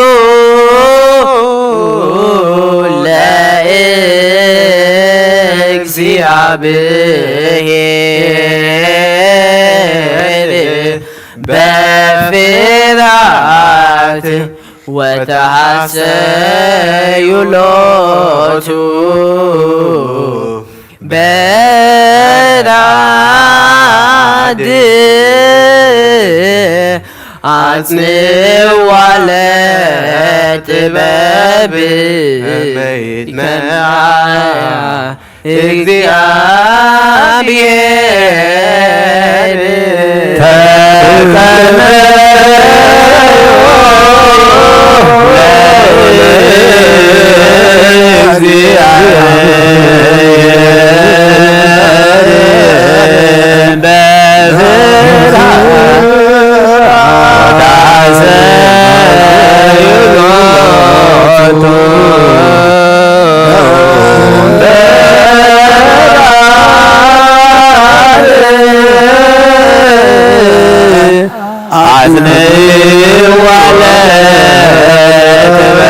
ለእግዚአብሔር በፍርሃት ወተሐሰዩ ሎቱ በራድ አጽንዋ ለጥበብ ከመ ይትመ እግዚአብሔር ተከመ አጽንዋ ለጥበብ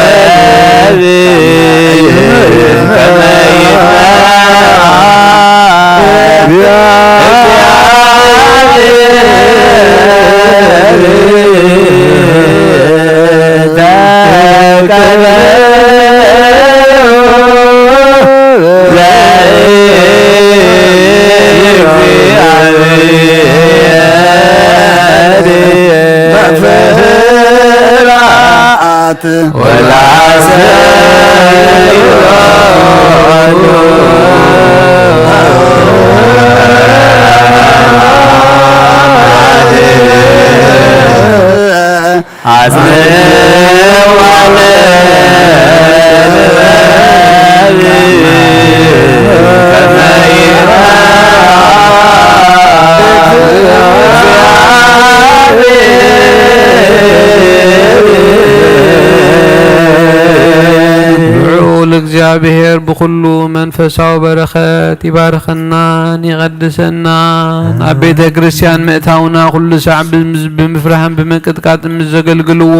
ከመ ይትመ ልዑል እግዚኣብሔር ብኹሉ መንፈሳዊ በረኸት ይባርኸናን ይቐድሰናን። ኣብ ቤተ ክርስቲያን ምእታውና ኩሉ ሳዕ ብምዝ-፣ ብምፍራህን ብምንቅጥቃጥን ምስ ዘገልግልዎ፣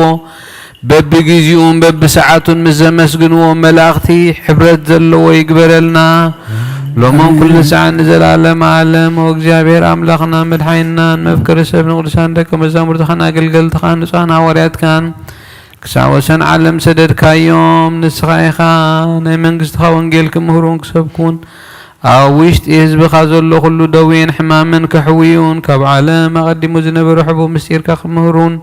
በብጊዜኡን በብሰዓቱን ምስ ዘመስግንዎ መላእኽቲ ሕብረት ዘለዎ ይግበረልና። ሎምን ኩሉ ሳዕ ንዘላለም ዓለም። ወእግዚኣብሔር ኣምላኽና መድሓኒናን መፍቀሪ ሰብ ንቅዱሳን ደቀ መዛሙርትኻን ኣገልገልትኻን ንጹሓን ሃዋርያትካን ክሳብ ወሰን ዓለም ሰደድካዮም። ንስኻ ኢኻ ናይ መንግስትኻ ወንጌል ክምህሩን ክሰብኩን ኣብ ውሽጢ ህዝብኻ ዘሎ ኩሉ ደዌን ሕማምን ከሕውዩን ካብ ዓለም ኣቐዲሙ ዝነበረ ሕቡእ ምስጢርካ ክምህሩን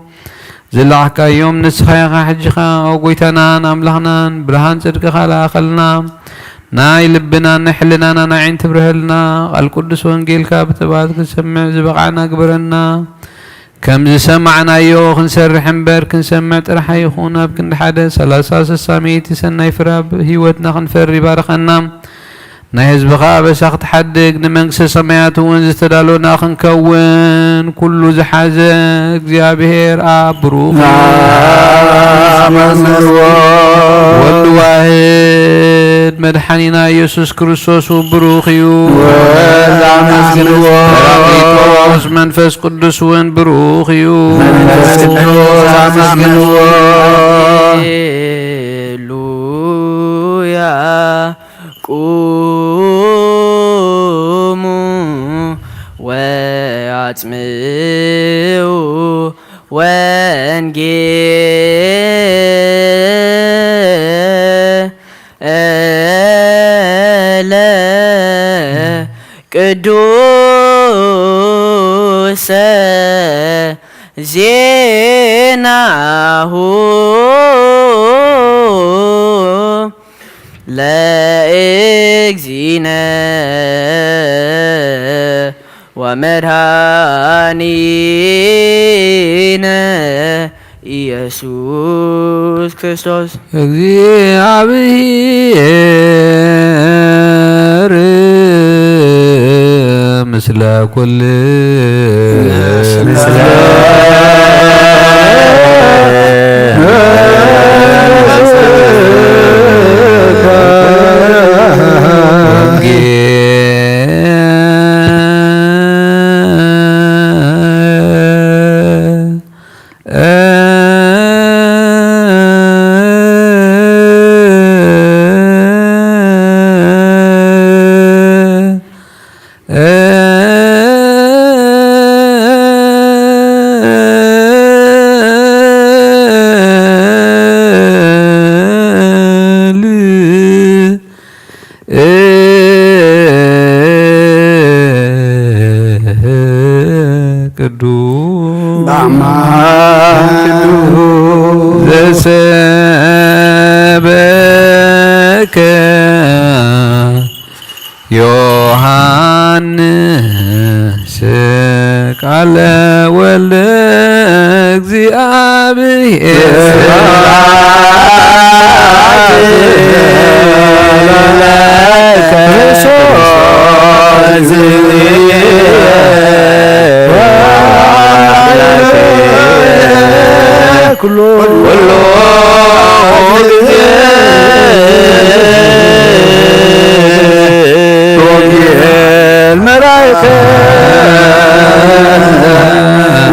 ዝለኣኽካዮም ንስኻ ኢኻ። ሕጂ ኸኣ፣ ኦ ጐይታናን ኣምላኽናን፣ ብርሃን ጽድቅኻ ለኣኸልና። ናይ ልብናን ናይ ሕልናናን ኣዒንቲ ብርሀልና። ቃል ቅዱስ ወንጌልካ ብትብዓት ክንሰምዕ ዝበቓዕና ግበረና። ከም ዝሰማዕናዮ ክንሰርሕ እምበር፣ ክንሰምዕ ጥራሕ ኣይኹን። ኣብ ክንዲ ሓደ፣ ሰላሳ፣ ስሳ፣ ሚእቲ ሰናይ ፍረ ኣብ ህይወትና ክንፈሪ ባርኸና። ናይ ህዝብኻ ኣበሳ ክትሓድግ፣ ንመንግስተ ሰማያት እውን ዝተዳሎና ክንከውን፣ ኩሉ ዝሓዘ እግዚኣብሔር ኣብ ብሩኽ እዩ። ኣመስግንዎ። ወልድ ዋህድ መድሓኒና ኢየሱስ ክርስቶስ እውን ብሩኽ እዩ። ወልድ ኣመስግንዎ። ጳራቅሊጦስ መንፈስ ቅዱስ እውን ብሩኽ እዩ። መንፈስ ቅዱስ ኣመስግንዎ። ሃሌሉያ። ቁሙ ወአጽምዑ ወ ወንጌለ ቅዱሰ ዜናሁ ለእግዚእነ ወመድኃኒነ ኢየሱስ ክርስቶስ። እግዚአብሔር ምስለ ኩል ቅዱስ በአማን ቅዱስ ዘሰበከ ዮሐንስ ቃለ ወልደ እግዚአብሔር ኩሉ ጊዜ ወንጌል መራይከ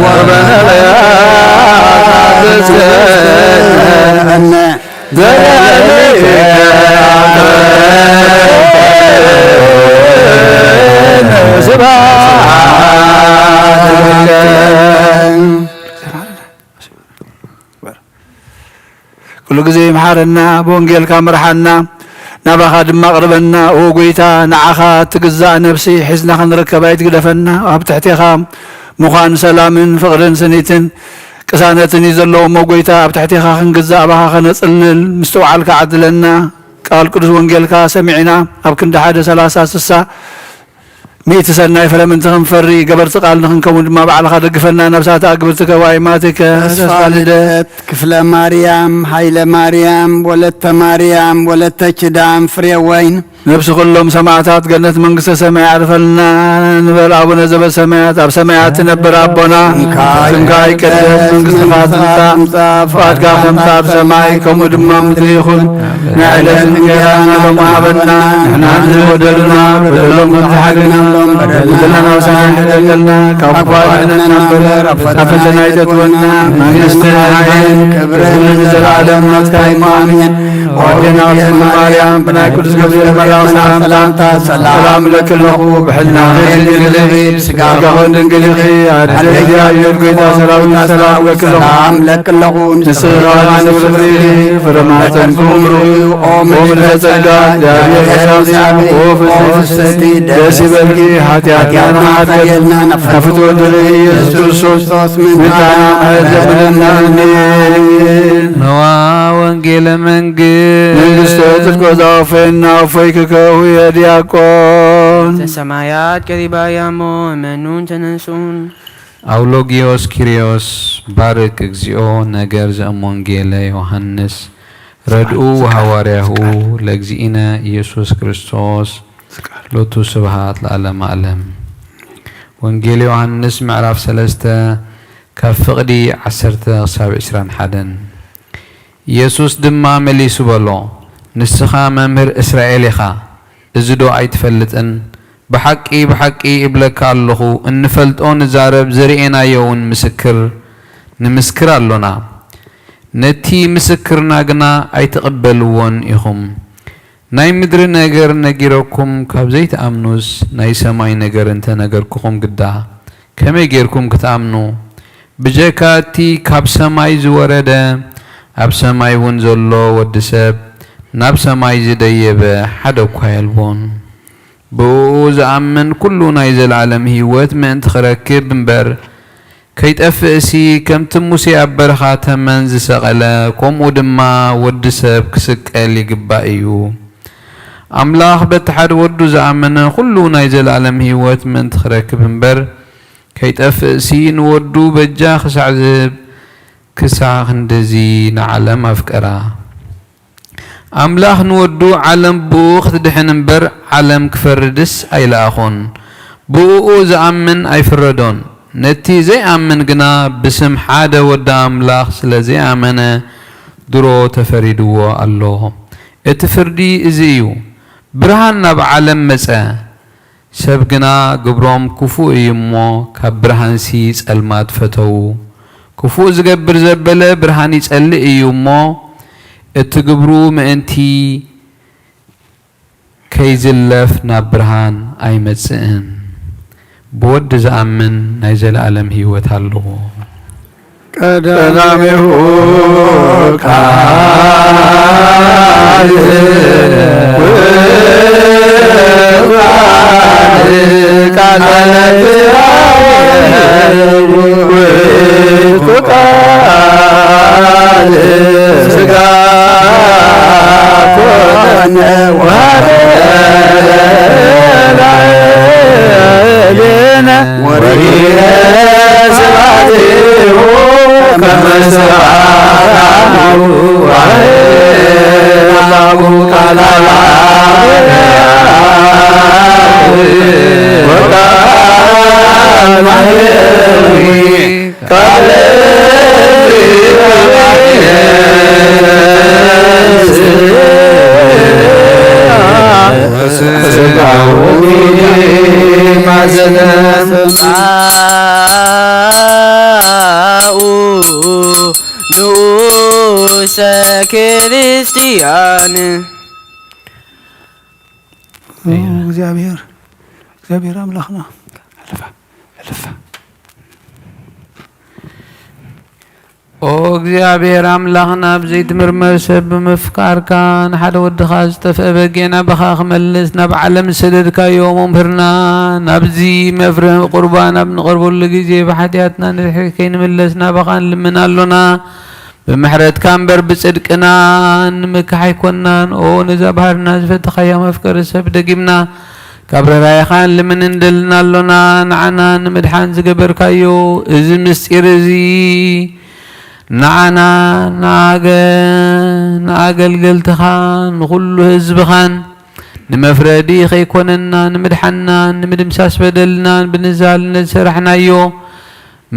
ወበነቢያት አዘዝከነ። ኩሉ ግዜ ምሓረና፣ ብወንጌልካ ምርሓና፣ ናባኻ ድማ ኣቕርበና። ኦ ጎይታ፣ ንዓኻ እትግዛእ ነፍሲ ሒዝና ክንርከብ ኣይትግደፈና። ኣብ ትሕቴኻ ምዃን ሰላምን ፍቕርን ስኒትን ቅሳነትን እዩ ዘለዎ። እሞ ጎይታ፣ ኣብ ትሕቴኻ ክንግዛእ፣ ኣባኻ ከነጽልል ምስትውዓልካ ዓድለና። ቃል ቅዱስ ወንጌልካ ሰሚዕና ኣብ ክንዲ ሓደ ሰላሳ ስሳ ሚእቲ ሰናይ ፍረ ምእንቲ ክንፈሪ፣ ገበርቲ ቃል ንኽንከውን ድማ ባዕልኻ ደግፈና። ነፍሳት ኣግብርትከ ወኣይማትከ ተስፋ ተስፋ ልደት፣ ልደት፣ ክፍለ ማርያም፣ ሃይለ ማርያም፣ ወለተ ማርያም፣ ወለተ ኪዳን፣ ፍሬ ወይን። ነፍሲ ኩሎም ሰማዕታት ገነት መንግስተ ሰማይ ኣዕርፈልና። ንበል ኣቡነ ዘበሰማያት፣ ኣብ ሰማያት ትነብር ኣቦና፣ ስምካ ይቀደስ፣ መንግስትኻ ትምጻእ፣ ፍቓድካ ከምታ ኣብ ሰማይ ከምኡ ድማ ምድሪ ይኹን። ናይ ዕለት እንጀራና ሎሚ ሃበና፣ ንሕና ንበደሉና በደሎም ከም ዝሓለና፣ በደልና ናብ ሰማይ ሕደገልና፣ ካብ ክፉ ኣድሕነና እምበር፣ ካብ ፈተና ኣይተእትወና፣ መንግስትን ሓይልን ክብርን ንዘለኣለም ናትካ እዩ። ኣሜን። ኦዴና ማርያም፣ ብናይ ቅዱስ ገብርኤል መልኣክ ሰላምታ ሰላም እለኪ ኣለኹ፣ ብሕልናኺ ድንግል ኢኺ፣ ብስጋኺ ድንግል ኢኺ። ኣደ እግዚኣብሔር ጎይታ ሰራዊት ሰላም እለኪ ኣለኹ። ሰላም እለኪ ኣለኹ፣ ንስኺ ከኣ ንፍርኺ፣ ፍረ ማህፀንኪ ብሩኽ እዩ። ኦ ምልዕተ ጸጋ፣ እግዚኣብሔር ምሳኺ፣ ኦ ፍስሕቲ፣ ደስ ይበልኪ፣ ሓጢኣትና ሓጥየልና፣ ናብ ፍትወት ወልድኺ ኢየሱስ ክርስቶስ ምእንታና ምሕረት ለምነና። ኣሜን። ነዋ ወንጌለ መንግስት መንግስተ ጽድቅ ወዛወፈየና፣ እፎይ ክከው የዲያቆን። መንግስተ ሰማያት ቀሪባ እያ እሞ እመኑን ተነሱን። አውሎጊዮስ ኪሪዮስ ባርክ እግዚኦ ነገር ዘእሞንጌለ ዮሐንስ ረድኡ ወሐዋርያሁ ለእግዚእነ ኢየሱስ ክርስቶስ ሎቱ ስብሐት ለዓለመ ዓለም። ወንጌል ዮሐንስ ምዕራፍ ሰለስተ ካብ ፍቕዲ ዓሰርተ ክሳብ ዕስራን ሓደን። ኢየሱስ ድማ መሊሱ በሎ፣ ንስኻ መምህር እስራኤል ኢኻ፣ እዚ ዶ ኣይትፈልጥን? ብሓቂ፣ ብሓቂ እብለካ ኣለኹ፣ እንፈልጦ ንዛረብ፣ ዝርኤናዮ እውን ምስክር፣ ንምስክር ኣሎና። ነቲ ምስክርና ግና ኣይትቕበልዎን ኢኹም። ናይ ምድሪ ነገር ነጊረኩም ካብ ዘይትኣምኑስ፣ ናይ ሰማይ ነገር እንተ ነገርኩኹም ግዳ፣ ከመይ ጌርኩም ክትኣምኑ? ብጀካ እቲ ካብ ሰማይ ዝወረደ፣ ኣብ ሰማይ እውን ዘሎ ወዲ ሰብ፣ ናብ ሰማይ ዝደየበ ሓደ እኳ የልቦን። ብእኡ ዝኣምን ኩሉ ናይ ዘለኣለም ህይወት ምእንቲ ክረክብ እምበር፣ ከይጠፍእሲ፣ ከምቲ ሙሴ ኣብ በረኻ ተመን ዝሰቐለ፣ ከምኡ ድማ ወዲ ሰብ ክስቀል ይግባእ እዩ። ኣምላኽ በቲ ሓደ ወዱ ዝኣመነ ኩሉ ናይ ዘለኣለም ህይወት ምእንቲ ክረክብ እምበር፣ ከይጠፍእሲ፣ ንወዱ በጃ ክሳዕ ዝህብ፣ ክሳዕ ክንድዚ ንዓለም ኣፍቀራ። ኣምላኽ ንወዱ ዓለም ብኡ ክትድሕን እምበር፣ ዓለም ክፈርድስ ኣይለኣኾን። ብእኡ ዝኣምን ኣይፍረዶን። ነቲ ዘይኣምን ግና፣ ብስም ሓደ ወዲ ኣምላኽ ስለ ዘይኣመነ፣ ድሮ ተፈሪድዎ ኣሎ። እቲ ፍርዲ እዚ እዩ፣ ብርሃን ናብ ዓለም መጸ፣ ሰብ ግና ግብሮም ክፉእ እዩ እሞ፣ ካብ ብርሃንሲ ጸልማት ፈተዉ። ክፉእ ዝገብር ዘበለ ብርሃን ይጸልእ እዩ እሞ፣ እቲ ግብሩ ምእንቲ ከይዝለፍ ናብ ብርሃን ኣይመጽእን። ብወዲ ዝኣምን ናይ ዘለኣለም ህይወት ኣለዎ። ቀዳሚሁ ቃል፣ ቃል ውእቱ ቃል ሥጋ ኮነ ወሐረ ላዕሌነ ወርኢነ ስብሐቲሁ ከመ ስብሐት አቡ ወአምላኩ ቃል አብ ወቃል ማህየዊ ቃል ንዑሰ ክርስቲያን። ኦ፣ እግዚኣብሔር፣ እግዚኣብሔር ኣምላኽና። ሕልፋ፣ ሕልፋ። ኦ እግዚኣብሔር ኣምላኽና፣ ብዘይትምርመር ሰብ ብምፍቃርካ፣ ንሓደ ወድኻ ዝጠፍአ በጊዕ ናባኻ ክመልስ፣ ናብ ዓለም ዝሰደድካዮ መምህርና፣ ናብዚ መፍርሂ ቁርባን ኣብ ንቐርበሉ ግዜ፣ ብሓጢኣትና ንድሕሪት ከይንምለስ ናባኻ ንልምን ኣሎና። ብምሕረትካ እምበር ብጽድቅና ንምክሕ ኣይኮንናን። ኦ ነዛ ባህርና ዝፈተኻያ መፍቀሪ ሰብ ደጊምና ካብ ርህራሄኻ ንልምን እንደልን ኣሎና። ንዓና ንምድሓን ዝገበርካዮ እዚ ምስጢር እዚ ንዓና ንኣገ-፣ ንኣገልገልትኻ ንኹሉ ህዝብኻን ንመፍረዲ ከይኮነና ንምድሓንናን ንምድምሳስ በደልናን ብንዛልነት ዝሰራሕናዮ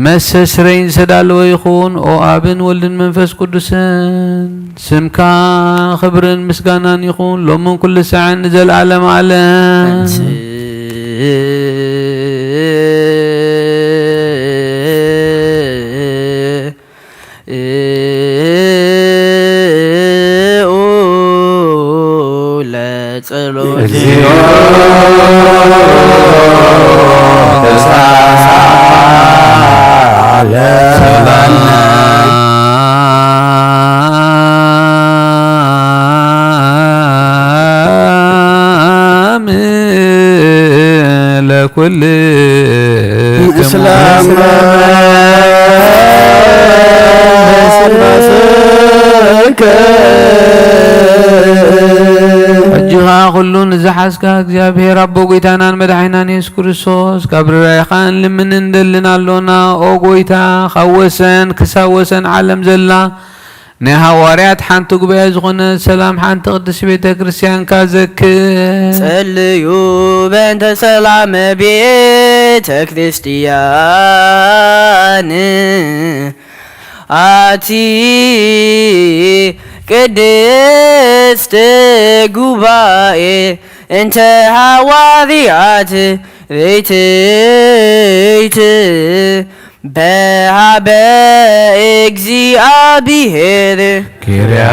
መሰስረይን ዝተዳለወ ይኹን። ኦ ኣብን ወልድን መንፈስ ቅዱስን፣ ስምካ ክብርን ምስጋናን ይኹን፣ ሎምን ኩሉ ሳዕን ንዘለኣለም ኣለም። ጸሎት። እግዚኦ ተሳለ ለኩል እስላም ሕጂ ኸዓ ኩሉ ንዝሓዝካ እግዚኣብሔር ኣቦ ጎይታናን መድሓኒናን የሱስ ክርስቶስ፣ ካብ ርራይኻን ልምን እንደልን ኣሎና። ኦ ጎይታ፣ ካብ ወሰን ክሳብ ወሰን ዓለም ዘላ ናይ ሃዋርያት ሓንቲ ጉባኤ ዝኾነ ሰላም ሓንቲ ቅድስቲ ቤተ ክርስቲያንካ ዘክር። ጸልዩ በእንተ ሰላም ቤተ ክርስቲያን ኣቲ ቅድስት ጉባኤ እንተ ሃዋርያት ርትዕት በሃበ እግዚኣብሔር። ኪርያ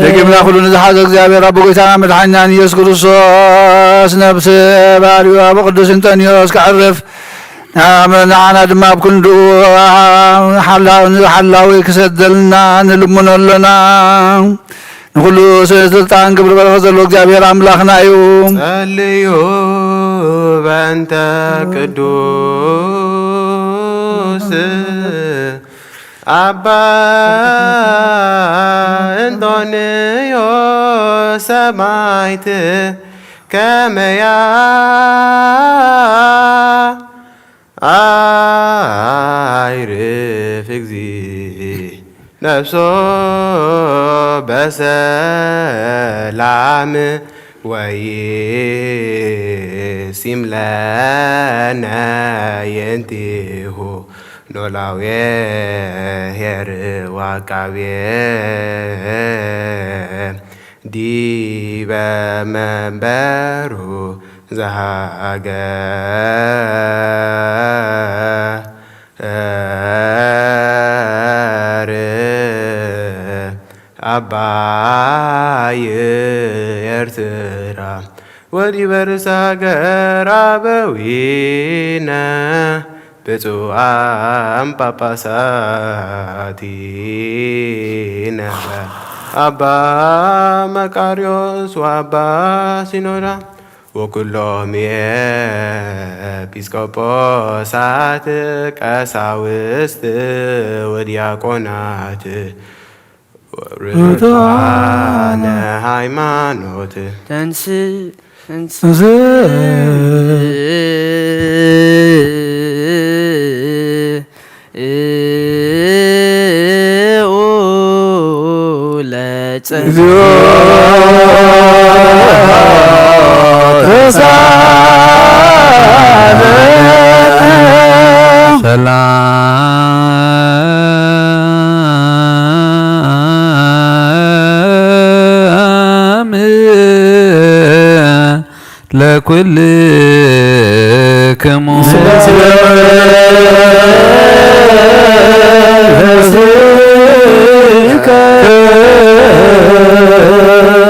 ደጊምና ኩሉ ንዝሓዘ እግዚኣብሔር ኣቦ ጎይታና መድሓኒናን ኢየሱስ ክርስቶስ ነብሲ ባርዩ ኣብ ቅዱስ እንጠንዮስ ከዕርፍ፣ ንዓና ድማ ኣብ ክንድኡ ሓላ-፣ ንሓላዊ ክሰደልና ንልምኖ ኣሎና። ንኹሉ ስልጣን ግብሪ በረኸት ዘለዎ እግዚኣብሔር ኣምላኽና እዩ። ጸልዩ በእንተ ቅዱስ ኣባ እንጦንዮስ ሰማዕት ከመያ ኣይርፍ እግዚእ ነፍሶ በሰላም ወይሲም ለነ የንቲሁ ኖላዌ ኄር ወዐቃቤ ዲበ መንበሩ ዘሃገር ኣባይ ኤርትራ ወዲበ ርእሰ ሃገር ኣበዊነ ብፁዓን ጳጳሳቲነ ኣባ መቃርዮስ ወኣባ ሲኖዳ ወኩሎም ኤጲስቆጶሳት ቀሳውስት ወዲያቆናት ርቱዓነ ሃይማኖት ተንስ ሰላም ለኩልክሙ።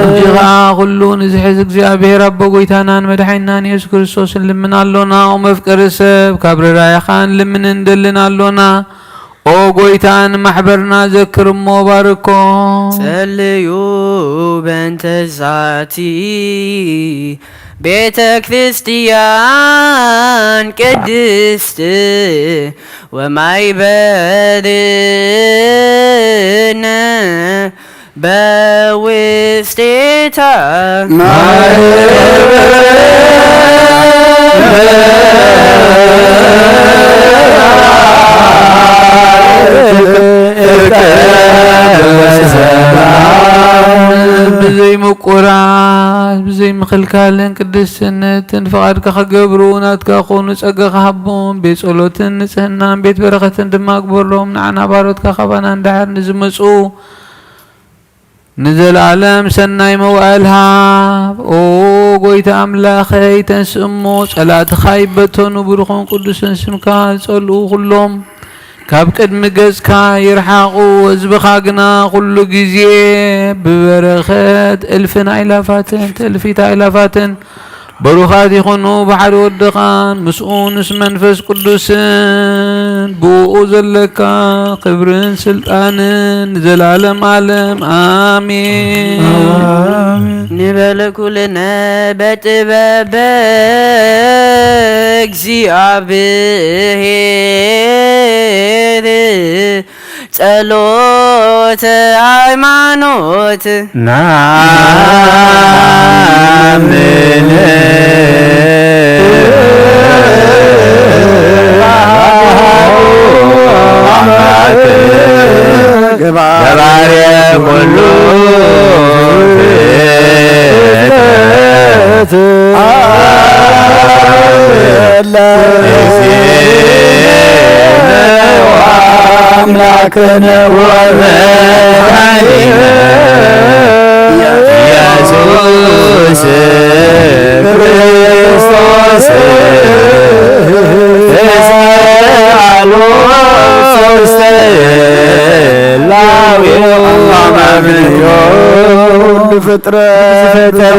ሕጂ ኸዓ ኩሉ ንዝሕዝ እግዚኣብሔር ኣቦ ጐይታናን መድሓኒናን የሱስ ክርስቶስ ንልምን ኣሎና። ኦ መፍቀሪ ሰብ፣ ካብ ርራየኻ ንልምን እንደልን ኣሎና። ኦ ጐይታ፣ ንማሕበርና ዘክር እሞ ባርኮ። ጸልዩ በእንተ ዛቲ ቤተ ክርስቲያን ቅድስት ወማይ በድነ በውስቴታ ብዘይ ምቁራጽ ብዘይ ምኽልካልን ቅድስነትን ፍቓድካ ክገብሩ ናትካ ክኾኑ ጸጋኻ ሃቦም። ቤት ጸሎትን ንጽህናን ቤት በረኸትን ድማ ግበሮም። ንዓና ባሮትካ ካባና እንድሕር ንዝመጹ ንዘለኣለም ሰናይ መዋእል ሃብ። ኦ ጐይታ ኣምላኸይ፣ ተንስእ እሞ ጸላእትኻ ይበተኑ፣ ብሩኽን ቅዱስን ስምካ ዝጸልኡ ኹሎም ካብ ቅድሚ ገጽካ ይርሓቑ። ህዝብኻ ግና ኩሉ ግዜ ብበረኸት እልፍን ኣእላፋትን ትእልፊት ኣእላፋትን በሩኻት ይኹኑ፣ ብሓደ ወድኻን ምስኡ ምስ መንፈስ ቅዱስን ብኡ ዘለካ ክብርን ስልጣንን ንዘለዓለም ዓለም ኣሜን። ኣሜን። ንበለ ኩልነ በጥበብ በእግዚኣብሔር ጸሎተ ሃይማኖት ናምን ገባሬ ኩሉ ክነዎ መድኃኒነ ኢየሱስ ክርስቶስ ተሳሎ ሶስተ ላዊ ኩሉ ፍጥረት ብዝፈጠረ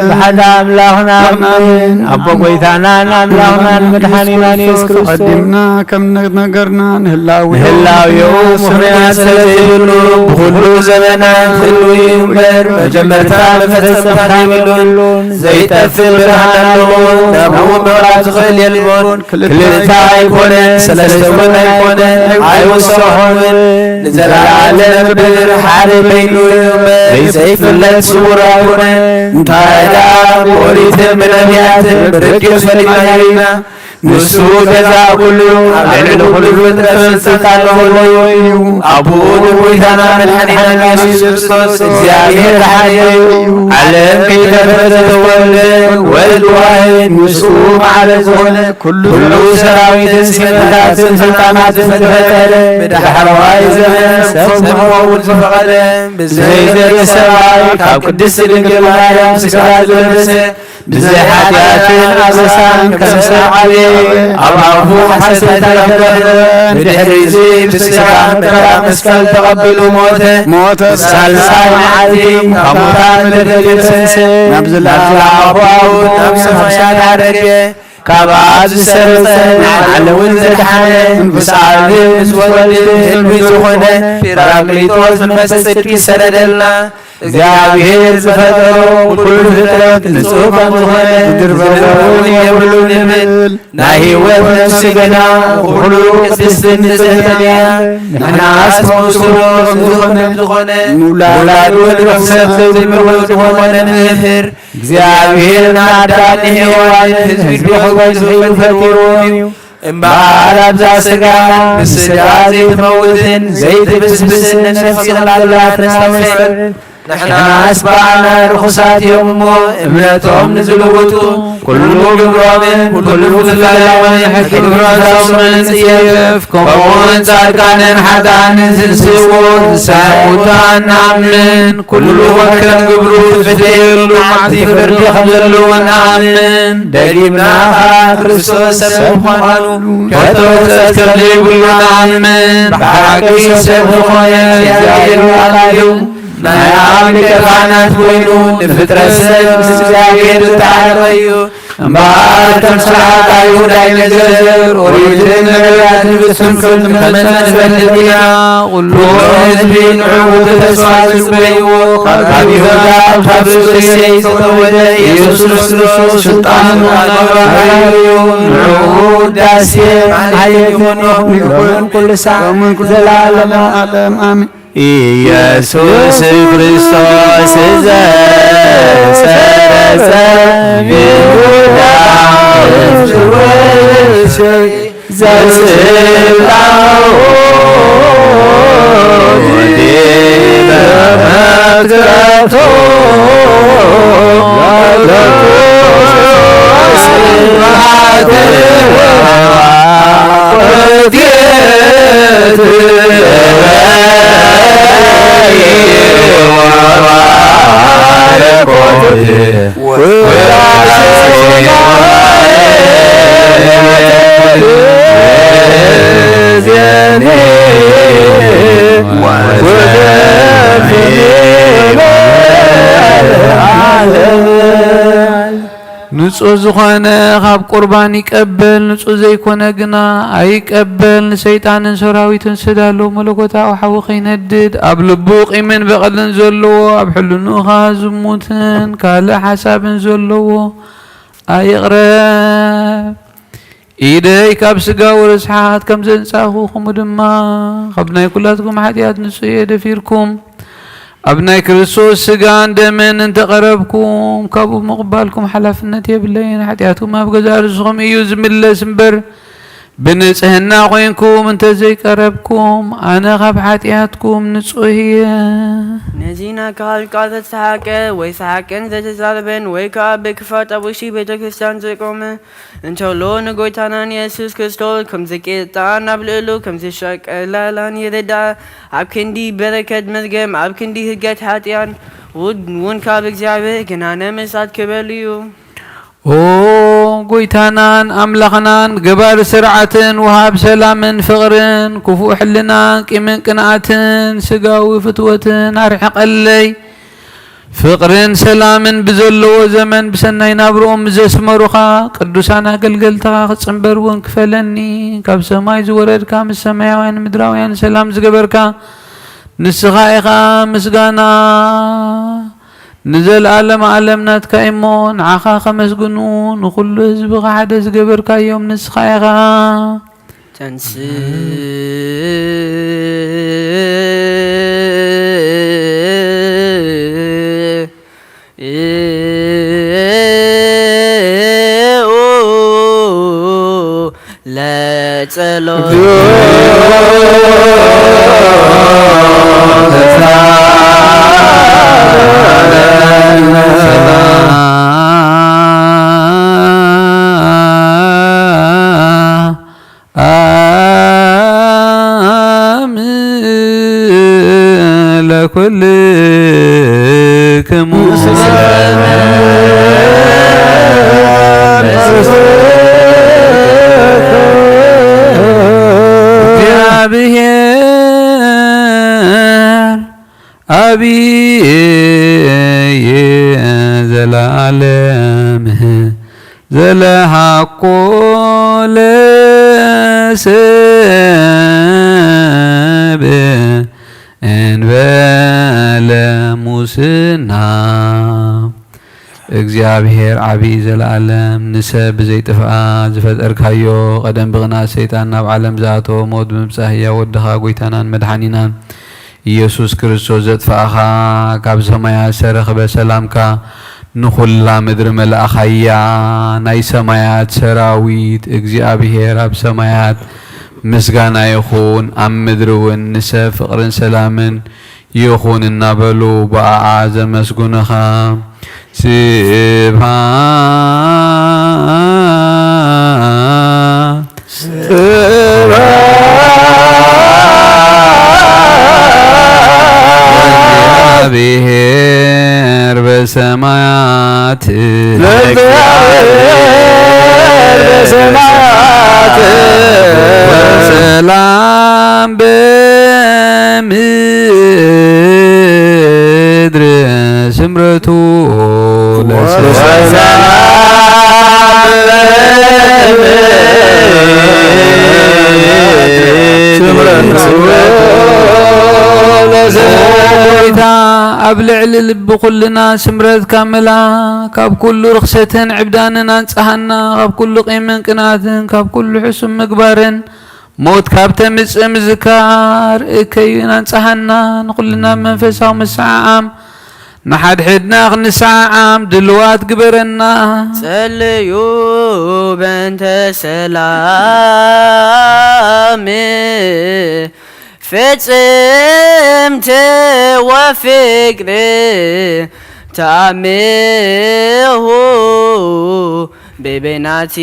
ብሓደ ኣምላኽና ኣሜን። ኣቦ ጎይታናን ኣምላኽናን መድሓኒናን ኢየሱስ ክርስቶስ ኣቐዲምና ከም ነገርና ንህላዊ ንህላዊኡ ምኽንያት ስለ ዘይብሉ ብኹሉ ዘመናት ህልው እዩ እምበር መጀመርታ መፈጸምታ የብሉን። ዘይጠፍእ ብርሃን ኣለዎ። ናብኡ ምቕራብ ዝኽእል የልቦን። ክልተ ኣይኮነን፣ ሰለስተ እውን ኣይኮነን፣ ኣይወሰኾን እውን። ንዘለዓለም ብር ሓደ በይኑ እዩ እምበር ዘይፍለጥ ስውር ኣይኮነን። እንታይ ደኣ ብኦሪትን ብነቢያትን ብርግጽ ፈሊጥናዮ ኢና። ንሱ ገዛ ኩሉ ኣብ ልዕሊ ኩሉ ፍጥረት ስልጣን ዘለዎ እዩ። ኣቦኡ ንጎይታና መድሓኒና ኢየሱስ ክርስቶስ እግዚኣብሔር ሓደ እዩ። ዓለም ከይተፈጥረ ተወልደ ወልድ ዋሕድ ምስኡ ማዕረ ዝኾነ ኩሉ ሰራዊትን ሲመታትን ስልጣናትን ዝፈጠረ ብዳሕረዋይ ዘመን ሰብ ንኽኸውን ዝፈቐደ ብዘይ ዘርኢ ሰብኣይ ካብ ቅድስቲ ድንግል ማርያም ስጋ ዝለበሰ ብዘይ ሓጢኣትን ኣበሳን ከም ሰብ ዓብየ ኣብ ኣፉ ሓሰት ኣይተረፈ። ብድሕሪ እዚ ብስጋ መከራ መስቀል ተቐቢሉ ሞተ። ሞተ። ሳልሳይ መዓልቲ ካብ ሙታን ተተንሰ። ናብ ዘለዓለም ኣቦኡ ናብ ሰማያት ዓረገ። ካብ ኣብ ዝሰረጸ ንዓለም እውን ዘድሓነ ምስ ኣብ ምስ ወልድ ህልዊ ዝኾነ ጳራቅሊጦስ መንፈስ ጽድቂ ሰደደልና። እግዚኣብሔር ዝፈጠሮ ኩሉ ፍጥረት ንጹህ ከም ዝኾነ ዝድርበ እውን የብሉን ንብል። ናይ ህይወት ነፍሲ ግና ኩሉ ቅድስትን ንጽሕትን እያ። ንሕናስ መውስሮ ከም ዝኾነ ምውላድ ወልድ ሰብ ሰብ ዝምርወት ዝኾነ ንምህር። እግዚኣብሔር ንኣዳም ንሔዋን ህዝቢ ክኾን ዝኽእል ፈጢርዎም እዩ። እምበኣር ኣብዛ ስጋ ብስጋ ዘይትመውትን ዘይትብስብስን ነፍሲ ከም ዘላትና መሰል ንሕናስ ብኣና ርኹሳት እዮም እሞ እምነቶም ንዝልውጡ ኩሉ ግብሮምን ኩሉ ፍልላዮምን ሕጊ ግብሮም መንጽየፍ ከምኡውን ጻድቃንን ሓጥኣንን ዝንስእዎ ንስሐ ሙታን ንኣምን። ኩሉ ወከም ግብሩ ዝፍደየሉ መዓልቲ ፍርዲ ከም ዘለዎ ንኣምን። ደጊምና ኸኣ ክርስቶስ ሰብ ምዃኑ ከቶ ሕጸት ከም ዘይብሉ ንኣምን። ብሓቂ ሰብ ዝኾነ እግዚኣብሔር ቃል እዩ። ናይ ኣብ ሊቀ ካህናት ኮይኑ ንፍጥረት ሰብ ምስ እግዚኣብሔር ዝተዓረቐ እዩ። እምበኣር ከም ስርዓት ኣይሁድ ኣይንግበር፣ ኦሪትን ነቢያትን ብስንክል ንፈልጥ ኢና። ኩሉ ህዝቢ ንዕኡ ብተስፋ ዝጽበይዎ፣ ካብ ይሁዳ ካብ ርእሱ እሴይ ዝተወልደ ኢየሱስ ክርስቶስ ስልጣኑ ኣግባራዊ እዩ። ንዕኡ ውዳሴ ማለት ይኹን ይኹን ኩሉ ሳዕ ዘለዓለመ ዓለም ኣሜን። ኢየሱስ ክርስቶስ ዘሰረጸ ይሁዳ ዘስልጣሁ ዲበ መትከፍቶ ንጹህ ዝኾነ ካብ ቁርባን ይቀበል፣ ንጹህ ዘይኮነ ግና ኣይቀበል። ንሰይጣንን ሰራዊቱን ስዳሎ መለኮታዊ ሓዊ ከይነድድ፣ ኣብ ልቡ ቂምን በቐልን ዘለዎ፣ ኣብ ሕልንኡ ኸኣ ዝሙትን ካልእ ሓሳብን ዘለዎ ኣይቕረብ። ኢደይ ካብ ስጋዊ ርስሓት ከም ዘንጻኹ፣ ከምኡ ድማ ካብ ናይ ኩላትኩም ሓጢኣት ንጹህ እየ። ደፊርኩም ኣብ ናይ ክርስቶስ ስጋን ደምን እንተቐረብኩም፣ ካብኡ ምቕባልኩም ሓላፍነት የብለይን። ሓጢኣትኩም ኣብ ገዛእ ርእስኹም እዩ ዝምለስ እምበር፣ ብንጽህና ኾይንኩም እንተ ዘይቀረብኩም፣ ኣነ ካብ ሓጢኣትኩም ንጹህ እየ። ነዚ ናይ ካህልካ ዘተሓቀ ወይ ሰሓቅን ዘተዛረበን ወይ ከዓ ብክፋት ኣብ ውሽጢ ቤተ ክርስቲያን ዝቆመ እንተሎ ንጎይታናን የሱስ ክርስቶስ ከም ዝቄጣ ናብ ልእሉ ከም ዝሸቀላላን ይርዳእ። ኣብ ክንዲ በረከት መዝገም ኣብ ክንዲ ህገት ሓጢኣን እውን ካብ እግዚኣብሔር ግናነ ምሳት ክበል እዩ። ኦ ጎይታናን ኣምላኽናን ገባር ስርዓትን ወሃብ ሰላምን ፍቕርን ክፉእ ሕልናን ቂምን ቅንኣትን ስጋዊ ፍትወትን ኣርሕቐለይ። ፍቕርን ሰላምን ብዘለዎ ዘመን ብሰናይ ናብርኦም ዘስመሩኻ ቅዱሳን ኣገልገልትኻ ክጽንበር እውን ክፈለኒ። ካብ ሰማይ ዝወረድካ ምስ ሰማያውያን ምድራውያን ሰላም ዝገበርካ ንስኻ ኢኻ። ምስጋና ንዘለኣለም ኣለም ናትካ እሞ ንዓኻ ከመስግኑ ንኹሉ ህዝብኻ ሓደ ዝገበርካዮም ንስኻ ኢኻ። ተንስ ለጸሎ ኣም ለኩልክሙ እግዚኣብሔር ኣብይ ዘለዓለም ዘለሃኮ ለሰብ እንበለ ሙስና። እግዚኣብሔር ዓብዪ ዘለኣለም ንሰብ ብዘይጥፍኣ ዝፈጠርካዮ ቀደም ብቕንኣት ሰይጣን ናብ ዓለም ዝኣተወ ሞት ብምብጻሕ ህያው ወድኻ ጎይታናን መድሓኒናን ኢየሱስ ክርስቶስ ዘጥፋእኻ ካብ ሰማያት ዝተረኽበ ሰላምካ ንኹላ ምድሪ መልኣኻያ። ናይ ሰማያት ሰራዊት እግዚኣብሔር ኣብ ሰማያት ምስጋና ይኹን፣ ኣብ ምድሪ እውን ንሰብ ፍቕርን ሰላምን ይኹን እናበሉ ብኣኣ ዘመስግኑኻ። ስብሃት ለእግዚኣብሔር በሰማያት ለእግዚኣብሔር በሰማያት ወሰላም በምድር ስምረቱ ለሰላም ጎይታ ኣብ ልዕሊ ልቢ ኩልና ስምረትካ ምላ፣ ካብ ኩሉ ርኽሰትን ዕብዳንን ኣንጽሃና፣ ካብ ኩሉ ቂምን ቅንኣትን፣ ካብ ኩሉ ሕሱም ምግባርን፣ ሞት ካብ ተምጽእ ምዝካር እከዩን ኣንጽሃና፣ ንኹልና መንፈሳዊ ምስዓዓም ንሓድሕድና ክንሰዓዓም ድልዋት ግበረና። ጸልዩ በእንተ ሰላም ፍጽምቲ ወፍቅር ተኣምሁ በበይናቲክሙ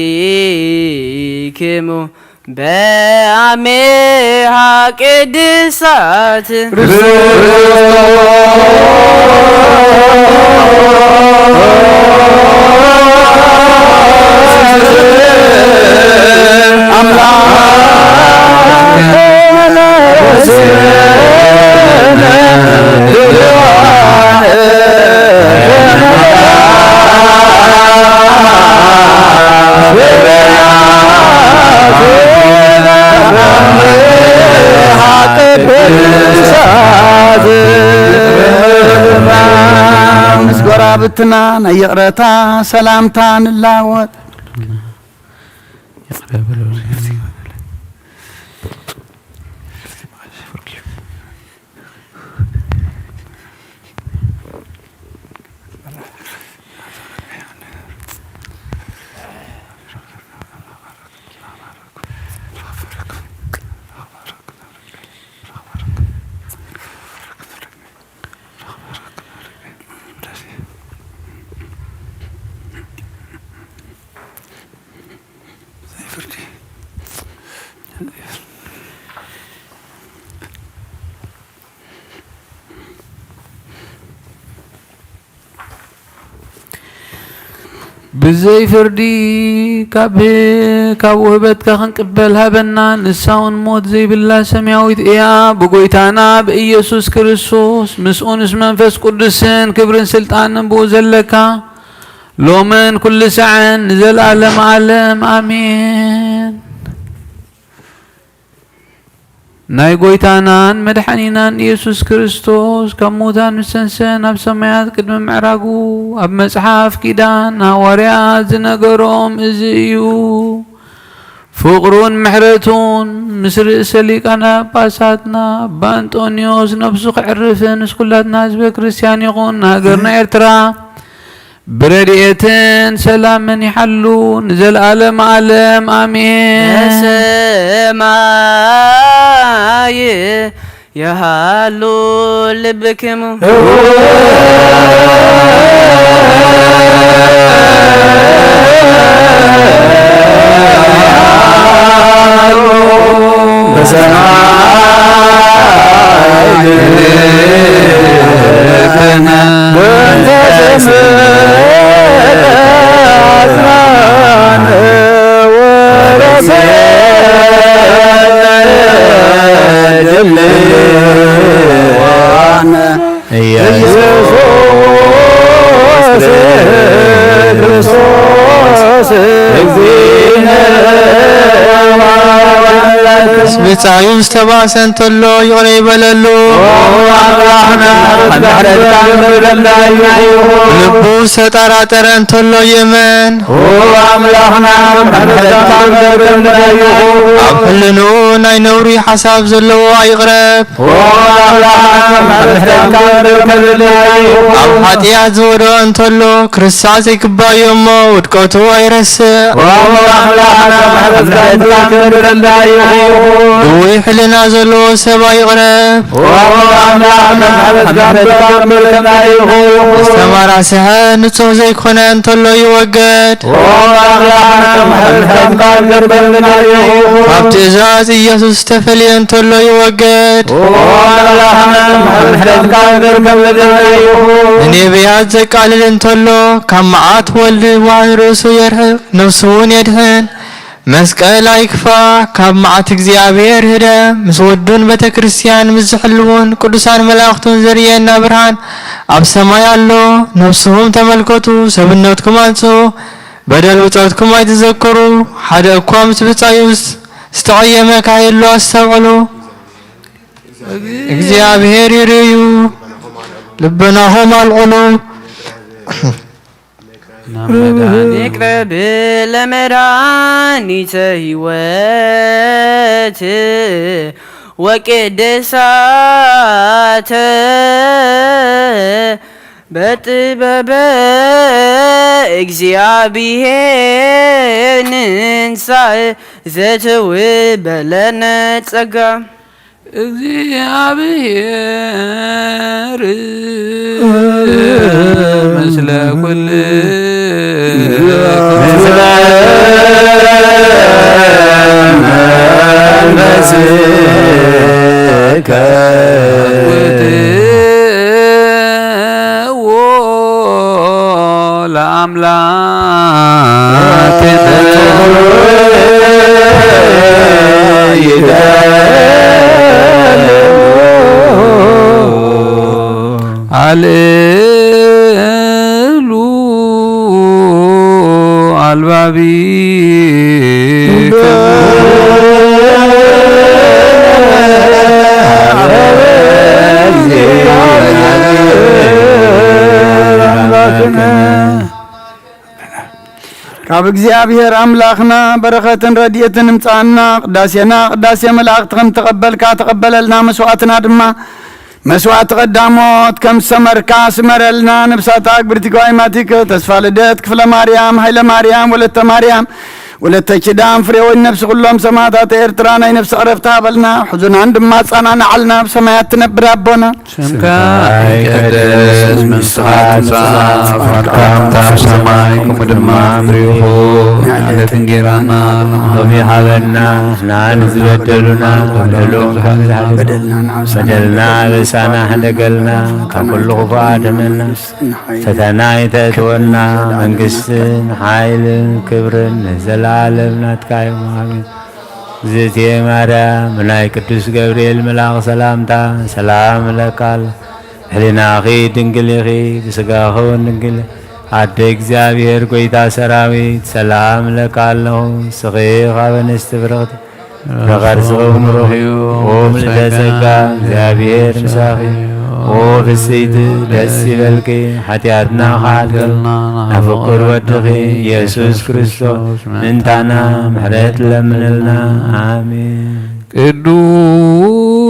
በአሜሃ ቅድሳት ምስ ጎራብትና ናይ ይቕረታ ሰላምታ ንላወጥ። ብዘይ ፍርዲ ካብ ካብ ውህበትካ ክንቅበል ሃበና። ንሳ እውን ሞት ዘይብላ ሰማያዊት እያ። ብጎይታና ብኢየሱስ ክርስቶስ ምስኡንስ መንፈስ ቅዱስን ክብርን ስልጣንን ብኡ ዘለካ ሎምን ኩሉ ሰዓን ንዘለኣለም ዓለም ኣሜን። ናይ ጎይታናን መድሓኒናን ኢየሱስ ክርስቶስ ካብ ሙታን ምስ ተንሰ ናብ ሰማያት ቅድሚ ምዕራጉ ኣብ መጽሓፍ ኪዳን ሃዋርያት ዝነገሮም እዚ እዩ። ፍቕሩን ምሕረቱን ምስ ርእሰ ሊቃነ ጳጳሳትና ኣባ እንጦንዮስ ነብሱ ክዕርፍን ምስ ኩላትና ህዝበ ክርስቲያን ይኹን። ንሃገርና ኤርትራ ብረድኤትን ሰላምን ይሓሉ ንዘለኣለም ዓለም ኣሜን። በሰማይ ይሃሉ ልብክሙ። ኢየሱስ ክርስቶስ እግዚእነ። ብጻዩ ዝተባእሰ እንተሎ ይቕረ ይበለሉ። ኣምላኽና ምሕረትካ ምሕረትካ ይኹን። ልቡ ዝተጠራጠረ እንተሎ ይእመን። ኣምላኽና ምሕረትካ ምሕረትካ ይኹን። ኣብ ሕልንኡ ናይ ነውሪ ሓሳብ ዘለዎ ኣይቕረብ። ኣምላኽና ምሕረትካ ምሕረትካ ይኹን። ኣብ ሓጢኣት ዝወደቐ እንተሎ ክርስዓ ዘይግባዮ እሞ ውድቀቱ ኣይረስዕ። ኣምላኽና ምሕረትካ ምሕረትካ ይኹን። ድውይ ሕልና ዘለዎ ሰብ ኣይቕረብ። ኣምላኽና ምሕረትካ ምሕረትካ ይኹን። ዝተማራስሐ ንጹህ ዘይኮነ እንተሎ ይወገድ። ኣምላኽና ምሕረትካ ምሕረትካ ይኹን። ካብ ትእዛዝ ኢየሱስ ዝተፈልየ እንተሎ ይወገድ። ኣምላኽና ምሕረትካ ምሕረትካ ይኹን። ንነቢያት ዘቃልል እንተሎ ካብ መዓት ወልድ ዋህን ርእሱ የርሕቕ፣ ነፍሱ እውን የድሕን። መስቀል ኣይክፋ፣ ካብ መዓት እግዚኣብሔር ህደም፣ ምስ ወዱን ቤተ ክርስቲያን ምስ ዝሕልውን ቅዱሳን መላእኽቱን ዘርእየና ብርሃን ኣብ ሰማይ ኣሎ። ነፍስኹም ተመልከቱ፣ ሰብነትኩም ኣንጽሁ፣ በደል ብጾትኩም ኣይትዘክሩ። ሓደ እኳ ምስ ብጻዩ ዝተቐየመ ካህየሎ ኣስተውዕሉ። እግዚኣብሔር ይርእዩ። ልቦናኹም ኣልዕሉ። ናብ መድኃኔ ይቅረብ ለመድኃኒተ ሕይወት ወቅድሳተ በጥበበ እግዚአብሔር ንንሳእ ዘተውበለነ ጸጋ። እግዚኣብሔር ምስለ ኩል ለአምላክ አልዕሉ አልባቢ ካብ እግዚኣብሔር ኣምላኽና በረኸትን ረድኤትን እምጽኣና። ቅዳሴና ቅዳሴ መላእኽቲ ከም ተቐበልካ ተቐበለልና፣ መስዋዕትና ድማ መስዋዕቲ ቀዳሞት ከም ዝሰመርካ ስመረልና። ነብሳታ ግብርቲ ጓይ ማቲከ፣ ተስፋ ልደት ክፍለ ማርያም፣ ሃይለ ማርያም፣ ወለተ ማርያም፣ ወለተ ኪዳን ፍሬወይን ነፍሲ ኩሎም ሰማዕታት ኤርትራ ናይ ነፍሲ ዕረፍቲ ሃበልና። ሕዙናን ድማ ኣጻናንዓልና ኣብ ሰማያት ትነብር ኣቦና። ስምካ ይቀደስ፣ መንግስትኻ ትምጻእ፣ ፍቓድካ ከምታ ኣብ ሰማይ ከምኡ ድማ ኣብ ምድሪ ይኹን። ንዕለት እንጌራና ሎሚ ሃበና፣ ንሕና ንዝበደሉና ንበደሎም ከም ዝሓለና በደልና ንዓብሳ በደልና ኣበሳና ሕደገልና፣ ካብ ኩሉ ክፉእ ኣድሕነና። ፈተና ይተእትወና፣ መንግስትን ሓይልን ክብርን ንዘለኣለም ናትካ እዮም። ኣሜን። እግዝእትየ ማርያም፣ ብናይ ቅዱስ ገብርኤል መልኣኽ ሰላምታ ሰላም እለካ ኣለኹ። ሕሊናኺ ድንግል ኢኺ፣ ብስጋኺ እውን ድንግል። ኣደ እግዚኣብሔር፣ ጎይታ ሰራዊት፣ ሰላም እለካ ኣለኹ። ንስኺ ካብ ኣንስቲ ብርኽቲ፣ ብርኸ ርእስኺ እውን ብሩኽ እዩ። ኦ ምልዕተ ጸጋ፣ እግዚኣብሔር ምሳኺ። ኦ ፍጽይቲ፣ ደስ ይበልኪ፣ ሓጢኣትና ከሓድገልና፣ ናብ ፍቁር ወድኺ ኢየሱስ ክርስቶስ ምእንታና ምሕረት ለምንልና። ኣሜን። ቅዱስ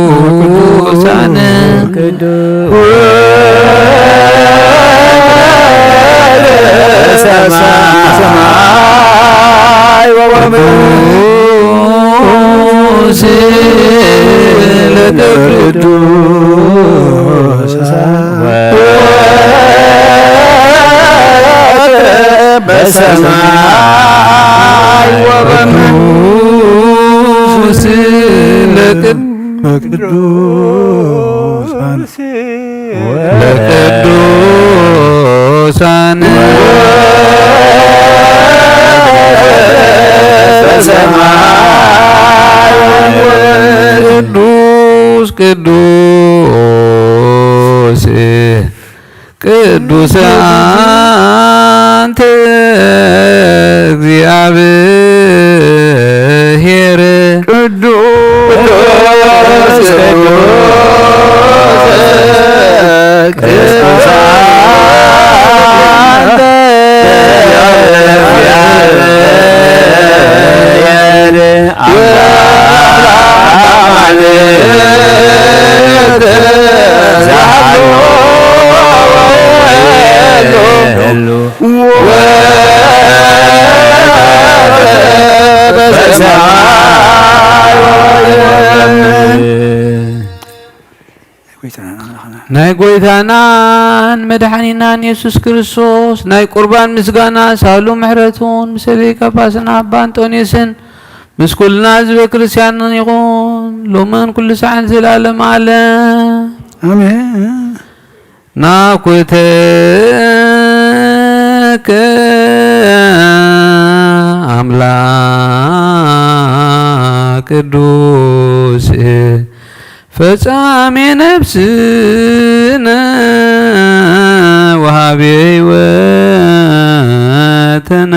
ለቅዱሳን ሰማይ ወቅዱስ ለቅዱሳን በሰማይ ወበምድር ለቅዱሳን ለቅዱሳን በሰማይ ቅዱስ ቅዱስ ቅዱስ አንተ እግዚአብሔር ቅዱስ ቅዱስ ቅዱስ አንተ ናይ ጎይታናን መድሓኒናን የሱስ ክርስቶስ ናይ ቁርባን ምስጋና ሳሉ ምሕረቱን ምስ ሊቀ ጳጳስና ኣባ እንጦንዮስን ምስ ኩልና ህዝበ ክርስቲያንን ይኹን ሎምን ኩሉ ሰዓን ዘላለም ዓለም። ኣሜን። ናኩተከ ኣምላክ ቅዱስ ፈጻሜ ነፍስነ ወሃቤ ሕይወትነ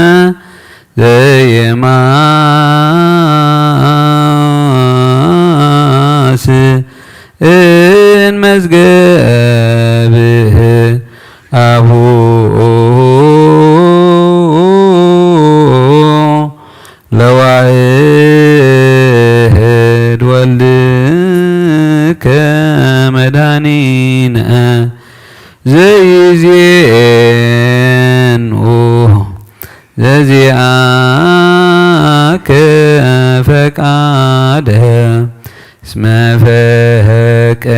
ዘየማስን መዝገብህ አቡ ለዋሕድ ወልድከ መድኃኒነ ዘይዜኑ ዘዚአከ ፈቃደ እስመ ፈቀድከ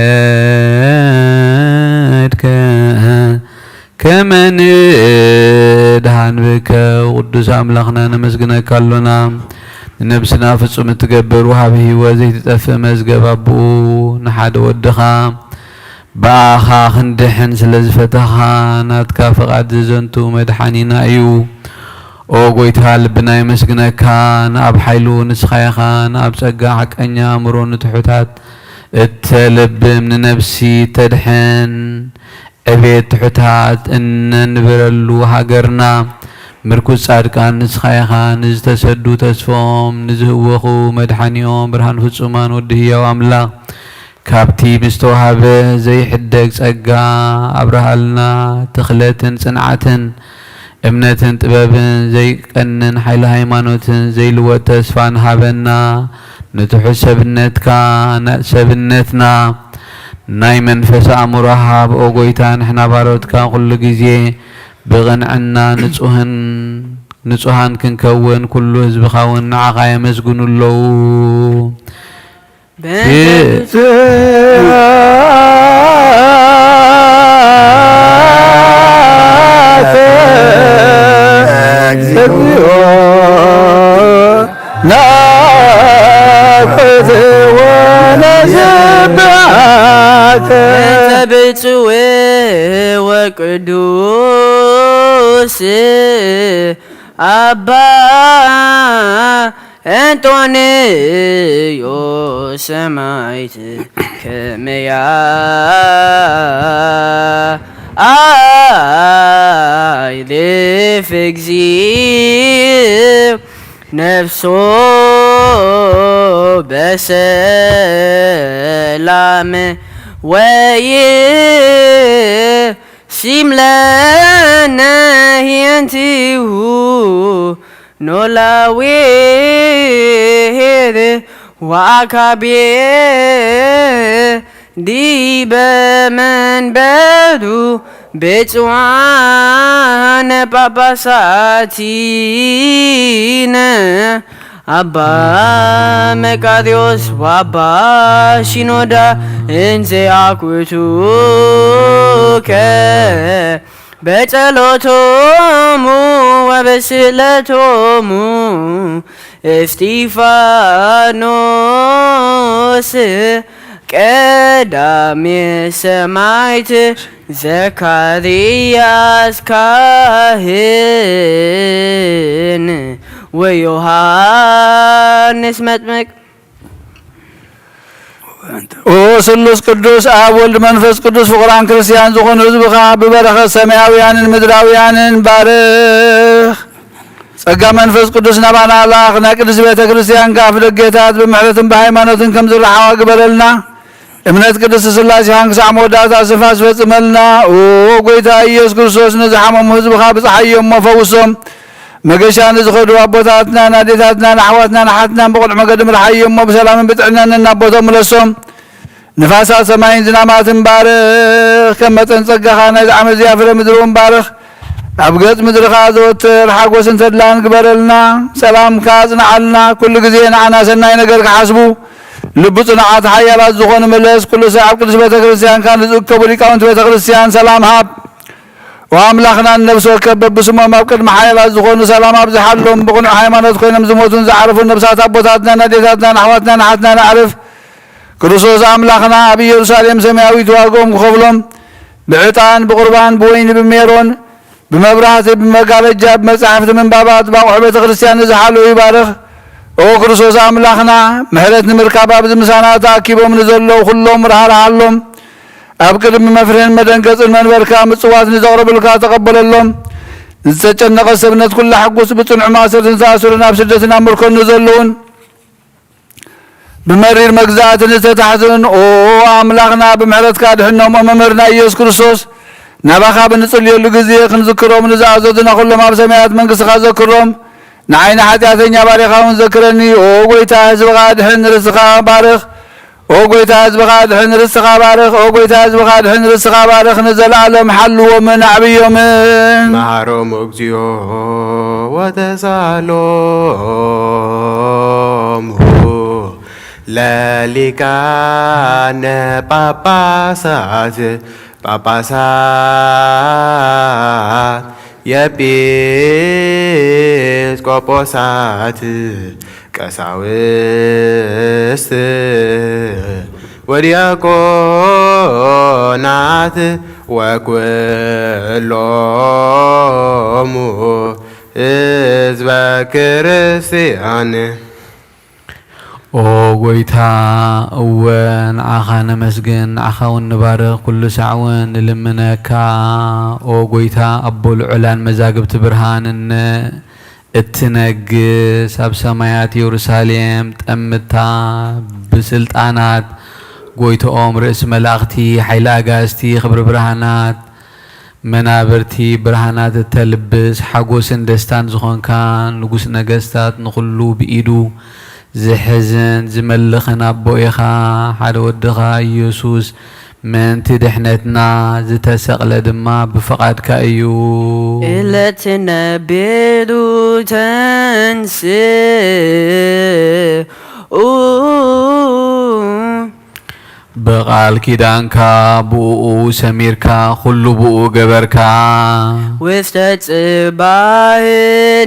ከመ ንድኃን ብከ። ቅዱስ ኣምላኽና ነመስግነካ ኣሎና። ንነብስና ፍጹም እትገብር ወሃቢ ሕይወት ዘይትጠፍእ መዝገብ ኣቦኡ ንሓደ ወድኻ ብኣኻ ክንድሕን ስለ ዝፈተኻ ናትካ ፍቓድ ዘዘንቱ መድሓኒና እዩ። ኦ ጎይታ ልብና የመስግነካ። ንኣብ ሓይሉ ንስኻ ኢኻ፣ ንኣብ ጸጋ ሓቀኛ ኣእምሮ ንትሑታት እተልብም ንነብሲ ተድሕን ዕቤት ትሑታት እነንብረሉ ሃገርና ምርኩስ ጻድቃን ንስኻ ኢኻ። ንዝተሰዱ ተስፎም ንዝህወኹ መድሓኒኦም ብርሃን ፍጹማን ወዲ ህያው ኣምላኽ ካብቲ ምስተዋህበ ዘይሕደግ ጸጋ ኣብርሃልና። ትኽለትን ጽንዓትን እምነትን ጥበብን ዘይቀንን ሓይሊ ሃይማኖትን ዘይልወጥ ተስፋን ሃበና። ንትሑት ሰብነትካ ሰብነትና ናይ መንፈስ ኣእምሮ ሃብ፣ ኦ ጐይታ፣ ንሕና ባሮትካ ኩሉ ግዜ ብቕንዕና ንጹህን፣ ንጹሃን ክንከውን፣ ኩሉ ህዝብኻ እውን ንዓኻ የመስግኑ ኣለዉ። በእንተ ብፁዕ እግዚኦ ናፍቅት ወነስብሐከ። በእንተ ብፁዕ ወቅዱስ አባ እንጦንዮስ ሰማዕት ከመያ አይልፍ እግዚእ ነፍሶ በሰላም ወይ ሲምለነ ሂንቲሁ ኖላዊ ሄር ወአካቤ ዲበ መንበሩ ብፁዓነ ጳጳሳቲነ አባ መቃርዮስ ወአባ ሺኖዳ እንዘ አኩቱከ በጸሎቶሙ ወበስእለቶሙ እስጢፋኖስ ቀዳሜ ሰማዕት ዘካርያስ ካህን ወዮሃንስ መጥምቅ። ኦ ስሉስ ቅዱስ ኣብ ወልድ መንፈስ ቅዱስ ፍቑራን ክርስቲያን ዝኾኑ ህዝብኻ ብበረኸት ሰማያውያንን ምድራውያንን ባርኽ። ጸጋ መንፈስ ቅዱስ ናባና ላኽ። ናይ ቅድስት ቤተ ክርስቲያን ከኣ ኣፍደጌታት ብምሕረትን ብሃይማኖትን ከም ዝረሓዋ ግበረልና። እምነት ቅድስት ስላሴኻን ክሳዕ መወዳእታ ስፋስ ፈጽመልና። ኦ ጎይታ ኢየሱስ ክርስቶስ፣ ንዝሓመሙ ህዝብኻ ብጽሓዮም እሞ ፈውሶም። መገሻ ንዝኸዱ ኣቦታትናን ኣዴታትናን ኣሕዋትናን ኣሓትናን ብቕኑዕ መገዲ ምርሓዮም እሞ ብሰላምን ብጥዕናን ናብ ቦቶም ምለሶም። ንፋሳት ሰማይን ዝናማትን ባርኽ። ከም መጠን ጸጋኻ ናይዚ ዓመት እዚኣ ፍረ ምድሪ እውን ባርኽ። ኣብ ገጽ ምድርኻ ዘወትር ሓጎስን ተድላን ግበረልና። ሰላምካ ኣጽንዓልና። ኩሉ ግዜ ንዓና ሰናይ ነገር ክሓስቡ፣ ልቢ ጽኑዓት ሓያላት ዝኾኑ ምለስ። ኩሉ ሰብ ኣብ ቅድስት ቤተ ክርስቲያንካ ንዝእከቡ ሊቃውንቲ ቤተ ክርስቲያን ሰላም ሃብ። ኦ ኣምላኽና፣ ንነፍሲ ወከፍ በብስሞም ኣብ ቅድሚ ሓያላት ዝኾኑ ሰላም ኣብዝሓሎም። ብቕኑዕ ሃይማኖት ኮይኖም ዝሞቱን ዝዓረፉን ነብሳት ኣቦታትናን ኣዴታትናን ኣሕዋትናን ኣሓትናን ኣዕርፍ። ክርስቶስ ኣምላኽና ኣብ ኢየሩሳሌም ሰማያዊት ዋግኦም ክኸፍሎም፣ ብዕጣን፣ ብቑርባን፣ ብወይኒ፣ ብሜሮን፣ ብመብራህቲ፣ ብመጋረጃ፣ ብመጻሕፍቲ ምንባባት፣ ብኣቑሑ ቤተ ክርስቲያን ንዝሓለዉ ይባርኽ። ኦ ክርስቶስ ኣምላኽና፣ ምሕረት ንምርካብ ኣብዚ ምሳና ተኣኪቦም ንዘለዉ ኩሎም ርሃርሃሎም። ኣብ ቅድሚ መፍርህን መደንገጽን መንበርካ ምጽዋት ንዘቕርቡልካ ተቐበለሎም። ንዝተጨነቐ ሰብነት ኩላ ሕጉስ፣ ብጽኑዕ ማእሰርትን ዝተኣስሩን ኣብ ስደትን ኣብ ምርኮን ንዘለዉን ብመሪር መግዛእትን ዝተታሕዙን፣ ኦ ኣምላኽና፣ ብምሕረትካ ድሕኖም። ኦ መምህርና ኢየሱስ ክርስቶስ፣ ናባኻ ብንጽልየሉ ግዜ ክንዝክሮም ንዝኣዘዙና ኩሎም ኣብ ሰማያት መንግስትኻ ዘክሮም። ንዓይኒ ሓጢኣተኛ ባሪኻ እውን ዘክረኒ። ኦ ጎይታ፣ ህዝብኻ ድሕን፣ ርስኻ ባርኽ። ኦ ጎይታ፣ ህዝብኻ ድሕን፣ ርስኻ ባርኽ። ኦ ጎይታ፣ ህዝብኻ ድሕን፣ ርስኻ ባርኽ። ንዘለኣለም ሓልዎምን ኣዕብዮምን። መሃሮም እግዚኦ ወተሳሎሙ ለሊቃነ ጳጳሳት፣ ጳጳሳት፣ የጲስቆጶሳት፣ ቀሳውስት ወዲያቆናት ወኩሎሙ ህዝበ ክርስቲያን። ኦ ጎይታ፣ እወ ንዓኻ ነመስግን፣ ንዓኻ እውን ንባርኽ፣ ኩሉ ሳዕ እውን ንልምነካ። ኦ ጎይታ፣ ኣቦ ልዑላን መዛግብቲ ብርሃንን እትነግስ፣ ኣብ ሰማያት የሩሳሌም ጠምታ ብስልጣናት ጎይትኦም ርእሲ መላእኽቲ፣ ሓይሊ ኣጋእዝቲ፣ ክብሪ ብርሃናት፣ መናብርቲ ብርሃናት እተልብስ፣ ሓጎስን ደስታን ዝኾንካ ንጉስ ነገስታት፣ ንኹሉ ብኢዱ ዝሕዝን ዝመልኽን ኣቦ ኢኻ። ሓደ ወድኻ ኢየሱስ ምእንቲ ድሕነትና ዝተሰቕለ ድማ ብፍቓድካ እዩ። እለ ትነቤሉ ተንስኡ ብቓል ኪዳንካ ብእኡ ሰሚርካ፣ ኩሉ ብእኡ ገበርካ። ውስተ ጽባሕ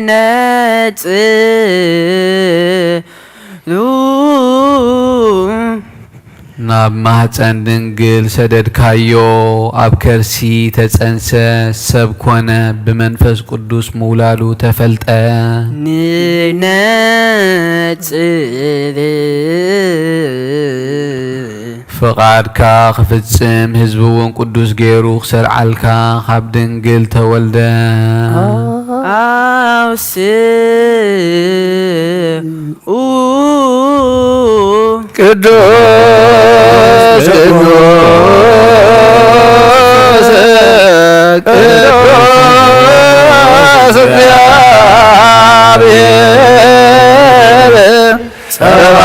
ነጽ ናብ ማህፀን ድንግል ሰደድካዮ፣ ኣብ ከርሲ ተፀንሰ፣ ሰብ ኮነ፣ ብመንፈስ ቅዱስ ምውላዱ ተፈልጠ። ንነጽር ፍቓድካ ክፍጽም፣ ህዝቢ እውን ቅዱስ ገይሩ ክሰርዓልካ፣ ካብ ድንግል ተወልደ። ኣውስኡ ቅዱስ ቅዱስ ቅዱስ እግዚአብሔር ጸባኦት፣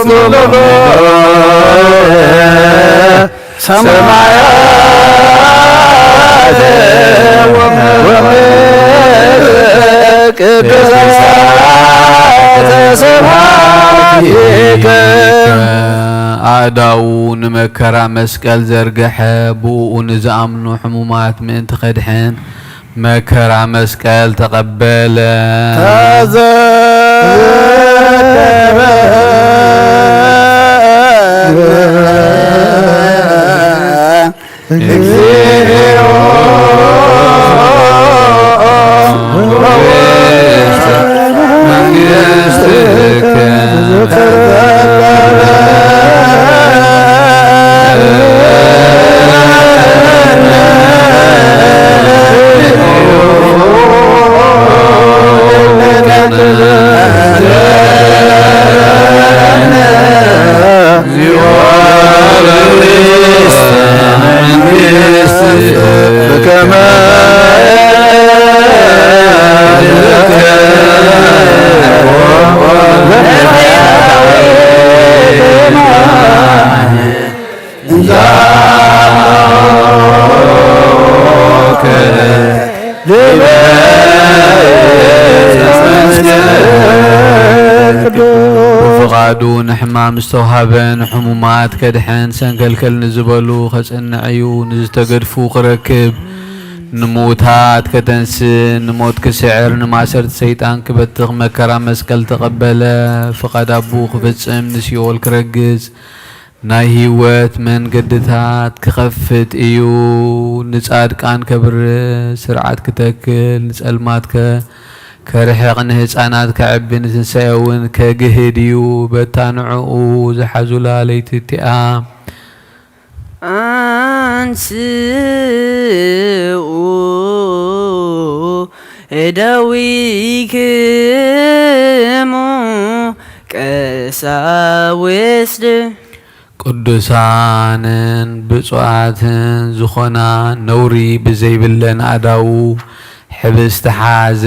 ኩሉ ሰማያት ወምድር ቅዱሳተ ስብሐቲከ። ኣእዳዉ ንመከራ መስቀል ዘርግሐ፣ ብእኡ ንዝኣምኑ ሕሙማት ምእንቲ ከድሕን፣ መከራ መስቀል ተቐበለ። ተዘከረነ እግዚኦ ውስተ መንግሥትከ። ብፍቓዱ ንሕማም ዝተውሃበ፣ ንሕሙማት ከድሕን፣ ሰንከልከል ንዝበሉ ከጽንዕ እዩ፣ ንዝተገድፉ ክረክብ፣ ንምዉታት ከተንስእ፣ ንሞት ክስዕር፣ ንማእሰርቲ ሰይጣን ክበትኽ፣ መከራ መስቀል ተቐበለ። ፍቓድ ኣቦኡ ክፍጽም፣ ንሲኦል ክረግጽ፣ ናይ ህይወት መንገድታት ክኸፍት እዩ። ንጻድቃን ከብርህ፣ ስርዓት ክተክል፣ ንጸልማት ከ-፣ ከርሕቕ፣ ንህጻናት ከዕቢ፣ ንትንሳኤ እውን ከግህድ እዩ። በታ ንዕኡ ዝሓዙላ ለይቲ እቲኣ። አንስኡ እደዊክሙ ቀሳውስት። ቅዱሳንን ብፁዓትን ዝኾና ነውሪ ብዘይብለን ኣእዳዉ ሕብስቲ ሓዘ።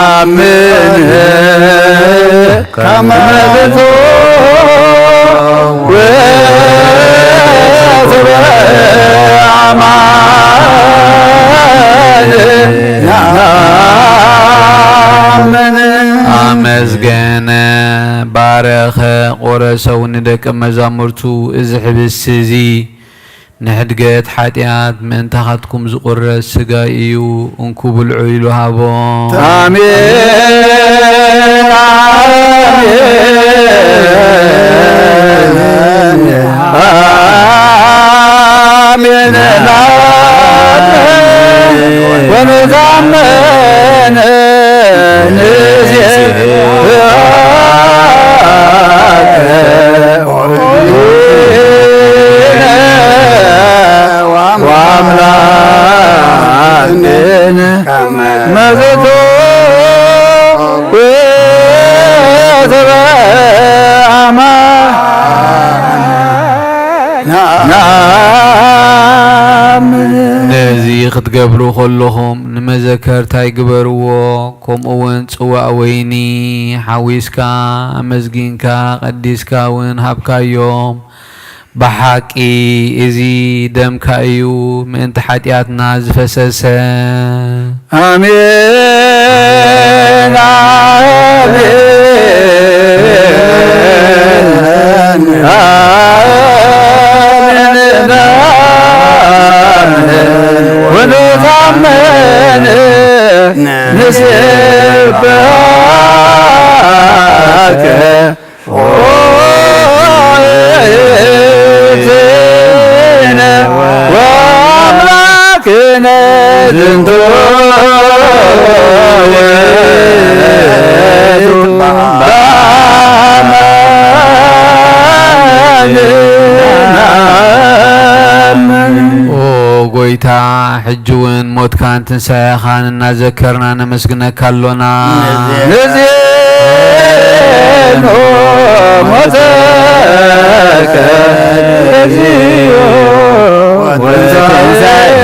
ነአምን ከመ ትፈውስ በአማን ነአምን። ኣመስገነ፣ ባረኸ፣ ቆረሰ እውን ንደቀ መዛሙርቱ፣ እዚ ሕብስቲ እዚ ንሕድገት ሓጢኣት ምእንታኻትኩም ዝቑረስ ስጋይ እዩ፣ እንኩ ብልዑ ኢሉ ሃቦም። ኣሜን፣ ኣሜን፣ ኣሜን። ወንታመን ገብሩ ከለኹም ንመዘከርታይ ግበርዎ፣ ከምኡ እውን ጽዋእ ወይኒ ሓዊስካ ኣመስጊንካ ቀዲስካ እውን ሃብካዮም። ብሓቂ እዚ ደምካ እዩ ምእንቲ ሓጢኣትና ዝፈሰሰ። ኣሜን፣ ኣሜን፣ ኣሜን፣ ኣሜን። ወንታመን ንስብሐከ ኦ ጎይታ፣ ሕጂ እውን ሞትካን ትንሳኤኻን እናዘከርና ነመስግነካ ኣሎና። ንዜኑ ሞተከ እግዚኦ ወትንሳኤከ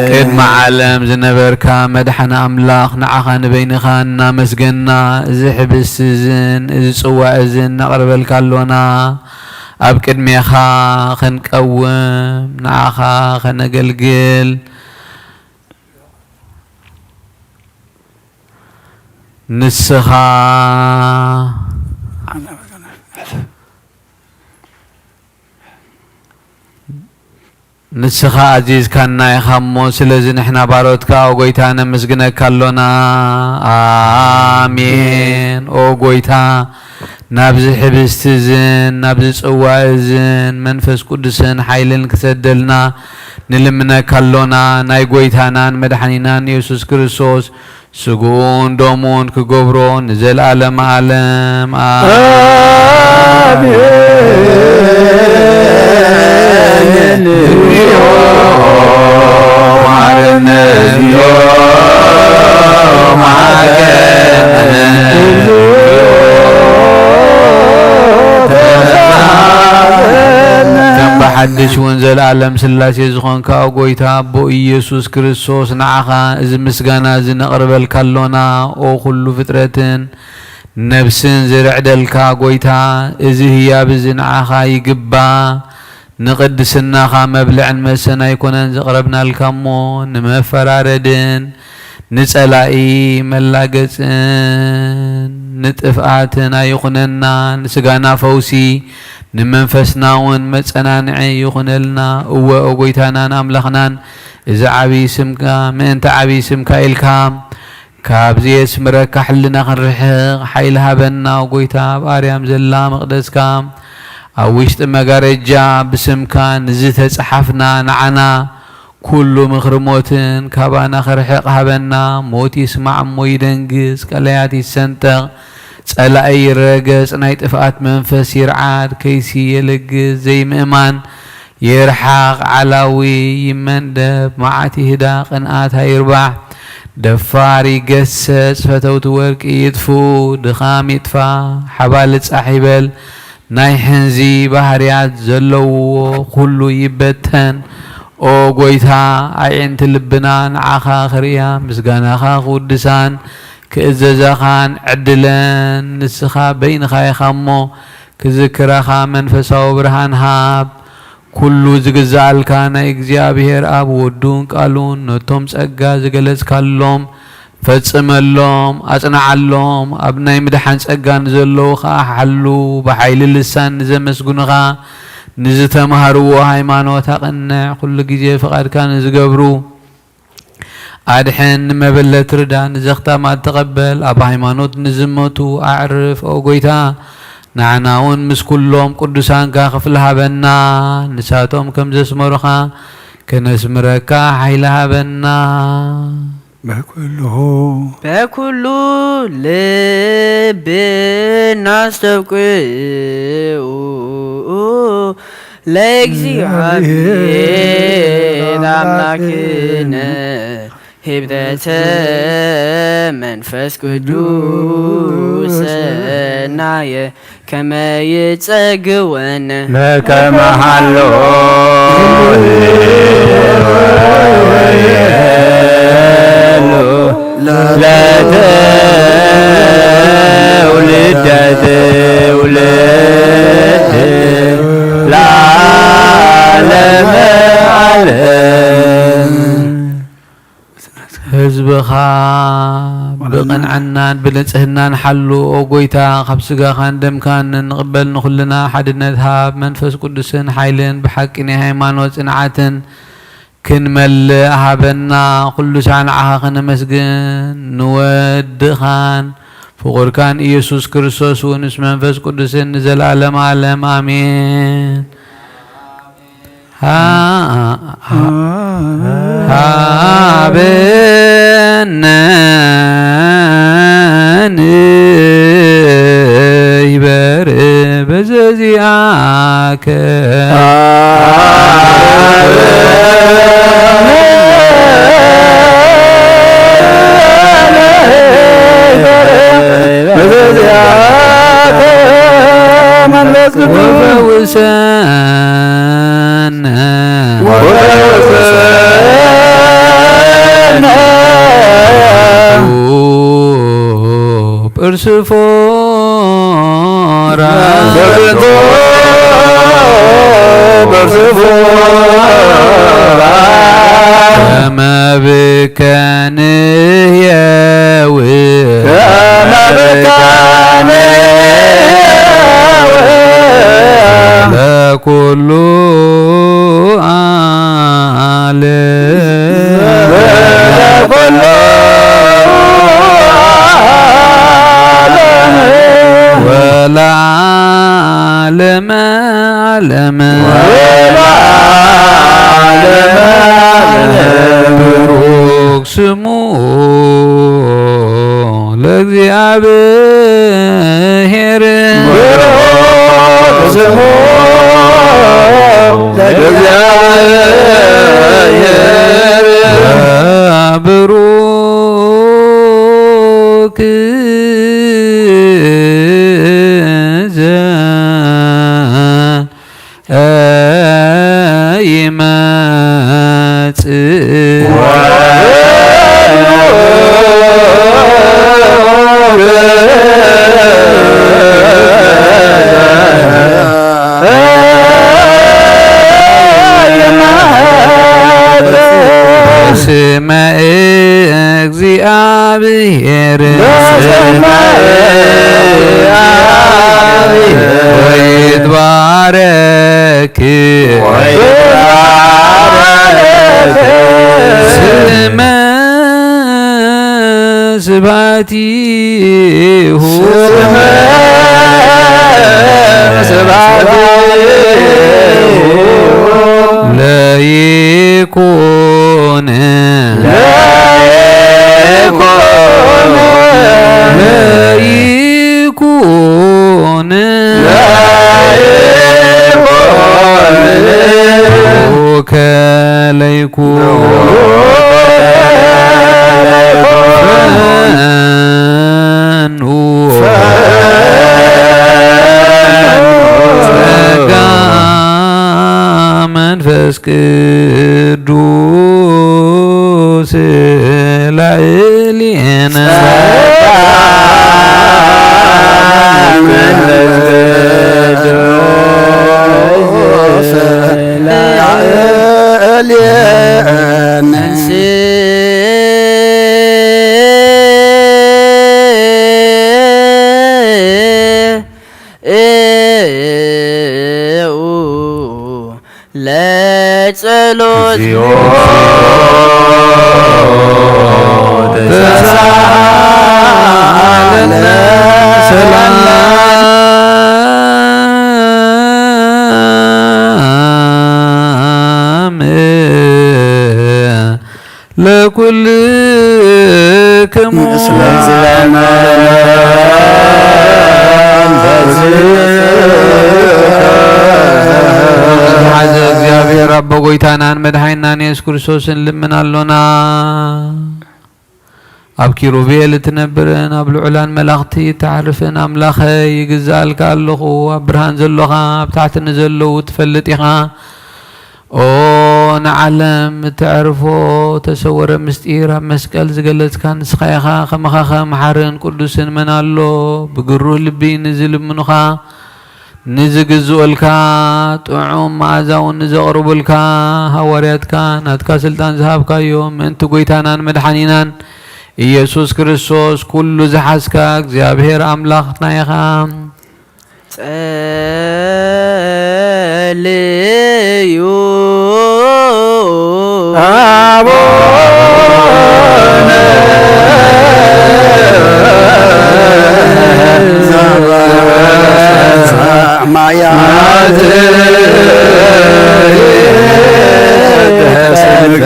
ቅድሚ ዓለም ዝነበርካ መድሓኒ ኣምላኽ፣ ንዓኻ ንበይንኻ እናመስገና፣ እዚ ሕብስቲ እዝን እዚ ጽዋ እዝን ነቕርበልካ ኣሎና። ኣብ ቅድሜኻ ኽንቀውም፣ ንዓኻ ኸነገልግል፣ ንስኻ ንስኻ ኣዚዝካና ኢኻ እሞ፣ ስለዚ ንሕና ባሮትካ፣ ኦ ጐይታ፣ ነመስግነካ ኣሎና። ኣሜን። ኦ ጐይታ፣ ናብዚ ሕብስቲ እዝን ናብዚ ጽዋ እዝን መንፈስ ቅዱስን ሓይልን ክሰደልና ንልምነካ ኣሎና። ናይ ጐይታናን መድሓኒናን የሱስ ክርስቶስ ስግኡን ደሙን ክገብሮ ንዘለኣለመ ኣለም። ኣሜን። ከም ብሓድሽ እውን ዘለኣለም ስላሴ ዝኾንካ ጐይታ ኣቦ ኢየሱስ ክርስቶስ፣ ንዓኻ እዚ ምስጋና እዚ ነቕርበልካ ኣሎና። ኦ ኩሉ ፍጥረትን ነብስን ዝርዕደልካ ጐይታ፣ እዚ ህያብ እዚ ንዓኻ ይግባ። ንቕድስናኻ መብልዕን መስተን ኣይኮነን ዘቕረብናልካ እሞ፣ ንመፈራረድን ንጸላኢ መላገጽን ንጥፍኣትን ኣይኹነና። ንስጋና ፈውሲ፣ ንመንፈስና እውን መጸናንዒ ይኹነልና። እወ፣ ኦ ጐይታናን ኣምላኽናን፣ እዚ ዓብዪ ስምካ፣ ምእንቲ ዓብዪ ስምካ ኢልካ፣ ካብ ዘየስምረካ ሕልና ክንርሕቕ ሓይሊ ሃበና። ጐይታ፣ ኣብ ኣርያም ዘላ መቕደስካ፣ ኣብ ውሽጢ መጋረጃ ብስምካ ንዝተጸሓፍና ንዓና፣ ኩሉ ምኽሪ ሞትን ካባና ክርሕቕ ሃበና። ሞት ይስማዕ እሞ ይደንግጽ፣ ቀላያት ይሰንጠቕ፣ ጸላኢ ይረገጽ፣ ናይ ጥፍኣት መንፈስ ይርዓድ፣ ከይሲ የልግስ፣ ዘይምእማን ይርሓቕ፣ ዓላዊ ይመንደብ፣ መዓት ይህዳ፣ ቅንኣት ኣይርባሕ፣ ደፋር ይገሰጽ፣ ፈተውቲ ወርቂ ይጥፍኡ፣ ድኻም ይጥፋ፣ ሓባሊ ጻሕ ይበል፣ ናይ ሕንዚ ባህርያት ዘለዎ ኩሉ ይበተን። ኦ ጐይታ፣ ኣዒንቲ ልብና ንዓኻ ክርእያ፣ ምስጋናኻ ክውድሳን ክእዘዛኻን ዕድለን። ንስኻ በይንኻ ኢኻ እሞ፣ ክዝክረኻ መንፈሳዊ ብርሃን ሃብ። ኩሉ ዝግዝኣልካ ናይ እግዚኣብሔር ኣብ ወዱን ቃሉን ነቶም ጸጋ ዝገለጽካሎም ፈጽመሎም፣ ኣጽንዓሎም። ኣብ ናይ ምድሓን ጸጋ ንዘለዉ ኸኣ ሓሉ። ብሓይሊ ልሳን ንዘመስግኑኻ፣ ንዝተማህርዎ ሃይማኖት ኣቕንዕ። ኩሉ ግዜ ፍቓድካ ንዝገብሩ ኣድሕን፣ ንመበለት ርዳ፣ ንዘኽታማት ተቐበል፣ ኣብ ሃይማኖት ንዝመቱ ኣዕርፍ፣ ኦ ጎይታ። ንዓና እውን ምስ ኩሎም ቅዱሳንካ ክፍሊ ሃበና፣ ንሳቶም ከም ዘስመሩኻ ከነስምረካ ሓይሊ ሃበና። በኩሉ በኩሉ ልብና ኣስተብቅዑ ለእግዚኣብሔር ኣምላክነ ህብተተ መንፈስ ቅዱስ ሰናየ ከመ ይጸግወነ ለከመ ሃሎ ለትውልደ ትውልድ ለዓለመ ዓለም። ህዝብኻ ብቕንዕናን ብንጽህናን ሓሉ፣ ኦ ጎይታ፣ ካብ ስጋኻን ደምካን እንቕበል ንኹልና ሓድነት ሃብ፣ መንፈስ ቅዱስን ሓይልን ብሓቂ ናይ ሃይማኖት ጽንዓትን ክንመልእ ሃበና። ኩሉ ሳዕ ንዓኻ ከነመስግን ንወድኻን ፍቑርካን ኢየሱስ ክርስቶስ እውን ምስ መንፈስ ቅዱስን ንዘለዓለም ዓለም ኣሜን። ሃበነ ንይበር በዘዚኣከ መንፈስ ቅዱስ ወፈውሰነ ወፈውሰነ። እርስፎራ በእርስፎራ ከመ ብከ ንሕየዊ ከመ ብከ ንሕየዊ ለኩሉ ዓለም ለኩሉ ዓለም ወለዓለመ ዓለም ወለዓለመ ዓለም ብሩክ ስሙ ለእግዚኣብሔር ብሩክ ስሙ ለእግዚኣብሔር ብሩክ ዘ ይመጽእ ስመ እግዚአብሔር ወይትባረክ ስመ ስብሐቲሁ ስብሐቲሁ ለይኩን ለይኩን ለይኩን ለይኩን ከለይኩ ፈኑ ጸጋ መንፈስ ቅዱስ ላዕሌነ ለጸሎት እግዚኦ ለኩልክሙ ምስለ ዝሓዘ እግዚኣብሔር ኣቦ ጎይታናን መድሓኒናን የሱስ ክርስቶስ ንልምን ኣሎና። ኣብ ኪሩቤል እትነብርን ኣብ ልዑላን መላእኽቲ እተዕርፍን ኣምላኸይ ይግዝኣልካ ኣለኹ። ኣብ ብርሃን ዘሎኻ ኣብ ታሕቲ ንዘለዉ ትፈልጥ ኢኻ። ኦ ንዓለም እተዕርፎ እተሰወረ ምስጢር ኣብ መስቀል ዝገለጽካ ንስኻ ኢኻ። ከማኻኸ መሓርን ቅዱስን መን ኣሎ? ብግሩህ ልቢ ንዝልምኑኻ ንዝግዝኡልካ ጥዑም መኣዛ እውን ንዘቕርቡልካ ሃዋርያትካ ናትካ ስልጣን ዝሃብካዮም ምእንቲ ጐይታናን መድሓኒናን ኢየሱስ ክርስቶስ ኩሉ ዝሓዝካ እግዚኣብሔር ኣምላኽና ኢኻ። ጸልዩ ኣቡነ ዘበሰማያት ይትቀደስ ስምከ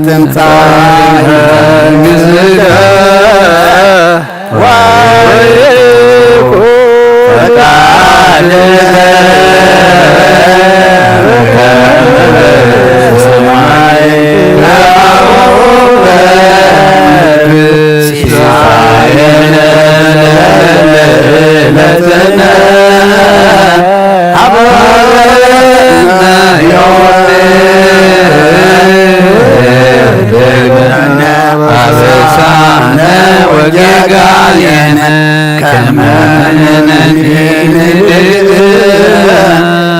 ትምጻእ መንግሥትከ ወይኩን ፈቃድከ በከመ በሰማይ ከማሁ በምድር። ሲሳየነ ዘለለዕለትነ ሀበነ ዮም ወህድግ ለነ አበሳነ ወጌጋየነ ከመ ንሕነኒ ንሕነኒ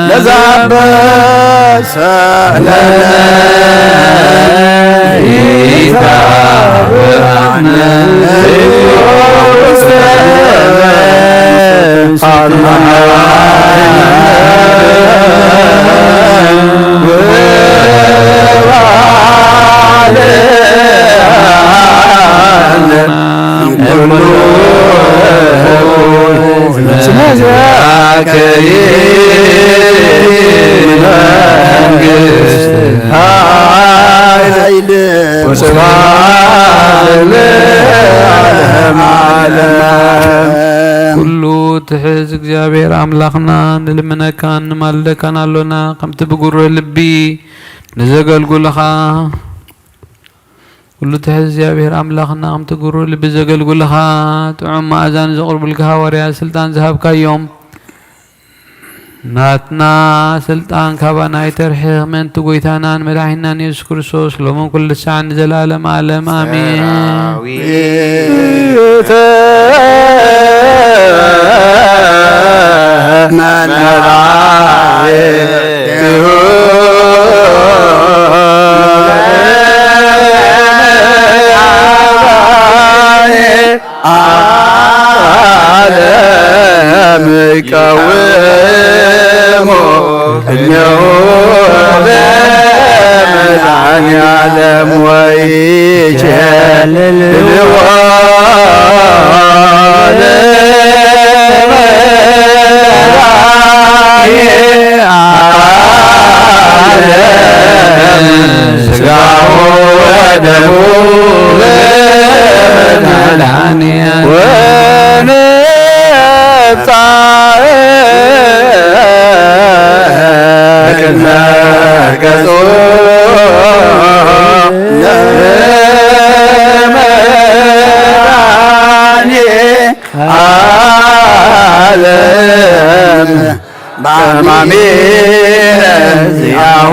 ለዘአንበሰ ለነ ኢታብአነ እግዚኦ ውስተ ኩሉ ትሕዝ እግዚኣብሔር ኣምላኽና ንልምነካን ንማልደካን ኣሎና፣ ከምቲ ብጉሩህ ልቢ ንዘገልጉልኻ። ኩሉ ትሕዝ እግዚኣብሔር ኣምላኽና ከምቲ ጉሩህ ልቢ ዘገልጉልኻ ጥዑም መኣዛ ንዘቕርቡልካ ሃዋርያ ስልጣን ዝሃብካዮም ናትና ስልጣን ካባና ኣይተርሕቕ፣ ምእንቲ ጐይታናን መድሓኒናን የሱስ ክርስቶስ ሎምን ኩሉ ሳዕን ንዘለዓለም ዓለም ኣሜን። ሰራዊተ መላእክቲሁ ዓለም ይቀውሙ እኔሁ ለመድኃኔዓለም ወይኬልልዎ ለመድኃኔዓለም ሥጋሁ ወደሙ ለመድኃኔዓለም ወነብጽሕ ቅድመ ገጹ ለመድኃኔዓለም በአማኑኤል ዚአሁ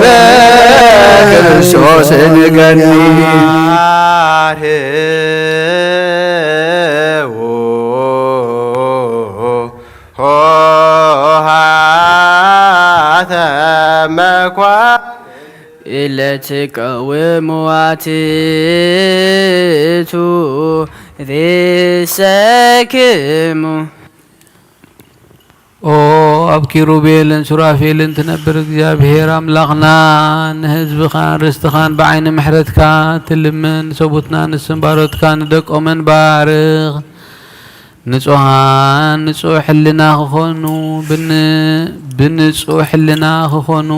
ለክርስቶስ ንገኒ። ሆሃተ መኳ ለትቀውሙ አትቱ ርእሰክሙ። ኦ ኣብ ኪሩቤልን ሱራፌልን ትነብር እግዚኣብሔር ኣምላኽና፣ ንህዝብኻን ርስትኻን ብዓይኒ ምሕረትካ ትልምን፣ ሰቡትና ንስም ባሮትካ ንደቆምን ባርኽ። ንጹሃን ንጹሕ ሕልና ክኾኑ፣ ብን-፣ ብንጹሕ ሕልና ክኾኑ፣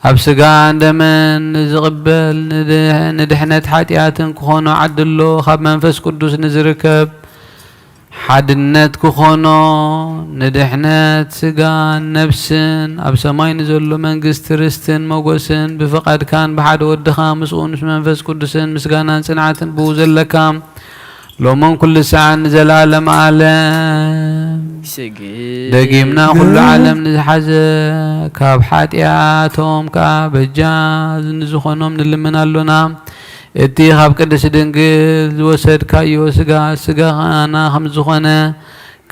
ኣብ ስጋን ደምን ንዝቕበል ንድሕ-፣ ንድሕነት ሓጢኣትን ክኾኖ ዓድሎ ካብ መንፈስ ቅዱስ ንዝርከብ ሓድነት ክኾኖ ንድሕነት ስጋን ነፍስን ኣብ ሰማይ ንዘሎ መንግስቲ ርስትን ሞገስን ብፍቓድካን ብሓደ ወድኻ ምስኡን ምስ መንፈስ ቅዱስን ምስጋናን ጽንዓትን ብኡ ዘለካ ሎሞን ኩሉ ሰዓን ንዘለዓለም ዓለም። ስግድ። ደጊምና ኩሉ ዓለም ንዝሓዘ ካብ ሓጢኣቶም ከኣ በጃ ንዝኾኖም ንልምን ኣሎና። እቲ ካብ ቅድስት ድንግል ዝወሰድካዮ ስጋ፣ ስጋና ከም ዝኾነ፣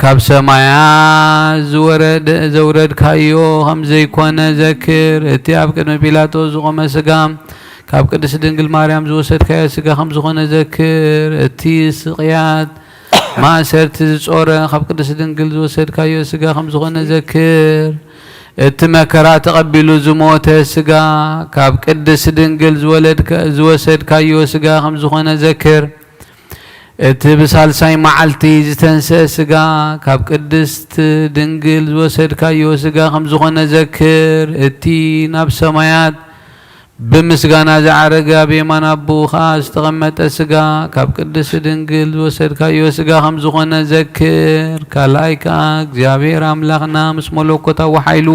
ካብ ሰማያ ዝወረደ፣ ዘውረድካዮ ከም ዘይኮነ ዘክር። እቲ ኣብ ቅድሚ ጲላጦስ ዝቖመ ስጋ፣ ካብ ቅድስት ድንግል ማርያም ዝወሰድካዮ ስጋ ከም ዝኾነ ዘክር። እቲ ስቕያት ማእሰርቲ ዝጾረ፣ ካብ ቅድስት ድንግል ዝወሰድካዮ ስጋ ከም ዝኾነ ዘክር። እቲ መከራ ተቐቢሉ ዝሞተ ስጋ፣ ካብ ቅድስት ድንግል ዝወለድካ-፣ ዝወሰድካዮ ስጋ ከም ዝኾነ ዘክር። እቲ ብሳልሳይ መዓልቲ ዝተንስአ ስጋ፣ ካብ ቅድስት ድንግል ዝወሰድካዮ ስጋ ከም ዝኾነ ዘክር። እቲ ናብ ሰማያት ብምስጋና ዝዓረገ፣ ኣብ የማን ኣቦኡ ኸኣ ዝተቐመጠ ስጋ፣ ካብ ቅድስት ድንግል ዝወሰድካዮ ስጋ ከም ዝኾነ ዘክር። ካልኣይ ከኣ እግዚኣብሔር ኣምላኽና ምስ መለኮታዊ ሓይሉ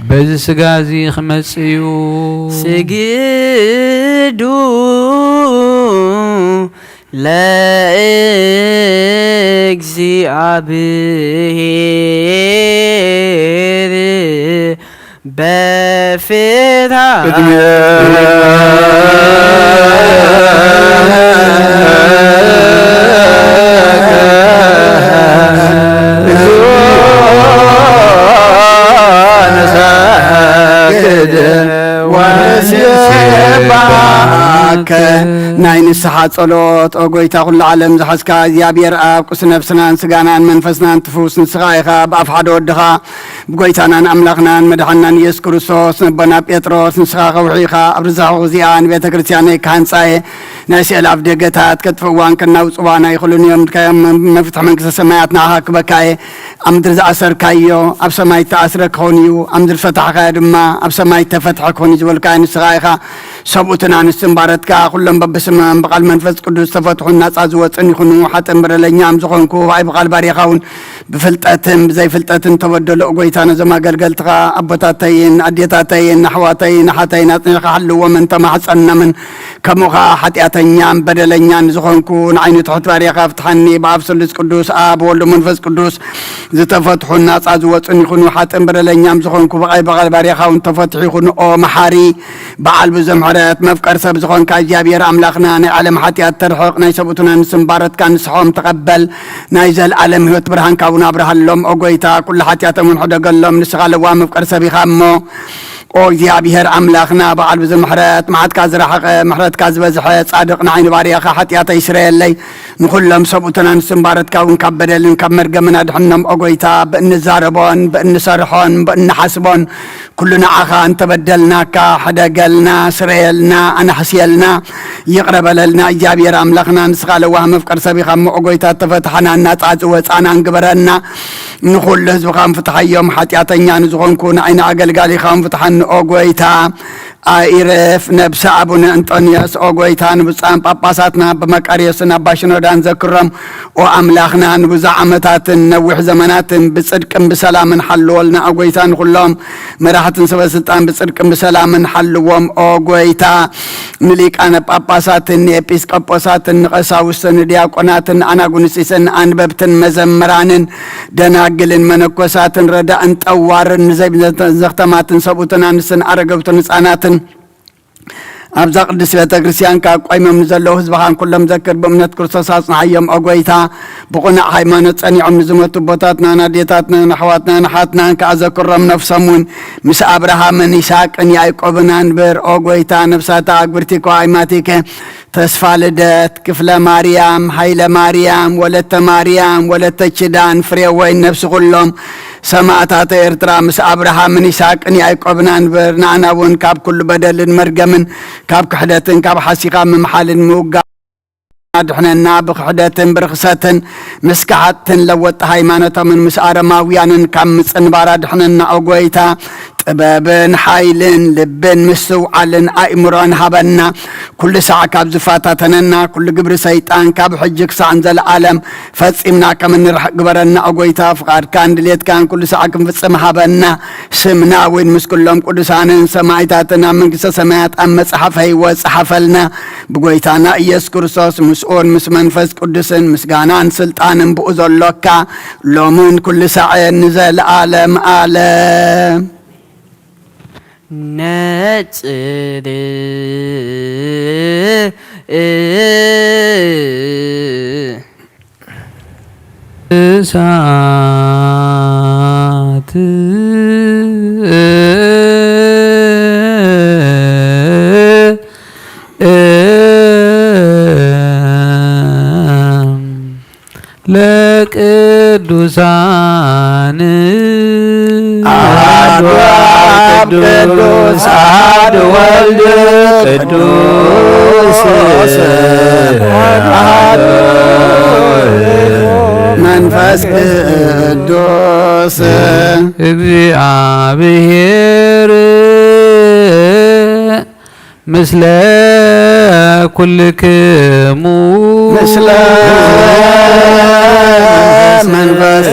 በዚ ስጋ እዚ ክመጽእ እዩ። ስግዱ ለእግዚኣብሔር በፍታ። ቅድሚያ ናይ ንስሓ ጸሎት። ኦ ጎይታ ኩሉ ዓለም ዝሓዝካ እግዚኣብሔር ኣብ ቅዱስ ነፍስናን ስጋናን መንፈስናን ትፍውስ ንስኻ ኢኻ። ብኣፍ ሓደ ወድኻ ብጎይታናን ኣምላኽናን መድሓንናን ኢየሱስ ክርስቶስ ነቦና ጴጥሮስ ንስኻ ከውሒ ኢኻ። ኣብ ርዛኹ እዚኣ ንቤተ ክርስቲያነይ ክሃንጻ እየ። ናይ ስእሊ ኣፍ ደገታት ከጥፍእዋን ከናውጽዋን ኣይኽእሉን እዮም። ድካዮም መፍትሒ መንግስተ ሰማያት ንኣኻ ክበካ እየ። ኣብ ምድሪ ዝኣሰርካዮ ኣብ ሰማይ እተኣስረ ክኸውን እዩ። ኣብ ምድሪ ዝፈታሕካዮ ድማ ኣብ ሰማይ እተፈትሐ ክኸውን እዩ ዝበልካዮ ንስኻ ኢኻ። ሰብኡትን ኣንስትን ባረትካ ኩሎም በብስሞም ብቓል መንፈስ ቅዱስ ዝተፈትሑን ናጻ ዝወጹን ይኹኑ። ሓጥእን በደለኛን ዝኾንኩ ብኣይ ብቓል ባርያኻ እውን ብፍልጠትን ብዘይፍልጠትን ተበደሉ። ኦ ጎይታ፣ ነዞም ኣገልገልትኻ ኣቦታተይን ኣዴታተይን ኣሕዋተይን ኣሓተይን ኣጽኒዕካ ሓልዎምን ተማሕጸኖምን። ከምኡ ኸኣ ሓጢኣተኛን በደለኛን ዝኾንኩ ንዓይኒ ትሑት ባርያኻ ፍትሓኒ። ብኣብ ስሉስ ቅዱስ፣ ኣብ ወልድ መንፈስ ቅዱስ ዝተፈትሑን ናጻ ዝወጹን ይኹኑ። ሓጥእን በደለኛን ዝኾንኩ ብቓል ባርያኻ እውን ተፈትሑ ይኹኑ። ኦ መሓሪ በዓል ብዙሕ ምሕረት መፍቀር ሰብ ዝኾንካ እግዚኣብሔር ኣምላኽና፣ ናይ ዓለም ሓጢኣት ተርሕቕ፣ ናይ ሰብኡትን ኣንስትን ባረትካ ንስሖም ተቐበል። ናይ ዘልኣለም ህይወት ብርሃንካ እውን ኣብርሃሎም። ኦ ጎይታ፣ ኩሉ ሓጢኣቶም እውን ሕደገሎም። ንስኻ ለዋህ መፍቀር ሰብ ኢኻ እሞ፣ ኦ እግዚኣብሔር ኣምላኽና፣ በዓል ብዙሕ ምሕረት፣ መዓትካ ዝረሓቐ፣ ምሕረትካ ዝበዝሐ፣ ጻድቕ ንዓይኒ ባርያኻ ሓጢኣተይ ስረየለይ። ንኹሎም ሰብኡትን ኣንስትን ባረትካ እውን ካብ በደልን ካብ መርገምን ኣድሕኖም። ኦ ጎይታ፣ ብእንዛረቦን ብእንሰርሖን ብእንሓስቦን ኩሉ ንዓኻ እንተበደልናካ፣ ሕደገልና፣ ስረየልና፣ ኣናሕስየልና፣ ይቕረ በለልና። እግዚኣብሔር ኣምላኽና፣ ንስኻ ለዋህ መፍቀር ሰብ ኢኻ እሞ፣ ኦ ጎይታ፣ ተፈትሓና፣ ናጻ ዝወጻና እንግበረና። ንኹሉ ህዝብኻ እንፍትሓዮም። ሓጢኣተኛ ንዝኾንኩ ንዓይኒ ኣገልጋሊኻ እንፍትሓኒ፣ ኦ ጎይታ። ኣይረፍ ነብሲ ኣቡነ እንጦንዮስ፣ ኦ ጎይታ፣ ንብፁዓን ጳጳሳትና ብመቃርዮስን ኣባ ሽኖዳን ዘክሮም። ኦ ኣምላኽና፣ ንብዙሕ ዓመታትን ነዊሕ ዘመናትን ብጽድቅን ብሰላምን ሓልወልና። ኦ ጎይታ፣ ንኹሎም መራሕትን ሰበ ስልጣን ብጽድቅን ብሰላምን ሓልዎም። ኦ ጎይታ፣ ንሊቃነ ጳጳሳትን ንኤጲስቆጶሳትን ንቐሳውስትን ንዲያቆናትን ንኣናጉንስጢስን ንኣንበብትን መዘምራንን ደናግልን መነኮሳትን ረዳእን ጠዋርን ንዘይ ዘኽተማትን ሰብኡትን ኣንስትን ኣረገውትን ህጻናትን ኣብዛ ቅድስት ቤተ ክርስቲያን ካብ ቆይሞም ንዘለዉ ህዝብኻን ኩሎም ዘክር። ብእምነት ክርስቶስ ኣጽንሓዮም ኦ ጎይታ። ብቕኑዕ ሃይማኖት ጸኒዖም ንዝሞቱ ኣቦታትናን ኣዴታትናን ኣሕዋትናን ኣሓትናን ከኣ ዘክሮም። ነፍሶም እውን ምስ ኣብርሃምን ይስሐቅን ያዕቆብን ኣንብር። ኦ ጎይታ፣ ነፍሳት ኣግብርቲኮ ኣይማቲከ፣ ተስፋ ልደት፣ ክፍለ ማርያም፣ ሃይለ ማርያም፣ ወለተ ማርያም፣ ወለተ ኪዳን፣ ፍሬወይን፣ ነፍሲ ኩሎም ሰማእታተ ኤርትራ ምስ ኣብርሃምን ይስሐቅን ያዕቆብን ኣንብር። ንኣና እውን ካብ ኩሉ በደልን መርገምን ካብ ክሕደትን ካብ ሓሲኻ ምምሓልን ምውጋድ ኣድሕነና። ብክሕደትን ብርኽሰትን ምስ ከሓድትን ለወጥቲ ሃይማኖቶምን ምስ ኣረማውያንን ካብ ምጽንባር ኣድሕነና ኦ ጎይታ። ጥበብን ሓይልን ልብን ምስትውዓልን ኣእምሮን ሃበና። ኩሉ ሳዕ ካብ ዝፈታተነና ኩሉ ግብሪ ሰይጣን ካብ ሕጂ ክሳዕ ንዘለኣለም ፈጺምና ከም እንርሕቕ ግበረና። ኦ ጎይታ፣ ፍቓድካን ድሌትካን ኩሉ ሳዕ ክንፍጽም ሃበና። ስምና እውን ምስ ኩሎም ቅዱሳንን ሰማዕታትን ኣብ መንግስተ ሰማያት ኣብ መጽሓፈ ህይወት ጸሓፈልና። ብጎይታና ኢየሱስ ክርስቶስ ምስኡን ምስ መንፈስ ቅዱስን ምስጋናን ስልጣንን ብኡ ዘሎካ ሎምን ኩሉ ሳዕን ንዘለኣለም ኣለም። ነጽል እሳት ለቅዱሳን አሐዱ አብ ቅዱስ አሐዱ ወልድ ቅዱስ አሐዱ መንፈስ ቅዱስ እግዚአብሔር ምስለ ኩልክሙ ምስለ መንፈስ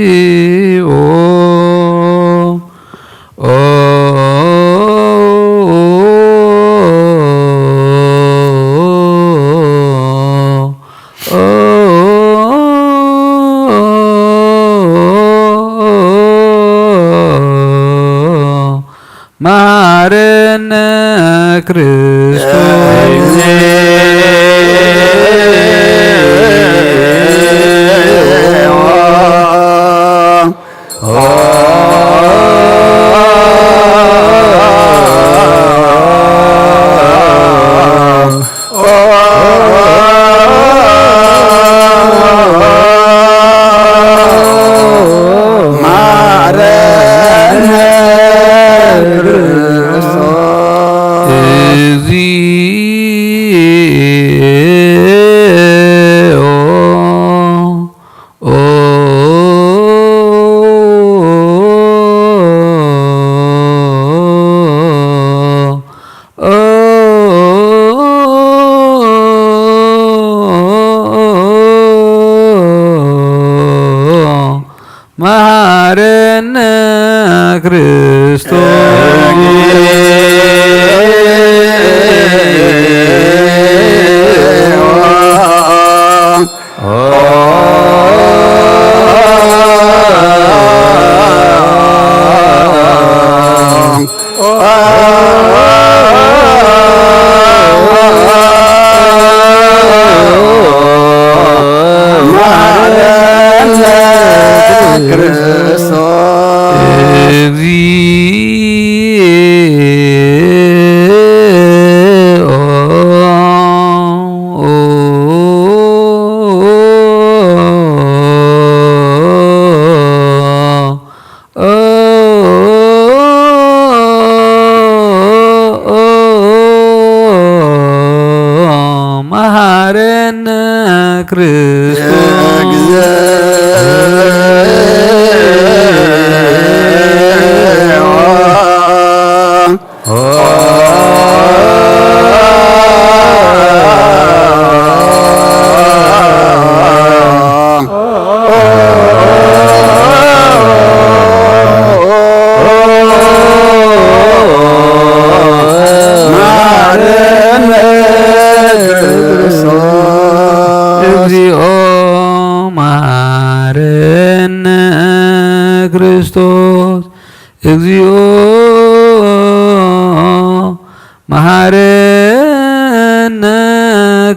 እግዚኦ። መሐረነ ክርስቶስ። መሐረነ ክርስቶስ። መሐረነ ክርስቶስ። እግዚኦ መሐረነ ክርስቶስ። እግዚኦ መሐረነ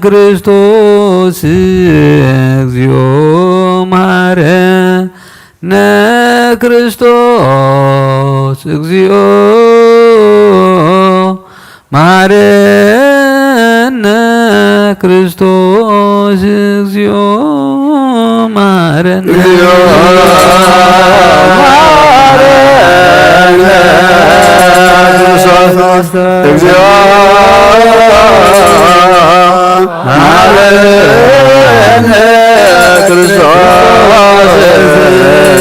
ክርስቶስ። እግዚኦ መሐረነ ክርስቶስ። እግዚኦ መሐረነ ክርስቶስ። እግዚኦ መሐረነ። እግዚኦ መሐረነ ክርስቶስ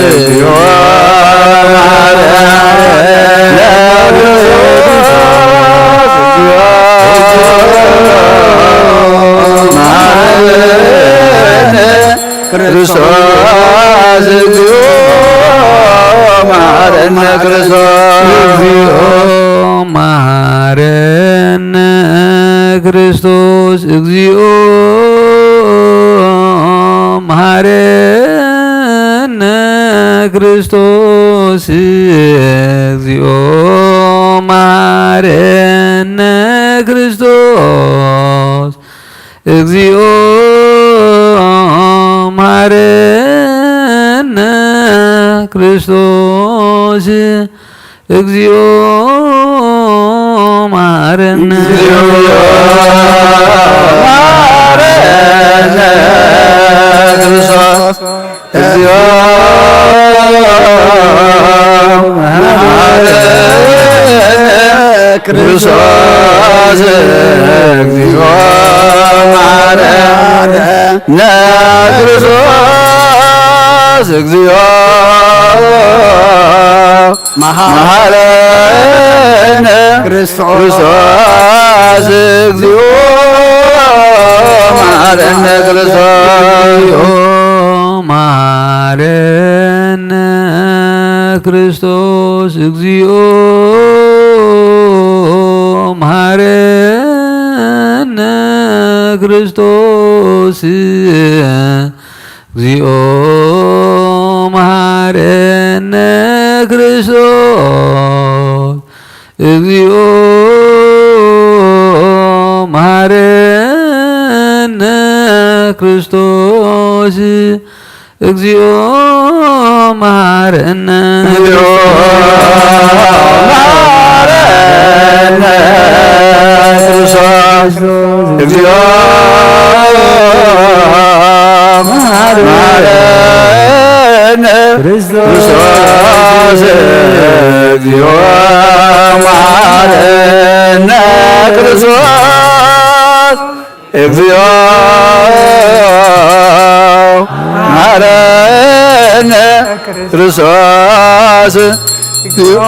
እግዚኦ መሐረነ ክርስቶስ እግዚኦ መሐረነ ክርስቶስ እግዚኦ መሐረነ ክርስቶስ እግዚኦ መሐረነ ክርስቶስ እግዚኦ መሐረነ ክርስቶስ እግዚኦ መሐረነ ክርስቶስ እግዚኦ መሐረነ ክርስቶስ እግዚኦ መሐረነ እግዚኦ መሐረነ ክርስቶስ እግዚኦ መሐረነ ክርስቶስ እግዚኦ መሐረነ ክርስቶስ እግዚኦ መሐረነ ክርስቶስ። ክርስቶስ እግዚኦ መሐረነ ክርስቶስ። መሐረነ ክርስቶስ። እግዚኦ መሐረነ ክርስቶስ። እግዚኦ መሐረነ ክርስቶስ። እግዚኦ መሐረነ ክርስቶስ። እግዚኦ መሐረነ። እግዚኦ መሐረነ ክርስቶስ። እግዚኦ መሐረነ ክርስቶስ። እግዚኦ መሐረነ ክርስቶስ። እግዚኦ መሐረነ ክርስቶስ። እግዚኦ መሐረነ ክርስቶስ። እግዚኦ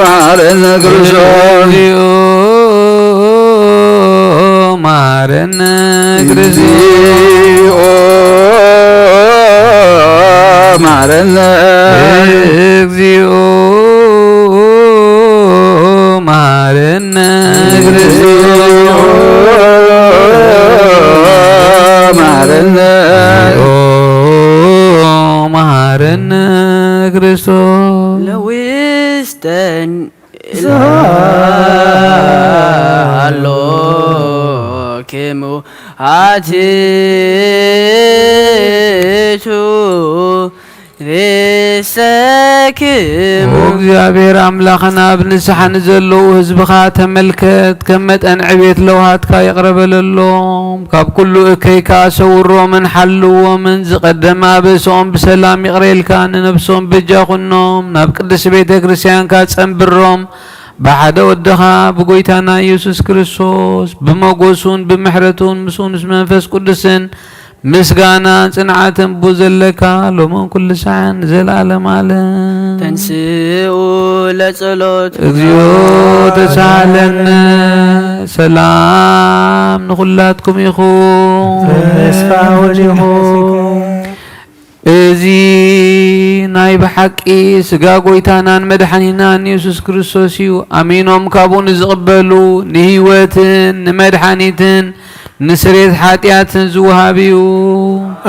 መሐረነ ክርስቶስ። እግዚኦ መሐረነ። እግዚኦ መሐረነ። መሐረነ። መሐረነ ክርስቶስ። ለውስጠን ዛሎ ክሙ ኣቲቱ ርእሰክሙ። ኦ እግዚኣብሔር ኣምላኽና፣ ኣብ ንስሓ ንዘለዉ ህዝብኻ ተመልከት፣ ከም መጠን ዕቤት ለውሃትካ ይቕረ በለሎም። ካብ ኩሉ እከይ ከኣ ሰውሮምን ሓልዎምን፣ ዝቐደመ ኣበስኦም ብሰላም ይቕረ ኢልካ ንነብሶም በጃ ኩኖም፣ ናብ ቅድስቲ ቤተ ክርስቲያንካ ጸንብሮም። ብሓደ ወድኻ ብጎይታና ኢየሱስ ክርስቶስ ብመጎሱን ብምሕረቱን ምስኡ ምስ መንፈስ ቅዱስን ምስጋና ጽንዓትን ቡ ዘለካ ሎምን ኩሉ ሰዓን ንዘለዓለም ዓለም። ተንስኡ ለጸሎት። እግዚኦ ተሳሃለነ። ሰላም ንኹላትኩም ይኹን። ተስፋ ወዲኹም። እዚ ናይ ብሓቂ ስጋ ጎይታናን መድሓኒናን የሱስ ክርስቶስ እዩ። ኣሚኖም ካብኡ ንዝቕበሉ ንህይወትን ንመድሓኒትን ንስሬት ሓጢኣትን ዝወሃብ እዩ።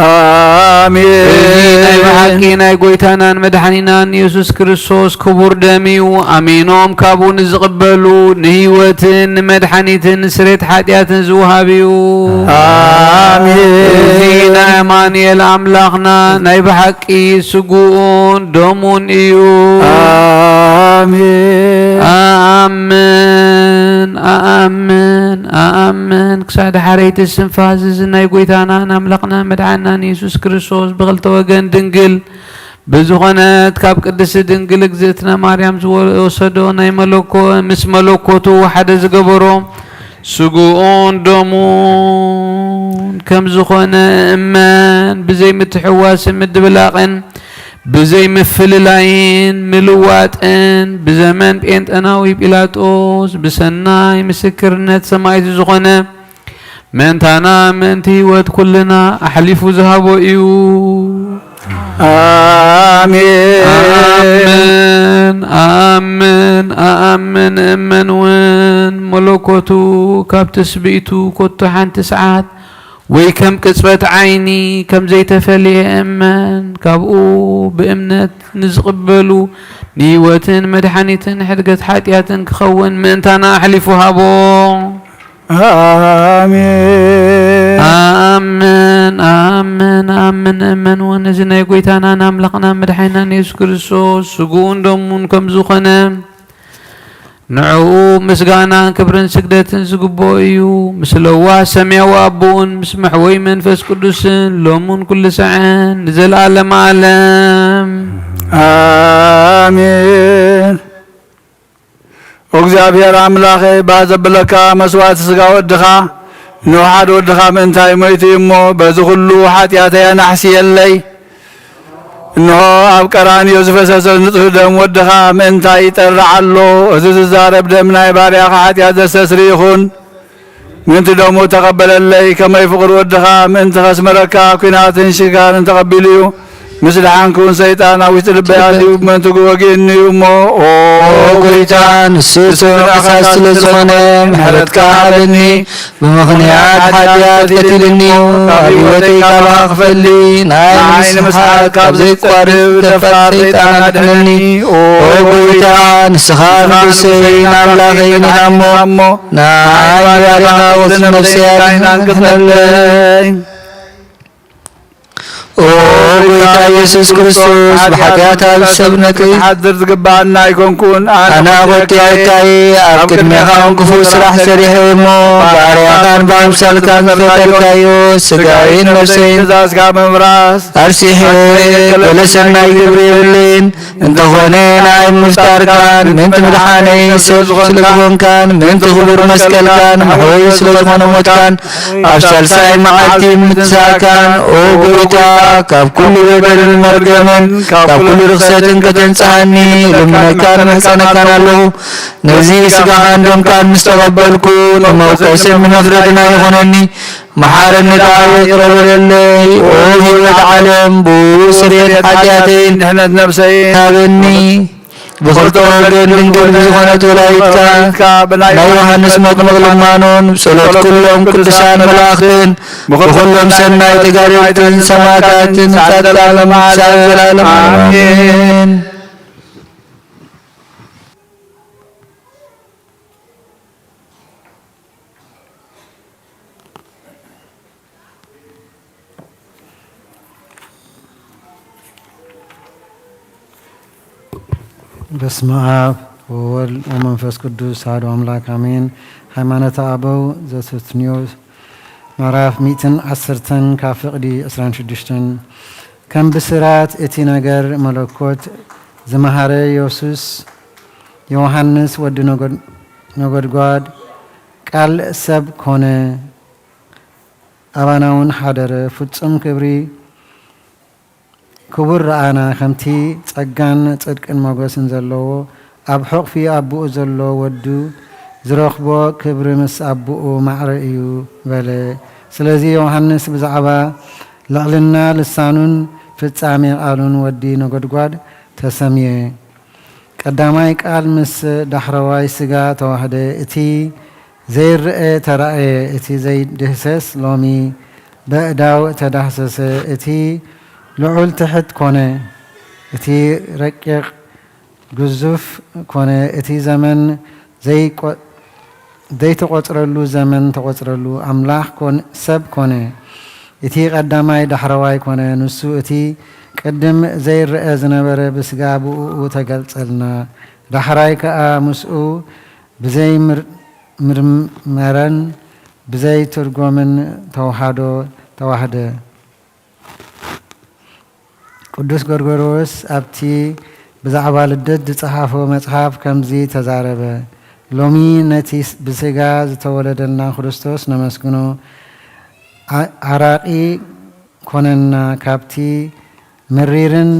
ኣሜን። እዚ ናይ ብሓቂ ናይ ጎይታናን መድሓኒናን የሱስ ክርስቶስ ክቡር ደም እዩ። ኣሚኖም ካብኡ ንዝቕበሉ ንህይወትን ንመድሓኒትን ንስሬት ሓጢኣትን ዝወሃብ እዩ። ኣሜን። እዚ ናይ ኣማኑኤል ኣምላኽና ናይ ብሓቂ ስግኡን ደሙን እዩ። ኣሜን። ኣኣምን፣ ኣኣምን፣ ኣኣምን። ክሳዕ ደሓረይቲ ስንፋስ እዚ ናይ ጎይታናን ኣምላኽናን መድሓናን የሱስ ክርስቶስ ብኽልተ ወገን ድንግል ብዝኾነት ካብ ቅድስቲ ድንግል እግዝእትነ ማርያም ዝወሰዶ ናይ መለኮ-፣ ምስ መለኮቱ ሓደ ዝገበሮ ስግኡን ደሙን ከም ዝኾነ እመን። ብዘይ ምትሕዋስን ምድብላቕን ብዘይ ምፍልላይን ምልዋጥን ብዘመን ጴንጠናዊ ጲላጦስ ብሰናይ ምስክርነት ሰማዕቲ ዝኾነ ምእንታና ምእንቲ ህይወት ኩልና ኣሕሊፉ ዝሃቦ እዩ። ኣሜን። ኣኣምን ኣኣምን ኣኣምን እመን እውን መለኮቱ ካብ ትስብእቱ ኮቶ ሓንቲ ሰዓት ወይ ከም ቅጽበት ዓይኒ ከም ዘይተፈልየ እመን። ካብኡ ብእምነት ንዝቕበሉ ንህይወትን መድሓኒትን ሕድገት ሓጢኣትን ክኸውን ምእንታና ኣሕሊፉ ሃቦ። ኣሜን። ኣኣምን ኣኣምን ኣኣምን እመን እውን እዚ ናይ ጎይታናን ኣምላኽና መድሓኒናን የሱስ ክርስቶስ ስግኡን ደሙን ከም ዝኾነ ንዕኡ ምስጋናን ክብርን ስግደትን ዝግብኦ እዩ። ምስ ለዋህ ሰማያዊ ኣቦኡን ምስ መሕወይ መንፈስ ቅዱስን ሎምን ኩሉ ሰዐን ንዘለኣለም ኣለም። ኣሜን። እግዚኣብሔር ኣምላኸ፣ ባህ ዘብለካ መስዋዕቲ ሥጋ ወድኻ፣ ንውሓድ ወድኻ ምእንታይ ሞይቱ እዩ እሞ፣ በዚ ኹሉ ሓጢኣተይ ኣናሕስየለይ። እንሆ፣ ኣብ ቀራንዮ ዝፈሰሰ ንጹሕ ደም ወድኻ ምእንታይ ይጠርዕ ኣሎ። እዚ ዝዛረብ ደም ናይ ባርያኻ ሓጢኣት ዘስተስሪ ይኹን። ምእንቲ ደሙ ተቐበለለይ፣ ከመይ ፍቕሪ ወድኻ ምእንቲ ኸስመረካ፣ ኲናትን ሽጋርን ተቐቢሉ እዩ። ምስ ደሓንኩ እውን ሰይጣን ኣብ ውሽጢ ልበይ ኣትዩ፣ ምእንቲ ክወግእኒ እዩ እሞ፣ ኦ ኦ ጎይታ፣ ንሱ ጽኑዕ ከሳሲ ስለ ዝኾነ፣ ምሕረትካ ሃበኒ። ብምኽንያት ሓጢኣት ቀቲልኒ እዩ፣ ካብ ህይወተይ ካባኻ ክፈሊ። ንዓይ ንምስሓት ካብ ዘይቋርጽ ደፋር ሰይጣን ኣድሕነኒ። ኦ ኦ ጎይታ፣ ንስኻ ንጉሰይን ኣምላኸይን ኢኻ እሞ፣ ንዓይ ባርያኻ ቁስል ነፍሰይ ኣድሕነለይ። ኦ ጎይታ ኢየሱስ ክርስቶስ፣ ብሓጢኣት ኣብ ሰብነተይ ክሓድር ዝግብኣና ኣይኮንኩን። ኣነ ኣነ ኣኾቲኣካ እየ፣ ኣብ ቅድሜኻ እውን ክፉእ ስራሕ ሰሪሐ እየ እሞ፣ ባርያኻን ብኣምሳልካን ዝፈጠርካዮ ስጋይን ነፍሰይን ትእዛዝካ ምምራስ ኣርሲሐ፣ ገለ ሰናይ ግብሪ የብለይን። እንተኾነ ንዓይ ምፍጣርካን ምእንቲ ምድሓነይ ሰብ ስለ ዝኾንካን ምእንቲ ክቡር መስቀልካን መሕወይ ስለ ዝኾነ ሞትካን ኣብ ሳልሳይ መዓልቲ ምትንሳእካን፣ ኦ ጎይታ፣ ካብ ኩሉ በደልን መርገምን ካብ ኩሉ ርኽሰትን ከተንጽሃኒ ልምነካን እምሕጸነካን ኣለኹ። ነዚ ስጋኻን ደምካን ምስ ተቐበልኩ ንመውቀስን ንመፍረድን ኣይኾነኒ። መሓረኒ ደኣ ይቕረ በለለይ። ኦ ህይወት ዓለም፣ ብኡ ስርየት ሓጢኣተይን ድሕነት ነፍሰይን ሃበኒ። ብኽልተ ወገን ድንግል ብዝኾነት ወላዲትካ ብናይ ዮሃንስ መጥምቕ ልማኖን ብጸሎት ኩሎም ቅዱሳን መላእኽትን ብኹሎም ሰናይ ተጋደልትን ሰማዕታትን ጻድቃን ክሳብ ዘላለም ኣሜን። በስመ አብ ወወልድ ወመንፈስ ቅዱስ አሐዱ አምላክ አሜን። ሃይማኖተ አበው ዘሱስንዮስ ምዕራፍ ሚእትን ዓሰርተን ካብ ፍቕዲ ዕስራን ሽዱሽተን። ከም ብስራት እቲ ነገር መለኮት ዝመሃረ ዮሱስ ዮሃንስ ወዲ ነጎድ-፣ ነጎድጓድ ቃል ሰብ ኮነ፣ ኣባናውን ሓደረ፣ ፍጹም ክብሪ ክቡር ረኣና፣ ከምቲ ጸጋን ጽድቅን ሞገስን ዘለዎ ኣብ ሕቕፊ ኣቦኡ ዘሎ ወዱ ዝረኽቦ ክብሪ ምስ ኣቦኡ ማዕረ እዩ በለ። ስለዚ ዮሃንስ ብዛዕባ ልዕልና ልሳኑን ፍጻሜ ቃሉን ወዲ ነጎድጓድ ተሰምየ። ቀዳማይ ቃል ምስ ዳሕረዋይ ስጋ ተዋህደ፣ እቲ ዘይረአ ተራእየ፣ እቲ ዘይድህሰስ ሎሚ በእዳው ተዳህሰሰ፣ እቲ ልዑል ትሕት ኮነ፣ እቲ ረቂቕ ግዙፍ ኮነ፣ እቲ ዘመን ዘይቆ-፣ ዘይተቖጽረሉ ዘመን ተቖጽረሉ፣ ኣምላኽ ኮን-፣ ሰብ ኮነ፣ እቲ ቀዳማይ ዳሕረዋይ ኮነ፣ ንሱ እቲ ቅድም ዘይረአ ዝነበረ ብስጋ ብእኡ ተገልጸልና፣ ዳሕራይ ከኣ ምስኡ ብዘይ ምር-፣ ምርመረን ብዘይ ትርጎምን ተዋህዶ ተዋህደ። ቅዱስ ጎርጎርዮስ ኣብቲ ብዛዕባ ልደት ዝጸሓፎ መጽሓፍ ከምዚ ተዛረበ፣ ሎሚ ነቲ ብስጋ ዝተወለደልና ክርስቶስ ነመስግኖ። ዓ-፣ ዓራቂ ኮነና፣ ካብቲ መሪርን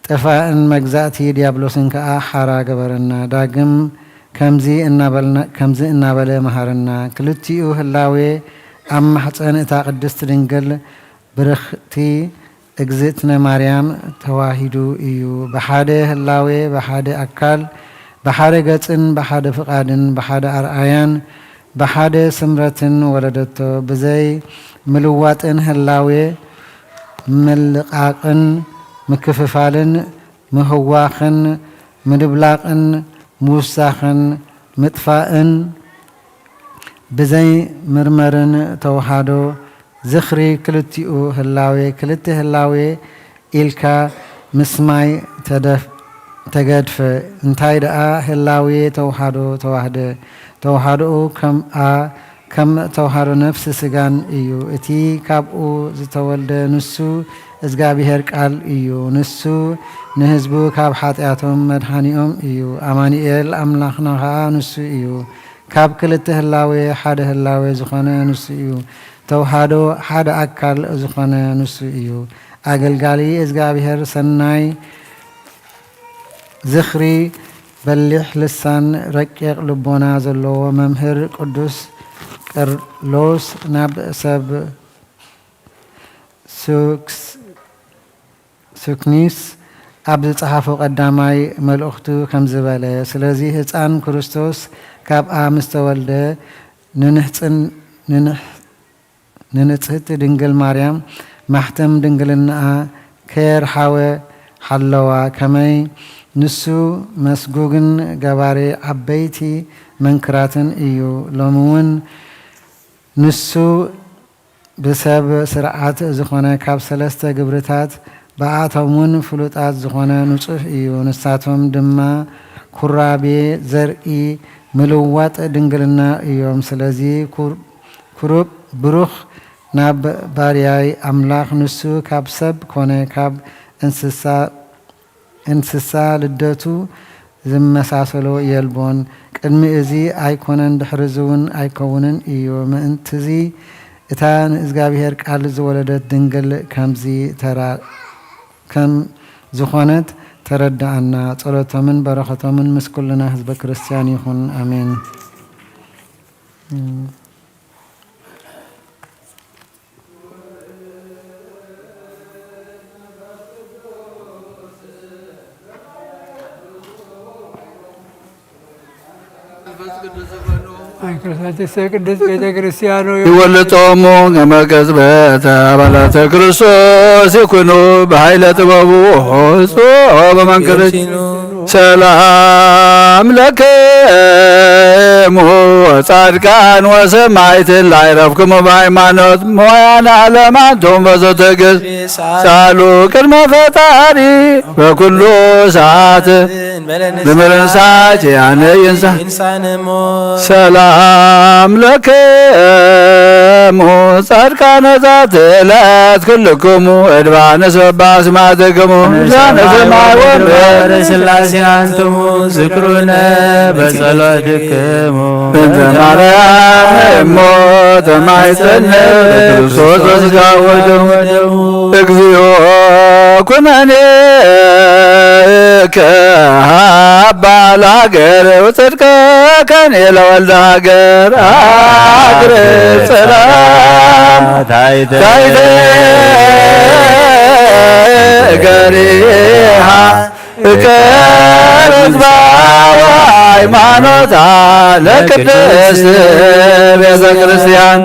ጠፋእን መግዛእቲ ዲያብሎስን ከኣ ሓራ ገበረና። ዳግም ከምዚ እናበልና-፣ ከምዚ እናበለ መሃረና። ክልቲኡ ህላዌ ኣብ ማሕፀን እታ ቅድስት ድንግል ብርኽቲ እግዝእትነ ማርያም ተዋሂዱ እዩ። ብሓደ ህላዌ፣ ብሓደ ኣካል፣ ብሓደ ገጽን ብሓደ ፍቓድን ብሓደ ኣርኣያን ብሓደ ስምረትን ወለደቶ። ብዘይ ምልዋጥን ህላዌ ምልቃቕን ምክፍፋልን ምህዋኽን ምድብላቕን ምውሳኽን ምጥፋእን ብዘይ ምርመርን ተውሃዶ ዝኽሪ ክልቲኡ ህላዌ ክልተ ህላዌ ኢልካ ምስማይ ተደፍ-፣ ተገድፈ። እንታይ ደኣ ህላዌ ተውሃዶ ተዋህደ? ተውሃዶኡ ከምኣ ከም ተውሃዶ ነፍሲ ስጋን እዩ። እቲ ካብኡ ዝተወልደ ንሱ እዝጋብሄር ቃል እዩ። ንሱ ንህዝቡ ካብ ሓጢኣቶም መድሓኒኦም እዩ። ኣማኑኤል ኣምላኽና ኸኣ ንሱ እዩ። ካብ ክልተ ህላዌ ሓደ ህላዌ ዝኾነ ንሱ እዩ። ተውሃዶ ሓደ ኣካል ዝኾነ ንሱ እዩ። ኣገልጋሊ እዝጋብሄር ሰናይ ዝኽሪ በሊሕ ልሳን ረቂቕ ልቦና ዘለዎ መምህር ቅዱስ ቄርሎስ ናብ ሰብ ሱክስ-፣ ሱክኒስ ኣብ ዝጸሓፎ ቀዳማይ መልእኽቱ ከምዚ በለ፣ ስለዚ ህጻን ክርስቶስ ካብኣ ምስ ተወልደ ንንሕጽን-፣ ንንሕ-፣ ንንጽህቲ ድንግል ማርያም ማሕተም ድንግልናኣ ከየርሓወ ሓለዋ። ከመይ ንሱ መስጉግን ገባሬ ዓበይቲ መንክራትን እዩ። ሎሚ እውን ንሱ ብሰብ ስርዓት ዝኾነ ካብ ሰለስተ ግብርታት ብኣቶም እውን ፍሉጣት ዝኾነ ንጹህ እዩ። ንሳቶም ድማ ኩራቤ ዘርኢ ምልዋጥ ድንግልና እዮም። ስለዚ ኩር-፣ ኩሩብ ብሩኽ ናብ ባርያይ ኣምላኽ፣ ንሱ ካብ ሰብ ኮነ፣ ካብ እንስሳ፣ እንስሳ ልደቱ ዝመሳሰሎ የልቦን። ቅድሚ እዚ ኣይኮነን፣ ድሕሪ እዚ እውን ኣይከውንን እዩ። ምእንትዚ እታ ንእዝጋብሄር ቃል ዝወለደት ድንግል ከምዚ ተራ-፣ ከም ዝኾነት ተረዳኣና። ጸሎቶምን በረኸቶምን ምስ ኩልና ህዝበ ክርስቲያን ይኹን። ኣሜን። ኣንክሮሳትሰ ቅድስት ቤተ ክርስቲያን ሆይ፣ ይወልጾሙ ከመ ገዝበተ አባላተ ክርስቶስ ይኩኑ በኃይለ ጥበቡ ወስብሖ በመንክርኪ። ሰላም ለክሙ ጻድቃን ወሰማዕት ላዕረፍክሙ በሃይማኖት መዋያን ዓለም አንቱም በዘተግስ ሳሉ ቅድመ ፈጣሪ በኩሉ ሰዓት። በመንሳት ያነ ይንሳ። ሰላም ለክሙ ጻድቃነ ዛቲ ዕለት ኩልክሙ እድባነ ሰባ ስማትክሙ ዛነ ሰማይ ወምድር። ስላሴ አንትሙ ዝክሩነ በጸሎትክሙ። እንተ ማርያም እሞ ተማይጸነ ለክርስቶስ ስጋ ወደሙ። እግዚኦ ኩነኔ ከሃባ ለሀገር ወጽድቀከኔ ለወልደ ሀገር አቅርብ ሰላም ታይተ ታይተ ገሪሃ እቀርጽ ሃይማኖታ ለቅድስት ቤተ ክርስቲያን።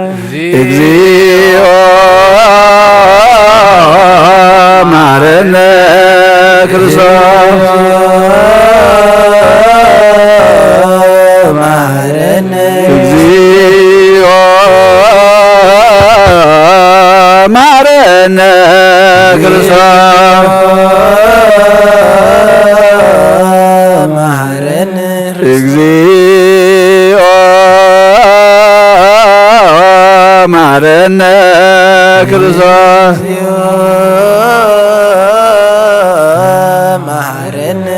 እግዚኦ መሐረነ ክርስቶስ መሐረነ። እግዚኦ መሐረነ ክርስቶስ መሐረነ። እግዚኦ መሐረነ ክርስቶስ መሐረነ።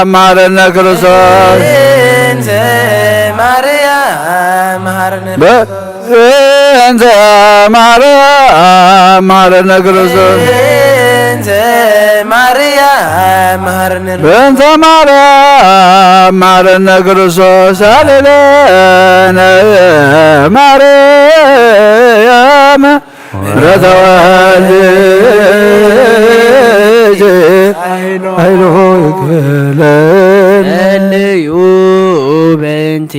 መሐረነ ክርስቶስ። እንተ ማርያም መሐረነ በ-፣ እንተ ማርያም መሐረነ ክርስቶስ። እንተ ማርያም መሐረነ በእንተ ማርያም መሐረነ ክርስቶስ። ሳልለነ ማርያም ምሕረተ ወልድኪ ኃይሎ ይክለነ። ጸልዩ በእንቲያነ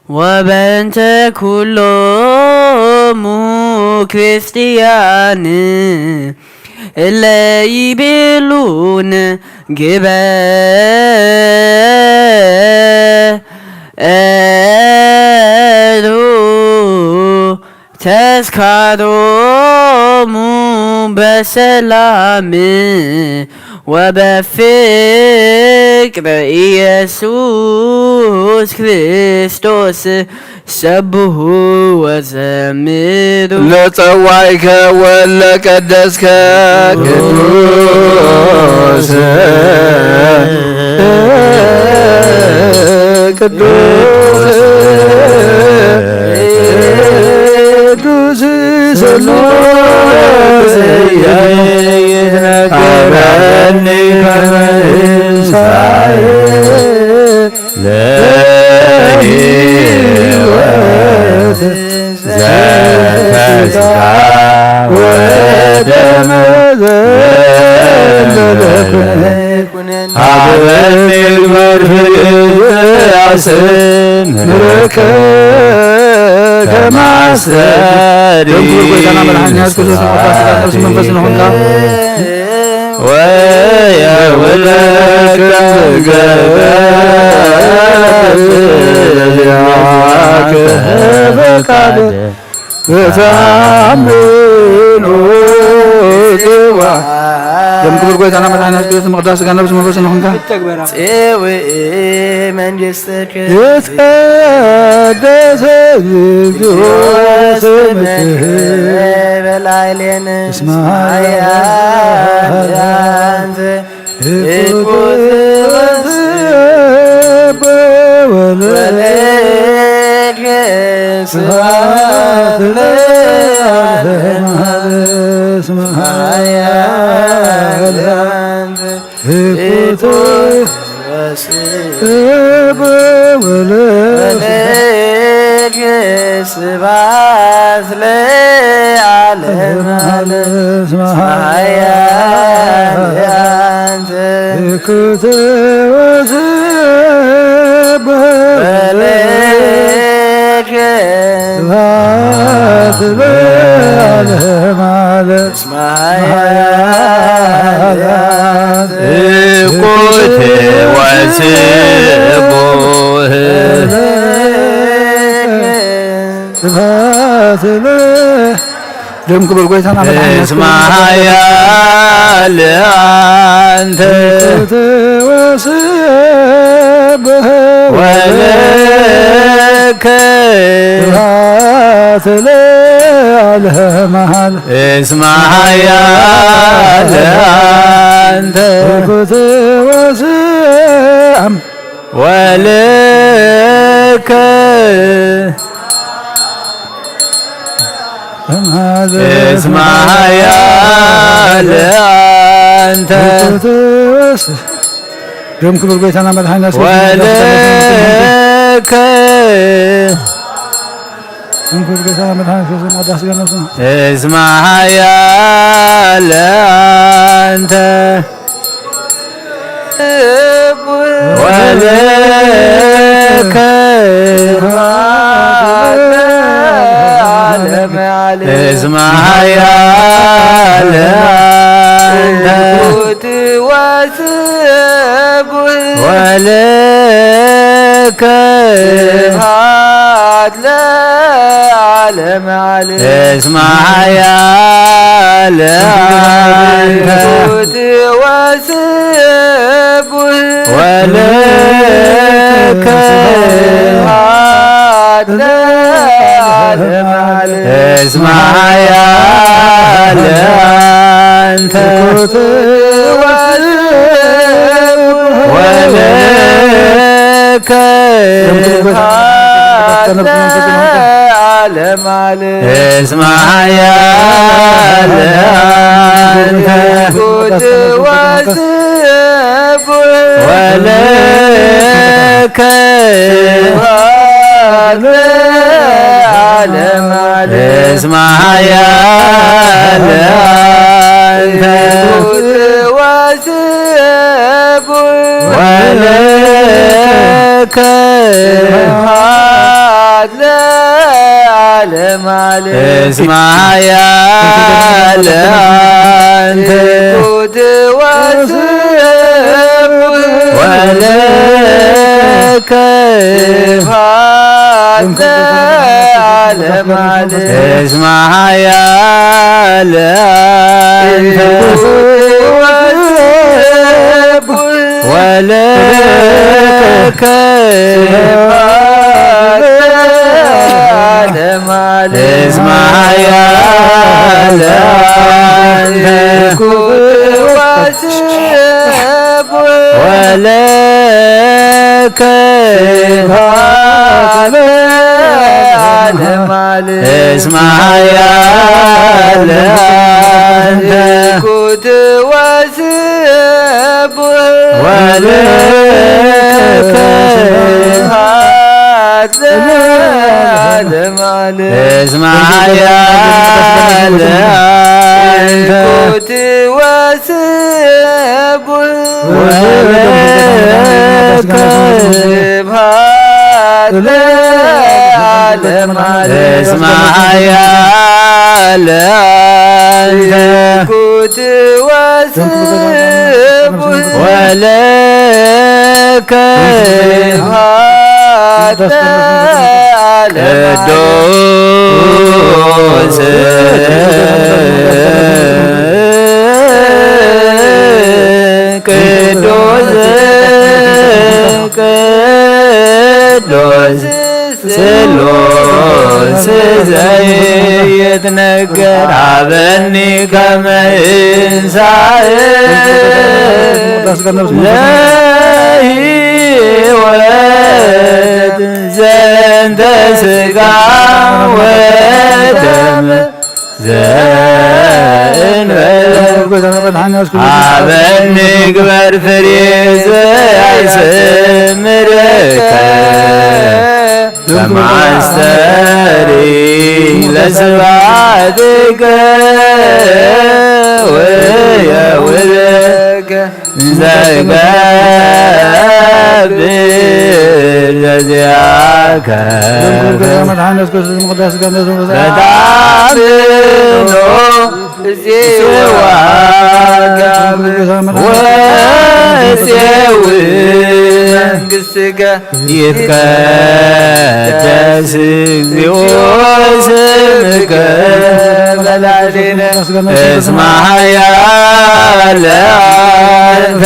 ወበእንተ ኩሎሙ ክርስቲያን እለ ይቤሉን ግበሩ ተስካሮሙ በሰላም ወበፍቅር ኢየሱስ ክርስቶስ ሰብሑ ወዘምሩ። ለጸዋይከ ወለቀደስከ ቅዱስ ቅዱስ ቅዱስ ስሉስ ይትነገረኒ ከመ ትንሣኤ ለሕይወት ዘከስታ ወደመ ዘእንበለኩነ ሀበኒ ግበር ፍቅር አስምርከ ከማስተሪ ደንጉር ጎይታና መድኃኒዓለም ኢየሱስ ክርስቶስ መውጣት ስጋ ነፍስ መንፈስ ነኹንካ። ወየውለከ ገበ ያከ ፈቃደ በታምኖ ጽዋ። ደም ክቡር ጎይታና መድኃኒዓለም ኢየሱስ ክርስቶስ መቅዳስ ስጋ ነፍስ መንፈስ ነኹንካ። ጽውእ መንግሥትከ ይትቀደስ እግዚኦ ስምከ በላዕሌነ እስመ ኃያል አንተ። ስብሐት ለዓለመ ዓለም። እስመ ኃያል አንተ። ስብሐት ለዓለመ ዓለም። ስብሐት ለዓለመ ዓለም። እስመ ኃያል አንተ። እኩት ወስቡህ። ስብሐት ለ-፣ ደም ክቡር ጎይታና መድኃኒዓለም እስመ ኃያል አንተ። እኩት ወስቡህ ወለከ። ስብሐት ለዓለመ ዓለም። እስመ ኃያል አንተ። እኩት ወስም ወለከ። እስመ ኃያል አንተ። እኩት ወስ-፣ ደም ክቡር ጎይታና መድኃኒዓለም ወለከ። እንኩር ጌታ መድኃኒት ክርስቶስ ማዳስ ገነቱ። እስመ ኃያል አንተ ወለከ። እስመ ኃያል አንተ ወለከ። ስብሐት ለዓለመ ዓለም። እስመ ኃያል አንተ ወስቡሕ ወለከ። ስብሐት ለዓለመ ዓለም። እስመ ኃያል አንተ ዓለም ዓለም እስመ ኃያል አንተ። ወለከ ስብሐት ለዓለም ዓለም። እስመ ኃያል አንተ። ወለከ ስብሐት ለዓለም ዓለም። እስመ ኃያል አንተ። ወለከ ስብሐት ለዓለም ዓለም። እስመ ኃያል አንተ። ወለከ ስብሐት ለዓለም ዓለም። እስመ ኃያል አንተ። ወለከ ስብሐት ለዓለም ዓለም። እስመ ኃያል አንተ። ወለከ ስብሐት ለዓለም ዓለም። እስመ ኃያል አንተ። ወለከ ስብሐት ለዓለም ዓለም። እስመ ኃያል አንተ። ወለከ ስብሐት ለዓለም ዓለም። ቅዱስ ቅዱስ ቅዱስ ስሉስ ዘይትነገር። ሀበኒ ከመ እንሳእ ለህይወት ዘንተ ስጋ ወደም ዘእንበለ። ሀበኒ ግበር ፍሬ ዘያይሰምረከ በማስተሪ ለስብሐትከ ወየውረከ ዘይገብር ዘዚአከ በጣም ነው። ወሴው መንግሥትከ ይትቀደስ እግዚኦ ስምከ በላዕሌነ እስመ ኃያል አንተ።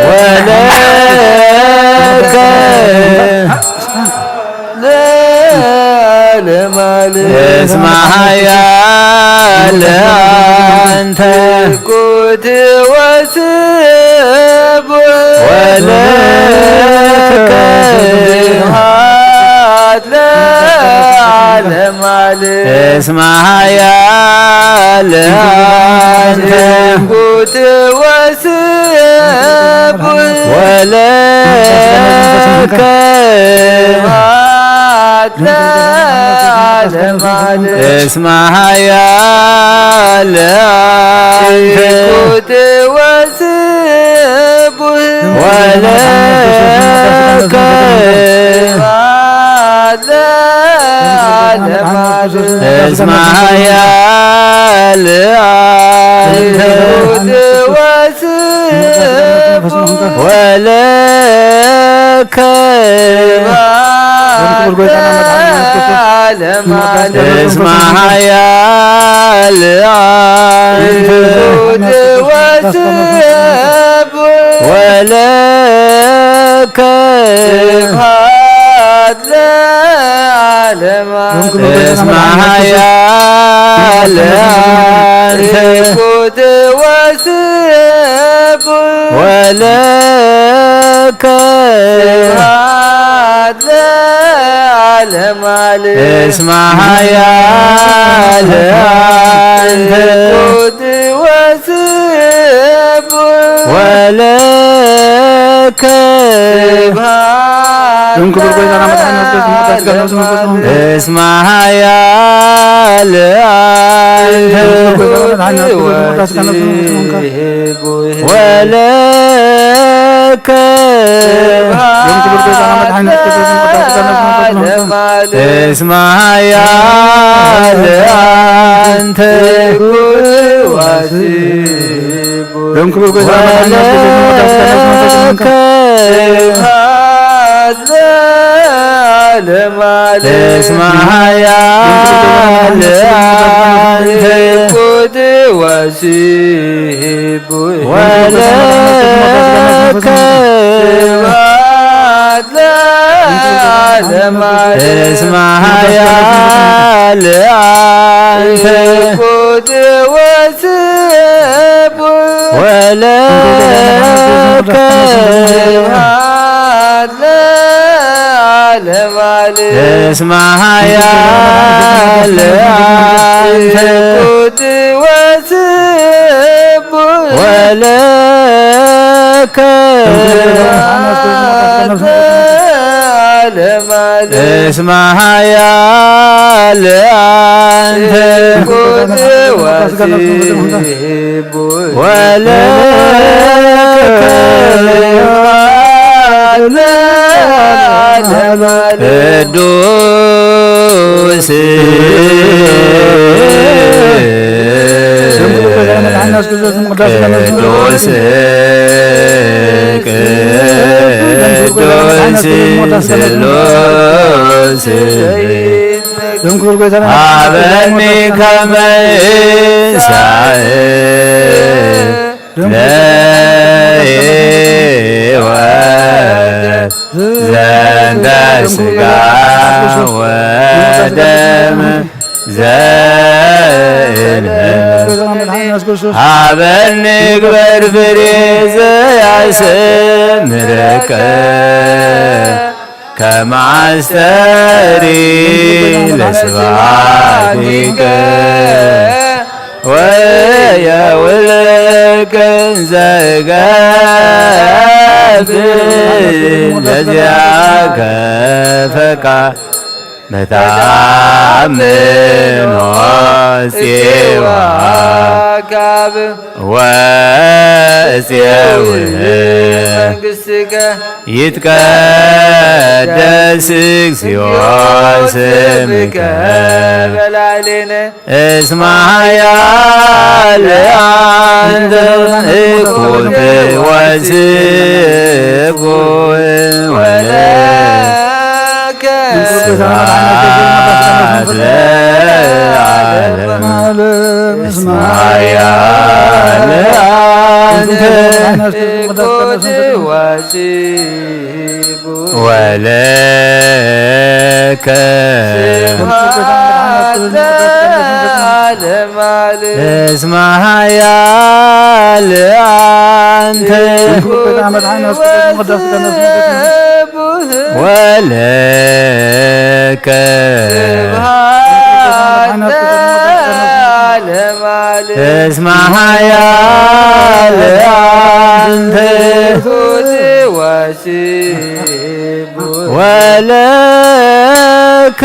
ወለከ ለዓለመ ዓለም። እስመ ኃያል አንተ። ኩት ወስቡሕ ወለከ ስብሐት ለዓለመ ዓለም። እስመ ኃያል አንተ። ኩት ወስቡሕ ወለከ ስብሐት ለዓለመ ዓለም። እስመ ኃያል አንተ። ኩት ወስቡሕ ወለከ ስብሐት ለዓለመ ዓለም። እስመ ኃያል አንተ። ኩት ወስቡሕ ወለከ ስብሐት ለዓለመ ዓለም። እስመ ኃያል አንተ። ኩት ወስቡሕ ወለከ ስብሐት ለዓለመ ዓለም። እስመ ኃያል አንተ። ኩት ወስቡሕ ወለ ስብሐት ለዓለመ ዓለም። እስመ ኃያል አንተ ቅዱስ ወስቡሕ ወለከ ስብሐት ዮም ክቡር ጎይታና መድኃኒነ ክርስቶስ መቅደስ ገነት እስመ ኃያል አንተ ወለከ ስብሐት ለዓለመ ዓለም። እስመ ኃያል አንተ ዮም ክቡር ጎይታና መድኃኒነ ክርስቶስ መቅደስ ገነት ወለከ ስብሐት ለዓለመ ዓለም። እስመ ኃያል አንተ ወስቡሕ ወለከ ስብሐት ለዓለመ ዓለም። እስመ ኃያል አንተ ወስቡሕ ወለከ ስብሐት ለዓለመ ዓለም። እስመ ኃያል አንተ ወስቡሕ ወለከ ስብሐት ለዓለመ ዓለም። እስመ ኃያል አንተ ወለከ ቅዱስ ቅዱስ ቅዱስ ስሉስ ዮም ክቡር ጎይታና ሀበኒ ከመ ይንሳእ ለሕይወት ዘንተ ስጋ ወደም ዘእልፍ ሀበኒ ግበር ፍሬ ዘያስተምረከ ከመ አስተሪ ለስብሐቲከ ወየውልክ እንዘ እገብር ለዚአከ ፈቃድ መታምን ወፂዋ ካብ ወፅየው መንግሥትከ ይትቀደስ እግዚኦ ስምከ በላዕሌነ እስመ ኃያል አንተ እኩት ወስቡሕ ወለከ ስብሐት ለዓለመ ዓለም። እስመ ኃያል አንተ እኩት ወስቡሕ ወለከ ስብሐት ለዓለመ ዓለም። እስመ ኃያል አንተ ወለከ ስብሐት ለዓለመ ዓለም። እስመ ኃያል አንተ ወለከ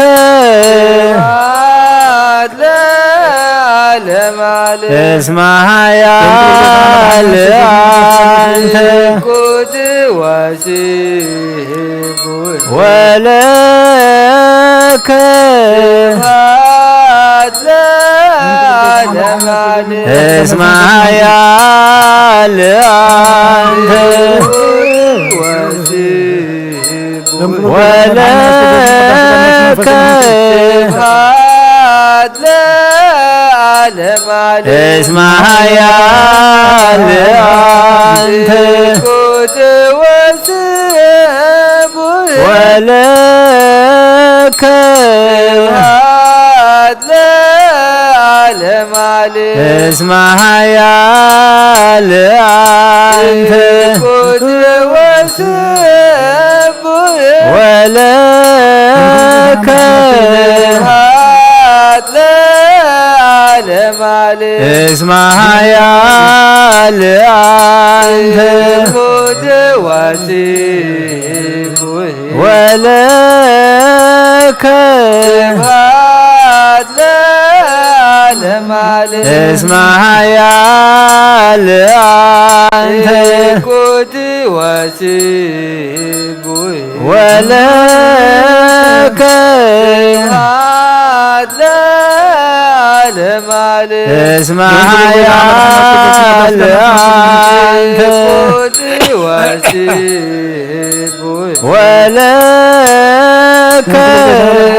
ስብሐት ለዓለመ ዓለም። እስመ ኃያል አንተ እኩት ወስቡሕ ወለከ ስብሐት ለዓለመ ዓለም። እስመ ኃያል አንተ ወለከ ስብሐት ለዓለመ ዓለም። እስመ ኃያል አንተ እኩት ወስቡሕ ወለከ ስብሐት ለዓለመ ለዓለመ ዓለም። እስመ ኃያል አንተ። ትኩት ወስቡሕ። ወለከ። ስብሐት ለዓለመ ዓለም። እስመ ኃያል አንተ። ትኩት ወስቡሕ። ወለከ። ስብሐት ለዓለመ ዓለም። እስመ ኃያል አንተ። ትኩት ወስቡሕ። ወለከ። ስብሐት ለዓለመ ዓለም። እስመ ኃያል አንተ። ትኩት ወስቡሕ። ወለከ።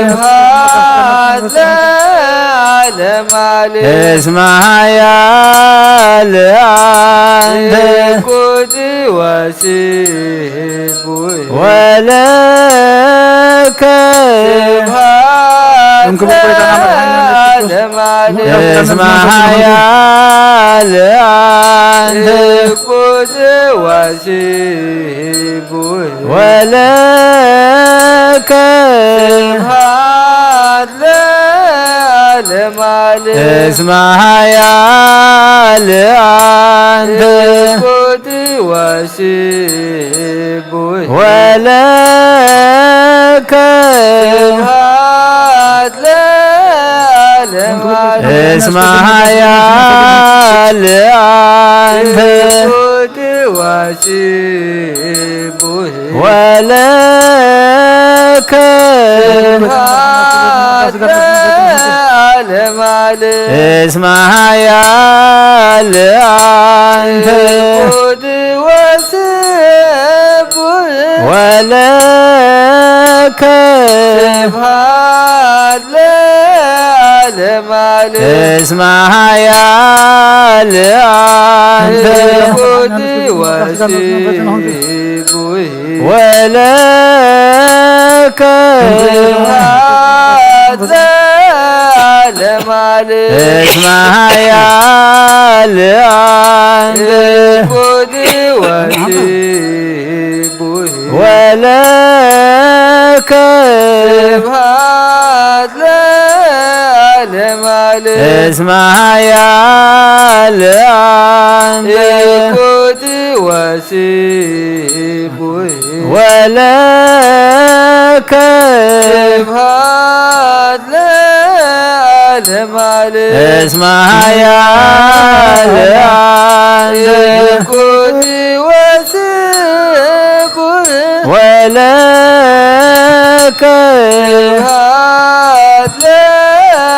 ስብሐት ለዓለመ ዓለም። እስመ ኃያል አንተ። ትኩት ወስቡሕ። ወለከ። ስብሐት ለዓለመ ዓለም። እስመ ኃያል አንተ። ትኩት ወስቡሕ። ወለከ። ስብሐት ለዓለመ ዓለም። እስመ ኃያል አንተ። ትኩት ወስቡሕ። ወለከ። ስብሐት ለዓለመ ዓለም። እስመ ኃያል አንተ። ትኩት ወስቡሕ። ወለከ። ስብሐት ለዓለመ ዓለም። እስመ ኃያል አንተ። ትኩት ወስቡሕ። ወለከ። ስብሐት ለዓለመ ዓለም። እስመ ኃያል አንተ። ትኩት ወስቡሕ። ወለከ። ስብሐት ለዓለመ ዓለም። እስመ ኃያል አንተ። ትኩት ወስቡሕ። ወለከ። ስብሐት ለዓለመ ዓለም። እስመ ኃያል አንተ። ትኩት ወስቡሕ። ወለከ። ስብሐት ለዓለመ ዓለም። እስመ ኃያል አንተ። ትኩት ወስቡሕ። ወለከ። ስብሐት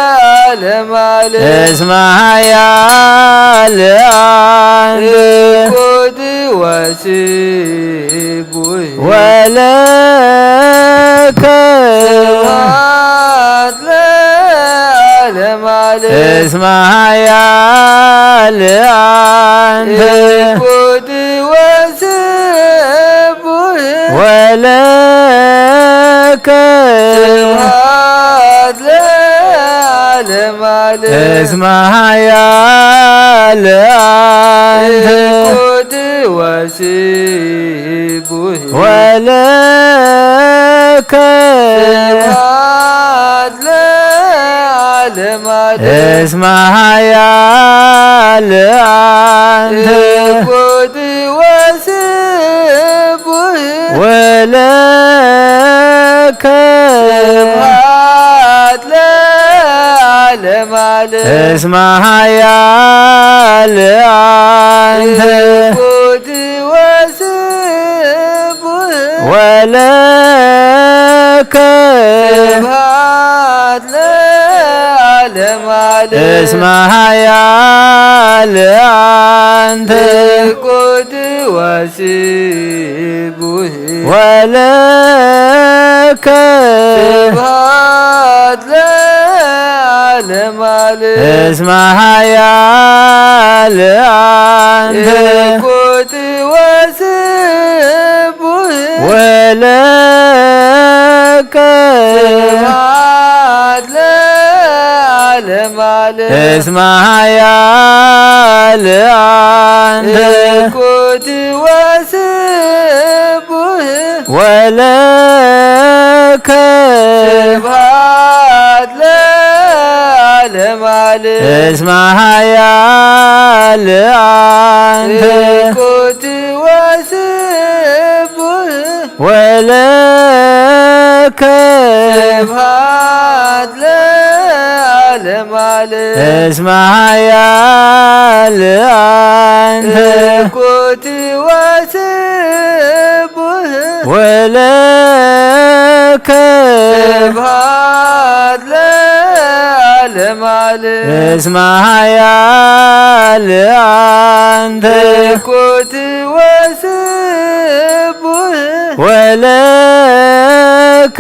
ለዓለመ ዓለም። እስመ ኃያል አንተ። ትኩት ወስቡሕ። ወለከ። ስብሐት ለዓለመ ዓለም። እስመ ኃያል አንተ። ትኩት ወስቡሕ። ወለከ። ስብሐት ለዓለመ ዓለም። እስመ ኃያል አንተ። ትኩት ወስቡሕ። ወለከ። ስብሐት ለዓለመ ዓለም። እስመ ኃያል አንተ። ትኩት ወስቡሕ። ወለከ። ስብሐት ለዓለመ ዓለም። እስመ ኃያል አንተ። ትኩት ወስቡሕ። ወለከ። ስብሐት ለዓለመ ዓለም። እስመ ኃያል አንተ። ትኩት ወስቡሕ። ወለከ። ስብሐት ለዓለመ ዓለም። እስመ ኃያል አንተ። ትኩት ወስቡሕ። ወለከ። ስብሐት ለዓለመ ለዓለም ዓለም። እስመ ኃያል አንተ እኩት ወስቡህ ወለከ ስብሐት ለዓለም ዓለም። እስመ ኃያል አንተ እኩት ወስቡህ ወለከ ስብሐት ለዓለም ዓለም። እስመ ኃያል አንተ እኩት ወስቡህ ወለከ ስብሐት ለዓለም ዓለም። እስመ ኃያል አንተ እኩት ወስቡህ ወለከ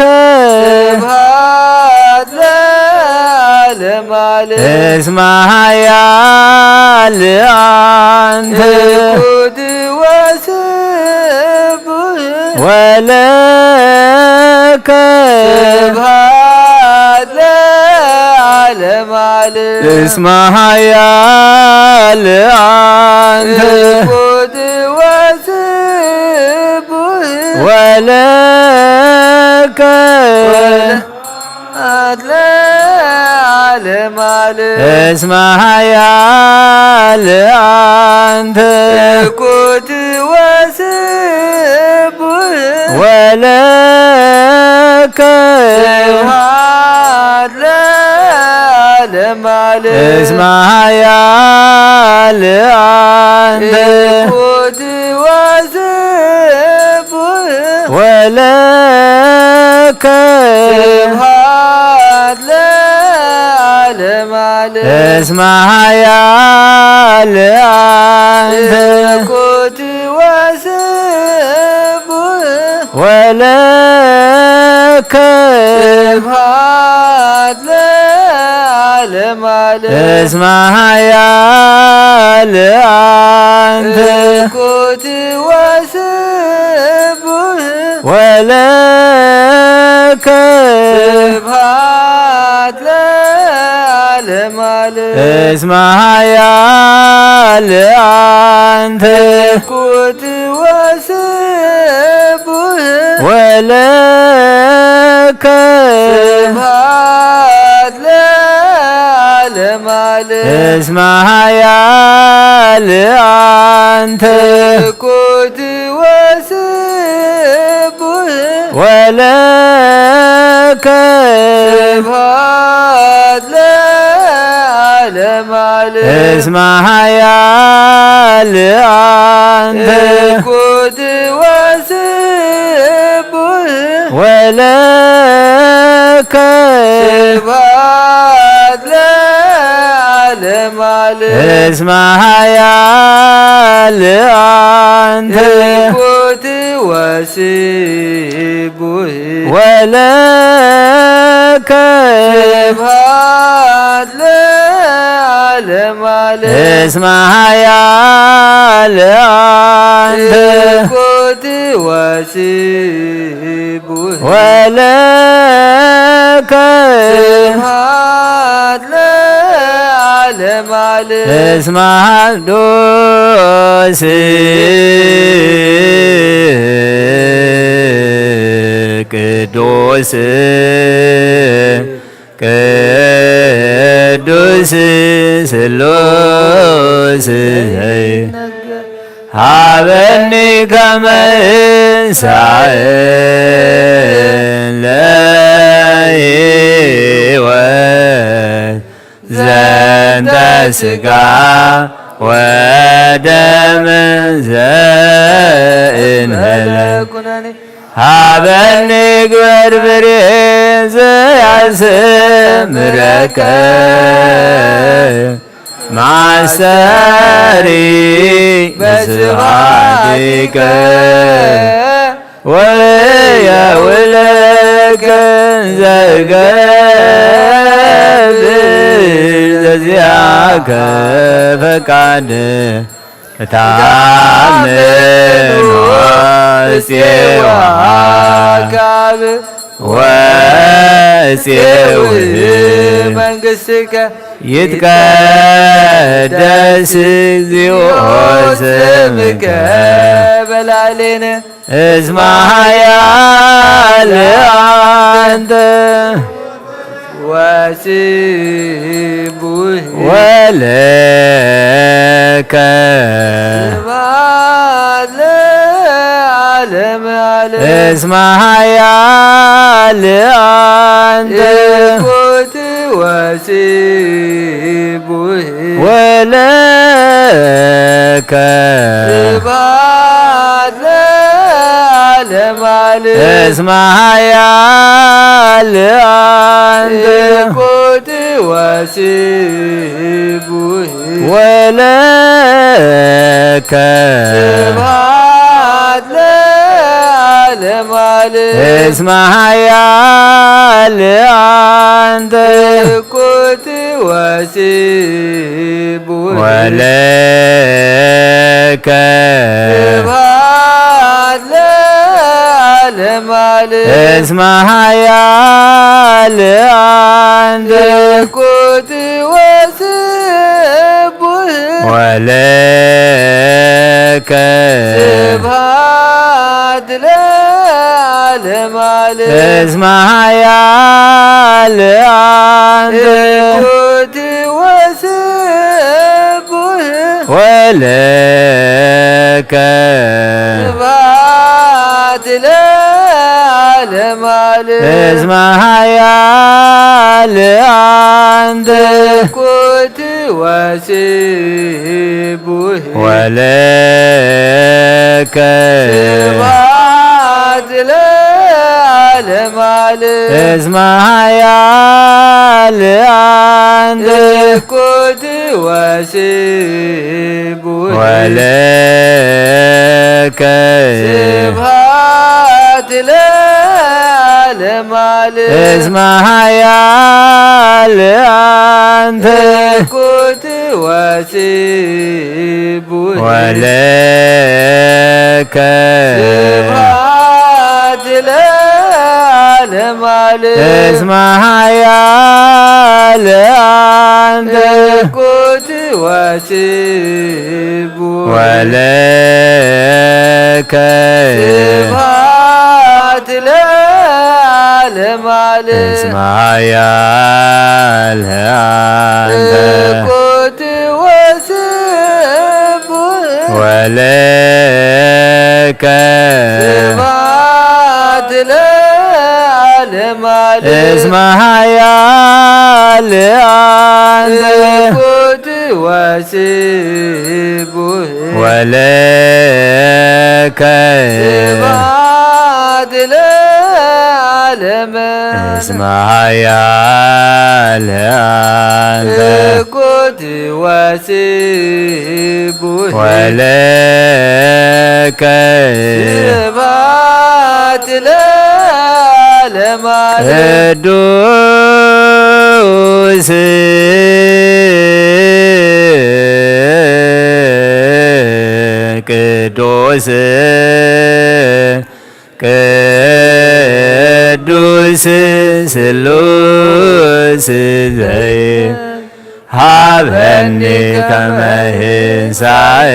ስብሐት ለዓለም ዓለም። እስመ ኃያል አንተ እኩት ወስቡህ ወለከ ስብሐት ለዓለም ዓለም። እስመ ኃያል አንተ እኩት ወስቡህ ወለከ ወለዓለም ዓለም። እስመ ኃያል አንተ እኩት ወስቡህ ወለከ ስብሐት ለዓለም ዓለም። እስመ ኃያል አንተ እኩት ወስቡህ ወለከ ስብሐት ለዓለም ዓለም። እስመ ኃያል አንተ እኩት ወስቡህ ወለከ ስብሐት ለዓለም ዓለም። እስመ ኃያል አንተ እኩት ወስቡህ ወለከ ስብሐት ለዓለም ዓለም። እስመ ኃያል አንተ እኩት ወስቡህ ወለከ ስብሐት ለዓለም ዓለም። እስመ ኃያል አንተ እኩት ወስቡህ ወለከ ስብሐት ለዓለም ዓለም። እስመ ኃያል አንተ እኩት ወስቡህ ወለከ ስብሐት ለዓለም ዓለም። እስመ ኃያል አንተ እኩት ወስቡህ ወለከ ስብሐት ለዓለም ዓለም። እስመ ኃያል አንተ እኩት ወስቡህ ወለከ ስብሐት ለዓለም ዓለም። እስመ ቅዱስ ቅዱስ ቅዱስ ስሉስ ዘይነገር ሀበኒ ከመ እንሳእ ለሕይወት ዘንተ ሥጋ ወደም ዘእንበለ ኩነኔ ሀበኒ ግበር ብሬ ዘያስምረከ ማስተሪ በስብሐቲከ ወየውለከ ዘገብር ዘዚአከ ፈቃድ እታምን ጽዋ ካብ ወእፄውህ መንግሥትከ ይትቀደስ እግዚኦ ስምከ በላዕሌነ እስመ ኃያል አንተ ወስቡሕ ወለከ ስብሐት ለዓለመ ዓለም። እስመ ኃያል አንተ እኩት ወስቡሕ ወለከ ስብሐት ለዓለመ ዓለም። እስመ ኃያል አንተ እኩት ወስቡሕ ወለከ ስብሐት ለዓለመ ዓለም። እስመ ኃያል አንተ እኩት ወስቡሕ ወለከ ስብሐት ለዓለመ ዓለም። እስመ ኃያል አንተ እኩት ወስቡሕ ወለከ ስብሐት ለዓለመ ዓለም። እስመ ኃያል አንተ እኩት ወስቡሕ ወለከ ስብሐት ለዓለመ ዓለም። እስመ ኃያል አንተ እኩት ወስቡሕ ወለከ ስብሐት ለዓለመ ዓለም። እስመ ኃያል አንተ እኩት ወስቡሕ ወለከ ስብሐት ለዓለመ ዓለም። እስመ ኃያል አንተ እኩት ወስቡሕ ወለከ ስብሐት ለዓለመ ዓለም። እስመ ኃያል አንተ እኩት ወስቡሕ ወለከ ስብሐት ለዓለመ ዓለም። እስመ ኃያል አንተ እኩት ወስቡሕ ወለከ ስብሐት ለዓለመ ዓለም። እስመ ኃያል አንተ እኩት ወስቡሕ ወለከ ስብሐት ለዓለመ እስመ ኃያል አንተ እኩት ወስቡሕ ወለከ ስብሐት ለዓለመ ዓለም። ቅዱስ ቅዱስ ቅዱስ ስሉስ ዘይ ሃበኒ ከመ ህንሳኤ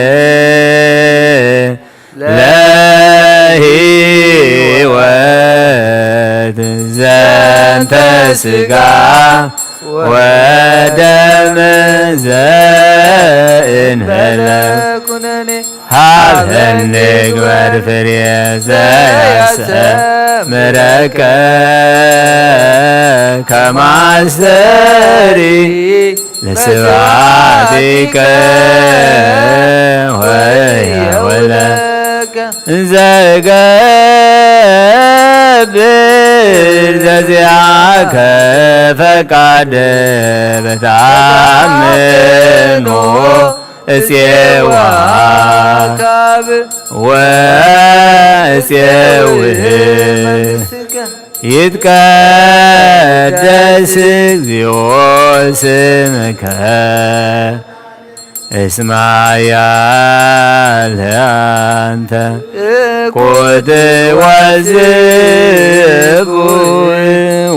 ለህይወት ዘንተ ሥጋ ወደም ዘእንበለ ኩነኔ ሀበኒ ግበር ፍሬ ዘያሰምረከ ከማስተሪ ለስብሐቲከ ወያውለከ ዘገብር ዘዚአከ ፈቃድ በታምኖ እፄዋ ካብ ወእፄውህ መንግሥትከ ይትቀደስ እግዚኦ ስምከ እስመ ኃያል አንተ። ቁት ወስቡሕ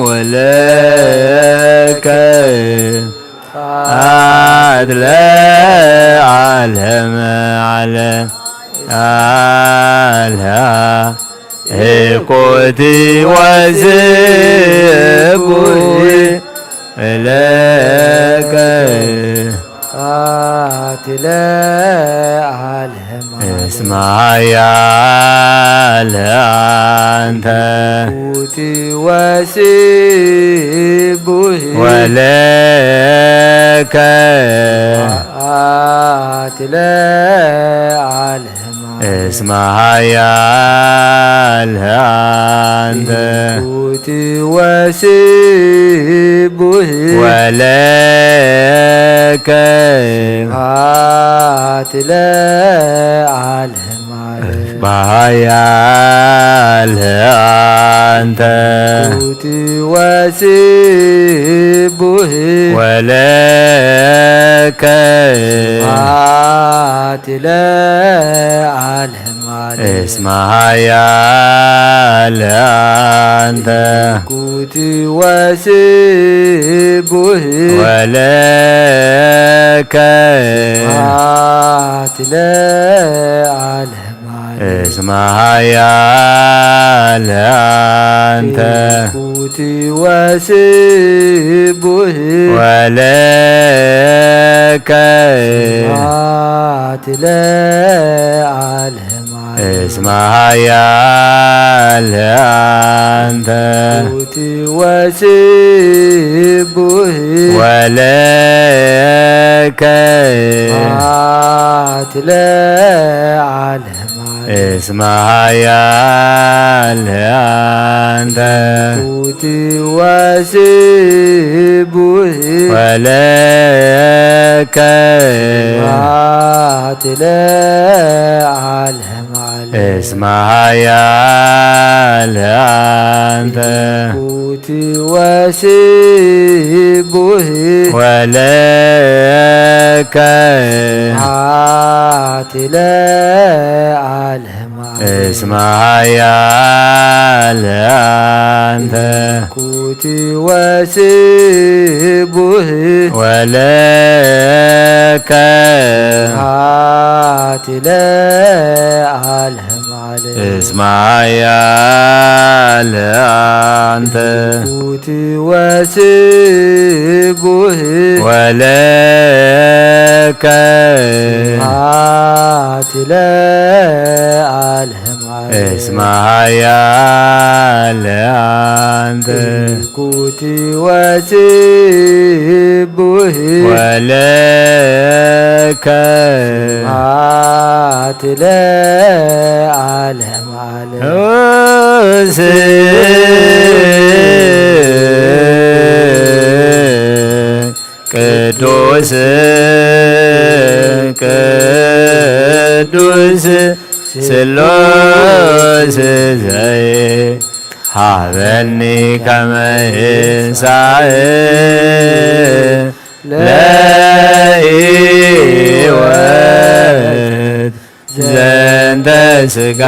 ወለከ ስብሐት ለዓለመ ዓለም። አልሃ እኮቲ ወስቡሕ ለከ ስብሐት ለዓለመ ዓለም። እስመ ኃያል አንተ። ቁት ወስቡሕ ወለከ ስብሐት ለዓለመ ዓለም። እስመ ኃያል አንተ። ቁት ወስቡሕ ወለከ ስብሐት ለዓለመ ዓለም። እስመ ኃያል አንተ። ቁት ወስቡሕ ወለከ ስብሐት ለዓለመ ዓለም። እስመ ኃያል አንተ። ቁት ወስቡሕ ወለከ ስብሐት ለዓለመ ዓለም። እስመ ኃያል አንተ። ቁት ወስቡሕ ወለከ ስብሐት ለዓለመ ዓለም። እስመ ኃያል አንተ። ቁት ወስቡሕ ወለከ ስብሐት ለዓለመ ዓለም። እስመ ኃያል አንተ። ቁት ወስቡሕ ወለከ ስብሐት ለዓለመ ዓለም። እስመ ኃያል አንተ። ቁት ወስቡሕ ወለከ ስብሐት ለዓለመ ዓለም። እስመ ኃያል አንተ። ቁት ወስቡሕ ወለከ ስብሐት ለዓለመ ዓለም። እስመ ኃያል አንተ። ቁት ወስቡሕ ወለከ ስብሐት ለዓለመ ዓለም። እስመ ኃያል አንተ። ቁት ወስቡሕ ወለከ ስብሐት ለዓለመ ዓለም። ቅዱስ ቅዱስ ስሉስ ዘይ ሀበኒ ከመ ይንሳእ ለሕይወት ዘንተ ስጋ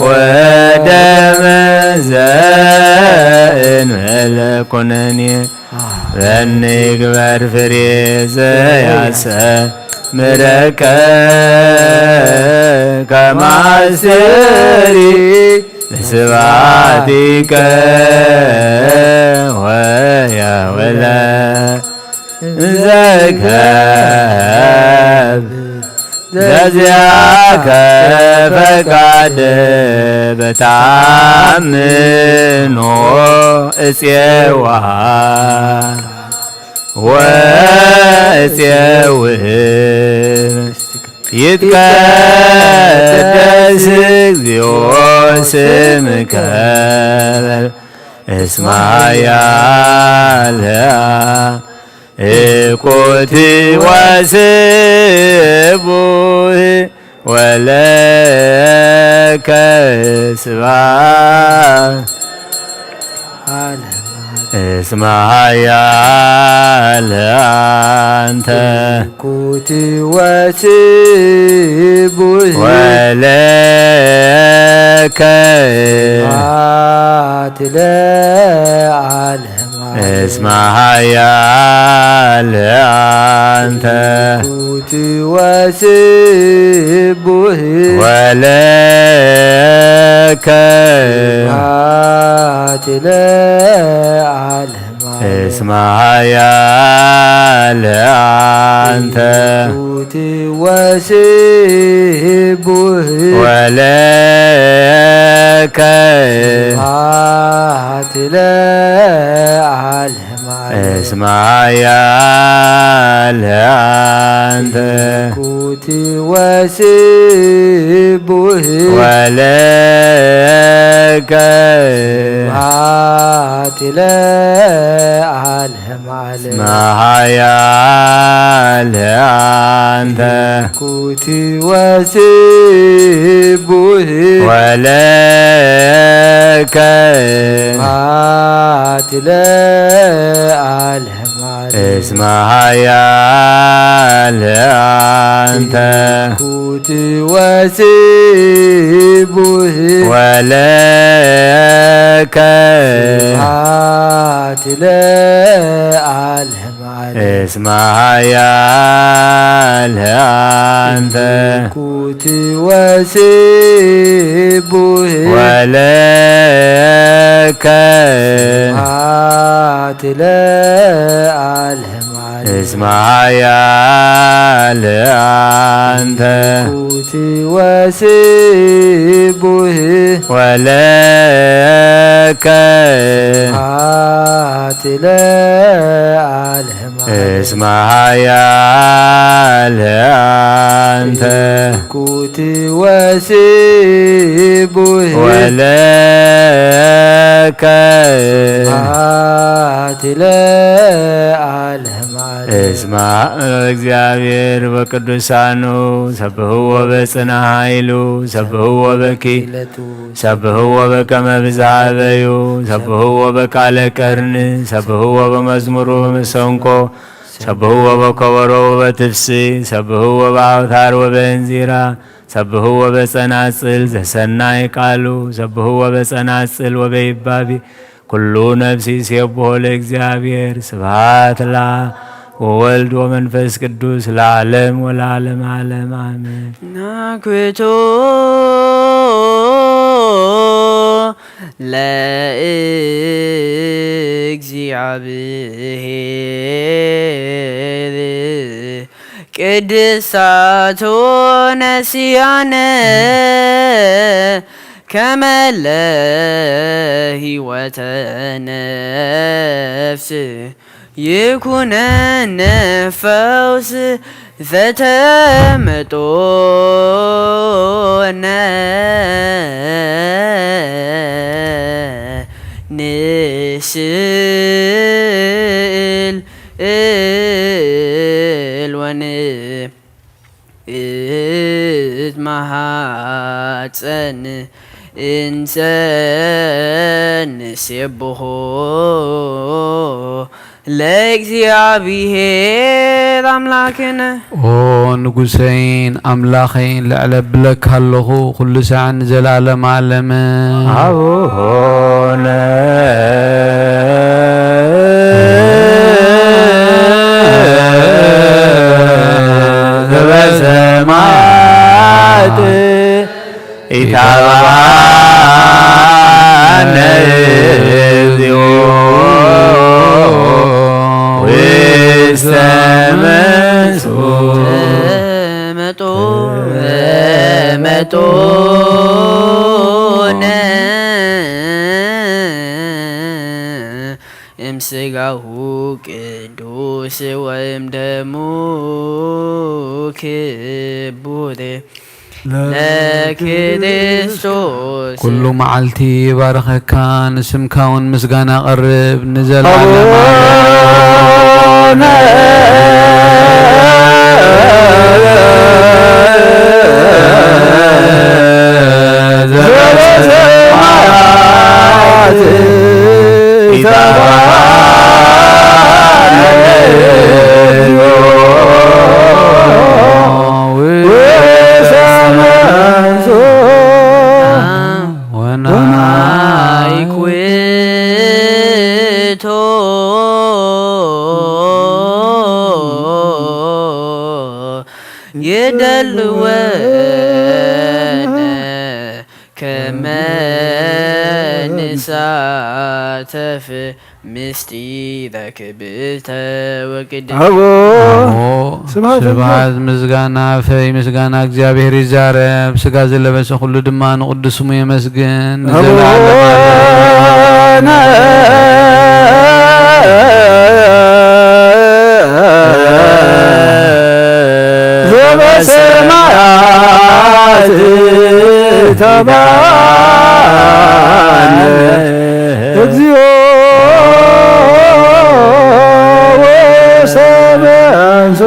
ወደመ ዘእንበለ ኩነኔ። ሀበኒ ግበር ፍሬ ዘያሰምረከ ከመ አስተሪ ለስብሐቲከ ወያውለ እንዘ እከብ ዘዚአከ ፈቃድ በተአምኖ እጼዋ ወእጼው ይትቀደስ እግዚኦ ስምከ እስመ ኃያል እኩቲ ወስቡህ ወለከ ስብሐት። እስመ ኃያል አንተ ኩቲ ወስቡህ ወለከ ስብሐት ለዓለመ ዓለም። እስመ ኃያል አንተ ኩቲ ወስቡህ ወለከ ስብሐት ለዓለመ ዓለም። እስመ ኃያል አንተ ኩቲ ወስቡህ ወለከ ስብሐት ለዓለመ ዓለም። እስመ ኃያል አንተ ኩቲ ወስቡህ ወለከ ስብሐት ለዓለመ ዓለም። እስመ ኃያል አንተ ኩቲ ወስቡህ ወለከ ስብሐት ለዓለመ ዓለም። እስመ ኃያል አንተ ኩቲ ወስቡህ ወለከ ስብሐት ለዓለመ ዓለም። እስመ ኃያል አንተ ኩቲ ወስቡህ ወለከ ስብሐት ለዓለመ ዓለም። እስመ ኃያል አንተ ኩቲ ወስቡህ ወለከ ስብሐት ለዓለመ ዓለም። እስመ ኃያል አንተ ኩቲ ወስቡህ ወለከ ስብሐት ለዓለመ ዓለም። እስመ እግዚአብሔር በቅዱሳኑ ሰብህዎ በጽና ኃይሉ ሰብህዎ በኪ ለቱ ሰብህዎ በከመ ብዝሃበዩ ሰብህዎ በቃለ ቀርን ሰብህዎ በመዝሙሩ በመሰንቆ ሰብህዎ በከበሮ ወበትፍሲ ሰብህዎ በአውታር ወበእንዚራ ሰብህዎ በጸናጽል ዘሰናይ ቃሉ ሰብህዎ በጸናጽል ወበይባቢ ኩሉ ነፍሲ ይሴብሖ ለእግዚአብሔር። ስብሐት ለአብ ወወልድ ወመንፈስ ቅዱስ ለዓለም ወለዓለመ ዓለም አሜን። ናኩቶ ለእግዚአብሔር ቅድሳቶ ነሲያነ ከመ ለህይወተ ነፍስ ይኩነነ ፈውስ ዘተመጦነ ንስእል እል ወን እት መሃፀን እንሰ ንሴብሖ ለእግዚአብሔር ኣምላክነ። ኦ ንጉሰይን ኣምላኸይን ልዕለ ብለካ ኣለኹ ኩሉ ሳዕ ንዘለዓለም ዓለም። አቡነ ዘበሰማያት ኢታብአነ እግዚኦ ውስተ መንሱት ተመጦ መጦነ እምስጋሁ ቅዱስ ወእምደሙ ክቡር ለክርስቶስ። ኩሉ መዓልቲ ይባርኸካ፣ ንስምካ እውን ምስጋና ቀርብ፣ ንዘለዓለም ኣቡነ ዘበሰማያት ኢታባ እቶ ይደልወነ ከመ ንሳተፍ ምስጢረ ክብርተ ወቅድስተ። ኣዎ። ኣዎ፣ ስብሐት ስብሐት ምስጋና ፈይ ምስጋና እግዚኣብሔር ይዛረብ። ስጋ ዝለበሰ ኩሉ ድማ ንቅዱስ ስሙ የመስግን። ኣቡነ ንዘለዓለም ኣሜን። ዘበሰማያት ተባነ እግዚኦ ወሰብእ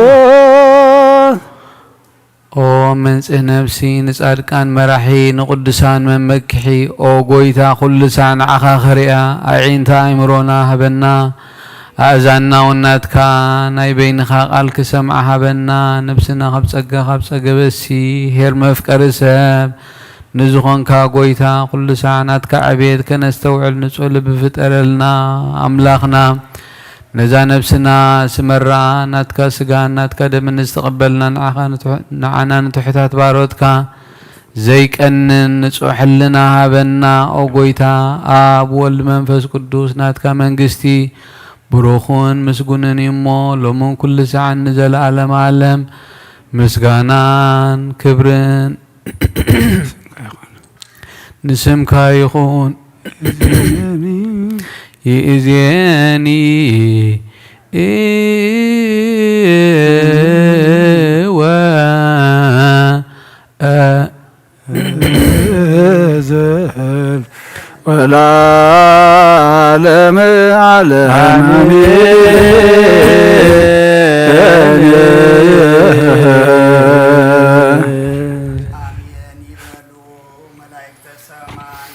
ኦ መንጽህ ነፍሲ ንጻድቃን መራሒ ንቅዱሳን መመክሒ ኦ ጎይታ ኩሉ ሳዕ ንዓኻ ክሪኣ ኣዒንታ ኣይምሮና ሃበና ኣእዛንና እውን ናትካ ናይ በይንኻ ቃል ክሰምዓ ሃበና ነብስና ካብ ጸጋ ካብ ጸገበሲ ሄር መፍቀሪ ሰብ ንዝኾንካ ጎይታ ኩሉ ሳዕ ናትካ ዕቤት ከነስተውዕል ንጹህ ልቢ ፍጠረልና ኣምላኽና ነዛ ነብስና ስመራ ናትካ ስጋን ናትካ ደምን ዝተቐበልና ንዓኻ ንዓና ንትሑታት ባሮትካ ዘይቀንን ንጹሕ ሕልና ሃበና ኦ ጎይታ ኣብ ወልድ መንፈስ ቅዱስ ናትካ መንግስቲ ብሩኹን ምስጉንን እዩ እሞ ሎምን ኩሉ ሰዓን ንዘለኣለም ኣለም ምስጋናን ክብርን ንስምካ ይኹን ይእዜኒ እወ እዝል ወላለም ዓለም ኣሜን። ኣሜን ይበሉ መላእክተ ሰማይ።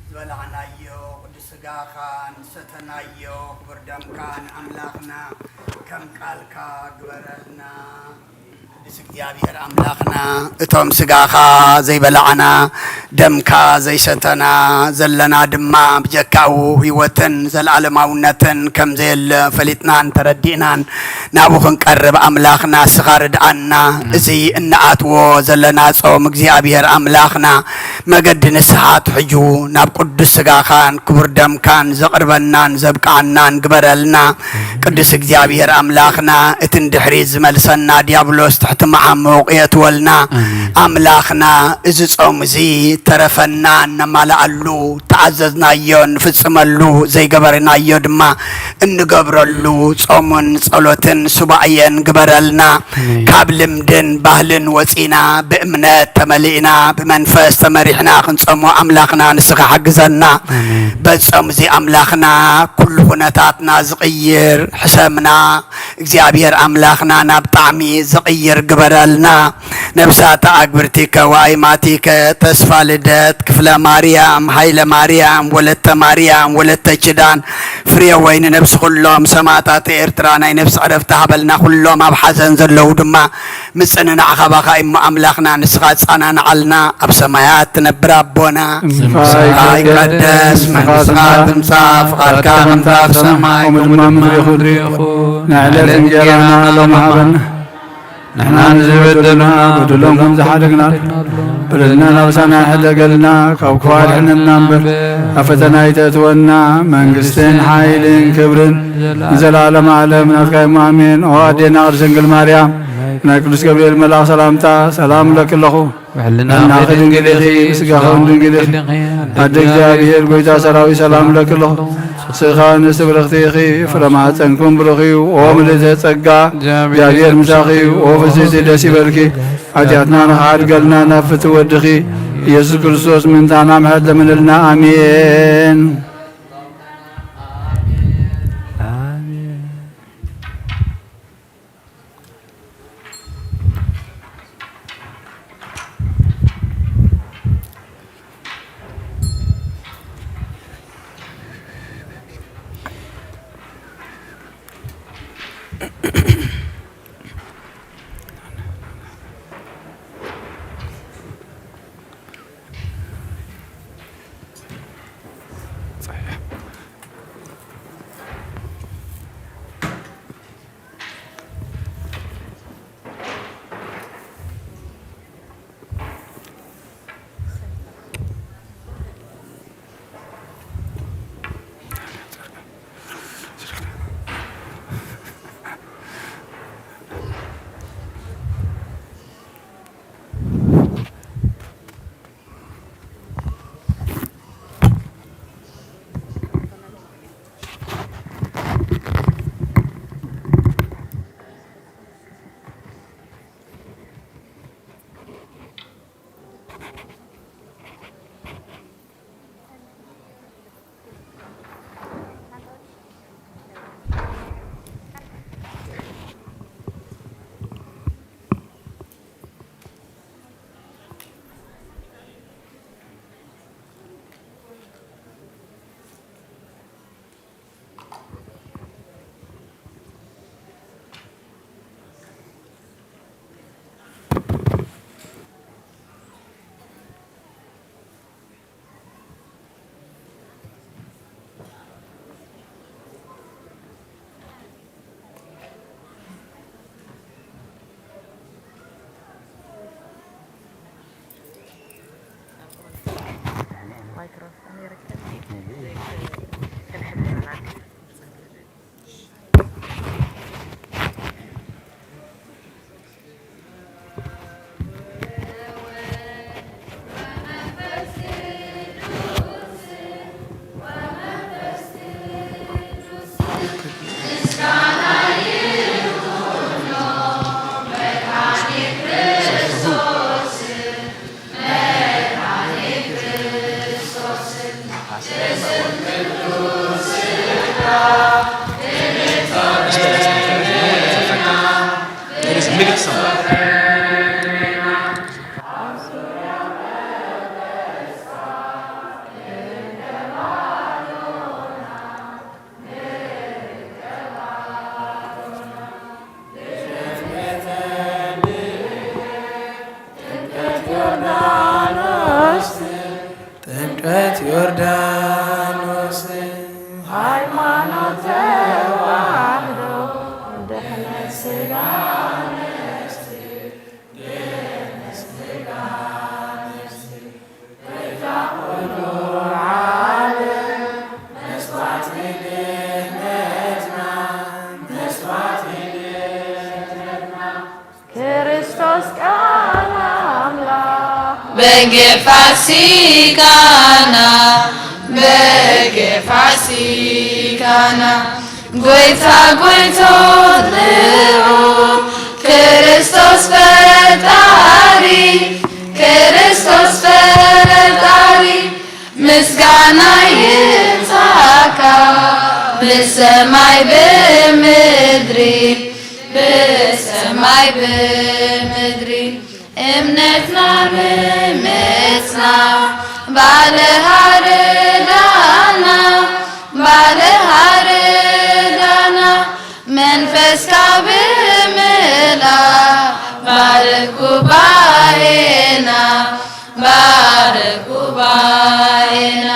ዝበላዕናዮ ቅዱስ ስጋኻን ዝሰተናዮ ክቡር ደምካን ኣምላኽና ከም ቃልካ ግበረልና። ቅዱስ እግዚኣብሔር ኣምላኽና እቶም ስጋኻ ዘይበላዕና ደምካ ዘይሰተና ዘለና ድማ ብጀካኡ ህይወትን ዘለኣለማውነትን ከም ዘየለ ፈሊጥናን ተረዲእናን ናብኡ ክንቀርብ ኣምላኽና ንስኻ ርድኣና። እዚ እንኣትዎ ዘለና ጾም እግዚኣብሔር ኣምላኽና መገዲ ንስሓ ኣትሕጁ ናብ ቅዱስ ስጋኻን ክቡር ደምካን ዘቕርበናን ዘብቅዓናን ግበረልና። ቅዱስ እግዚኣብሔር ኣምላኽና እቲ ንድሕሪት ዝመልሰና ዲያብሎስ ትሕቲ መዓሙቕ የእትወልና። ኣምላኽና እዚ ጾም እዚ ተረፈና እነማልኣሉ ተኣዘዝናዮ ንፍጽመሉ ዘይገበርናዮ ድማ እንገብረሉ ጾምን ጸሎትን ሱባኤን ግበረልና። ካብ ልምድን ባህልን ወጺና ብእምነት ተመሊእና ብመንፈስ ተመሪሕና ክንጸሞ ኣምላኽና ንስኻ ሓግዘና። በጾም እዚ ኣምላኽና ኩሉ ኩነታትና ዝቕይር ሕሰምና እግዚኣብሔር ኣምላኽና ናብ ጣዕሚ ዝቕይር ግበረልና። ነብሳተ ኣግብርቲከ ወኣይማቲከ ተስፋ ልደት ክፍለ ማርያም ሃይለ ማርያም ወለተ ማርያም ወለተ ችዳን ፍሬ ወይኒ ነብሲ ኩሎም ሰማእታት ኤርትራ ናይ ነብሲ ዕረፍቲ ሃበልና። ኩሎም ኣብ ሓዘን ዘለዉ ድማ ምጽንናዕ ካባኻ እሞ ኣምላኽና ንስኻ ጻናንዓልና። ኣብ ሰማያት ትነብር ኣቦና ስምካ ይቀደስ መንግስትኻ ትምጻእ ፍቓድካ ከምታ ኣብ ሰማይ ከምኡ ድማ ምድሪ ይኹን። ናይ ዕለት እንጀራና ሎም ሃበና። ንሕና ንዝበደሉና በደሎም ከም ዝሓደግና በደልና ናብ ሰማይ ሕደገልና ካብ ክፉ ኣድሕነና እምበር ኣብ ፈተና ኣይተእትወና። መንግስትን ሓይልን ክብርን ንዘለኣለም ኣለም ናትካ እሞ ኣሜን። ኦ ኣዴና ቅድስት ድንግል ማርያም ናይ ቅዱስ ገብርኤል መልኣኽ ሰላምታ ሰላም እብለኪ ኣለኹ። ብሕልናኺ ድንግል ኢኺ፣ ብስጋኺ እውን ድንግል ኢኺ። ኣደ እግዚኣብሔር ጎይታ ሰራዊት ሰላም እብለኪ ኣለኹ። ስእኻ ንስብርኽቲ ኢኺ፣ ፍረ ማህፀንኩም ብሩኽ እዩ። ኦ ምልእተ ጸጋ እግዚኣብሔር ምሳኺ እዩ። ኦ ፍስሕቲ ደስ ይበልኪ፣ ሓጢኣትና ንኽሓድገልና ናብ ፍትው ወድኺ ኢየሱስ ክርስቶስ ምእንታና ምሕረት ለምንልና። ኣሜን። ጥምቀት ዮርዳኖስ። ሃይማኖት ተዋህዶ ድሕነት ስጋ ነፍሲ፣ ድሕነት ስጋ ነፍሲ። ክርስቶስ ቃል ኣምላኽ በጊዕ ፋሲካና፣ በጊዕ ፋሲካና፣ ጎይታ ጎይቶት ልዑል ክርስቶስ ፈጣሪ፣ ክርስቶስ ፈጣሪ፣ ምስጋና ይብጻሕካ ብሰማይ ብምድሪ፣ ብሰማይ ብምድሪ። እምነትና ምምጽና ባልሃርዳና፣ ባልሃርዳና፣ መንፈስካ ብምልኣ ባርክ ጉባኤና፣ ባርክ ጉባኤና።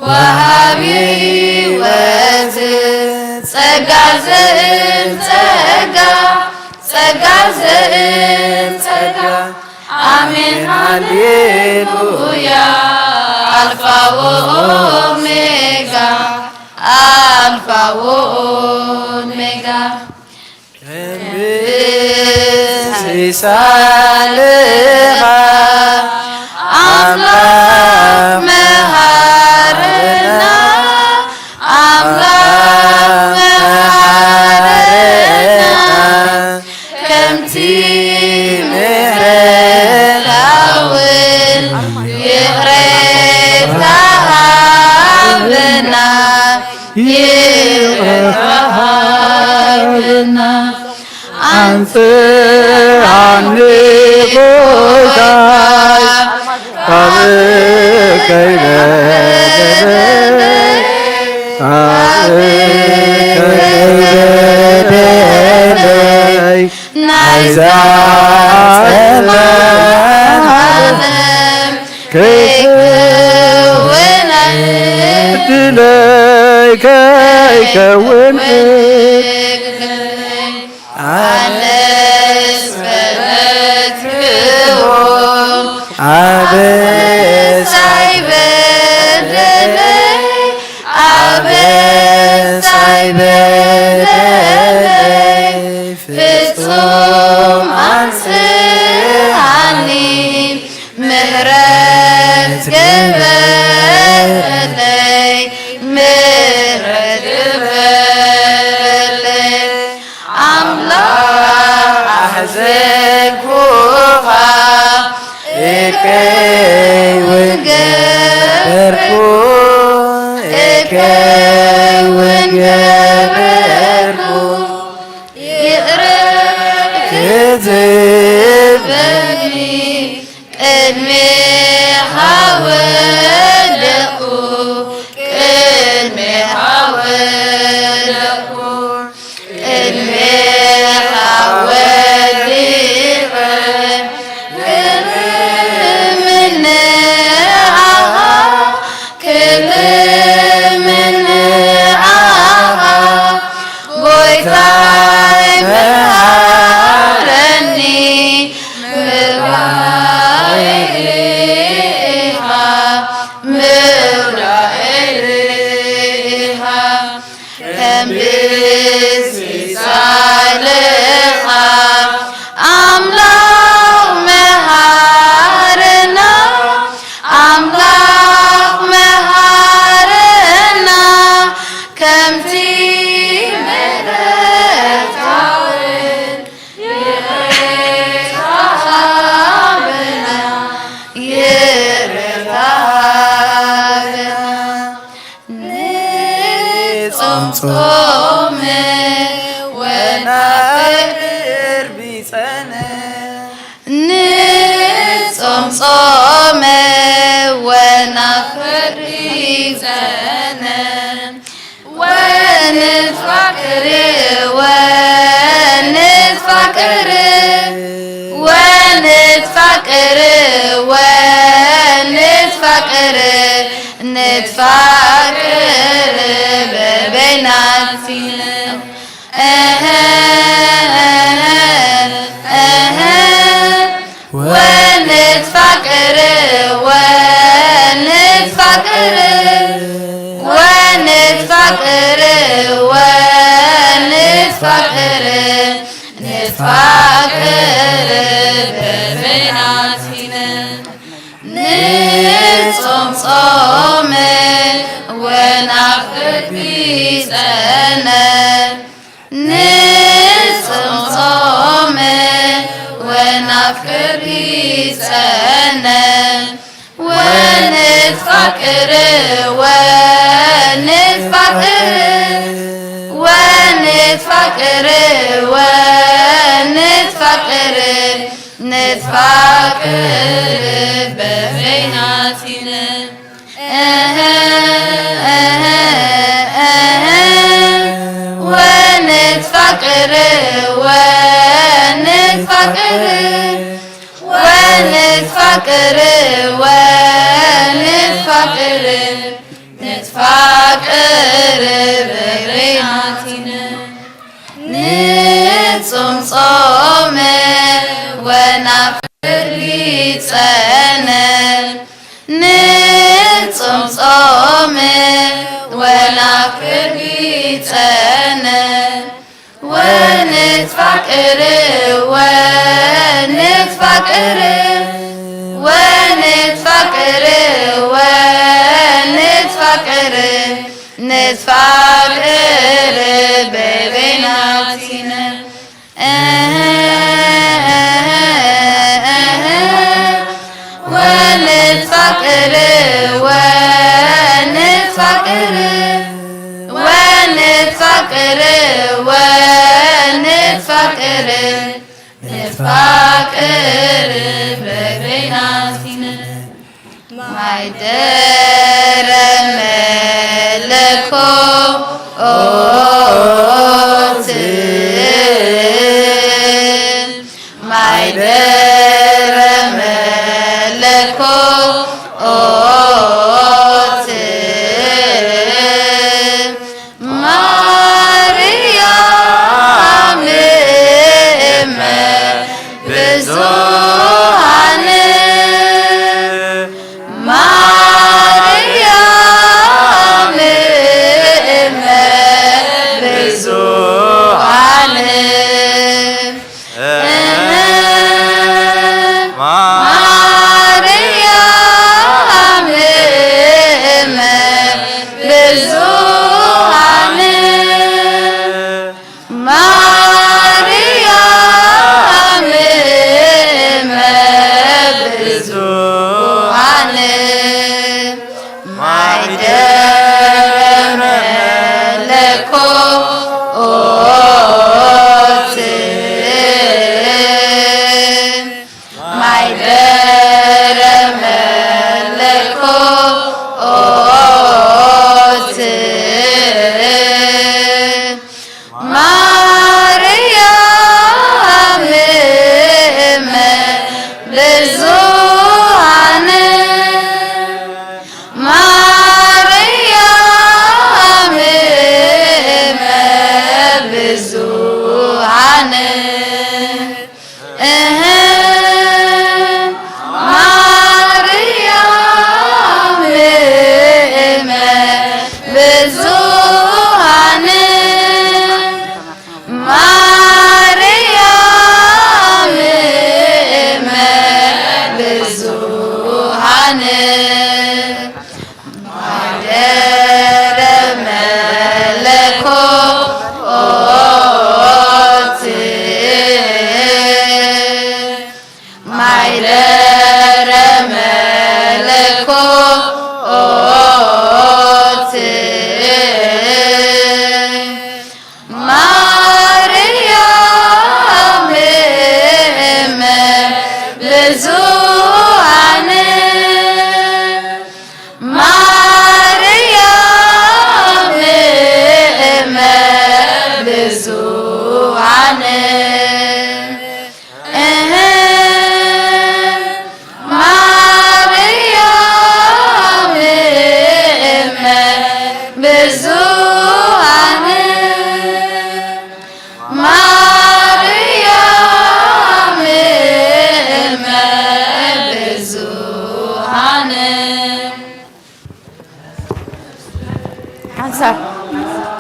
ወሃቢ ሕይወት ጸጋ ዘእም ጸጋ፣ ጸጋ ዘእም ጸጋ። ኣሜን ሃሌሉያ። ኣልፋ ወኦሜጋ፣ ኣልፋ ወኦሜጋ። ክንዲ ሲሳልኻ ኣምላኽ መሃረና፣ ኣምላኽ መሃረና፣ ከምቲ ምሕረትካ እውን ይቕሬታ ሃበና። ይቕሬታ ሃበና። ኣንጽሃኒ ጎይታይ፣ ካብ ከይበደለይ፣ ካብ ከይበደለይ፣ ናይዛ ጸልማት ዓለም ከይከውን፣ ዕድለይ ከይከውን። ኣነስ በደልክዎ፣ ኣበሳይ በደለይ፣ ኣበሳይ በደለይ፣ ፍጹም ኣንስሃኒ። ምሕረት ግበረለይ፣ ምሕረት ግበረለይ። ኣምላኽ ኣሕዘንኩኻ፣ እከይ እውን ገበርኩ፣ እከይ እውን ገበርኩ። ይቕረ ክትብለኒ ቅድሜኻ ወደቕኩ፣ ቅድሜኻ ወደቕኩ፣ ቅድሜኻ ወዲቐ ክልምንኻ፣ ክልምንኻ። ብሲሳይ ልኻ ኣምላኽ መሃርና፣ ኣምላኽ መሃርና፣ ከምቲ ምሕረትካውን ይቕሬታ ሃበና፣ ይቕሬታ ሃበና። ንጾም ጾመ ወናፍቅር ቢጸነ። ንጾም ጾመ ወናፍቅር ቢጸነ። ወንትፋቅር ወንትፋቅር ወንትፋቅር ወንትፋቅር ንትፋቅር በበይናቲነ። እህ እህ እህ ወንትፋቅር ወንትፋቅር ወንትፋቅር ወንትፋቅር ንትፋቅር በበይናቲነ። ንጾም ጾመ ወናፍቅር ቢጸነ። ንጾም ጾመ ወናፍቅር ቢጸነ። ወንትፋቅር ወንትፋቅር ወንትፋቅር ወንትፋቅር ንትፋቅር በበይናቲነ። እህ እህ እህ ወንትፋቅር ወንትፋቅር ወንትፋቅር ወንትፋቅር ንትፋቅር በበይናቲነ። ንጾም ጾመ ወናፍቅር ቢጸነ። ንጾም ጾመ ወናፍቅር ቢጸነ። ወንትፋቅር ወንትፋቅር ወንትፋቅር ወንትፋቅር ንትፋቅር በበይናቲነ። እህ እህ እህ ወንትፋቅር ወንትፋቅር ወንትፋቅር ወንትፋቅር ንትፋቅር በበይናቲነ። ማይደረ መለኮት ማይደረ መለኮት ማርያም እመ ብዙኃን ማርያም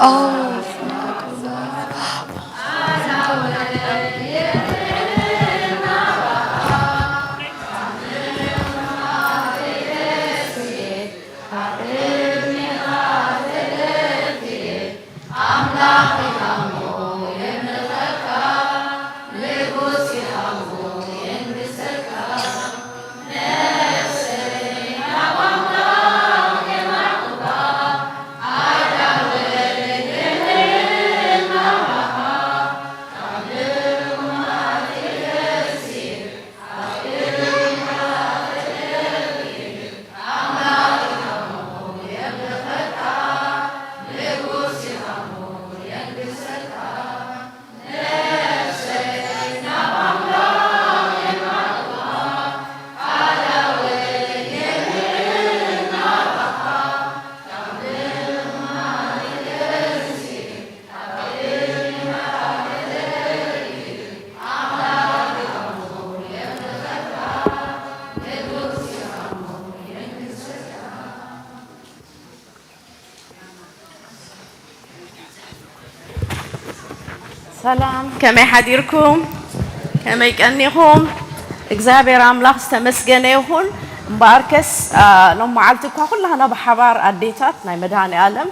Auf nach Gott. ሰላም፣ ከመይ ሓዲርኩም? ከመይ ቀኒኹም? እግዚኣብሔር ኣምላኽ ዝተመስገነ ይኹን። እምበኣርከስ፣ አ፣ ሎም መዓልቲ እኳ ኩላህና ብሓባር ኣዴታት ናይ መድኃኔ ዓለም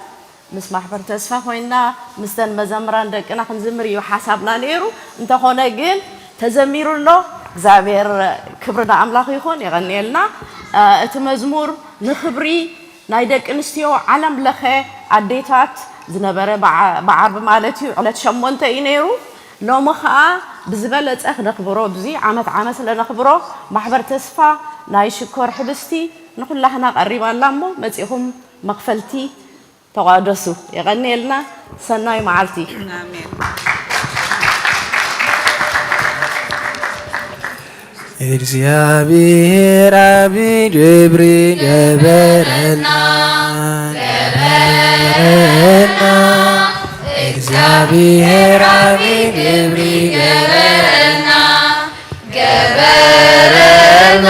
ምስ ማሕበር ተስፋ ኮይንና ምስተን መዘምራን ደቅና ክንዝምር እዩ ሓሳብና ነይሩ። እንተኾነ ግን ተዘሚሩ ኣሎ። እግዚኣብሔር ክብሪ ንኣምላኽ ይኹን፣ የቐንየልና። አ፣ እቲ መዝሙር ንኽብሪ ናይ ደቂ ኣንስትዮ ዓለም ለኸ ኣዴታት ዝነበረ ብዓ-፣ ብዓርቢ ማለት እዩ፣ ዕለት ሸሞንተ እዩ ነይሩ። ሎሚ ኸኣ ብዝበለጸ ክነኽብሮ፣ ብዙ ዓመት ዓመት ስለ ነኽብሮ፣ ማሕበር ተስፋ ናይ ሽኮር ሕብስቲ ንኹላህና ቀሪባ ኣላ እሞ፣ መጺኹም መኽፈልቲ ተቋደሱ። የቐንየልና። ሰናይ መዓልቲ። ኣሜን። እግዚኣብሔር ዓቢ ግብሪ ገበረና፣ ገበረና። እግዚኣብሔር ዓቢ ግብሪ ገበረና፣ ገበረና።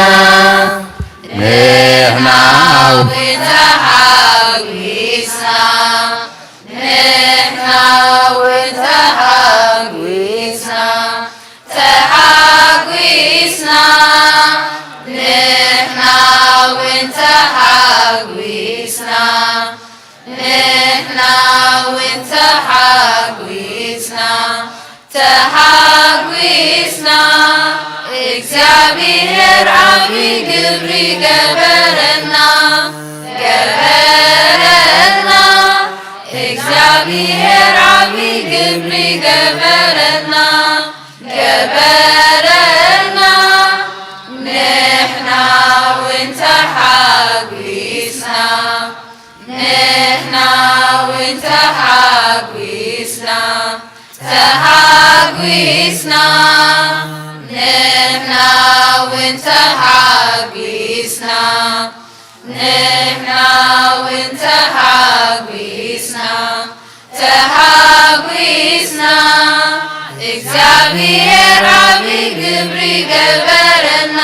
ንሕና እውን ተሓጒስና፣ ንሕና እውን ተሓጒስና፣ ተሓጒስና። ንሕና እውን ተሓጒስና፣ ንሕና እውን ተሓጒስና፣ ተሓጒስና። እግዚኣብሔር ዓቢ ግብሪ ገበረና፣ ገበረና። እግዚኣብሔር ዓቢ ግብሪ ገበረና፣ ገበረና። ንሕና እውን ተሓጒስና፣ ንሕና እውን ተሓጒስና፣ ተሓጒስና። ንሕና እውን ተሓጒስና፣ ንሕና እውን ተሓጒስና፣ ተሓጒስና። እግዚኣብሔር ዓቢ ግብሪ ገበረና፣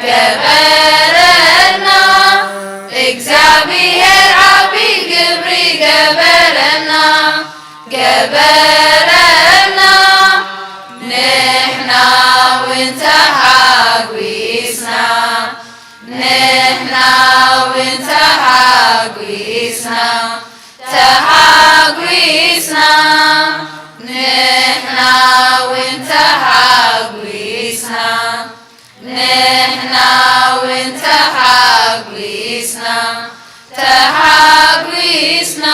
ገበረና። እግዚኣብሔር ዓቢ ግብሪ ገበረና፣ ገበረና። ንሕና እውን ተሓጒስና፣ ንሕና እውን ተሓጒስና፣ ተሓጒስና። ንሕና እውን ተሓጒስና፣ ንሕና እውን ተሓጒስና፣ ተሓጒስና።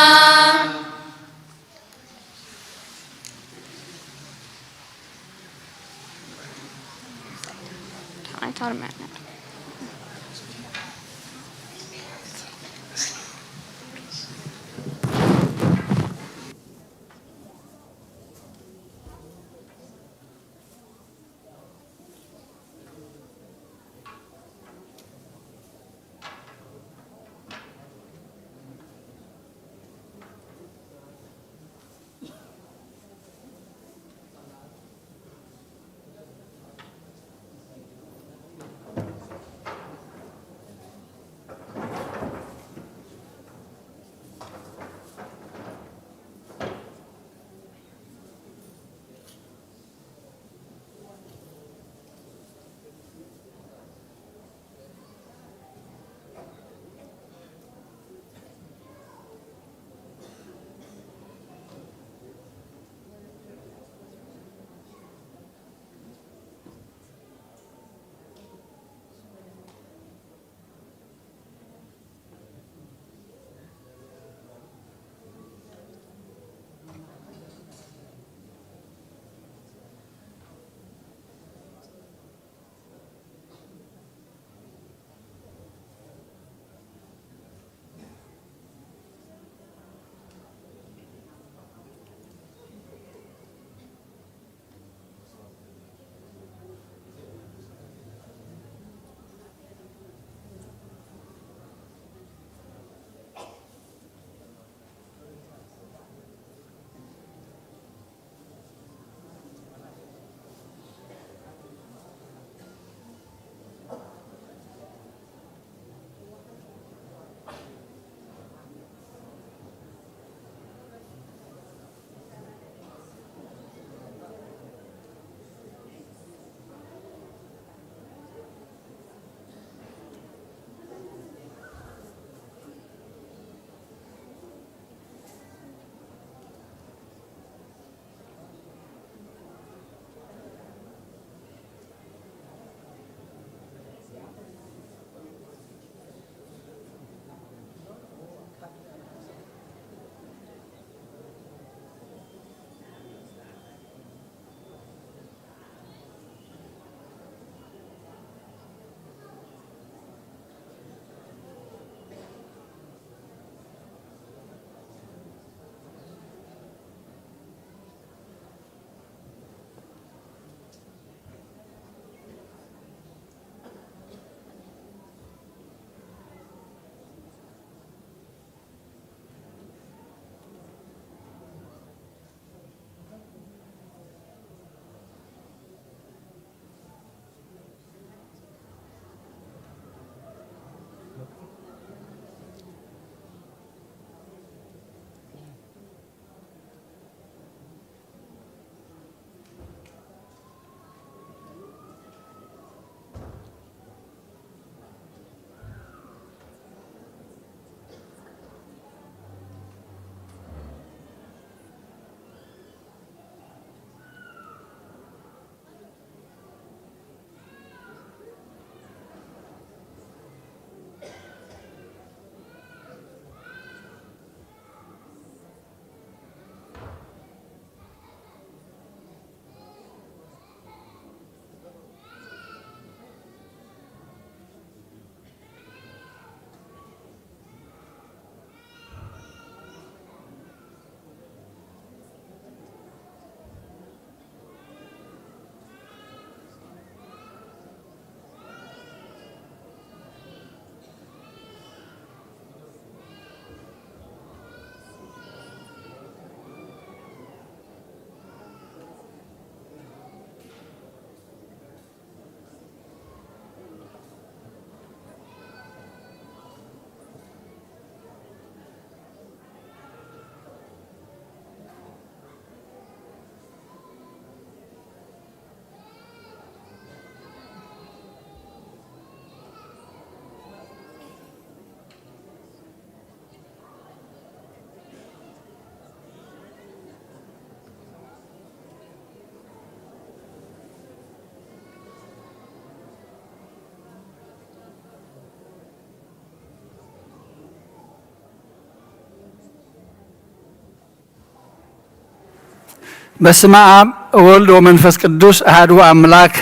በስመ አብ ወወልድ ወመንፈስ ቅዱስ አሐዱ አምላክ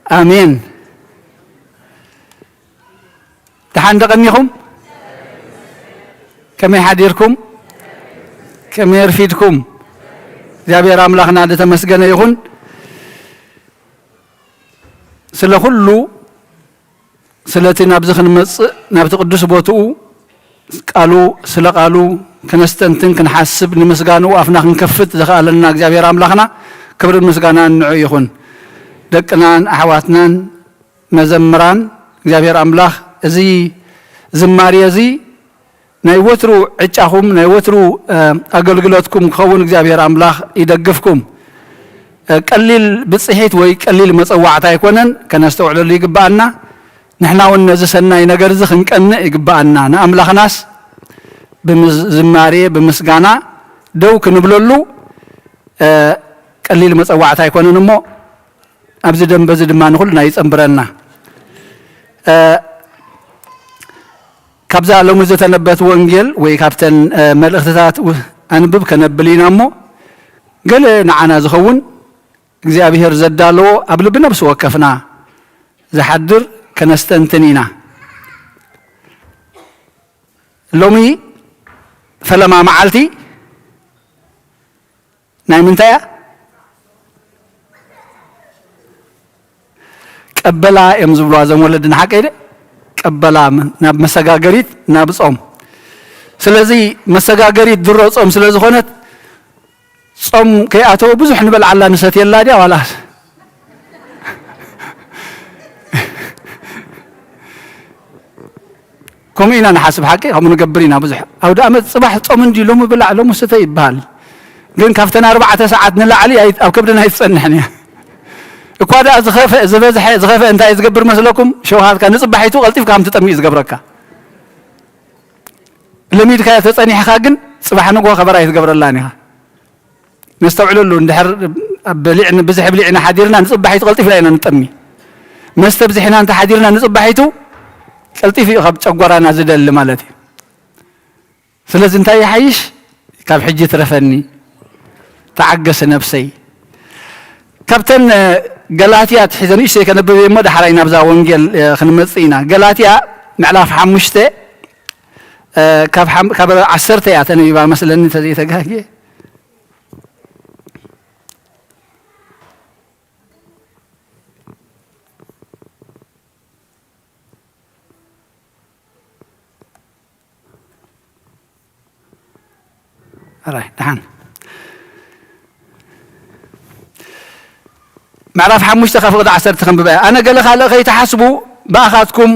አሜን። ደሓን ደቐኒኹም? ከመይ ሓዲርኩም? ከመይ ኣርፊድኩም? እግዚኣብሔር ኣምላኽና ዝተመስገነ ይኹን። ስለ ኩሉ፣ ስለቲ ናብዚ ክንመጽእ፣ ናብቲ ቅዱስ ቦትኡ፣ ቃሉ፣ ስለ ቃሉ ክነስተንትን ክንሓስብ፣ ንምስጋንኡ ኣፍና ክንከፍት ዘኽኣለና እግዚኣብሔር ኣምላኽና ክብርን ምስጋናን ንዑ ይኹን። ደቅናን ኣሕዋትናን መዘምራን፣ እግዚኣብሔር ኣምላኽ እዚ ዝማሬ እዚ ናይ ወትሩ ዕጫኹም፣ ናይ ወትሩ፣ እ፣ ኣገልግሎትኩም ክኸውን እግዚኣብሔር ኣምላኽ ይደግፍኩም። እ፣ ቀሊል ብጽሒት ወይ ቀሊል መጸዋዕታ ኣይኮነን፣ ከነስተውዕለሉ ይግብኣና። ንሕና እውን ነዚ ሰናይ ነገር እዚ ክንቀንእ ይግብኣና። ንኣምላኽናስ ብምዝ-፣ ዝማሬ፣ ብምስጋና ደው ክንብለሉ፣ እ፣ ቀሊል መጸዋዕታ ኣይኮነን እሞ፣ ኣብዚ ደንበ እዚ ድማ ንኹልና ይጸንብረና። እ፣ ካብዛ ሎሚ ዝተነበት ወንጌል ወይ ካብተን፣ እ፣ መልእኽትታት ው-፣ ኣንብብ ከነብል ኢና እሞ፣ ገለ ንዓና ዝኸውን እግዚኣብሔር ዘዳለዎ ኣብ ልቢ ነብሲ ወከፍና ዝሓድር ከነስተንትን ኢና። ሎሚ ፈለማ መዓልቲ ናይ ምንታይ እያ? ቀበላ እዮም ዝብልዋ እዞም ወለድና፣ ሓቀይ ደ? ቀበላ ም-፣ ናብ መሰጋገሪት፣ ናብ ጾም። ስለዚ መሰጋገሪት ድሮ ጾም ስለ ዝኾነት፣ ጾም ከይኣተወ ብዙሕ ንበልዓላ ንሰትየላ ድያ ዋላስ? ከምኡ ኢና ንሓስብ፣ ሓቂ ከምኡ ንገብር ኢና። ብዙሕ ኣውደ ኣመት ጽባሕ ጾም እንዲ ሎሚ ብላዕ ሎሚ ስተ ይበሃል። ግን ካብተን ኣርባዕተ ሰዓት ንላዕሊ ኣይ-፣ ኣብ ከብድና ኣይትጸንሕን እያ። እኳ ደኣ ዝኸፈ-፣ ዝበዝሐ፣ ዝኸፈ እንታይ ዝገብር መስለኩም? ሸውሃትካ ንጽባሒቱ ቀልጢፍካ ከም ትጠሚ እዩ ዝገብረካ። ለሚድካዮ ተጸኒሕካ ግን ጽባሕ ንግሆ ከበራ ኣይትገብረላን ኢኻ። ነስተውዕለሉ፣ እንድሕር ኣብ ብሊዕ፣ ብዝሕ ብሊዕና ሓዲርና ንጽባሒቱ ቀልጢፍና ኢና ንጠሚ። መስተ ብዝሕና እንተ ሓዲርና ንጽባሒቱ ቀልጢፉ እዩ ካብ ጨጓራና ዝደሊ ማለት እዩ። ስለዚ እንታይ ይሓይሽ? ካብ ሕጂ ትረፈኒ፣ ተዓገሲ ነብሰይ። ካብተን፣ እ፣ ገላትያ ትሒዘ ንእሽተይ ከነብብ እየ እሞ ዳሕራይ ናብዛ ወንጌል፣ እ፣ ክንመጽእ ኢና። ገላትያ ምዕራፍ ሓሙሽተ፣ እ፣ ካብ ሓም-፣ ካብ ዓሰርተ እያ ተነቢባ መስለኒ እንተዘይተጋግየ። ኣራይ፣ ደሓን። ምዕራፍ ሓሙሽተ ካብ ፍቕዲ ዓሰርተ ከንብበያ። ኣነ ገለ ካልእ ከይትሓስቡ ብኣኻትኩም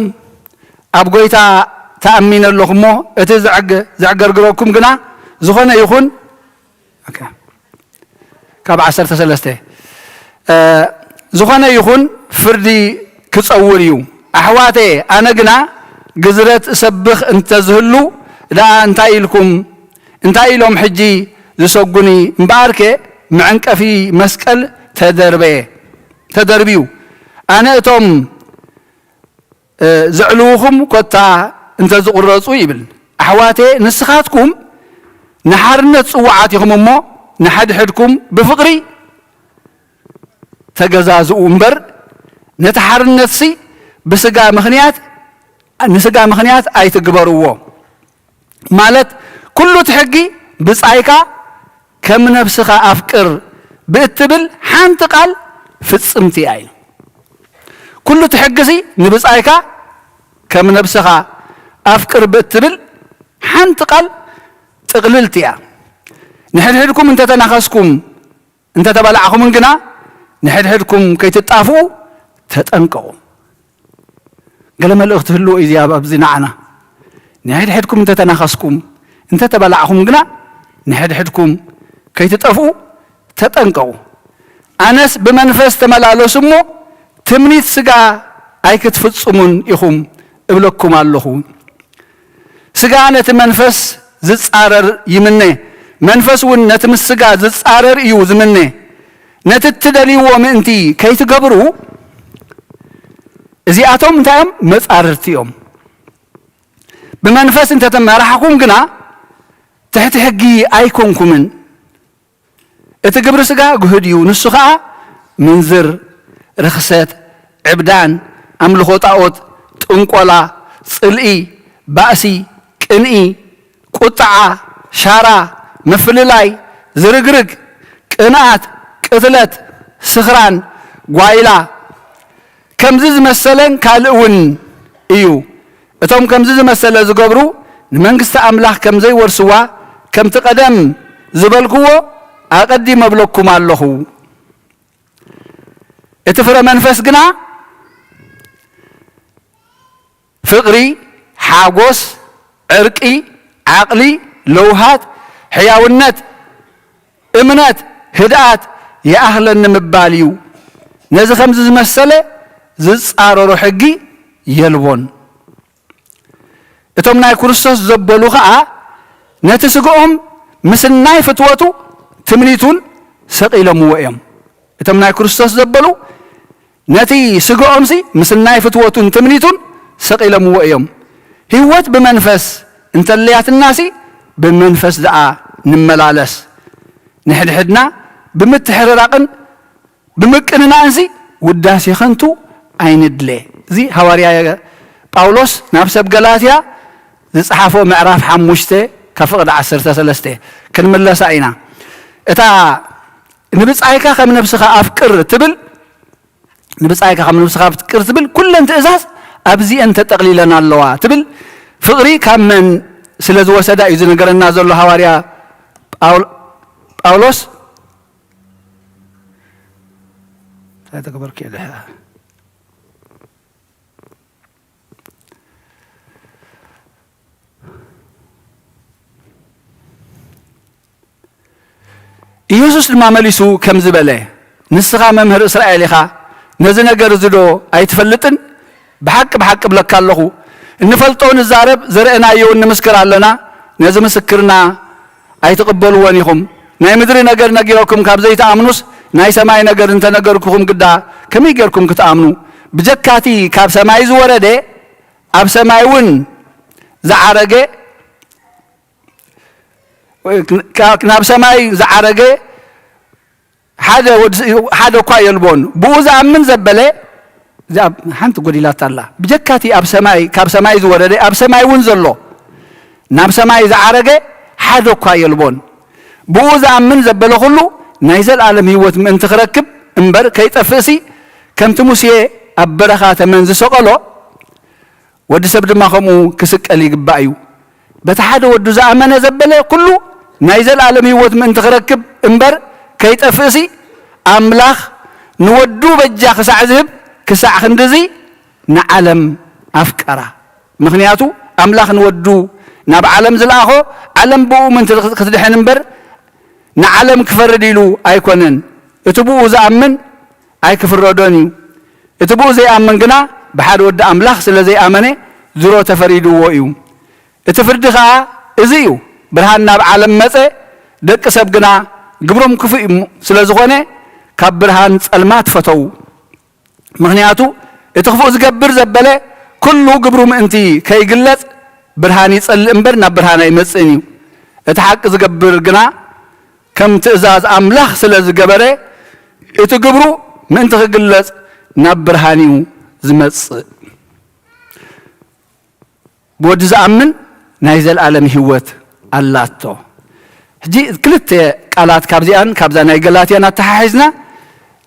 ኣብ ጐይታ ተኣሚነ ኣለኹ እሞ፣ እቲ ዘዕግ-፣ ዘዕገርግረኩም ግና ዝኾነ ይኹን፣ ኦኬ። ካብ ዓሰርተ ሰለስተ፣ እ፣ ዝኾነ ይኹን ፍርዲ ክጸውር እዩ። ኣሕዋተየ፣ ኣነ ግና ግዝረት እሰብኽ እንተዝህሉ ደኣ እንታይ ኢልኩም፣ እንታይ ኢሎም ሕጂ ዝሰጉኒ? እምበኣርከ መዐንቀፊ መስቀል ተደርበየ፣ ተደርብዩ። ኣነ እቶም እ፣ ዘዕልዉኹም ኮታ እንተ ዝቑረጹ ይብል። ኣሕዋቴ፣ ንስኻትኩም ንሓርነት ጽዉዓት ኢኹም እሞ፣ ንሓድሕድኩም ብፍቕሪ ተገዛዝኡ እምበር፣ ነቲ ሓርነትሲ ብስጋ ምኽንያት፣ ንስጋ ምኽንያት ኣይትግበርዎ። ማለት፣ ኩሉ እቲ ሕጊ ብጻይካ ከም ነብስኻ ኣፍቅር ብእትብል ሓንቲ ቃል ፍጽምቲ እያ ኢሉ። ኩሉ እቲ ሕጊሲ ንብጻይካ ከም ነብስኻ ኣፍቅር ብእትብል ሓንቲ ቃል ጥቕልልቲ እያ። ንሕድሕድኩም እንተተናኸስኩም፣ እንተተባላዕኹምን ግና ንሕድሕድኩም ከይትጣፍኡ ተጠንቀቑ። ገለ መልእኽቲ ህልዎ እዩ እዚ ኣብ-፣ ኣብዚ ንዓና። ንሕድሕድኩም እንተተናኸስኩም፣ እንተተባላዕኹም ግና ንሕድሕድኩም ከይትጠፍኡ ተጠንቀቑ። ኣነስ ብመንፈስ ተመላለሱ እሞ ትምኒት ስጋ ኣይክትፍጽሙን ኢኹም እብለኩም ኣለኹ። ስጋ ነቲ መንፈስ ዝጻረር ይምነ፣ መንፈስ እውን ነቲ ምስ ስጋ ዝጻረር እዩ ዝምነ። ነቲ እትደልይዎ ምእንቲ ከይትገብሩ፣ እዚኣቶም እንታይ እዮም? መጻርርቲ እዮም። ብመንፈስ እንተተመራሕኹም ግና ትሕቲ ሕጊ ኣይኮንኩምን። እቲ ግብሪ ሥጋ ግሁድ እዩ። ንሱ ኸኣ ምንዝር፣ ርኽሰት፣ ዕብዳን፣ ኣምልኾ ጣዖት፣ ጥንቆላ፣ ጽልኢ፣ ባእሲ፣ ቅንኢ፣ ቁጥዓ፣ ሻራ፣ ምፍልላይ፣ ዝርግርግ፣ ቅንኣት፣ ቅትለት፣ ስኽራን፣ ጓይላ፣ ከምዚ ዝመሰለን ካልእ እውን እዩ። እቶም ከምዚ ዝመሰለ ዝገብሩ ንመንግስቲ ኣምላኽ ከም ዘይወርስዋ፣ ከምቲ ቀደም ዝበልክዎ ኣቐዲመ እብለኩም ኣለኹ። እቲ ፍረ መንፈስ ግና ፍቕሪ፣ ሓጎስ፣ ዕርቂ፣ ዓቕሊ፣ ለውሃት፣ ሕያውነት፣ እምነት፣ ህድኣት፣ ይኣኽለኒ ምባል እዩ። ነዚ ከምዚ ዝመሰለ ዝጻረሮ ሕጊ የልቦን። እቶም ናይ ክርስቶስ ዘበሉ ኸኣ ነቲ ስግኦም ምስ ናይ ፍትወቱ ትምኒቱን ሰቒሎምዎ እዮም። እቶም ናይ ክርስቶስ ዘበሉ ነቲ ስግኦምሲ ምስ ናይ ፍትወቱን ትምኒቱን ሰቒሎምዎ እዮም። ህይወት ብመንፈስ እንተለያትናሲ ብመንፈስ ደኣ ንመላለስ። ንሕድሕድና ብምትሕርራቕን ብምቅንናእንሲ ውዳሴ ከንቱ ኣይንድለ። እዚ ሃዋርያ ጳውሎስ ናብ ሰብ ገላትያ ዝጸሓፎ ምዕራፍ ሓሙሽተ ካብ ፍቕዲ ዓሰርተ ሰለስተ ክንምለሳ ኢና። እታ ንብጻይካ ከም ነብስኻ ኣፍቅር ትብል፣ ንብጻይካ ከም ነብስኻ ኣፍቅር ትብል ኩለን ትእዛዝ ኣብዚአን ተጠቕሊለን ኣለዋ ትብል። ፍቕሪ ካብ መን ስለ ዝወሰዳ እዩ ዝነገረና ዘሎ ሃዋርያ ጳውል-፣ ጳውሎስ። እንታይ ተገበርኩ እየ ድሕር? ኢየሱስ ድማ መሊሱ ከምዚ በለ፣ ንስኻ መምህር እስራኤል ኢኻ፣ ነዚ ነገር እዚ ዶ ኣይትፈልጥን? ብሓቂ ብሓቂ እብለካ ኣለኹ፣ እንፈልጦ ንዛረብ፣ ዘርእናዮውን ንምስክር ኣለና፣ ነዚ ምስክርና ኣይትቕበልዎን ኢኹም። ናይ ምድሪ ነገር ነጊረኩም ካብ ዘይትኣምኑስ፣ ናይ ሰማይ ነገር እንተነገርኩኹም ግዳ ከመይ ጌርኩም ክትኣምኑ? ብጀካቲ ካብ ሰማይ ዝወረደ፣ ኣብ ሰማይ እውን ዝዓረገ፣ ካ-፣ ናብ ሰማይ ዝዓረገ ሓደ ወድ-፣ ሓደ እኳ የልቦን። ብኡ ዝኣምን ዘበለ፣ እዚኣ ሓንቲ ጎዲላታ ኣላ። ብጀካቲ ኣብ ሰማይ፣ ካብ ሰማይ ዝወረደ፣ ኣብ ሰማይ እውን ዘሎ፣ ናብ ሰማይ ዝዓረገ ሓደ እኳ የልቦን። ብኡ ዝኣምን ዘበለ ኩሉ ናይ ዘልኣለም ህይወት ምእንቲ ክረክብ እምበር ከይጠፍእሲ፣ ከምቲ ሙሴ ኣብ በረኻ ተመን ዝሰቐሎ፣ ወዲ ሰብ ድማ ከምኡ ክስቀል ይግባእ እዩ። በቲ ሓደ ወዱ ዝኣመነ ዘበለ ኩሉ ናይ ዘልኣለም ህይወት ምእንቲ ክረክብ እምበር ከይጠፍእሲ፣ ኣምላኽ ንወዱ በጃ ክሳዕ ዝህብ፣ ክሳዕ ክንድዚ ንዓለም ኣፍቀራ። ምኽንያቱ ኣምላኽ ንወዱ ናብ ዓለም ዝለኣኾ፣ ዓለም ብኡ ምእንቲ ክትድሕን እምበር ንዓለም ክፈርድ ኢሉ ኣይኮነን። እቲ ብኡ ዝኣምን ኣይክፍረዶን እዩ። እቲ ብኡ ዘይኣምን ግና ብሓደ ወዲ ኣምላኽ ስለ ዘይኣመነ ድሮ ተፈሪድዎ እዩ። እቲ ፍርዲ ኸኣ እዚ እዩ፣ ብርሃን ናብ ዓለም መጸ፣ ደቂ ሰብ ግና ግብሮም ክፉእ እዩ ስለ ዝኾነ ካብ ብርሃን ጸልማት ፈተዉ። ምኽንያቱ እቲ ክፉእ ዝገብር ዘበለ ኩሉ ግብሩ ምእንቲ ከይግለጽ ብርሃን ይጸልእ እምበር ናብ ብርሃን ኣይመጽእን እዩ። እቲ ሓቂ ዝገብር ግና ከም ትእዛዝ ኣምላኽ ስለ ዝገበረ እቲ ግብሩ ምእንቲ ክግለጽ ናብ ብርሃን እዩ ዝመጽእ። ብወዲ ዝኣምን ናይ ዘለኣለም ህይወት ኣላቶ። ሕጂ ክልተ ቃላት ካብዚኣን ካብዛ ናይ ገላትያን ኣተሓሒዝና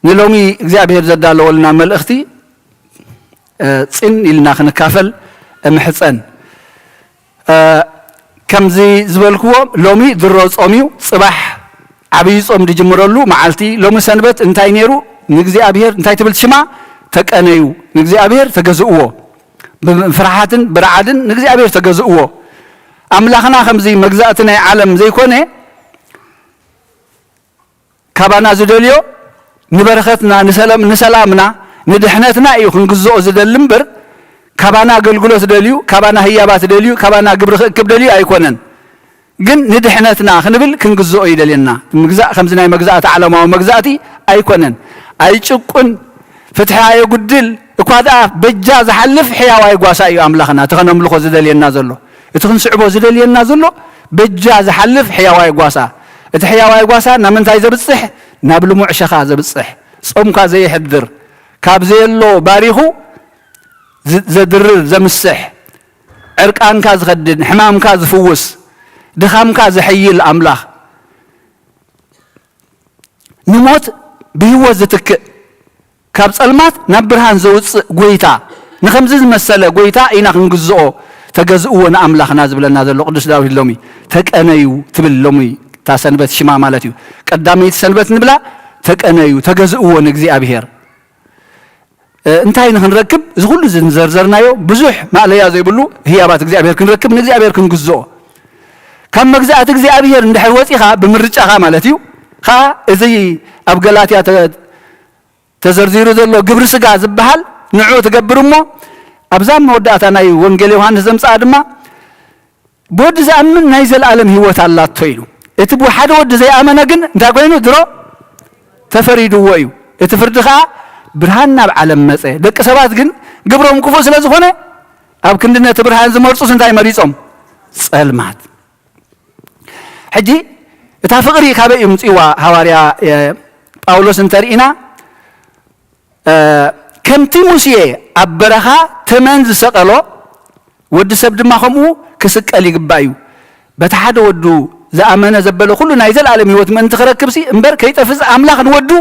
ንሎሚ እግዚኣብሔር ዘዳለወልና መልእኽቲ፣ እ፣ ጽን ኢልና ክንካፈል እምሕጸን። እ፣ ከምዚ ዝበልክዎ ሎሚ ድሮ ጾም እዩ። ጽባሕ ዓብዪ ጾም ዝጅምረሉ መዓልቲ። ሎሚ ሰንበት እንታይ ነይሩ? ንእግዚኣብሔር እንታይ ትብል ሽማ? ተቀነዩ። ንእግዚኣብሔር ተገዝእዎ። ብፍርሓትን ብረዓድን ንእግዚኣብሔር ተገዝእዎ። ኣምላኽና ከምዚ መግዛእቲ ናይ ዓለም ዘይኮነ፣ ካባና ዝደልዮ ንበረኸትና፣ ንሰላም-፣ ንሰላምና፣ ንድሕነትና እዩ ክንግዝኦ ዝደሊ እምበር፣ ካባና ኣገልግሎት ደልዩ፣ ካባና ህያባት ደልዩ፣ ካባና ግብሪ ክእክብ ደልዩ ኣይኮነን። ግን ንድሕነትና ክንብል ክንግዝኦ ይደልየና። ምግዛእ ከምዚ ናይ መግዛእቲ ዓለማዊ መግዛእቲ ኣይኮነን። ኣይጭቁን፣ ፍትሒ ኣየጉድል፣ እኳ ደኣ በጃ ዝሓልፍ ሕያዋይ ጓሳ እዩ ኣምላኽና፣ እቲ ከነምልኾ ዝደልየና ዘሎ። እቲ ክንስዕቦ ዝደልየና ዘሎ በጃ ዝሓልፍ ሕያዋይ ጓሳ። እቲ ሕያዋይ ጓሳ ናብ ምንታይ ዘብጽሕ? ናብ ልሙዕ ሸኻ ዘብጽሕ፣ ጾምካ ዘየሕድር፣ ካብ ዘየሎ ባሪኹ ዝ-፣ ዘድርር፣ ዘምስሕ፣ ዕርቃንካ ዝኸድን፣ ሕማምካ ዝፍውስ፣ ድኻምካ ዘሐይል ኣምላኽ፣ ንሞት ብህይወት ዝትክእ፣ ካብ ጸልማት ናብ ብርሃን ዘውጽእ ጎይታ፣ ንኸምዚ ዝመሰለ ጎይታ ኢና ክንግዝኦ፣ ተገዝእዎ ንኣምላኽና ዝብለና ዘሎ ቅዱስ ዳዊት ሎሚ። ተቀነዩ ትብል ሎሚ እታ ሰንበት ሽማ ማለት እዩ። ቀዳመይቲ ሰንበት ንብላ ተቀነዩ፣ ተገዝእዎ ንእግዚኣብሔር። እ፣ እንታይ ንኽንረክብ? እዚ ኩሉ እዚ ንዘርዘርናዮ ብዙሕ ማእለያ ዘይብሉ ህያባት እግዚኣብሔር ክንረክብ፣ ንእግዚኣብሔር ክንግዝኦ። ካብ መግዛእቲ እግዚኣብሔር እንድሕር ወጺኻ፣ ብምርጫኻ ማለት እዩ፣ ኸኣ እዚ ኣብ ገላትያ ተ-፣ ተዘርዚሩ ዘሎ ግብሪ ስጋ ዝበሃል ንዑ ትገብር እሞ፣ ኣብዛ መወዳእታ ናይ ወንጌል ዮሃንስ ዘምጽኣ ድማ፣ ብወዲ ዝኣምን ናይ ዘለኣለም ህይወት ኣላቶ ኢሉ። እቲ ብሓደ ወዲ ዘይኣመነ ግን እንታይ ኮይኑ? ድሮ ተፈሪድዎ እዩ። እቲ ፍርዲ ኸኣ ብርሃን ናብ ዓለም መጸ። ደቂ ሰባት ግን ግብሮም ክፉእ ስለ ዝኾነ፣ ኣብ ክንዲ ነቲ ብርሃን ዝመርጹስ እንታይ መሪጾም? ጸልማት። ሕጂ እታ ፍቕሪ ካበይ እዩ ምጽዋ? ሃዋርያ፣ እ፣ ጳውሎስ እንተርኢና፣ እ፣ ከምቲ ሙሴ ኣብ በረኻ ተመን ዝሰቐሎ፣ ወዲ ሰብ ድማ ከምኡ ክስቀል ይግባእ እዩ። በቲ ሓደ ወዱ ዝኣመነ ዘበለ ኩሉ ናይ ዘለኣለም ህይወት ምእንቲ ክረክብሲ እምበር ከይጠፍእ ኣምላኽ ንወዱ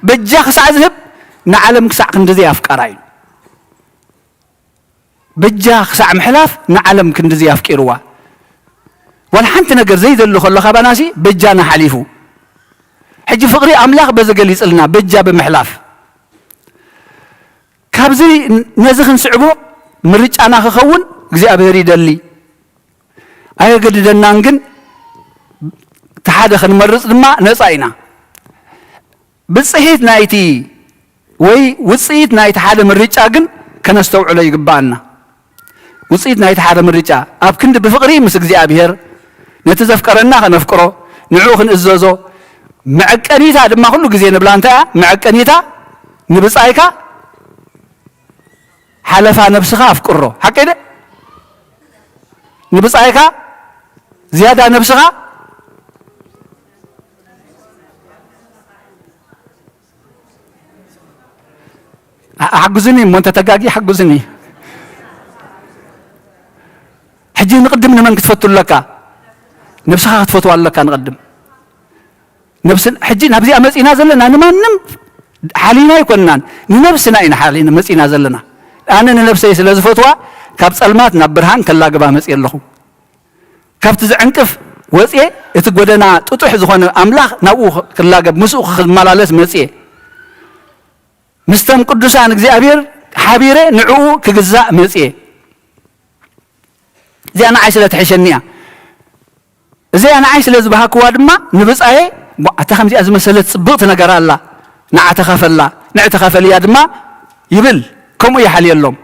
በጃ ክሳዕ ዝህብ ንዓለም ክሳዕ ክንድዚ ኣፍቀራ እዩ። በጃ ክሳዕ ምሕላፍ ንዓለም ክንድዚ ኣፍቂርዋ። ዋላ ሓንቲ ነገር ዘይደሊ ከሎ ካባናሲ በጃና ሓሊፉ። ሕጂ ፍቕሪ ኣምላኽ በዚ ገሊጽልና፣ በጃ ብምሕላፍ። ካብዚ ነዚ ክንስዕቦ ምርጫና ክኸውን እግዚኣብሔር ይደሊ። ኣየገድደናን ግን እቲ ሓደ ክንመርጽ ድማ ነጻ ኢና። ብጽሒት ናይቲ ወይ ውጽኢት ናይቲ ሓደ ምርጫ ግን ከነስተውዕሎ ይግብኣና። ውጽኢት ናይቲ ሓደ ምርጫ ኣብ ክንዲ ብፍቕሪ ምስ እግዚኣብሔር ነቲ ዘፍቀረና ከነፍቅሮ፣ ንዕኡ ክንእዘዞ፣ መዐቀኒታ ድማ ኩሉ ግዜ ንብላ እንታይ እያ? መዐቀኒታ ንብጻይካ ሓለፋ ነብስኻ ኣፍቅሮ። ሓቀይ ደ? ንብጻይካ ዝያዳ ነብስኻ ኣ-፣ ሓግዙኒ እሞ፣ እንተ ተጋጊ ሓግዙኒ። ሕጂ ንቕድም ንመን ክትፈቱ ኣለካ? ነብስኻ ክትፈትዋ ኣለካ ንቕድም። ነብስን-፣ ሕጂ ናብዚኣ መጺና ዘለና ንማንም ሓሊና ኣይኮንናን፣ ንነብስና ኢና ሓሊና መጺና ዘለና። ኣነ ንነብሰይ ስለ ዝፈትዋ፣ ካብ ጸልማት ናብ ብርሃን ከላግባ መጺኤ ኣለኹ። ካብቲ ዝዕንቅፍ ወጽኤ፣ እቲ ጎደና ጥጡሕ ዝኾነ ኣምላኽ ናብኡ ክላገብ፣ ምስኡ ክመላለስ መጽኤ። ምስቶም ቅዱሳን እግዚኣብሔር ሓቢረ ንዕኡ ክግዛእ መጽኤ። እዚኣ ንዓይ ስለ ትሕሸኒ እያ። እዚኣ ንዓይ ስለ ዝበሃክዋ ድማ ንብጻየ፣ "ቧ፣ ኣታ ከምዚኣ ዝመሰለት ጽብቕቲ ነገር ኣላ፣ ንዓ ተኻፈላ፣ ንዕ ተኻፈልያ ድማ" ይብል። ከምኡ ይሓልየሎም።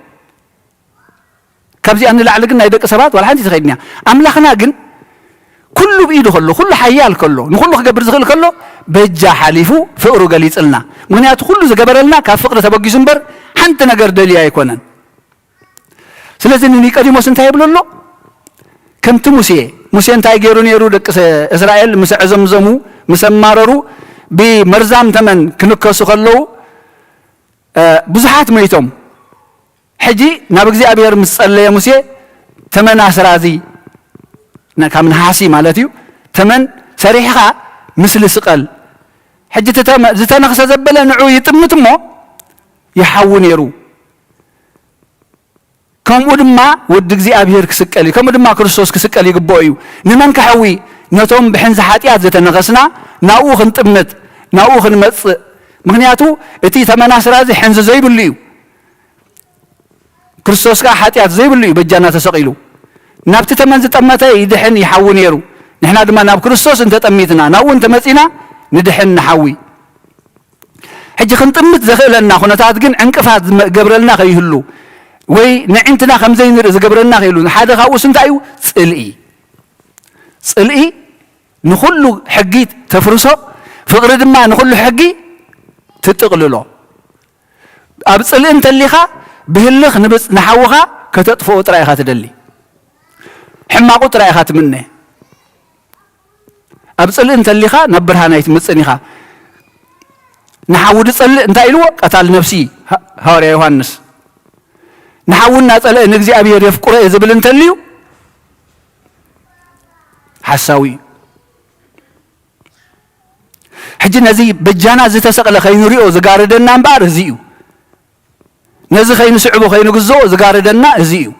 ካብዚኣ ንላዕሊ ግን ናይ ደቂ ሰባት ዋላ ሓንቲ ትኸይድን እያ። ኣምላኽና ግን ኩሉ ብኢዱ ከሎ፣ ኩሉ ሓያል ከሎ፣ ንኹሉ ክገብር ዝኽእል ከሎ፣ በጃ ሓሊፉ ፍቕሩ ገሊጽልና። ምኽንያቱ ኩሉ ዝገበረልና ካብ ፍቕሪ ተበጊሱ እምበር ሓንቲ ነገር ደልዩ ኣይኮነን። ስለዚ ንኒቆዲሞስ እንታይ ይብሎ ኣሎ? ከምቲ ሙሴ፣ ሙሴ እንታይ ገይሩ ነይሩ? ደቂ ሰ-፣ እስራኤል ምስ ኣዕዘምዘሙ፣ ምስ ኣማረሩ፣ ብመርዛም ተመን ክንከሱ ከለዉ፣ እ፣ ብዙሓት መይቶም። ሕጂ ናብ እግዚኣብሔር ምስ ጸለየ ሙሴ፣ "ተመን ኣስራዚ፣ ነ-፣ ካብ ነሃሲ ማለት እዩ፣ ተመን ሰሪሕኻ ምስሊ ስቐል። ሕጂ እቲ ተመ-፣ ዝተነኽሰ ዘበለ ንዑ ይጥምት እሞ ይሓዊ ነይሩ። ከምኡ ድማ ወዲ እግዚኣብሔር ክስቀል እዩ፣ ከምኡ ድማ ክርስቶስ ክስቀል ይግብኦ እዩ። ንመን ከሐዊ? ነቶም ብሕንዚ ሓጢኣት ዝተነኸስና ናብኡ ክንጥምት፣ ናብኡ ክንመጽእ። ምኽንያቱ እቲ ተመን ኣስራዚ ሕንዚ ዘይብሉ እዩ። ክርስቶስ ከኣ ሓጢኣት ዘይብሉ እዩ በጃና ተሰቒሉ። ናብቲ ተመን ዝጠመተ ይድሕን ይሓዊ ነይሩ። ንሕና ድማ ናብ ክርስቶስ እንተጠሚትና፣ ናብኡ እንተመጺና ንድሕን ንሓዊ። ሕጂ ክንጥምት ዘኽእለና ኩነታት ግን ዕንቅፋት ዝመ-፣ ገብረልና ከይህሉ ወይ ነዒንትና ከም ዘይንርኢ ዝገብረና ከይህሉ፣ ሓደ ካብኡስ እንታይ እዩ? ጽልኢ። ጽልኢ ንኹሉ ሕጊ ተፍርሶ፣ ፍቕሪ ድማ ንኹሉ ሕጊ ትጥቕልሎ። ኣብ ጽልኢ እንተሊኻ ብህልኽ ንብጽ-፣ ንሓውኻ ከተጥፍኦ ጥራይ ኢኻ ትደሊ። ሕማቑ ጥራይ ኢኻ ትምነ። ኣብ ጽልኢ እንተሊኻ ናብ ብርሃን ኣይትመጽእን ኢኻ። ንሓዊ ዝጸልእ እንታይ ኢልዎ? ቀታል ነፍሲ። ሃ-፣ ሃዋርያ ዮሃንስ። ንሓዊ እናጸልአ ንእግዚኣብሔር የፍቅሮ እየ ዝብል እንተልዩ ሓሳዊ እዩ። ሕጂ ነዚ በጃና ዝተሰቕለ ከይንሪኦ ዝጋርደና እምበኣር እዚ እዩ። ነዚ ከይንስዕቦ ከይንግዝኦ ዝጋርደና እዚ እዩ።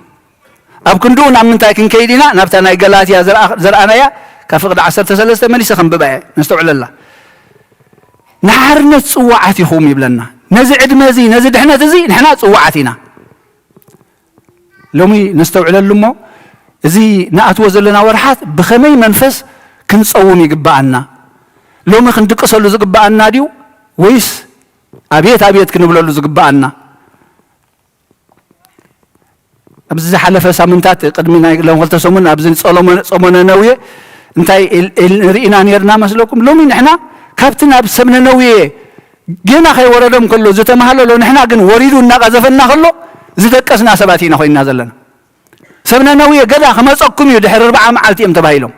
ኣብ ክንድኡ ናብ ምንታይ ክንከይድ ኢና? ናብታ ናይ ገላትያ ዝረኣ-፣ ዝረኣናያ ካብ ፍቕዲ ዓሰርተ ሰለስተ መሊሰ ከንብባ እየ፣ ነስተውዕለላ። ንሓርነት ጽዋዓት ኢኹም ይብለና። ነዚ ዕድመ እዚ፣ ነዚ ድሕነት እዚ ንሕና ጽዋዓት ኢና። ሎሚ ነስተውዕለሉ እሞ፣ እዚ ንኣትዎ ዘለና ወርሓት ብኸመይ መንፈስ ክንጸውም ይግብኣና? ሎሚ ክንድቅሰሉ ዝግብኣና ድዩ? ወይስ ኣቤት ኣቤት ክንብለሉ ዝግብኣና? ኣብዚ ዝሓለፈ ሳምንታት፣ ቅድሚ ናይ ሎም ክልተ ሰሙን ኣብዚ ጸሎመ-፣ ጾመ ነነዌ እንታይ ኢል-፣ ኢል-፣ ርኢና ነርና መስለኩም? ሎሚ ንሕና ካብቲ ናብ ሰብ ነነዌ ገና ከይወረዶም ከሎ ዝተማህለሎ፣ ንሕና ግን ወሪዱ እናቐዘፈና ከሎ ዝደቀስና ሰባት ኢና ኮይንና ዘለና። ሰብ ነነዌ ገና ክመጸኩም እዩ ድሕሪ ኣርብዓ መዓልቲ እዮም ተባሂሎም።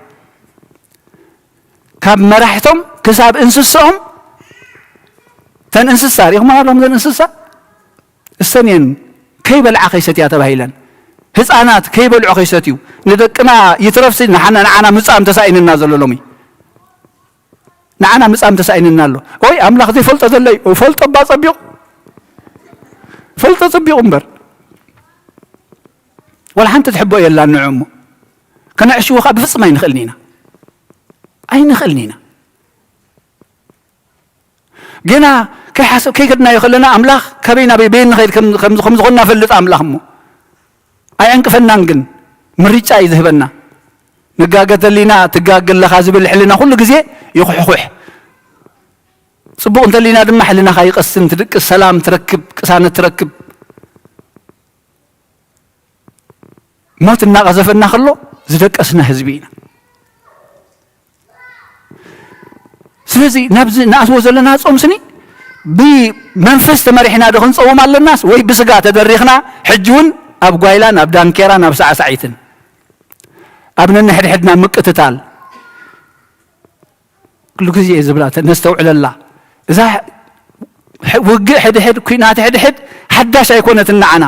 ካብ መራሕቶም ክሳብ እንስስኦም፣ እተን እንስሳ ሪእኹም ኣለኹም፣ እተን እንስሳ እሰን እየን ከይበልዓ ከይሰትያ ተባሂለን። ህፃናት ከይበልዑ ከይሰትዩ፣ ንደቅና ይትረፍሲ ንሓና-፣ ንዓና ምጻም ተሳኢንና ዘሎ ሎሚ። ንዓና ምጻም ተሳኢንና ኣሎ። ኦይ፣ ኣምላኽ ዘይፈልጦ ዘሎ እዩ። ፈልጦ እባ ጸቢቑ። ፈልጦ ጸቢቑ እምበር። ዋላ ሓንቲ ትሕብኦ የላን ንዕኡ እሞ። ከነዕሽዎ ኸኣ ብፍጹም ኣይንኽእልን ኢና። ኣይንኽእልን ኢና። ገና ከይሓሰብ-፣ ከይከድናዮ ከለና ኣምላኽ ካበይ ናበይ በየን ንኸይድ ከም፣ ከም፣ ከም ዝኾንና ፈልጥ ኣምላኽ እሞ። ኣይዕንቅፈናን ግን፣ ምርጫ እዩ ዝህበና። ንጋገ ተሊና፣ ትጋገ ኣለኻ ዝብል ሕልና ኩሉ ግዜ ይኹሕኹሕ። ጽቡቕ እንተሊና ድማ ሕልናኻ ይቐስን፣ ትድቅስ፣ ሰላም ትረክብ፣ ቅሳነት ትረክብ። ሞት እናቐዘፈና ከሎ ዝደቀስና ህዝቢ ኢና። ስለዚ ናብዚ ንኣትዎ ዘለና ጾም ስኒ ብመንፈስ ተመሪሕና ዶ ክንጸውም ኣለናስ ወይ ብስጋ ተደሪኽና ሕጂ እውን ኣብ ጓይላን ኣብ ዳንኬራን ኣብ ሳዕሳዒትን ኣብ ነንሕድሕድና ምቅትታል ኩሉ ግዜ እየ ዝብላ፣ ተ-፣ ነስተውዕለላ። እዛ ሕ-፣ ውግእ ሕድሕድ፣ ኲናት ሕድሕድ ሓዳሽ ኣይኮነትን ንዓና።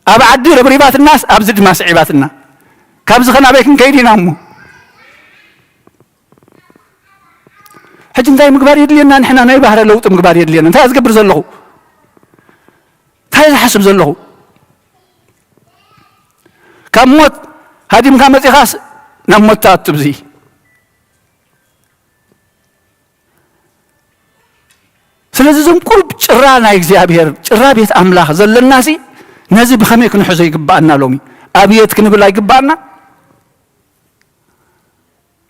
ኣብ ዓዲ ረብሪባትናስ ኣብዚ ድማ ስዒባትና። ካብዚ ከ ናበይ ክንከይድ ኢና እሞ? ሕጂ እንታይ ምግባር የድልየና? ንሕና ናይ ባህረ ለውጢ ምግባር የድልየና። እንታይ እየ ዝገብር ዘለኹ? እንታይ እየ ዝሓስብ ዘለኹ? ካብ ሞት ሃዲምካ መጺኻስ ናብ ሞት ትኣቱ ብዚ። ስለዚ እዞም ቁሩብ ጭራ ናይ እግዚኣብሔር፣ ጭራ ቤት ኣምላኽ ዘለናሲ ነዚ ብኸመይ ክንሕዞ ይግብኣና? ሎሚ ኣብየት ክንብል ኣይግብኣና?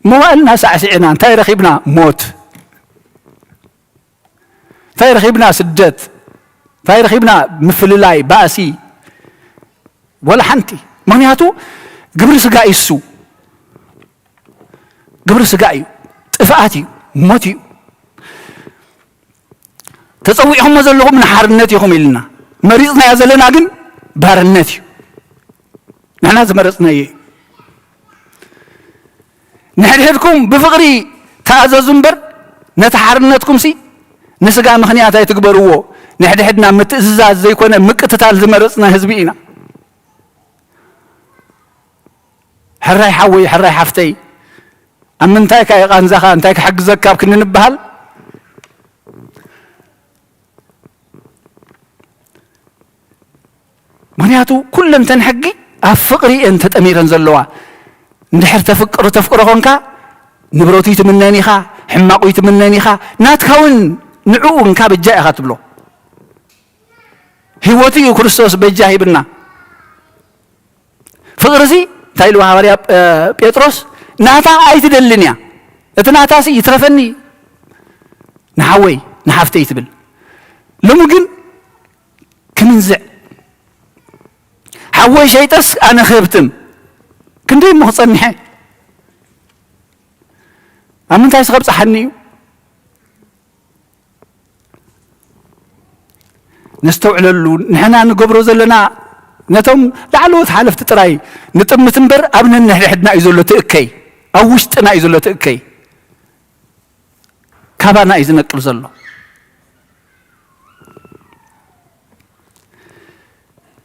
መዋእልና ሳዕሲዕና እንታይ ረኺብና? ሞት። እንታይ ረኺብና? ስደት። እንታይ ረኺብና? ምፍልላይ፣ ባእሲ። ወላ ሓንቲ። ምኽንያቱ ግብሪ ስጋ እዩ እሱ። ግብሪ ስጋ እዩ። ጥፍኣት እዩ። ሞት እዩ። ተጸዊዕኹሞ ዘለኹም ንሓርነት ኢኹም ኢልና። መሪጽናዮ ዘለና ግን ባርነት እዩ። ንሕና ዝመረጽናዮ እዩ። ንሕድሕድኩም ብፍቕሪ ተኣዘዙ እምበር፣ ነቲ ሓርነትኩምሲ ንስጋ ምኽንያት ኣይትግበርዎ። ንሕድሕድና ምትእዝዛዝ ዘይኮነ ምቅትታል ዝመረጽና ህዝቢ ኢና። ሕራይ ሓወይ፣ ሕራይ ሓፍተይ፣ ኣብ ምንታይ ከ ቃንዛኻ፣ እንታይ ክሕግዘካ ኣብ ክንዲ ንበሃል? ምኽንያቱ ኩለን እተን ሕጊ ኣብ ፍቕሪ እየን ተጠሚረን ዘለዋ። እንድሕር ተፍቅር-፣ ተፍቅሮ ኾንካ ንብረቱ ይትምነን ኢኻ፣ ሕማቑ ይትምነን ኢኻ፣ ናትካ እውን ንዕኡ እንካ በጃ ኢኻ ትብሎ። ህይወቱ እዩ ክርስቶስ በጃ ሂብና። ፍቕርሲ እንታይ ኢልዋ ሃዋርያ፣ እ፣ ጴጥሮስ? ናታ ኣይትደልን እያ። እቲ ናታሲ ይትረፈኒ ንሓወይ ንሓፍተይ ትብል። ሎሚ ግን ክምንዝዕ፣ ሓወይ ሸይጠስ ኣነ ክህብትም። ክንደይ እሞ ክጸንሐ? ኣብ ምንታይስ ከብጽሓኒ እዩ? ነስተውዕለሉ። ንሕና ንገብሮ ዘለና ነቶም ላዕለዎት ሓለፍቲ ጥራይ ንጥምት እምበር ኣብ ነንሕድሕድና እዩ ዘሎ ትእከይ፣ ኣብ ውሽጥና እዩ ዘሎ ትእከይ። ኣባና እዩ ዝነቅል ዘሎ።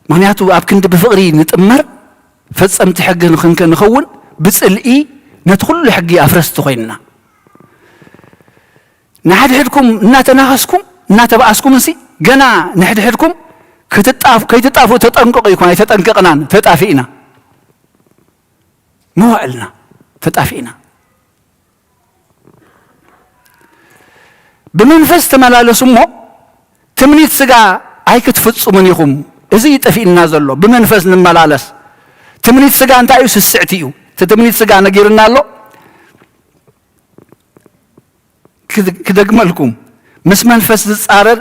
ምኽንያቱ ኣብ ክንዲ ብፍቕሪ ንጥመር፣ ፈጸምቲ ሕጊ ንኽንከ-፣ ንኸውን፣ ብጽልኢ ነቲ ኩሉ ሕጊ ኣፍረስቲ ኮይንና። ንሓድሕድኩም እናተናኸስኩም፣ እናተባኣስኩም እንሲ፣ ገና ንሕድሕድኩም ክትጣፍ-፣ ከይትጣፍኡ ተጠንቀቑ ኢልኩም ኣይተጠንቀቕናን፣ ተጣፊእና። መዋዕልና ተጣፊእና። ብመንፈስ ተመላለሱ እሞ ትምኒት ስጋ ኣይክትፍጽሙን ኢኹም። እዚ እዩ ጠፊእና ዘሎ። ብመንፈስ ንመላለስ። ትምኒት ስጋ እንታይ እዩ? ስስዕቲ እዩ። እቲ ትምኒት ስጋ ነጊርና ኣሎ። ክድ-፣ ክደግመልኩም። ምስ መንፈስ ዝጻረር፣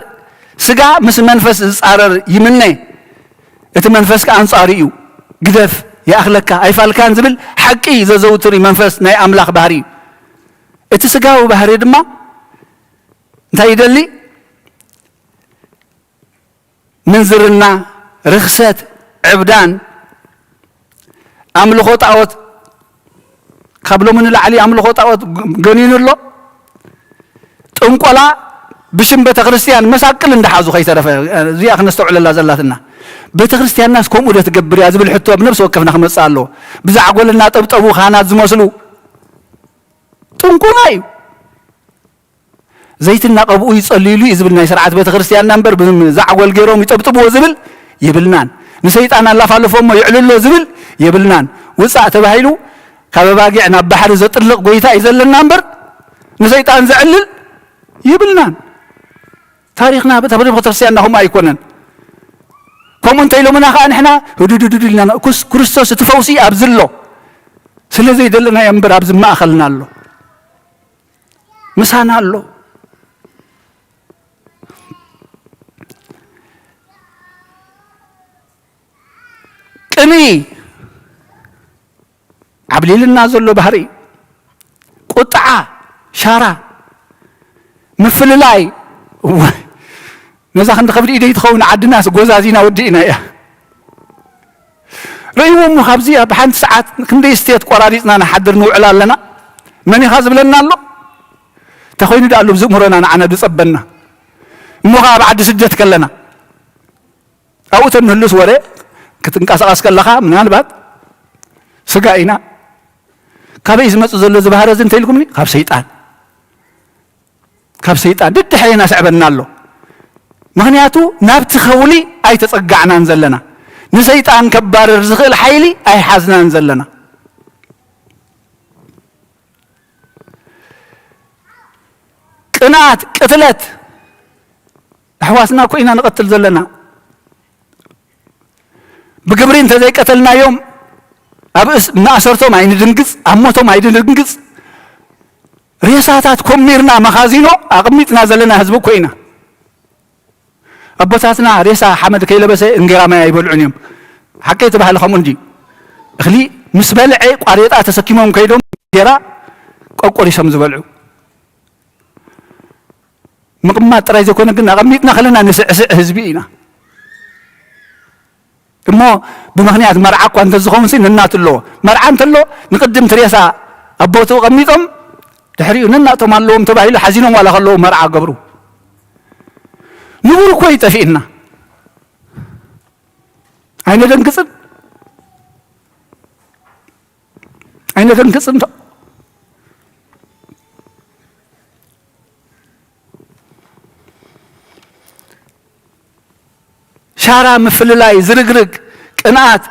ስጋ ምስ መንፈስ ዝጻረር ይምነ፣ እቲ መንፈስ ከኣ ኣንጻሩ እዩ። ግደፍ፣ ይኣኽለካ፣ ኣይፋልካን ዝብል ሓቂ ዘዘውትር እዩ። መንፈስ ናይ ኣምላኽ ባህሪ እዩ። እቲ ስጋዊ ባህሪ ድማ እንታይ ይደሊ? ምንዝርና፣ ርኽሰት፣ ዕብዳን፣ ኣምልኾ ጣዖት፣ ካብ ሎሚ ንላዕሊ ኣምልኾ ጣዖት ገኒኑ ኣሎ። ጥንቆላ ብሽም ቤተ ክርስቲያን መሳቅል እንዳሓዙ ከይተረፈ፣ እዚኣ ክነስተውዕለላ ዘላትና። ቤተ ክርስቲያንናስ ከምኡ ዶ ትገብር እያ ዝብል ሕቶ ኣብ ነፍሲ ወከፍና ክመጽእ ኣለዎ። ብዛዕጎል እናጠብጠቡ ካህናት ዝመስሉ ጥንቆላ እዩ። ዘይትና ቀብኡ ይጸልዩሉ እዩ ዝብል ናይ ስርዓት ቤተ ክርስቲያንና እምበር፣ ብዛዕጎል ገይሮም ይጠብጥብዎ ዝብል የብልናን። ንሰይጣን ኣላፋልፎ እሞ ይዕልሎ ዝብል የብልናን። ውጻእ ተባሂሉ ካብ ኣባጊዕ ናብ ባሕሪ ዘጥልቕ ጎይታ እዩ ዘለና እምበር፣ ንሰይጣን ዘዕልል የብልናን። ታሪኽና፣ ታሪኽ ቤተ ክርስቲያንና ከምኡ ኣይኮነን። ከምኡ እንተ ኢሎምና ከኣ ንሕና ህዱድዱድ ኢልና፣ ኩስ-፣ ክርስቶስ እቲ ፈውሲ ኣብዚ ኣሎ። ስለ ዘይደለናዮ እምበር ኣብዚ ማእኸልና ኣሎ። ምሳና ኣሎ። ቅንኢ ዓብሊልና ዘሎ ባህሪ፣ ቁጥዓ፣ ሻራ፣ ምፍልላይ። እወ፣ ነዛ ክንዲ ከብዲ ኢደይ ትኸውን ዓድናስ ጎዛዚና ወዲእና እያ። ርእይዎ እሞ ካብዚ ኣብ ሓንቲ ሰዓት ክንደይ ስቴት ቆራሪጽና ንሓድር ንውዕል ኣለና። መን ኢኻ ዝብለና ኣሎ? ተኾይኑ ደኣ ኣሎ ብዝእምሮና ንዓና ዝጸበና። እሞ ኸኣ ኣብ ዓዲ ስደት ከለና ኣብኡ ተንህልስ ወረ ክትንቀሳቐስ ከለኻ ምናልባት ስጋ ኢና። ካበይ ዝመጽእ ዘሎ እዚ ባህሪ እዚ እንተ ኢልኩምኒ? ካብ ሰይጣን። ካብ ሰይጣን ድድሕሬና ስዕበና ኣሎ። ምኽንያቱ ናብቲ ኸውሊ ኣይተጸጋዕናን ዘለና። ንሰይጣን ከባርር ዝኽእል ሓይሊ ኣይሓዝናን ዘለና። ቅንኣት፣ ቅትለት፣ ኣሕዋትና እኮ ኢና ንቐትል ዘለና። ብግብሪ እንተዘይቀተልናዮም ኣብ እስ-፣ ማእሰርቶም ኣይንድንግጽ፣ ኣብ ሞቶም ኣይንድንግጽ። ሬሳታት ኮሚርና መኻዚኖ ኣቕሚጥና ዘለና ህዝቢ እኮ ኢና። ኣቦታትና ሬሳ ሓመድ ከይለበሰ እንጌራ ማይ ኣይበልዑን እዮም። ሓቀይ ተባህለ ከምኡ እንድዩ። እኽሊ ምስ በልዐ ቋሬጣ ተሰኪሞም ከይዶም እንጌራ ቆቆሪሶም ዝበልዑ። ምቕማጥ ጥራይ ዘይኮነ ግን ኣቐሚጥና ከለና ንስዕስዕ ህዝቢ ኢና። እሞ ብምኽንያት መርዓ እኳ እንተዝኸውን ሲ ንናት ኣለዎ። መርዓ እንተሎ ንቕድም እቲ ሬሳ ኣብ ቦትኡ ቀሚጦም ድሕሪኡ ነናቶም ኣለዎም ተባሂሉ ሓዚኖም ዋላ ከለዉ መርዓ ገብሩ። ንቡር እኮ እዩ ጠፊእና። ኣይነደንግጽን? ኣይነደንግጽን ዶ? ሻራ፣ ምፍልላይ፣ ዝርግርግ፣ ቅንኣት፣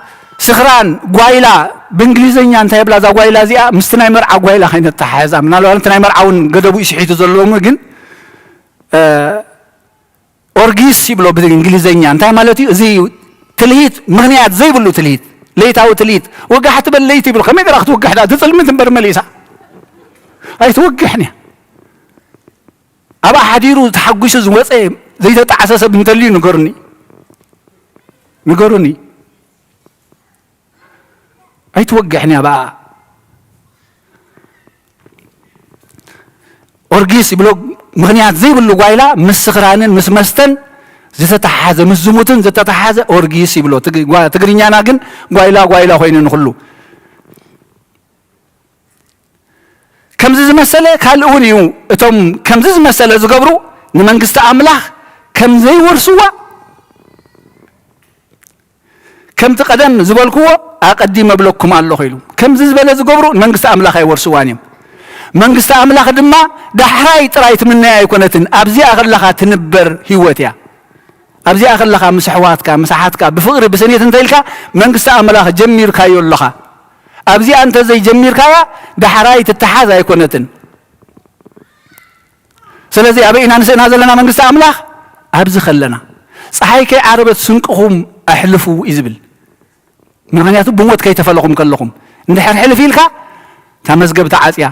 ስኽራን፣ ጓይላ፣ ብእንግሊዘኛ እንታይ ይብላ እዛ ጓይላ እዚኣ? ምስቲ ናይ መርዓ ጓይላ ከይነተሓሕዛ። ምናልባት እቲ ናይ መርዓ እውን ገደቡ እዩ ስሒቱ ዘሎ፣ ግን፣ እ፣ ኦርጊስ ይብሎ ብእንግሊዘኛ። እንታይ ማለት እዩ? እዚ ትልሂት፣ ምኽንያት ዘይብሉ ትልሂት፣ ለይታዊ ትልሂት። ወጋሕ ትበል ለይቲ ይብሎ። ከመይ ገይራ ክትወግሕ ደኣ? ትጽልምት እምበር መሊሳ። ኣይትወግሕን እያ። ኣብኣ ሓዲሩ ተሓጒሱ ዝወጸ ዘይተጣዕሰ ሰብ እንተልዩ ንገሩኒ። ንገሩኒ። ኣይትወግሕን እያ ብኣ። ኦርጊስ ይብሎ ምኽንያት ዘይብሉ ጓይላ ምስ ስኽራንን ምስ መስተን ዝተተሓሓዘ፣ ምስ ዝሙትን ዝተተሓሓዘ ኦርጊስ ይብሎ። ትግ-፣ ጓ-፣ ትግርኛና ግን ጓይላ ጓይላ ኮይኑ ንኹሉ። ከምዚ ዝመሰለ ካልእ እውን እዩ። እቶም ከምዚ ዝመሰለ ዝገብሩ ንመንግስቲ ኣምላኽ ከም ዘይወርስዋ፣ ከምቲ ቀደም ዝበልክዎ ኣቐዲመ እብለኩም ኣለኹ ኢሉ። ከምዚ ዝበለ ዝገብሩ ንመንግስቲ ኣምላኽ ኣይወርስዋን እዮም። መንግስቲ ኣምላኽ ድማ ዳሕራይ ጥራይ ትምነያ ኣይኮነትን፣ ኣብዚኣ ከለኻ ትንበር ህይወት እያ። ኣብዚኣ ከለኻ ምስ ኣሕዋትካ፣ ምስ ኣሓትካ ብፍቕሪ ብስኒት እንተ ኢልካ መንግስቲ ኣምላኽ ጀሚርካዮ ኣለኻ። ኣብዚኣ እንተ ዘይጀሚርካያ ዳሕራይ ትተሓዝ ኣይኮነትን። ስለዚ ኣበይ ኢና ንስእና ዘለና መንግስቲ ኣምላኽ? ኣብዚ ከለና። "ፀሓይ ከይዓረበት ስንቅኹም ኣሕልፉ" እዩ ዝብል። ምኽንያቱ ብሞት ከይተፈለኹም ከለኹም። እንድሕር ሕልፍ ኢልካ እታ መዝገብ ተዓፅያ።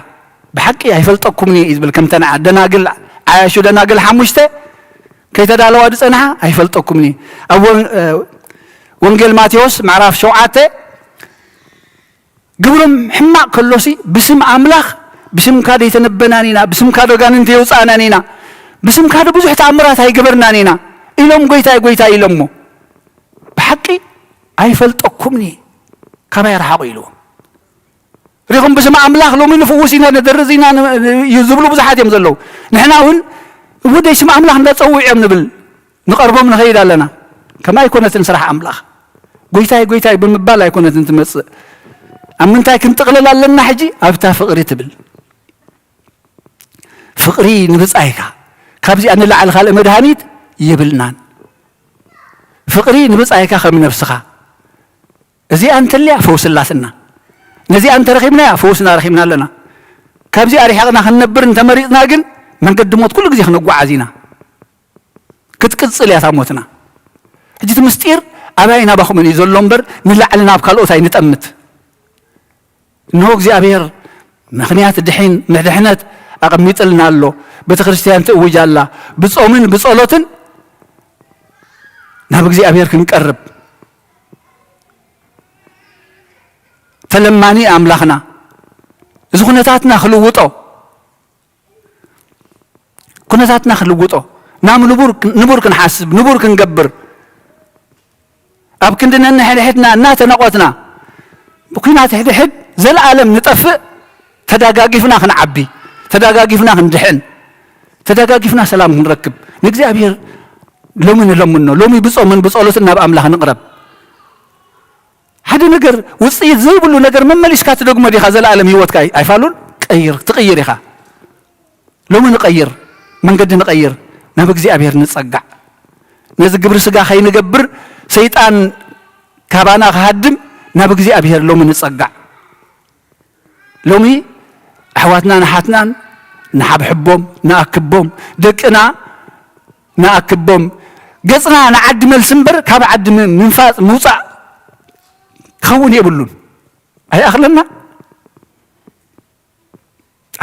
"ብሓቂ ኣይፈልጠኩምን እየ" እዩ ዝብል። ከምተን ዓ-፣ ደናግል፣ ዓያሹ ደናግል ሓሙሽተ ከይተዳለዋ ዝፀንሓ "ኣይፈልጠኩምን እየ". ኣብ ወን-፣ እ፣ ወንጌል ማቴዎስ ምዕራፍ ሸውዓተ ግብሮም ሕማቕ ከሎሲ ብስም ኣምላኽ፣ "ብስምካ ዶ ኣይተነበናን ኢና፣ ብስምካ ዶ ኣጋንንቲ የውፃእናን ኢና፣ ብስምካ ዶ ብዙሕ ተኣምራት ኣይገበርናን ኢና?" ኢሎም "ጎይታይ፣ ጎይታይ" ኢሎሞ። "ብሓቂ ኣይፈልጠኩምን እየ፣ ካባይ ርሓቑ" ኢልዎም። ሪኹም ብስም ኣምላኽ ሎሚ ንፍውስ ኢና፣ ንደርዝ ኢና፣ ን-፣ ን-፣ እዩ ዝብሉ ብዙሓት እዮም ዘለዉ። ንሕና እውን እወደይ ስም ኣምላኽ እንዳጸውዑ እዮም ንብል፣ ንቐርቦም ንኸይድ ኣለና። ከምኣ ኣይኮነትን ስራሕ ኣምላኽ። "ጎይታይ፣ ጎይታይ" ብምባል ኣይኮነትን ትመጽእ። ኣብ ምንታይ ክንጥቕልል ኣለና ሕጂ? ኣብታ ፍቕሪ ትብል። ፍቕሪ ንብጻይካ። ካብዚኣ ንላዕሊ ካልእ መድሃኒት የብልናን። ፍቕሪ ንብጻይካ ከም ነብስኻ። እዚኣ እንተልያ ፈውሲ ኣላትና። ነዚኣ እንተረኺብናያ ፈውስና ረኺብና ኣለና። ካብዚኣ ርሒቕና ክንነብር እንተመሪጽና ግን መንገዲ ሞት ኩሉ ግዜ ክንጓዓዝ ኢና። ክትቅጽል እያ እታ ሞትና። ሕጂ እቲ ምስጢር ኣባይ ናባኹምን እዩ ዘሎ እምበር ንላዕሊ ናብ ካልኦት ኣይንጠምት። እንሆ እግዚኣብሔር ምኽንያት ድሒን፣ ምድሕነት ኣቐሚጥልና ኣሎ። ቤተ ክርስቲያን ትእውጅ ኣላ። ብጾምን ብጸሎትን ናብ እግዚኣብሔር ክንቀርብ ተለማኒ ኣምላኽና። እዚ ኩነታትና ክልውጦ፣ ኩነታትና ክልውጦ፣ ናብ ንቡር፣ ንቡር ክንሓስብ፣ ንቡር ክንገብር፣ ኣብ ክንዲ ነንሕድሕድና እናተነቆትና፣ ብኲናት ሕድሕድ ዘለኣለም ንጠፍእ፣ ተደጋጊፍና ክንዓቢ፣ ተደጋጊፍና ክንድሕን፣ ተደጋጊፍና ሰላም ክንረክብ፣ ንእግዚኣብሔር ሎሚ ንለምኖ፣ ሎሚ ብጾምን ብጸሎትን ናብ ኣምላኽ ንቕረብ። ሓደ ነገር ውጽኢት ዘይብሉ ነገር መመሊስካ ትደግሞ ዲኻ? ዘለኣለም ህይወትካ ኣይ-፣ ኣይፋሉን? ቀይር፣ ትቕይር ኢኻ። ሎሚ ንቐይር፣ መንገዲ ንቐይር፣ ናብ እግዚኣብሔር ንጸጋዕ። ነዚ ግብሪ ስጋ ከይንገብር ሰይጣን ካባና ክሃድም ናብ እግዚኣብሔር ሎሚ ንጸጋዕ። ሎሚ ኣሕዋትናን ኣሓትናን ንሓብሕቦም፣ ንኣክቦም፣ ደቅና ንኣክቦም፣ ገጽና ንዓዲ መልሲ እምበር ካብ ዓዲ ም-፣ ምንፋጽ ምውጻእ ክኸውን የብሉን። ኣይኣኽለና?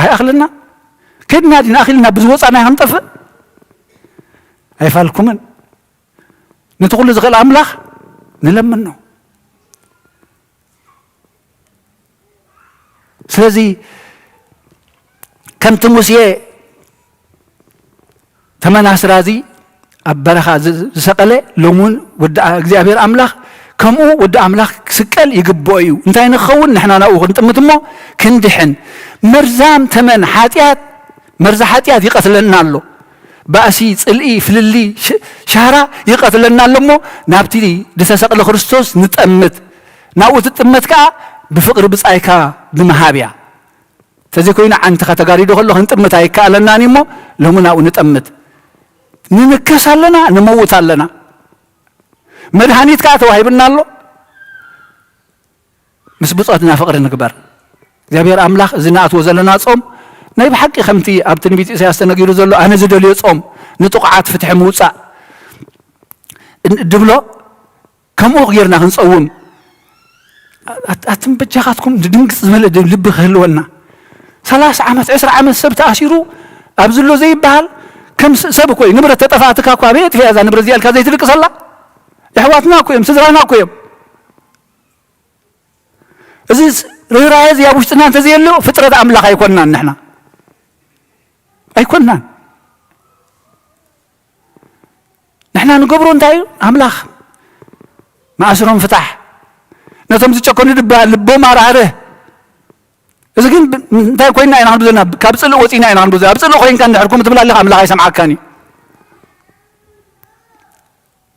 ኣይኣኽለና? ከድና ዲና ኣኺልና ብዝወጻና ክንጠፍእ? ኣይፋልኩምን። ነቲ ኩሉ ዝኽእል ኣምላኽ ንለምኖ። ስለዚ ከምቲ ሙሴ ተመን ኣስራዚ ኣብ በረኻ ዝ-፣ ዝሰቐለ፣ ሎሚ እውን ወዲ ኣ-፣ እግዚኣብሔር ኣምላኽ ከምኡ ወዲ ኣምላኽ ክስቀል ይግብኦ እዩ። እንታይ ንክኸውን ንሕና ናብኡ ክንጥምት እሞ ክንድሕን። መርዛም ተመን ሓጢኣት፣ መርዚ ሓጢኣት ይቐትለና ኣሎ። ባእሲ፣ ጽልኢ፣ ፍልልይ፣ ሽ-፣ ሻህራ ይቐትለና ኣሎ እሞ ናብቲ ዝተሰቕለ ክርስቶስ ንጠምት። ናብኡ ትጥመት ከኣ ብፍቕሪ ብጻይካ ብምሃብ እያ። ተዘይኮይኑ ዓንትኻ ተጋሪዱ ከሎ ክንጥምት ኣይከኣለናን እዩ እሞ ሎሚ ናብኡ ንጠምት። ንንከስ ኣለና፣ ንመውት ኣለና። መድሃኒት ከኣ ተዋሂብና ኣሎ። ምስ ብጾትና ፍቕሪ ንግበር። እግዚኣብሔር ኣምላኽ እዚ ንኣትዎ ዘለና ጾም ናይ ብሓቂ ከምቲ ኣብ ትንቢት ኢሳያስ ተነጊሩ ዘሎ ኣነ ዝደልዮ ጾም ንጥቑዓት ፍትሒ ምውጻእ ን-፣ ድብሎ ከምኡ ጌርና ክንጸውም። ኣት-፣ ኣትም በጃኻትኩም ድንግጽ ዝበለ ድ-፣ ልቢ ክህልወና። ሰላሳ ዓመት፣ ዕስራ ዓመት ሰብ ተኣሲሩ ኣብ ዝሎ ዘይበሃል ከም ስ-፣ ሰብ እኮ እዩ። ንብረት ተጠፋእትካ እኮ ኣበይ የጥፍያ እዛ ንብረት እዚኣ ኢልካ ዘይትድቅሰላ? የሕዋትና እኮ እዮም፣ ስድራና እኮ እዮም። እዚ ስ-፣ ርህራሄ እዚ ኣብ ውሽጥና እንተዘየሎ ፍጥረት ኣምላኽ ኣይኮንናን ንሕና። ኣይኮንናን። ንሕና ንገብሮ እንታይ እዩ? ኣምላኽ መኣስሮም ፍታሕ፣ ነቶም ዝጨከኑ ድማ ልቦም ኣራህርህ። እዚ ግን ብ-፣ እንታይ ኮይና ኢና ክንብል ዘለና? ካብ ጽልእ ወጺና ኢና ክንብል ዘለና። ኣብ ጽልእ ኮይንካ እንድሕር ከምኡ ትብል ኣለኻ፣ ኣምላኽ ኣይሰምዓካን እዩ።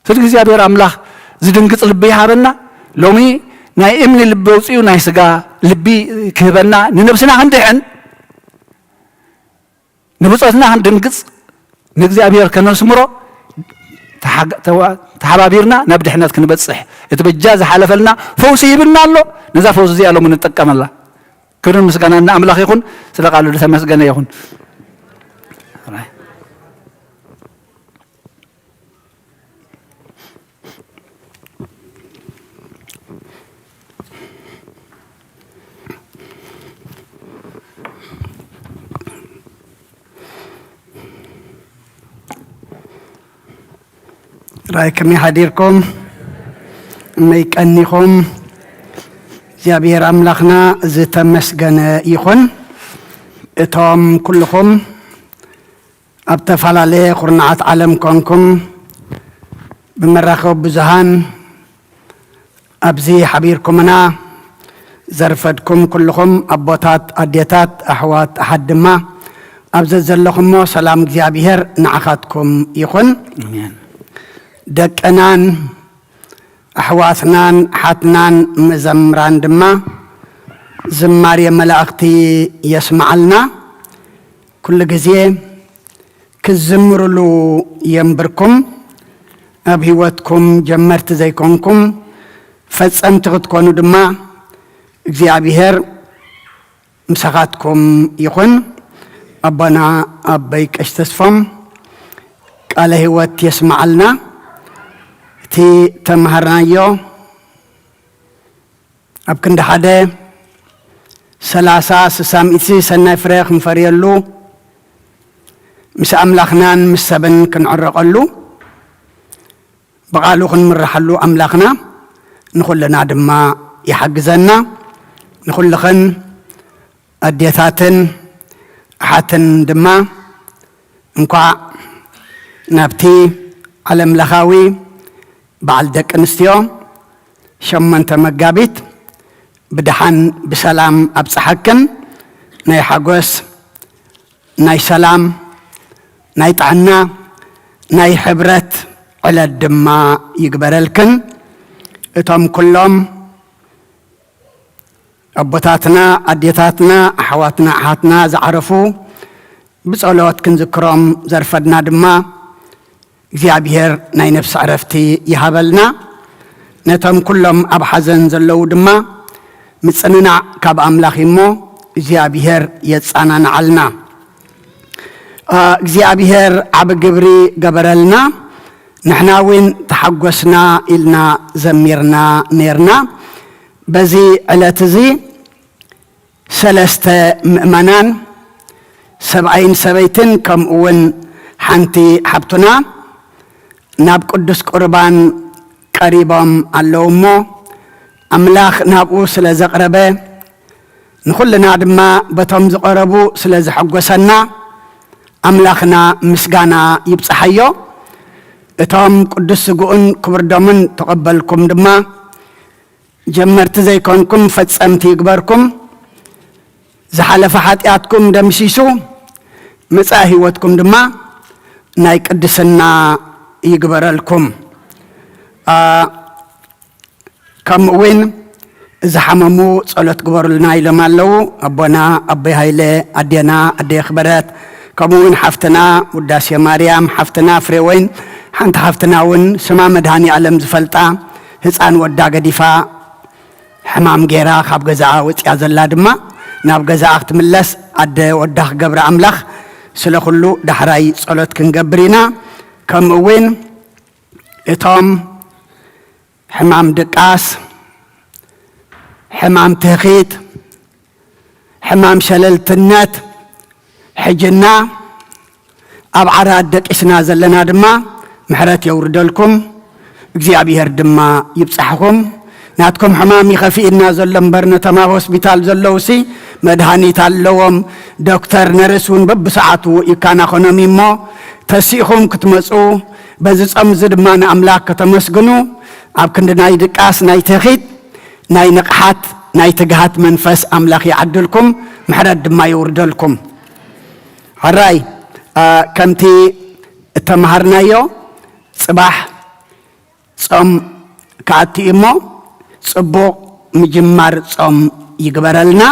ስለዚ እግዚኣብሔር ኣምላኽ ዝድንግጽ ልቢ ይሃበና። ሎሚ ናይ እምኒ ልቢ ኣውጺኡ ናይ ስጋ ልቢ ክህበና፣ ንነብስና ክንድሕን፣ ንብጾትና ክንድንግጽ፣ ንእግዚኣብሔር ከነስምሮ፣ ተሓጋ-፣ ተዋ-፣ ተሓባቢርና ናብ ድሕነት ክንበጽሕ፣ እቲ በጃ ዝሓለፈልና ፈውሲ ሂብና ኣሎ። ነዛ ፈውሲ እዚኣ ሎሚ ንጥቀመላ። ክብርን ምስጋናን ንኣምላኽ ይኹን። ስለ ቃሉ ዝተመስገነ ይኹን። ራይ ከመይ ሓዲርኩም? ከመይ ቀኒኹም? እግዚኣብሔር ኣምላኽና ዝተመስገነ ይኹን። እቶም ኩልኹም ኣብ ተፈላለየ ኩርናዓት ዓለም ኮንኩም ብመራኸቢ ብዙሃን ኣብዚ ሓቢርኩምና ዘርፈድኩም ኩልኹም ኣቦታት፣ ኣዴታት፣ ኣሕዋት፣ ኣሓት ድማ ኣብ ዘዘለኹሞ ሰላም እግዚኣብሔር ንዓኻትኩም ይኹን። ኣሜን። ደቅናን ኣሕዋትናን ኣሓትናን መዘምራን ድማ ዝማሬ መላእኽቲ የስምዓልና። ኩሉ ግዜ ክትዝምርሉ የንብርኩም። ኣብ ህይወትኩም ጀመርቲ ዘይኮንኩም ፈጸምቲ ክትኮኑ ድማ እግዚኣብሔር ምሳኻትኩም ይኹን። ኣቦና ኣቦይ ቀሺ ተስፎም ቃለ ህይወት የስምዓልና። እቲ ተማሃርናዮ ኣብ ክንዲ ሓደ ሰላሳ ስሳ ሚእቲ ሰናይ ፍረ ክንፈርየሉ፣ ምስ ኣምላኽናን ምስ ሰብን ክንዕረቐሉ፣ ብቓሉ ክንምርሓሉ ኣምላኽና ንኹልና ድማ ይሓግዘና። ንኹልኽን ኣዴታትን ኣሓትን ድማ እንኳዕ ናብቲ ዓለም ለኻዊ በዓል ደቂ ኣንስትዮ ሸሞንተ መጋቢት ብደሓን ብሰላም ኣብጽሓክን። ናይ ሓጎስ፣ ናይ ሰላም፣ ናይ ጥዕና፣ ናይ ሕብረት ዕለት ድማ ይግበረልክን። እቶም ኩሎም ኣቦታትና፣ ኣዴታትና፣ ኣሕዋትና፣ ኣሓትና ዝዓረፉ ብጸሎት ክንዝክሮም ዘርፈድና ድማ እግዚኣብሔር ናይ ነፍሲ ዕረፍቲ ይሃበልና። ነቶም ኩሎም ኣብ ሓዘን ዘለዉ ድማ ምጽንናዕ ካብ ኣምላኽ እሞ እግዚኣብሔር የጻናንዓልና። ኣ፣ እግዚኣብሔር ዓቢ ግብሪ ገበረልና። ንሕና እውን ተሓጎስና ኢልና ዘሚርና ነይርና። በዚ ዕለት እዚ ሰለስተ ምእመናን፣ ሰብኣይን ሰበይትን፣ ከምኡ እውን ሓንቲ ሓብቱና ናብ ቅዱስ ቁርባን ቀሪቦም ኣለዉ እሞ፣ ኣምላኽ ናብኡ ስለ ዘቕረበ፣ ንኹልና ድማ በቶም ዝቐረቡ ስለ ዘሐጎሰና፣ ኣምላኽና ምስጋና ይብጽሓዮ። እቶም ቅዱስ ስግኡን ክቡር ደሙን ተቐበልኩም ድማ፣ ጀመርቲ ዘይኮንኩም ፈጸምቲ ይግበርኩም። ዝሓለፈ ሓጢኣትኩም ደምሲሱ፣ መጻኢ ህይወትኩም ድማ ናይ ቅድስና ይግበረልኩም። ኣ፣ ከምኡ እውን ዝሓመሙ ጸሎት ግበሩልና ኢሎም ኣለዉ። ኣቦና ኣቦይ ሃይለ፣ ኣዴና ኣደይ ክበረት፣ ከምኡ እውን ሓፍትና ውዳሴ ማርያም፣ ሓፍትና ፍሬወይን፣ ሓንቲ ሓፍትና እውን ስማ መድሃኒ ኣለም ዝፈልጣ ህፃን ወዳ ገዲፋ ሕማም ጌራ ካብ ገዛኣ ወፂኣ ዘላ ድማ ናብ ገዛኣ ክትምለስ ኣደ ወዳ ክገብረ ኣምላኽ ስለ ኩሉ ዳሕራይ ጸሎት ክንገብር ኢና። ከምኡ እውን እቶም ሕማም ድቃስ፣ ሕማም ትህኺት፣ ሕማም ሸለልትነት፣ ሕጅና ኣብ ዓራት ደቂስና ዘለና ድማ ምሕረት የውርደልኩም፣ እግዚኣብሔር ድማ ይብጻሕኹም። ናትኩም ሕማም ይኸፍእ ኢልና ዘሎ እምበር፣ ነቶም ኣብ ሆስፒታል ዘለውሲ መድሃኒት ኣለዎም። ዶክተር ነርስ እውን በብሰዓቱ ይከናኸኖም እሞ፣ ተሲእኹም ክትመጹ፣ በዚ ጾም እዚ ድማ ንኣምላኽ ከተመስግኑ፣ ኣብ ክንዲ ናይ ድቃስ፣ ናይ ትኺት፣ ናይ ንቕሓት ናይ ትግሃት መንፈስ ኣምላኽ ይዓድልኩም፣ ምሕረት ድማ ይውርደልኩም። ሕራይ፣ እ፣ ከምቲ እተምሃርናዮ፣ ጽባሕ ጾም ክኣቲ እዩ እሞ፣ ጽቡቕ ምጅማር ጾም ይግበረልና።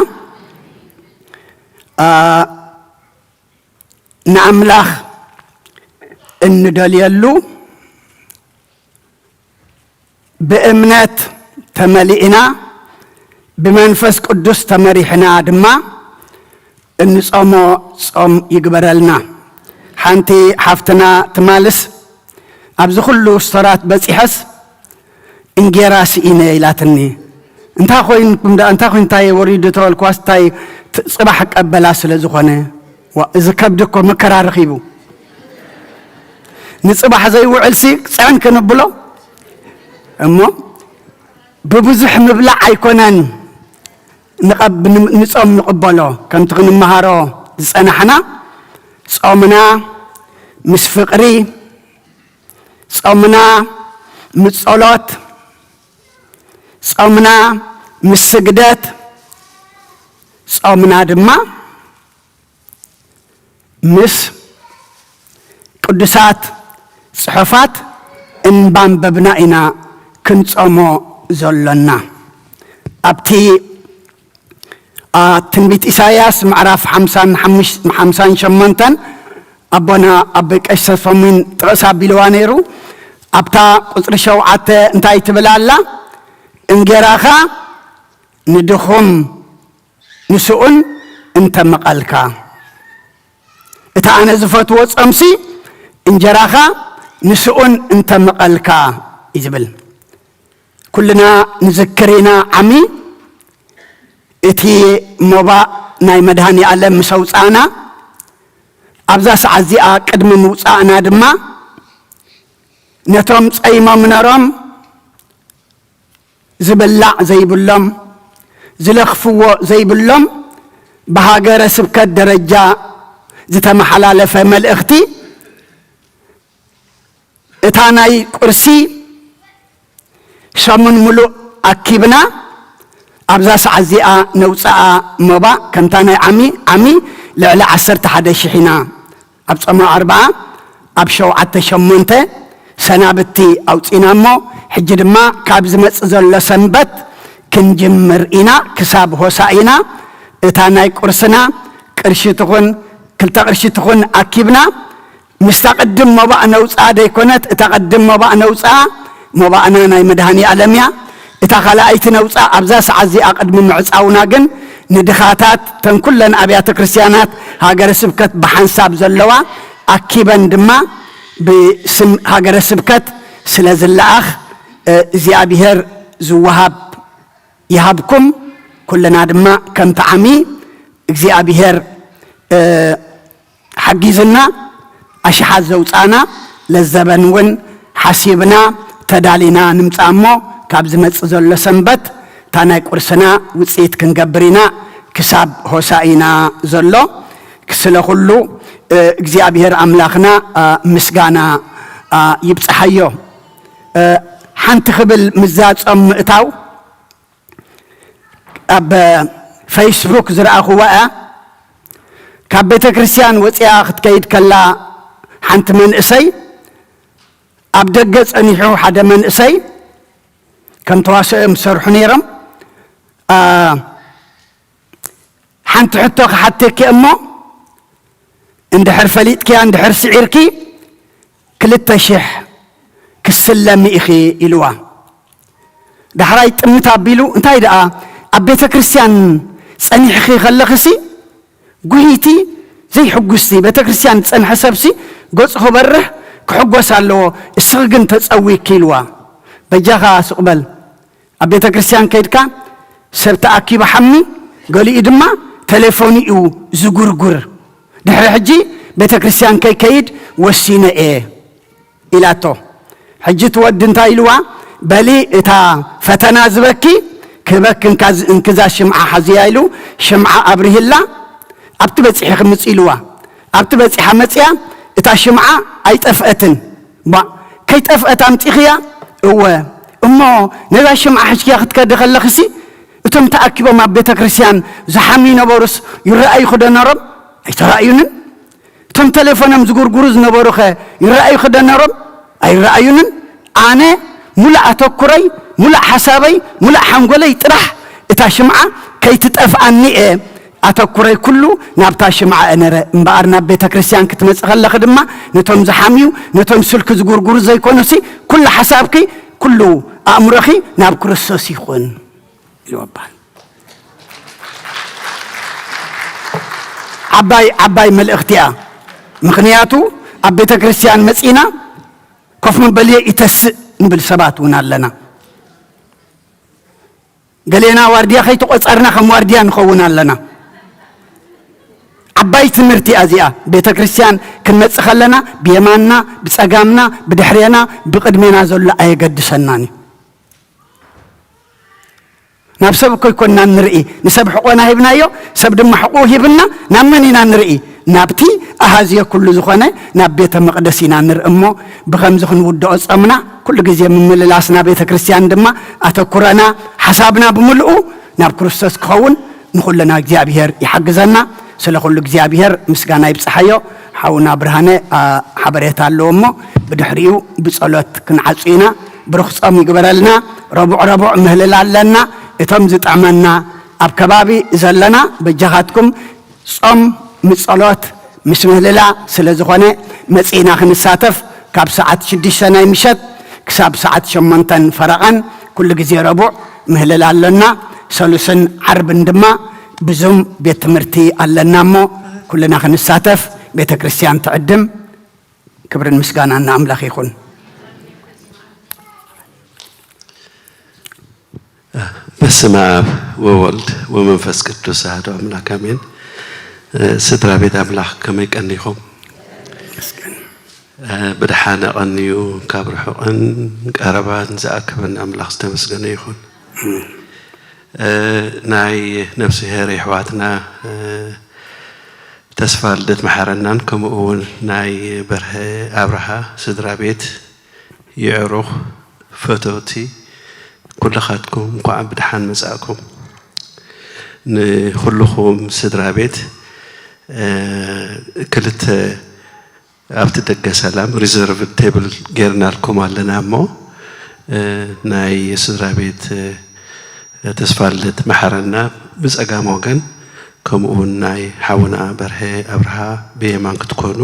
እ፣ ንኣምላኽ እንደልየሉ፣ ብእምነት ተመሊእና፣ ብመንፈስ ቅዱስ ተመሪሕና ድማ እንጾሞ ጾም ይግበረልና። ሓንቲ ሓፍትና ትማልስ፣ ኣብዚ ኩሉ ስቶራት በጺሐስ እንጌራ ስኢነ ኢላትኒ። እንታይ ኮይንኩም ደኣ፣ እንታይ ኮይን፣ እንታይ ወሪዱ ተበልኳስ፣ እንታይ ት-፣ ጽባሕ ቀበላ ስለ ዝኾነ፣ ዋ፣ እዚ ከብዲ እኮ መከራ ረኺቡ። ንጽባሕ ዘይውዕልሲ ጽዕን ክንብሎ እሞ፣ ብብዙሕ ምብላዕ ኣይኮነን ንቐብ-፣ ን-፣ ንጾም ንቕበሎ። ከምቲ ክንመሃሮ ዝጸናሕና፣ ጾምና ምስ ፍቕሪ፣ ጾምና ምስ ጸሎት፣ ጾምና ምስ ስግደት፣ ጾምና ድማ ምስ ቅዱሳት ጽሑፋት እንዳንበብና ኢና ክንጾሞ ዘሎና። ኣብቲ፣ አ፣ ትንቢት ኢሳይያስ ምዕራፍ ሓምሳን ሓምሽ-፣ ሓምሳን ሸሞንተን ኣቦና ኣቦይ ቀሺ ሰፈሙን ጥቕስ ኣቢልዋ ነይሩ። ኣብታ ቁጽሪ ሸውዓተ እንታይ ትብል ኣላ? እንጌራኻ ንድኹም ንስኡን እንተመቐልካ። እቲ ኣነ ዝፈትዎ ጾምሲ እንጀራኻ ንስኡን እንተመቐልካ እዩ ዝብል። ኩልና ንዝክር ኢና ዓሚ፣ እቲ ሞባእ ናይ መድሃኒ ኣለም ምስ ኣውጻእና፣ ኣብዛ ሰዓት እዚኣ ቅድሚ ምውጻእና ድማ ነቶም ጸይሞም ነሮም ዝብላዕ ዘይብሎም፣ ዝለኽፍዎ ዘይብሎም፣ ብሃገረ ስብከት ደረጃ ዝተመሓላለፈ መልእኽቲ፣ እታ ናይ ቁርሲ ሰሙን ምሉእ ኣኪብና፣ ኣብዛ ሰዓት እዚኣ ነውፅኣ ሞባእ፣ ከምታ ናይ ዓሚ፣ ዓሚ ልዕሊ ዓሰርተ ሓደ ሽሕ ኢና ኣብ ጾመ ኣርብዓ ኣብ ሸውዓተ ሸሞንተ ሰናብቲ ኣውጺና እሞ፣ ሕጂ ድማ ካብ ዝመጽእ ዘሎ ሰንበት ክንጅምር ኢና። ክሳብ ሆሳኢና እታ ናይ ቁርስና ቅርሺ ትኹን ክልተ ቅርሺ ትኹን ኣኪብና፣ ምስታ ቅድም ሞባእ ነውጽኣ ደይኮነት፣ እታ ቅድም ሞባእ ነውጽኣ ሞባእና ናይ መድሃኒ ኣለም እያ። እታ ካልኣይቲ ነውጽኣ ኣብዛ ሰዓት እዚኣ ቅድሚ ምዕጻውና ግን ንድኻታት፣ ተን ኩለን ኣብያተ ክርስቲያናት ሃገረ ስብከት ብሓንሳብ ዘለዋ ኣኪበን ድማ ብስም ሃገረ ስብከት ስለ ዝለኣኽ፣ እ፣ እግዚኣብሔር ዝወሃብ ይሃብኩም። ኩልና ድማ ከምቲ ዓሚ እግዚኣብሔር፣ እ፣ ሓጊዝና ኣሽሓት ዘውፃና ለዘበን እውን ሓሲብና ተዳሊና ንምፃእ እሞ ካብ ዝመፅእ ዘሎ ሰንበት እታ ናይ ቁርስና ውፅኢት ክንገብር ኢና ክሳብ ሆሳኢና ዘሎ። ስለ ኩሉ፣ እ፣ እግዚኣብሔር ኣምላኽና፣ እ፣ ምስጋና፣ እ፣ ይብፅሓዮ። እ፣ ሓንቲ ክብል ምዛ ጾም ምእታው ኣብ ፌስቡክ ዝረኣኹዋ እያ። ካብ ቤተ ክርስቲያን ወፂኣ ክትከይድ ከላ ሓንቲ መንእሰይ ኣብ ደገ ጸኒሑ ሓደ መንእሰይ ከም ተዋስኦ እዮም ዝሰርሑ ነይሮም። ኣ፣ ሓንቲ ሕቶ ክሓተኪ እሞ እንድሕር ፈሊጥክያ እንድሕር ስዒርኪ ክልተ ሽሕ ክስለሚ ኢኺ ኢልዋ። ዳሕራይ ጥምት ኣቢሉ እንታይ ደኣ ኣብ ቤተ ክርስቲያን ጸኒሕኺ ከለኽሲ ጉሂቲ ዘይሕጉስቲ ቤተ ክርስቲያን ዝጸንሐ ሰብሲ ገጹ ክበርህ ክሕጎስ ኣለዎ፣ እስኺ ግን ተጸዊኪ ኢልዋ። በጃኻ ስቕ በል። ኣብ ቤተ ክርስቲያን ከይድካ ሰብ ተኣኪቡ ሓሚ፣ ገሊኡ ድማ ቴሌፎኑ እዩ ዝጉርጉር። ድሕሪ ሕጂ ቤተ ክርስቲያን ከይከይድ ወሲነ እየ ኢላቶ። ሕጂ እቲ ወዲ እንታይ ኢልዋ? በሊ እታ ፈተና ዝበኪ ክህበኪ እንካ-፣ እንክዛ ሽምዓ ሓዝያ ኢሉ ሽምዓ ኣብሪህላ። ኣብቲ በጺሒ ክምጽእ ኢልዋ። ኣብቲ በጺሓ መጽያ እታ ሽምዓ ኣይጠፍአትን። ቧ፣ ከይጠፍአት ኣምጺኽያ? እወ። እሞ ነዛ ሽምዓ ሒዝክያ ክትከዲ ከለኽሲ እቶም ተኣኪቦም ኣብ ቤተ ክርስቲያን ዝሓምዩ ነበሩስ ይረኣዩ ክደነሮም? ኣይተራእዩንን። እቶም ተሌፎኖም ዝጉርጉሩ ዝነበሩኸ ይረኣዩ ክደነሮም? ኣይረኣዩንን። ኣነ ሙሉእ ኣተኩረይ፣ ሙሉእ ሓሳበይ፣ ሙሉእ ሓንጎለይ ጥራሕ እታ ሽምዓ ከይትጠፍኣኒ እየ ኣተኩረይ ኩሉ ናብታ ሽምዓ እነረ እምበኣር ናብ ቤተ ክርስቲያን ክትመጽእ ከለኺ ድማ ነቶም ዝሓምዩ፣ ነቶም ስልኪ ዝጉርጉሩ ዘይኮኑሲ ኩሉ ሓሳብኪ፣ ኩሉ ኣእምሮኺ ናብ ክርስቶስ ይኹን ኢሉ ኣባል። ዓባይ ዓባይ መልእኽቲ እያ። ምኽንያቱ ኣብ ቤተ ክርስቲያን መጺና ኮፍ መበልየ ይተስእ ንብል ሰባት እውን ኣለና። ገሌና ዋርድያ ከይተቖጸርና ከም ዋርድያ ንኸውን ኣለና። ዓባይ ትምህርቲ እያ እዚኣ። ቤተ ክርስቲያን ክንመጽእ ከለና ብየማንና፣ ብጸጋምና፣ ብድሕሬና፣ ብቕድሜና ዘሎ ኣየገድሰናን እዩ። ናብ ሰብ እኮ ይኮንና ንርኢ። ንሰብ ሕቆና ሂብናዮ፣ ሰብ ድማ ሕቁ ሂብና፣ ናብ መን ኢና ንርኢ? ናብቲ ኣሃዝዮ ኩሉ ዝኾነ ናብ ቤተ መቕደስ ኢና ንርኢ እሞ፣ ብኸምዚ ክንውድኦ ጾምና፣ ኩሉ ግዜ ምምልላስና ቤተ ክርስቲያን ድማ ኣተኩረና፣ ሓሳብና ብምልኡ ናብ ክርስቶስ ክኸውን ንኹልና እግዚኣብሔር ይሓግዘና። ስለ ኩሉ እግዚኣብሔር ምስጋና ይብጽሓዮ። ሓውና ብርሃነ፣ ኣ፣ ሓበሬታ ኣለዎ እሞ ብድሕሪኡ ብጸሎት ክንዓጹ ኢና። ብሩኽ ጾም ይግበረልና። ረቡዕ ረቡዕ ምህልላ ኣለና። እቶም ዝጥዕመና ኣብ ከባቢ ዘለና በጃኻትኩም ጾም ምስ ጸሎት ምስ ምህልላ ስለ ዝኾነ መጺእና ክንሳተፍ ካብ ሰዓት ሽዱሽተ ናይ ምሸት ክሳብ ሰዓት ሸሞንተን ፈረቓን ኩሉ ግዜ ረቡዕ ምህልላ ኣለና። ሰሉስን ዓርብን ድማ ብዙም ቤት ትምህርቲ ኣለና እሞ ኩልና ክንሳተፍ ቤተ ክርስቲያን ትዕድም። ክብርን ምስጋናን ንኣምላኽ ይኹን። በስመ አብ ወወልድ ወመንፈስ ቅዱስ አሐዱ አምላክ አሜን። ስድራ ቤት አምላክ ከመይ ቀኒኹም? ብድሓን ኣቐንዩ ካብ ርሑቕን ቀረባን ዝኣከበና ኣምላኽ ዝተመስገነ ይኹን። ናይ ነፍስሄር የሕዋትና ተስፋ ልደት መሓረናን ከምኡ እውን ናይ በርሀ ኣብርሃ ስድራ ቤት የዕሩኽ ፈተውቲ ኩልኻትኩም እንኳዕ ብድሓን መጻእኩም። ንኹልኹም ስድራ ቤት ክልተ ኣብቲ ደገ ሰላም ሪዘርቭ ቴብል ጌርናልኩም ኣለና እሞ ናይ ስድራ ቤት ተስፋልደት መሓረና ብፀጋም ወገን ከምኡ እውን ናይ ሓውና በርሀ ኣብርሃ ብየማን ክትኮኑ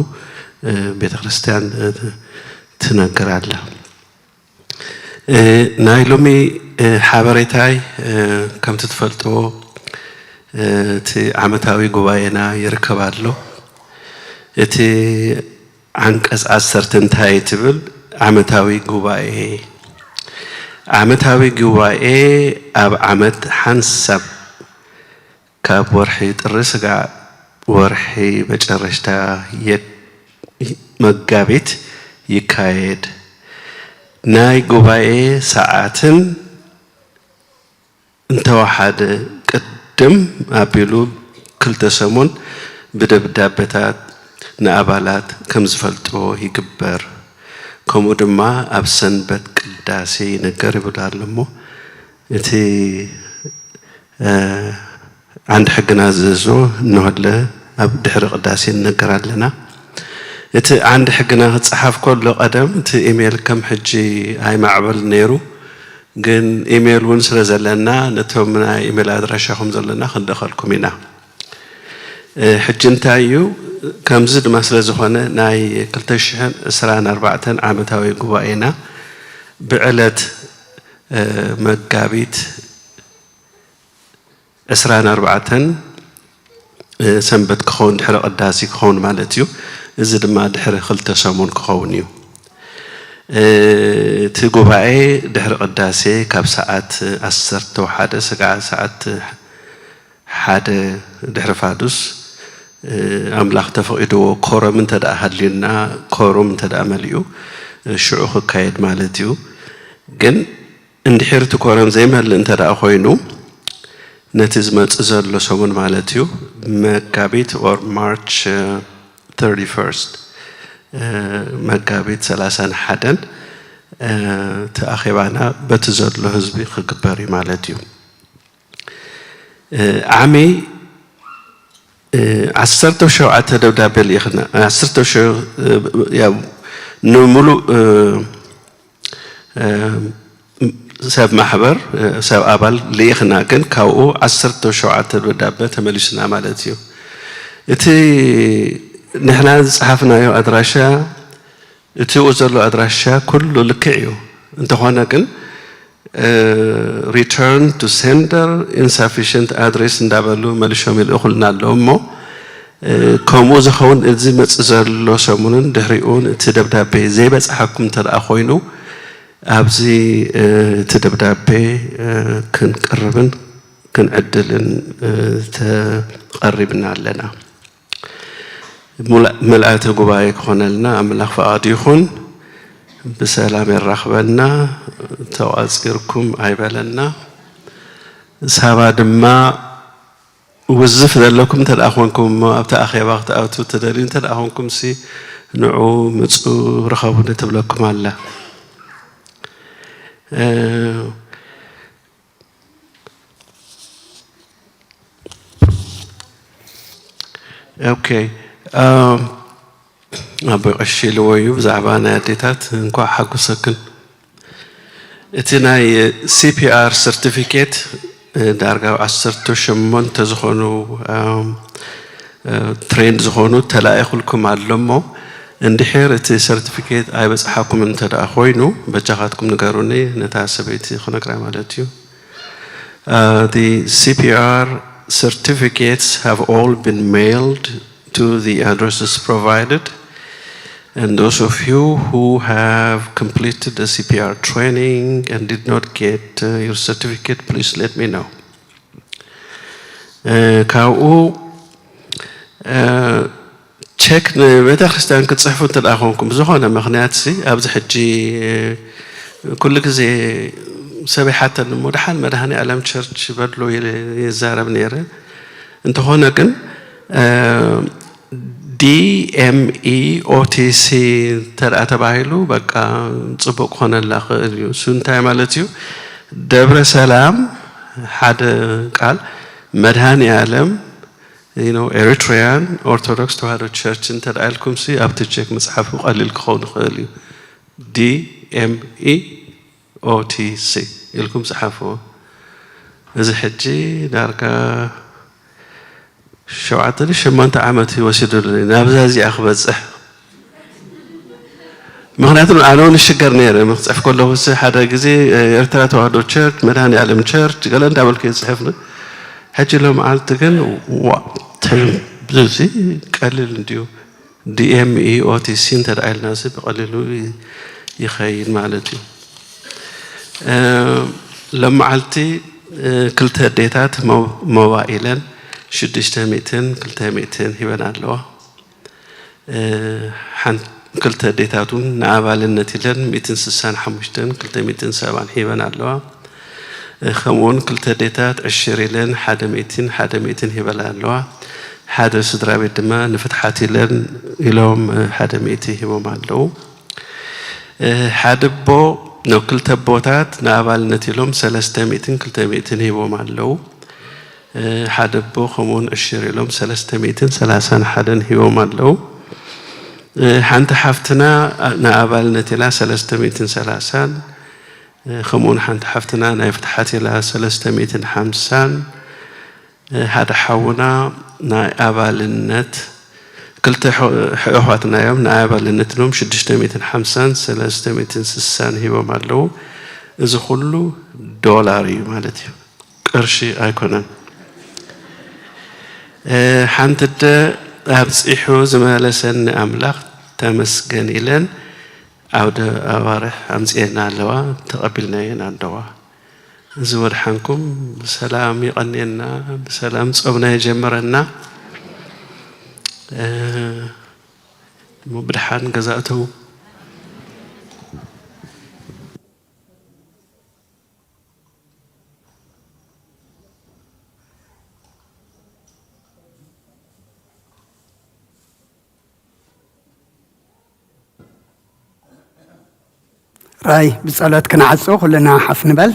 ቤተ ክርስቲያን ትነግር ኣላ። ናይ ሎሚ ሓበሬታይ ከምቲ ትፈልጥዎ እቲ ዓመታዊ ጉባኤና ይርከብ ኣሎ። እቲ ዓንቀፅ ዓሰርተ እንታይ ትብል? ዓመታዊ ጉባኤ። ዓመታዊ ጉባኤ ኣብ ዓመት ሓንሳብ ካብ ወርሒ ጥሪ ስጋዕ ወርሒ መጨረሽታ የክ መጋቢት ይካየድ። ናይ ጉባኤ ሰዓትን እንተወሓደ ቅድም ኣቢሉ ክልተ ሰሙን ብደብዳቤታት ንኣባላት ከምዝፈልጥዎ ይግበር። ከምኡ ድማ ኣብ ሰንበት ቅዳሴ ይንገር ይብል ኣሎ እሞ እቲ ዓንዲ ሕግና ዝእዝዞ እነሆለ ኣብ ድሕሪ ቅዳሴ ንነገር ኣለና። እቲ ዓንዲ ሕግና ክፀሓፍ ከሎ ቀደም እቲ ኢሜል ከም ሕጂ ኣይማዕበል ነይሩ። ግን ኢሜል እውን ስለ ዘለና ነቶም ናይ ኢሜል ኣድራሻኹም ዘለና ክንልእኸልኩም ኢና። ሕጂ እንታይ እዩ ከምዚ ድማ ስለ ዝኾነ ናይ ክልተ ሽሕን ዕስራን ኣርባዕተን ዓመታዊ ጉባኤና ብዕለት መጋቢት ዕስራን ኣርባዕተን ሰንበት ክኸውን ድሕሪ ቅዳሴ ክኸውን ማለት እዩ። እዚ ድማ ድሕሪ ክልተ ሰሙን ክኸውን እዩ። እቲ ጉባኤ ድሕሪ ቅዳሴ ካብ ሰዓት ዓሰርተ ወሓደ ስጋዕ ሰዓት ሓደ ድሕሪ ፋዱስ ኣምላኽ ተፈቒድዎ ኮረም እንተ ደኣ ሃልዩና ኮሩም እንተ ደኣ መሊኡ ሽዑ ክካየድ ማለት እዩ። ግን እንድሕር እቲ ኮረም ዘይመልእ እንተ ደኣ ኮይኑ ነቲ ዝመጽእ ዘሎ ሰሙን ማለት እዩ መጋቢት or March thirty-first መጋቢት ሰላሳን ሓደን እቲ ኣኼባና በቲ ዘሎ ህዝቢ ክግበር እዩ ማለት እዩ። ዓሚ ዓሰርተ ሸውዓተ ደብዳቤ ልኢኽና። ዓሰርተ ሸ-፣ ያው፣ ንምሉእ ሰብ ማሕበር፣ ሰብ ኣባል ልኢኽና፣ ግን ካብኡ ዓሰርተ ሸውዓተ ደብዳቤ ተመሊሱና ማለት እዩ። እቲ ንሕና ዝጸሓፍናዮ ኣድራሻ፣ እቲ ኣብኡ ዘሎ ኣድራሻ ኩሉ ልክዕ እዩ። እንተኾነ ግን፣ return to sender insufficient address እንዳበሉ መሊሾም ይልእኹልና ኣለዉ እሞ፣ ከምኡ ዝኸውን እዚ መጽእ ዘሎ ሰሙንን ድሕሪኡን እቲ ደብዳቤ ዘይበጽሓኩም እንተ ደኣ ኮይኑ፣ ኣብዚ እቲ ደብዳቤ ክንቅርብን ክንዕድልን ተቐሪብና ኣለና። ምልኣተ ጉባኤ ክኾነልና ኣምላኽ ፍቓዱ ይኹን። ብሰላም የራኽበና፣ ተቋጺርኩም ኣይበለና። ሳባ ድማ ውዝፍ ዘለኩም እንተ ደኣ ኮንኩም እሞ ኣብቲ ኣኼባ ክትኣትዉ ትደልዩ እንተ ደኣ ኮንኩም ሲ ንዑ ምጹ ርኸቡኒ ትብለኩም ኣላ። ኦኬ። ኣቦይ ቀሺ ኢልዎ እዩ ብዛዕባ ናይ ኣዴታት። እንኳዕ ሓጎሰክን። እቲ ናይ CPR certificate ዳርጋ ኣብ ዓሰርተ ሸሞንተ ዝኾኑ trained ዝኾኑ ተላኢኹልኩም ኣሎ እሞ፣ እንድሕር እቲ certificate ኣይበጽሓኩም እንተ ደኣ ኮይኑ በጃኻትኩም ንገሩኒ፣ ነታ ሰበይቲ ክነግራ ማለት እዩ። The CPR certificates have all been mailed to the addresses provided, and those of you who have completed the CPR training and did not get your certificate, please let me know. ካብኡ ቸክ ንቤተ ክርስቲያን ክትጽሕፉ እንተ ደኣ ኮንኩም ብዝኾነ ምኽንያት ሲ ኣብዚ ሕጂ ኩሉ ግዜ ሰብ ይሓተኒ እሞ ደሓን መድሃኔ ዓለም ቸርች በድሎ ይዛረብ ነይረ። እንተኾነ ግን DME OTC እንተ ደኣ ተባሂሉ በቃ ጽቡቕ ክኾነላ ክእል እዩ። እሱ እንታይ ማለት እዩ? ደብረ ሰላም ሓደ ቃል መድሃኔ ዓለም you know Eritrean Orthodox Tewahedo Church እንተ ደኣ ኢልኩም ሲ ኣብቲ ቸክ ምጽሓፉ ቀሊል ክኸውን ይኽእል እዩ። DME OTC ኢልኩም ጽሓፍዎ። እዚ ሕጂ ዳርጋ ሸውዓተ ሸሞንተ ዓመት እዩ ወሲዱኒ ናብዛ እዚኣ ክበጽሕ። ምኽንያቱ ኣነ እውን እሽገር ነይረ። ክጽሕፍ ከለኹ ሲ ሓደ ግዜ ኤርትራ ተዋህዶ ቸርች፣ መድሃኔ ዓለም ቸርች ገለ እንዳበልኩ እየ ዝጽሕፍ። ሕጂ ሎምዓልቲ ግን ዋ፣ እዚ ቀሊል እንድዩ። DME OTC እንተ ደኣ ኢልና ሲ ብቐሊሉ ይኸይድ ማለት እዩ። ሎመዓልቲ ክልተ ኣዴታት ሞባይለን ሽዱሽተ ሚእትን ክልተ ሚእትን ሂበን ኣለዋ። ሓን-፣ ክልተ ኣዴታት እውን ንኣባልነት ኢለን ሚእትን ስሳን ሓሙሽተን ክልተ ሚእትን ሰብዓን ሂበን ኣለዋ። ከምኡውን ክልተ ኣዴታት ዕሽር ኢለን ሓደ ሚእትን ሓደ ሚእትን ሂበን ኣለዋ። ሓደ ስድራ ቤት ድማ ንፍትሓት ኢለን ኢሎም ሓደ ሚእቲ ሂቦም ኣለዉ። ሓደ ኣቦ፣ ኖ፣ ክልተ ኣቦታት ንኣባልነት ኢሎም ሰለስተ ሚእትን ክልተ ሚእትን ሂቦም ኣለዉ። ሓደ ኣቦ ከምኡውን ዕሽር ኢሎም ሰለስተ ሚእትን ሰላሳን ሓደን ሂቦም ኣለዉ። ሓንቲ ሓፍትና ንኣባልነት ኢላ ሰለስተ ሚእትን ሰላሳን፣ ከምኡውን ሓንቲ ሓፍትና ናይ ፍትሓት ኢላ ሰለስተ ሚእትን ሓምሳን፣ ሓደ ሓውና ናይ ኣባልነት፣ ክልተ ኣሕ-፣ ኣሕዋትና እዮም፣ ናይ ኣባልነት ኢሎም ሽዱሽተ ሚእትን ሓምሳን ሰለስተ ሚእትን ስሳን ሂቦም ኣለዉ። እዚ ኩሉ ዶላር እዩ ማለት እዩ፣ ቅርሺ ኣይኮነን። ሓንቲ ኣደ ኣብጺሑ ዝመለሰኒ ኣምላኽ ተመስገን ኢለን ኣውደ ኣዋርሕ ኣምጺኤና ኣለዋ፣ ተቐቢልናየን ኣለዋ። እዚ ወድሓንኩም ብሰላም የቐንየና፣ ብሰላም ጾምና የጀምረና። እሞ ብድሓን ገዛ እተዉ። ራይ ብጸሎት ክንዓጹ ኩልና ሓፍ ንበል።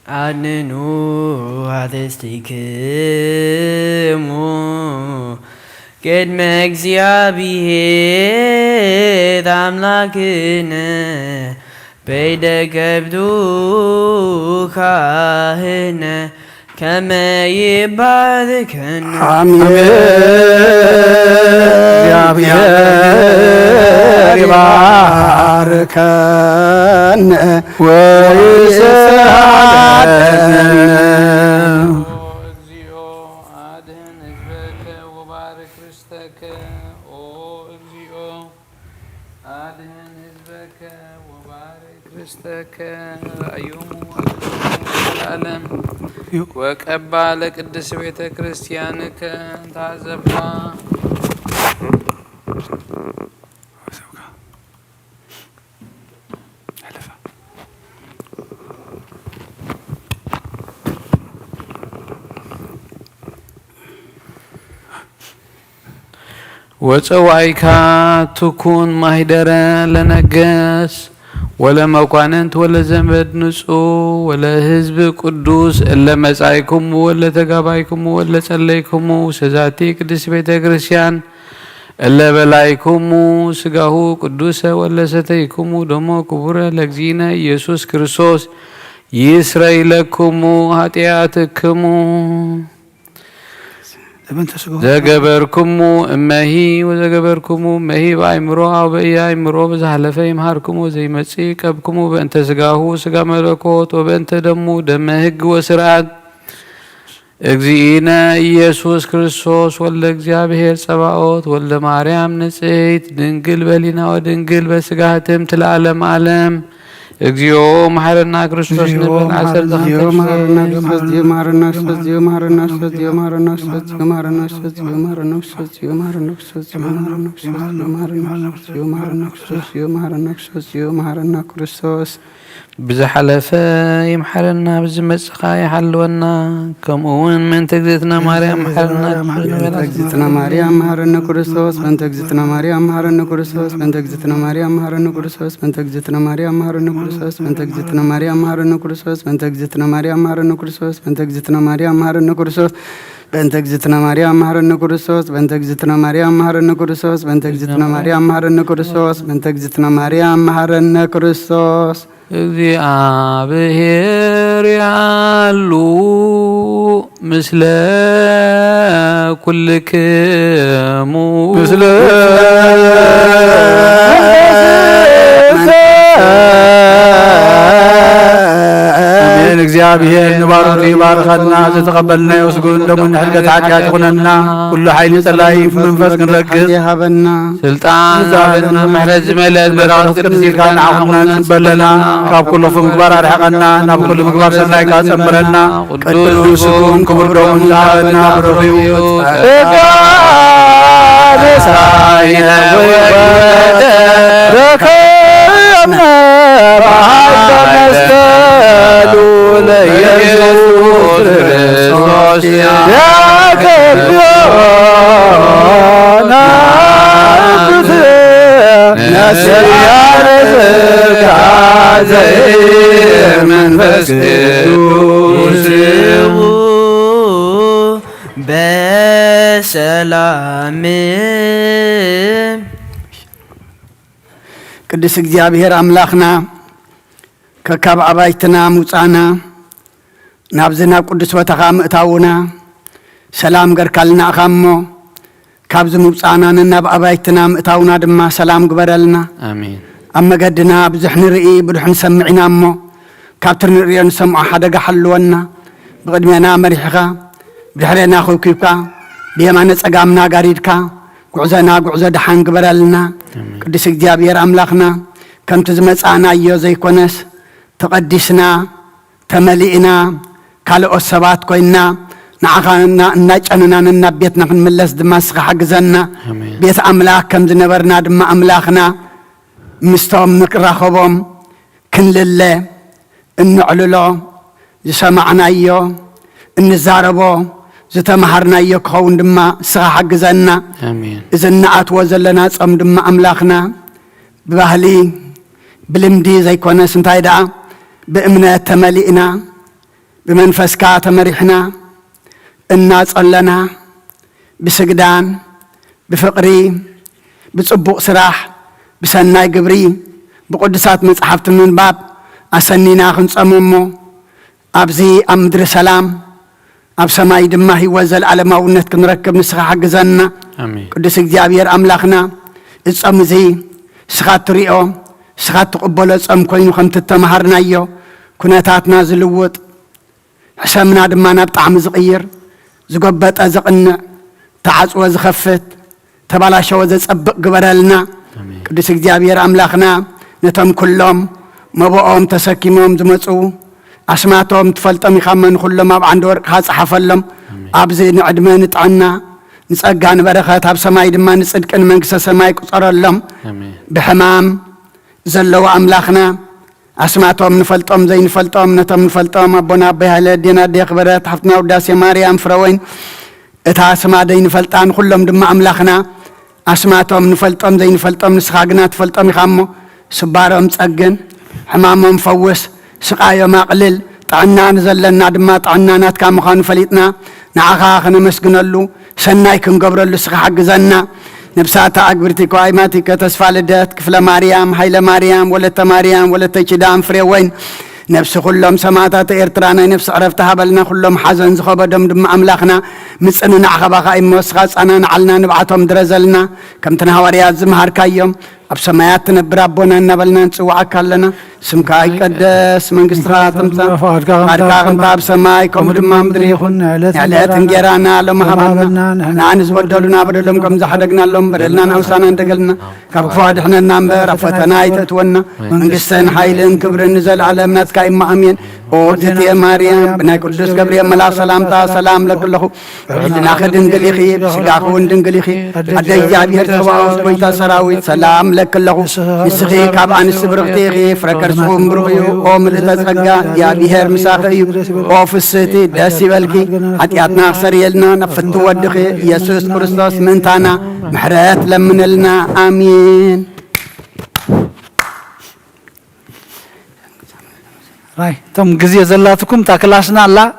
ኣድንኑ ኃጢአትክሙ ቅድመ እግዚአብሔር ኣምላክነ በይደ ገብዱ ካህነ ከመ ይባርከነ። አሜን። እግዚአብሔር ይባርከነ ወይስሐቀነ። እግዚኦ አድህን ህዝበከ ወባርክ ርስተከ። ኦ እግዚኦ አድህን ህዝበከ ወባርክ ርስተከ። ርእዮሙ ለዓለም ወቀባ ለቅድስት ቤተ ክርስቲያንከ እንተ አዘብካ። ወጸዋይካ ትኩን ማሂደረ ለነገስ ወለመኳንንት ወለዘመድ ንጹ ወለህዝብ ቅዱስ እለ መጻይኩሙ ወለ ተጋባይኩሙ ወለ ጸለይኩሙ ሰዛቲ ቅድስት ቤተ ክርስቲያን እለ በላይኩሙ ስጋሁ ቅዱሰ ወለ ሰተይኩሙ ደሞ ክቡረ ለእግዚእነ ኢየሱስ ክርስቶስ ይስረይ ለኩሙ ኃጢአትክሙ። ዘገበርኩሙ እመሂ ወዘገበርኩሙ እመሂ በአይምሮ አው በኢአይምሮ በዝሓለፈ ይምሃርኩሙ ወዘይመጽእ ይቀብኩሙ በእንተ ስጋሁ ስጋ መለኮት ወበእንተ ደሙ ደመ ህግ ወስርዓት እግዚእነ ኢየሱስ ክርስቶስ ወልደ እግዚአብሔር ጸባኦት ወልደ ማርያም ንጽሕት ድንግል በሊና ወድንግል በስጋ ህትምት ለዓለም ዓለም። እግዚኦ መሐረና ክርስቶስ ንብል ዓሰርተ መሐረና ክርስቶስ ይምሐረና፣ ብዝሓለፈ ይምሓረና፣ ብዝመጽእ ኸኣ ይሓልወና። ከምኡ እውን ምእንቲ እግዝእትና ማርያም መሓረና በእንተ እግዝእትና ማርያም መሓረነ ክርስቶስ፣ በእንተ እግዝእትና ማርያም መሓረነ ክርስቶስ፣ በእንተ እግዝእትና ማርያም መሓረነ ክርስቶስ፣ በእንተ እግዝእትና ማርያም መሓረነ ክርስቶስ፣ በእንተ እግዝእትና ማርያም መሓረነ ክርስቶስ፣ በእንተ እግዝእትና ማርያም መሓረነ ክርስቶስ፣ በእንተ እግዝእትና ማርያም መሓረነ ክርስቶስ፣ በእንተ እግዝእትና ማርያም መሓረነ ክርስቶስ፣ በእንተ እግዝእትና ማርያም መሓረነ ክርስቶስ፣ በእንተ እግዝእትና ማርያም መሓረነ ክርስቶስ፣ በእንተ እግዝእትና ማርያም መሓረነ ክርስቶስ። እግዚኣብሔር ያሉ ምስለ ኩልክሙ። ምስለ ኣሜን። እግዚኣብሔር ንባሮቱ ይባርኸና፣ ዝተቐበልናዮ ስግኡን ደሙን ንሕድገት ሓጢኣት ይኹነና፣ ኩሉ ሓይሊ ጸላኢ መንፈስ ክንረግጽ ይሃበና። ስልጣን ምሕረት ዝመልአት መራኸብቲ ቅድስት ኢልካ ንዓኹም ንጽበለና፣ ካብ ኩሉ ክፉእ ምግባር ኣርሕቐና፣ ናብ ኩሉ ምግባር ሰናይ ካጸምረና። ቅዱስ ስግኡን ክቡር ደሙን ዝሃበና ብሩኽ እዩ። ጸጋ በሳይነ ወይወተ ረከብነ በኃይለ መስቀሉ ለኢየሱስ ክርስቶስ ያከብዮና ነስያነ ጸጋ ዘይመንፈስ ቅዱስ። በሰላም። ቅዱስ እግዚኣብሔር ኣምላኽና፣ ከካብ ኣባይትና ምውጻእና፣ ናብዚ ናብ ቅዱስ ቦታኻ ምእታውና፣ ሰላም ገርካልና ኢኻ እሞ፣ ካብዚ ምውጻእና ነናብ ኣባይትና ምእታውና ድማ ሰላም ግበረልና። ኣሜን። ኣብ መገድና ብዙሕ ንርኢ፣ ብዙሕ ንሰምዕ ኢና እሞ፣ ካብቲ ንርእዮ ንሰምዖ ሓደጋ ሓልወና። ብቕድሜና መሪሕኻ፣ ብድሕሬና ኹብኪብካ፣ ብየማነ ጸጋምና ጋሪድካ፣ ጉዕዞና ጉዕዞ ደሓን ግበረልና። ኣሜን። ቅዱስ እግዚኣብሔር ኣምላኽና፣ ከምቲ ዝመጻእናዮ ዘይኮነስ፣ ተቐዲስና፣ ተመሊእና፣ ካልኦት ሰባት ኮይንና፣ ንዓኻ እና-፣ እናጨነና ነናብ ቤትና ክንምለስ ድማ ንስኻ ሓግዘና። ኣሜን። ቤት ኣምላኽ ከም ዝነበርና ድማ ኣምላኽና፣ ምስቶም ንራኸቦም ክንልለ፣ እንዕልሎ፣ ዝሰማዕናዮ፣ እንዛረቦ፣ ዝተማሃርናዮ ክኸውን ድማ ንስኻ ሓግዘና። ኣሜን። እዚ እንኣትዎ ዘለና ጾም ድማ ኣምላኽና ብባህሊ፣ ብልምዲ ዘይኮነስ እንታይ ደኣ ብእምነት ተመሊእና፣ ብመንፈስካ ተመሪሕና እናጸለና ብስግዳን ብፍቕሪ ብጽቡቕ ስራሕ ብሰናይ ግብሪ ብቕዱሳት መጻሕፍቲ ምንባብ ኣሰኒና ክንጸም እሞ ኣብዚ ኣብ ምድሪ ሰላም ኣብ ሰማይ ድማ ህይወት ዘለዓለማውነት ክንረክብ ንስኻ ሓግዘና። ኣሜን። ቅዱስ እግዚኣብሔር ኣምላኽና፣ እዚ ጾም እዚ ንስኻ እትሪኦ ንስኻ እትቕበሎ ጾም ኮይኑ ከምቲ እተምሃርናዮ ኩነታትና ዝልውጥ ሕሰምና ድማ ናብ ጣዕሚ ዝቕይር ዝጎበጠ ዘቕንዕ ተዓጽወ ዝኸፍት ተባላሸወ ዘጸብቕ ግበረልና። ኣሜን። ቅዱስ እግዚኣብሔር ኣምላኽና ነቶም ኩሎም መቦኦም ተሰኪሞም ዝመጹ ኣስማቶም ትፈልጦም ኢኻ እሞ ንኹሎም ኣብ ዓንዲ ወርቅኻ ጸሓፈሎም። ኣሜን። ኣብዚ ንዕድመ ንጥዕና ንጸጋ ንበረኸት ኣብ ሰማይ ድማ ንጽድቂ ንመንግስተ ሰማይ ቁጸረሎም። ኣሜን። ብሕማም ዘለዉ ኣምላኽና ኣስማቶም ንፈልጦም ዘይንፈልጦም ነቶም ንፈልጦም ኣቦና ኣቦይ ሃይለ ኣዴና ኣደ ክበረት ሓፍትና ውዳሴ ማርያም ፍረወይን እታ ስማ ዘይንፈልጣ ንኹሎም ድማ ኣምላኽና ኣስማቶም ንፈልጦም ዘይንፈልጦም ንስኻ ግና ትፈልጦም ኢኻ እሞ ስባሮም ጸግን ሕማሞም ፈውስ ስቓዮም ኣቕልል ጥዕና ንዘለና ድማ ጥዕና ናትካ ምዃኑ ፈሊጥና ንዓኻ ከነመስግነሉ ሰናይ ክንገብረሉ እስኻ ሓግዘና። ነብሳታ ኣግብርቲ ኮኣይማቲከ ተስፋ ልደት ክፍለ ማርያም ሃይለ ማርያም ወለተ ማርያም ወለተ ኪዳን ፍሬ ወይን ነብሲ ኩሎም ሰማእታት ኤርትራ ናይ ነብሲ ዕረፍቲ ሃበልና። ኩሎም ሓዘን ዝኸበዶም ድማ ኣምላኽና ምጽንናዕ ኸባኻ እሞ እስኻ ጻናንዓልና ንብዓቶም ድረዘልና ከምቲ ንሃዋርያት ዝመሃርካዮም ኣብ ሰማያት ትነብር ኣቦና እናበልና ንጽውዓካ ኣለና። ስምካ ይቀደስ፣ መንግስትኻ ትምጻእ፣ ፍቓድካ ከምታ ኣብ ሰማይ ከምኡ ድማ ኣብ ምድሪ ይኹን። ንዕለት እንጌራና ሎም ሃበና፣ ንሕና ንዝበደሉና በደሎም ከም ዝሓደግናሎም በደልና ናውሳና እንደገልና ካብ ክፉ ኣድሕነና እምበር ኣብ ፈተና ኣይተእትወና። መንግስትን ሓይልን ክብርን ንዘለዓለም ናትካ እሞ ኣሜን። ኦ እግዝእትየ ማርያም ብናይ ቅዱስ ገብርኤል መልኣኽ ሰላምታ ሰላም ለክለኹ ብሕልናኺ ድንግል ኢኺ፣ ብስጋኺ እውን ድንግል ኢኺ። ኣደ እግዚኣብሔር ጸባኦት፣ ጎይታ ሰራዊት፣ ሰላም ለኪ ኣለኹ። ንስኺ ካብ ኣንስቲ ብርኽቲ ኢኺ፣ ፍረ ከርስኺ እውን ብሩኽ እዩ። ኦ ምልእተ ጸጋ፣ እግዚኣብሔር ምሳኺ እዩ። ኦ ፍስህቲ፣ ደስ ይበልኪ። ሓጢኣትና ክሰርየልና ናብ ፍትው ወድኺ ኢየሱስ ክርስቶስ ምእንታና ምሕረት ለምንልና። ኣሜን። ራይ እቶም ግዜ ዘላትኩም እታ ክላስና ኣላ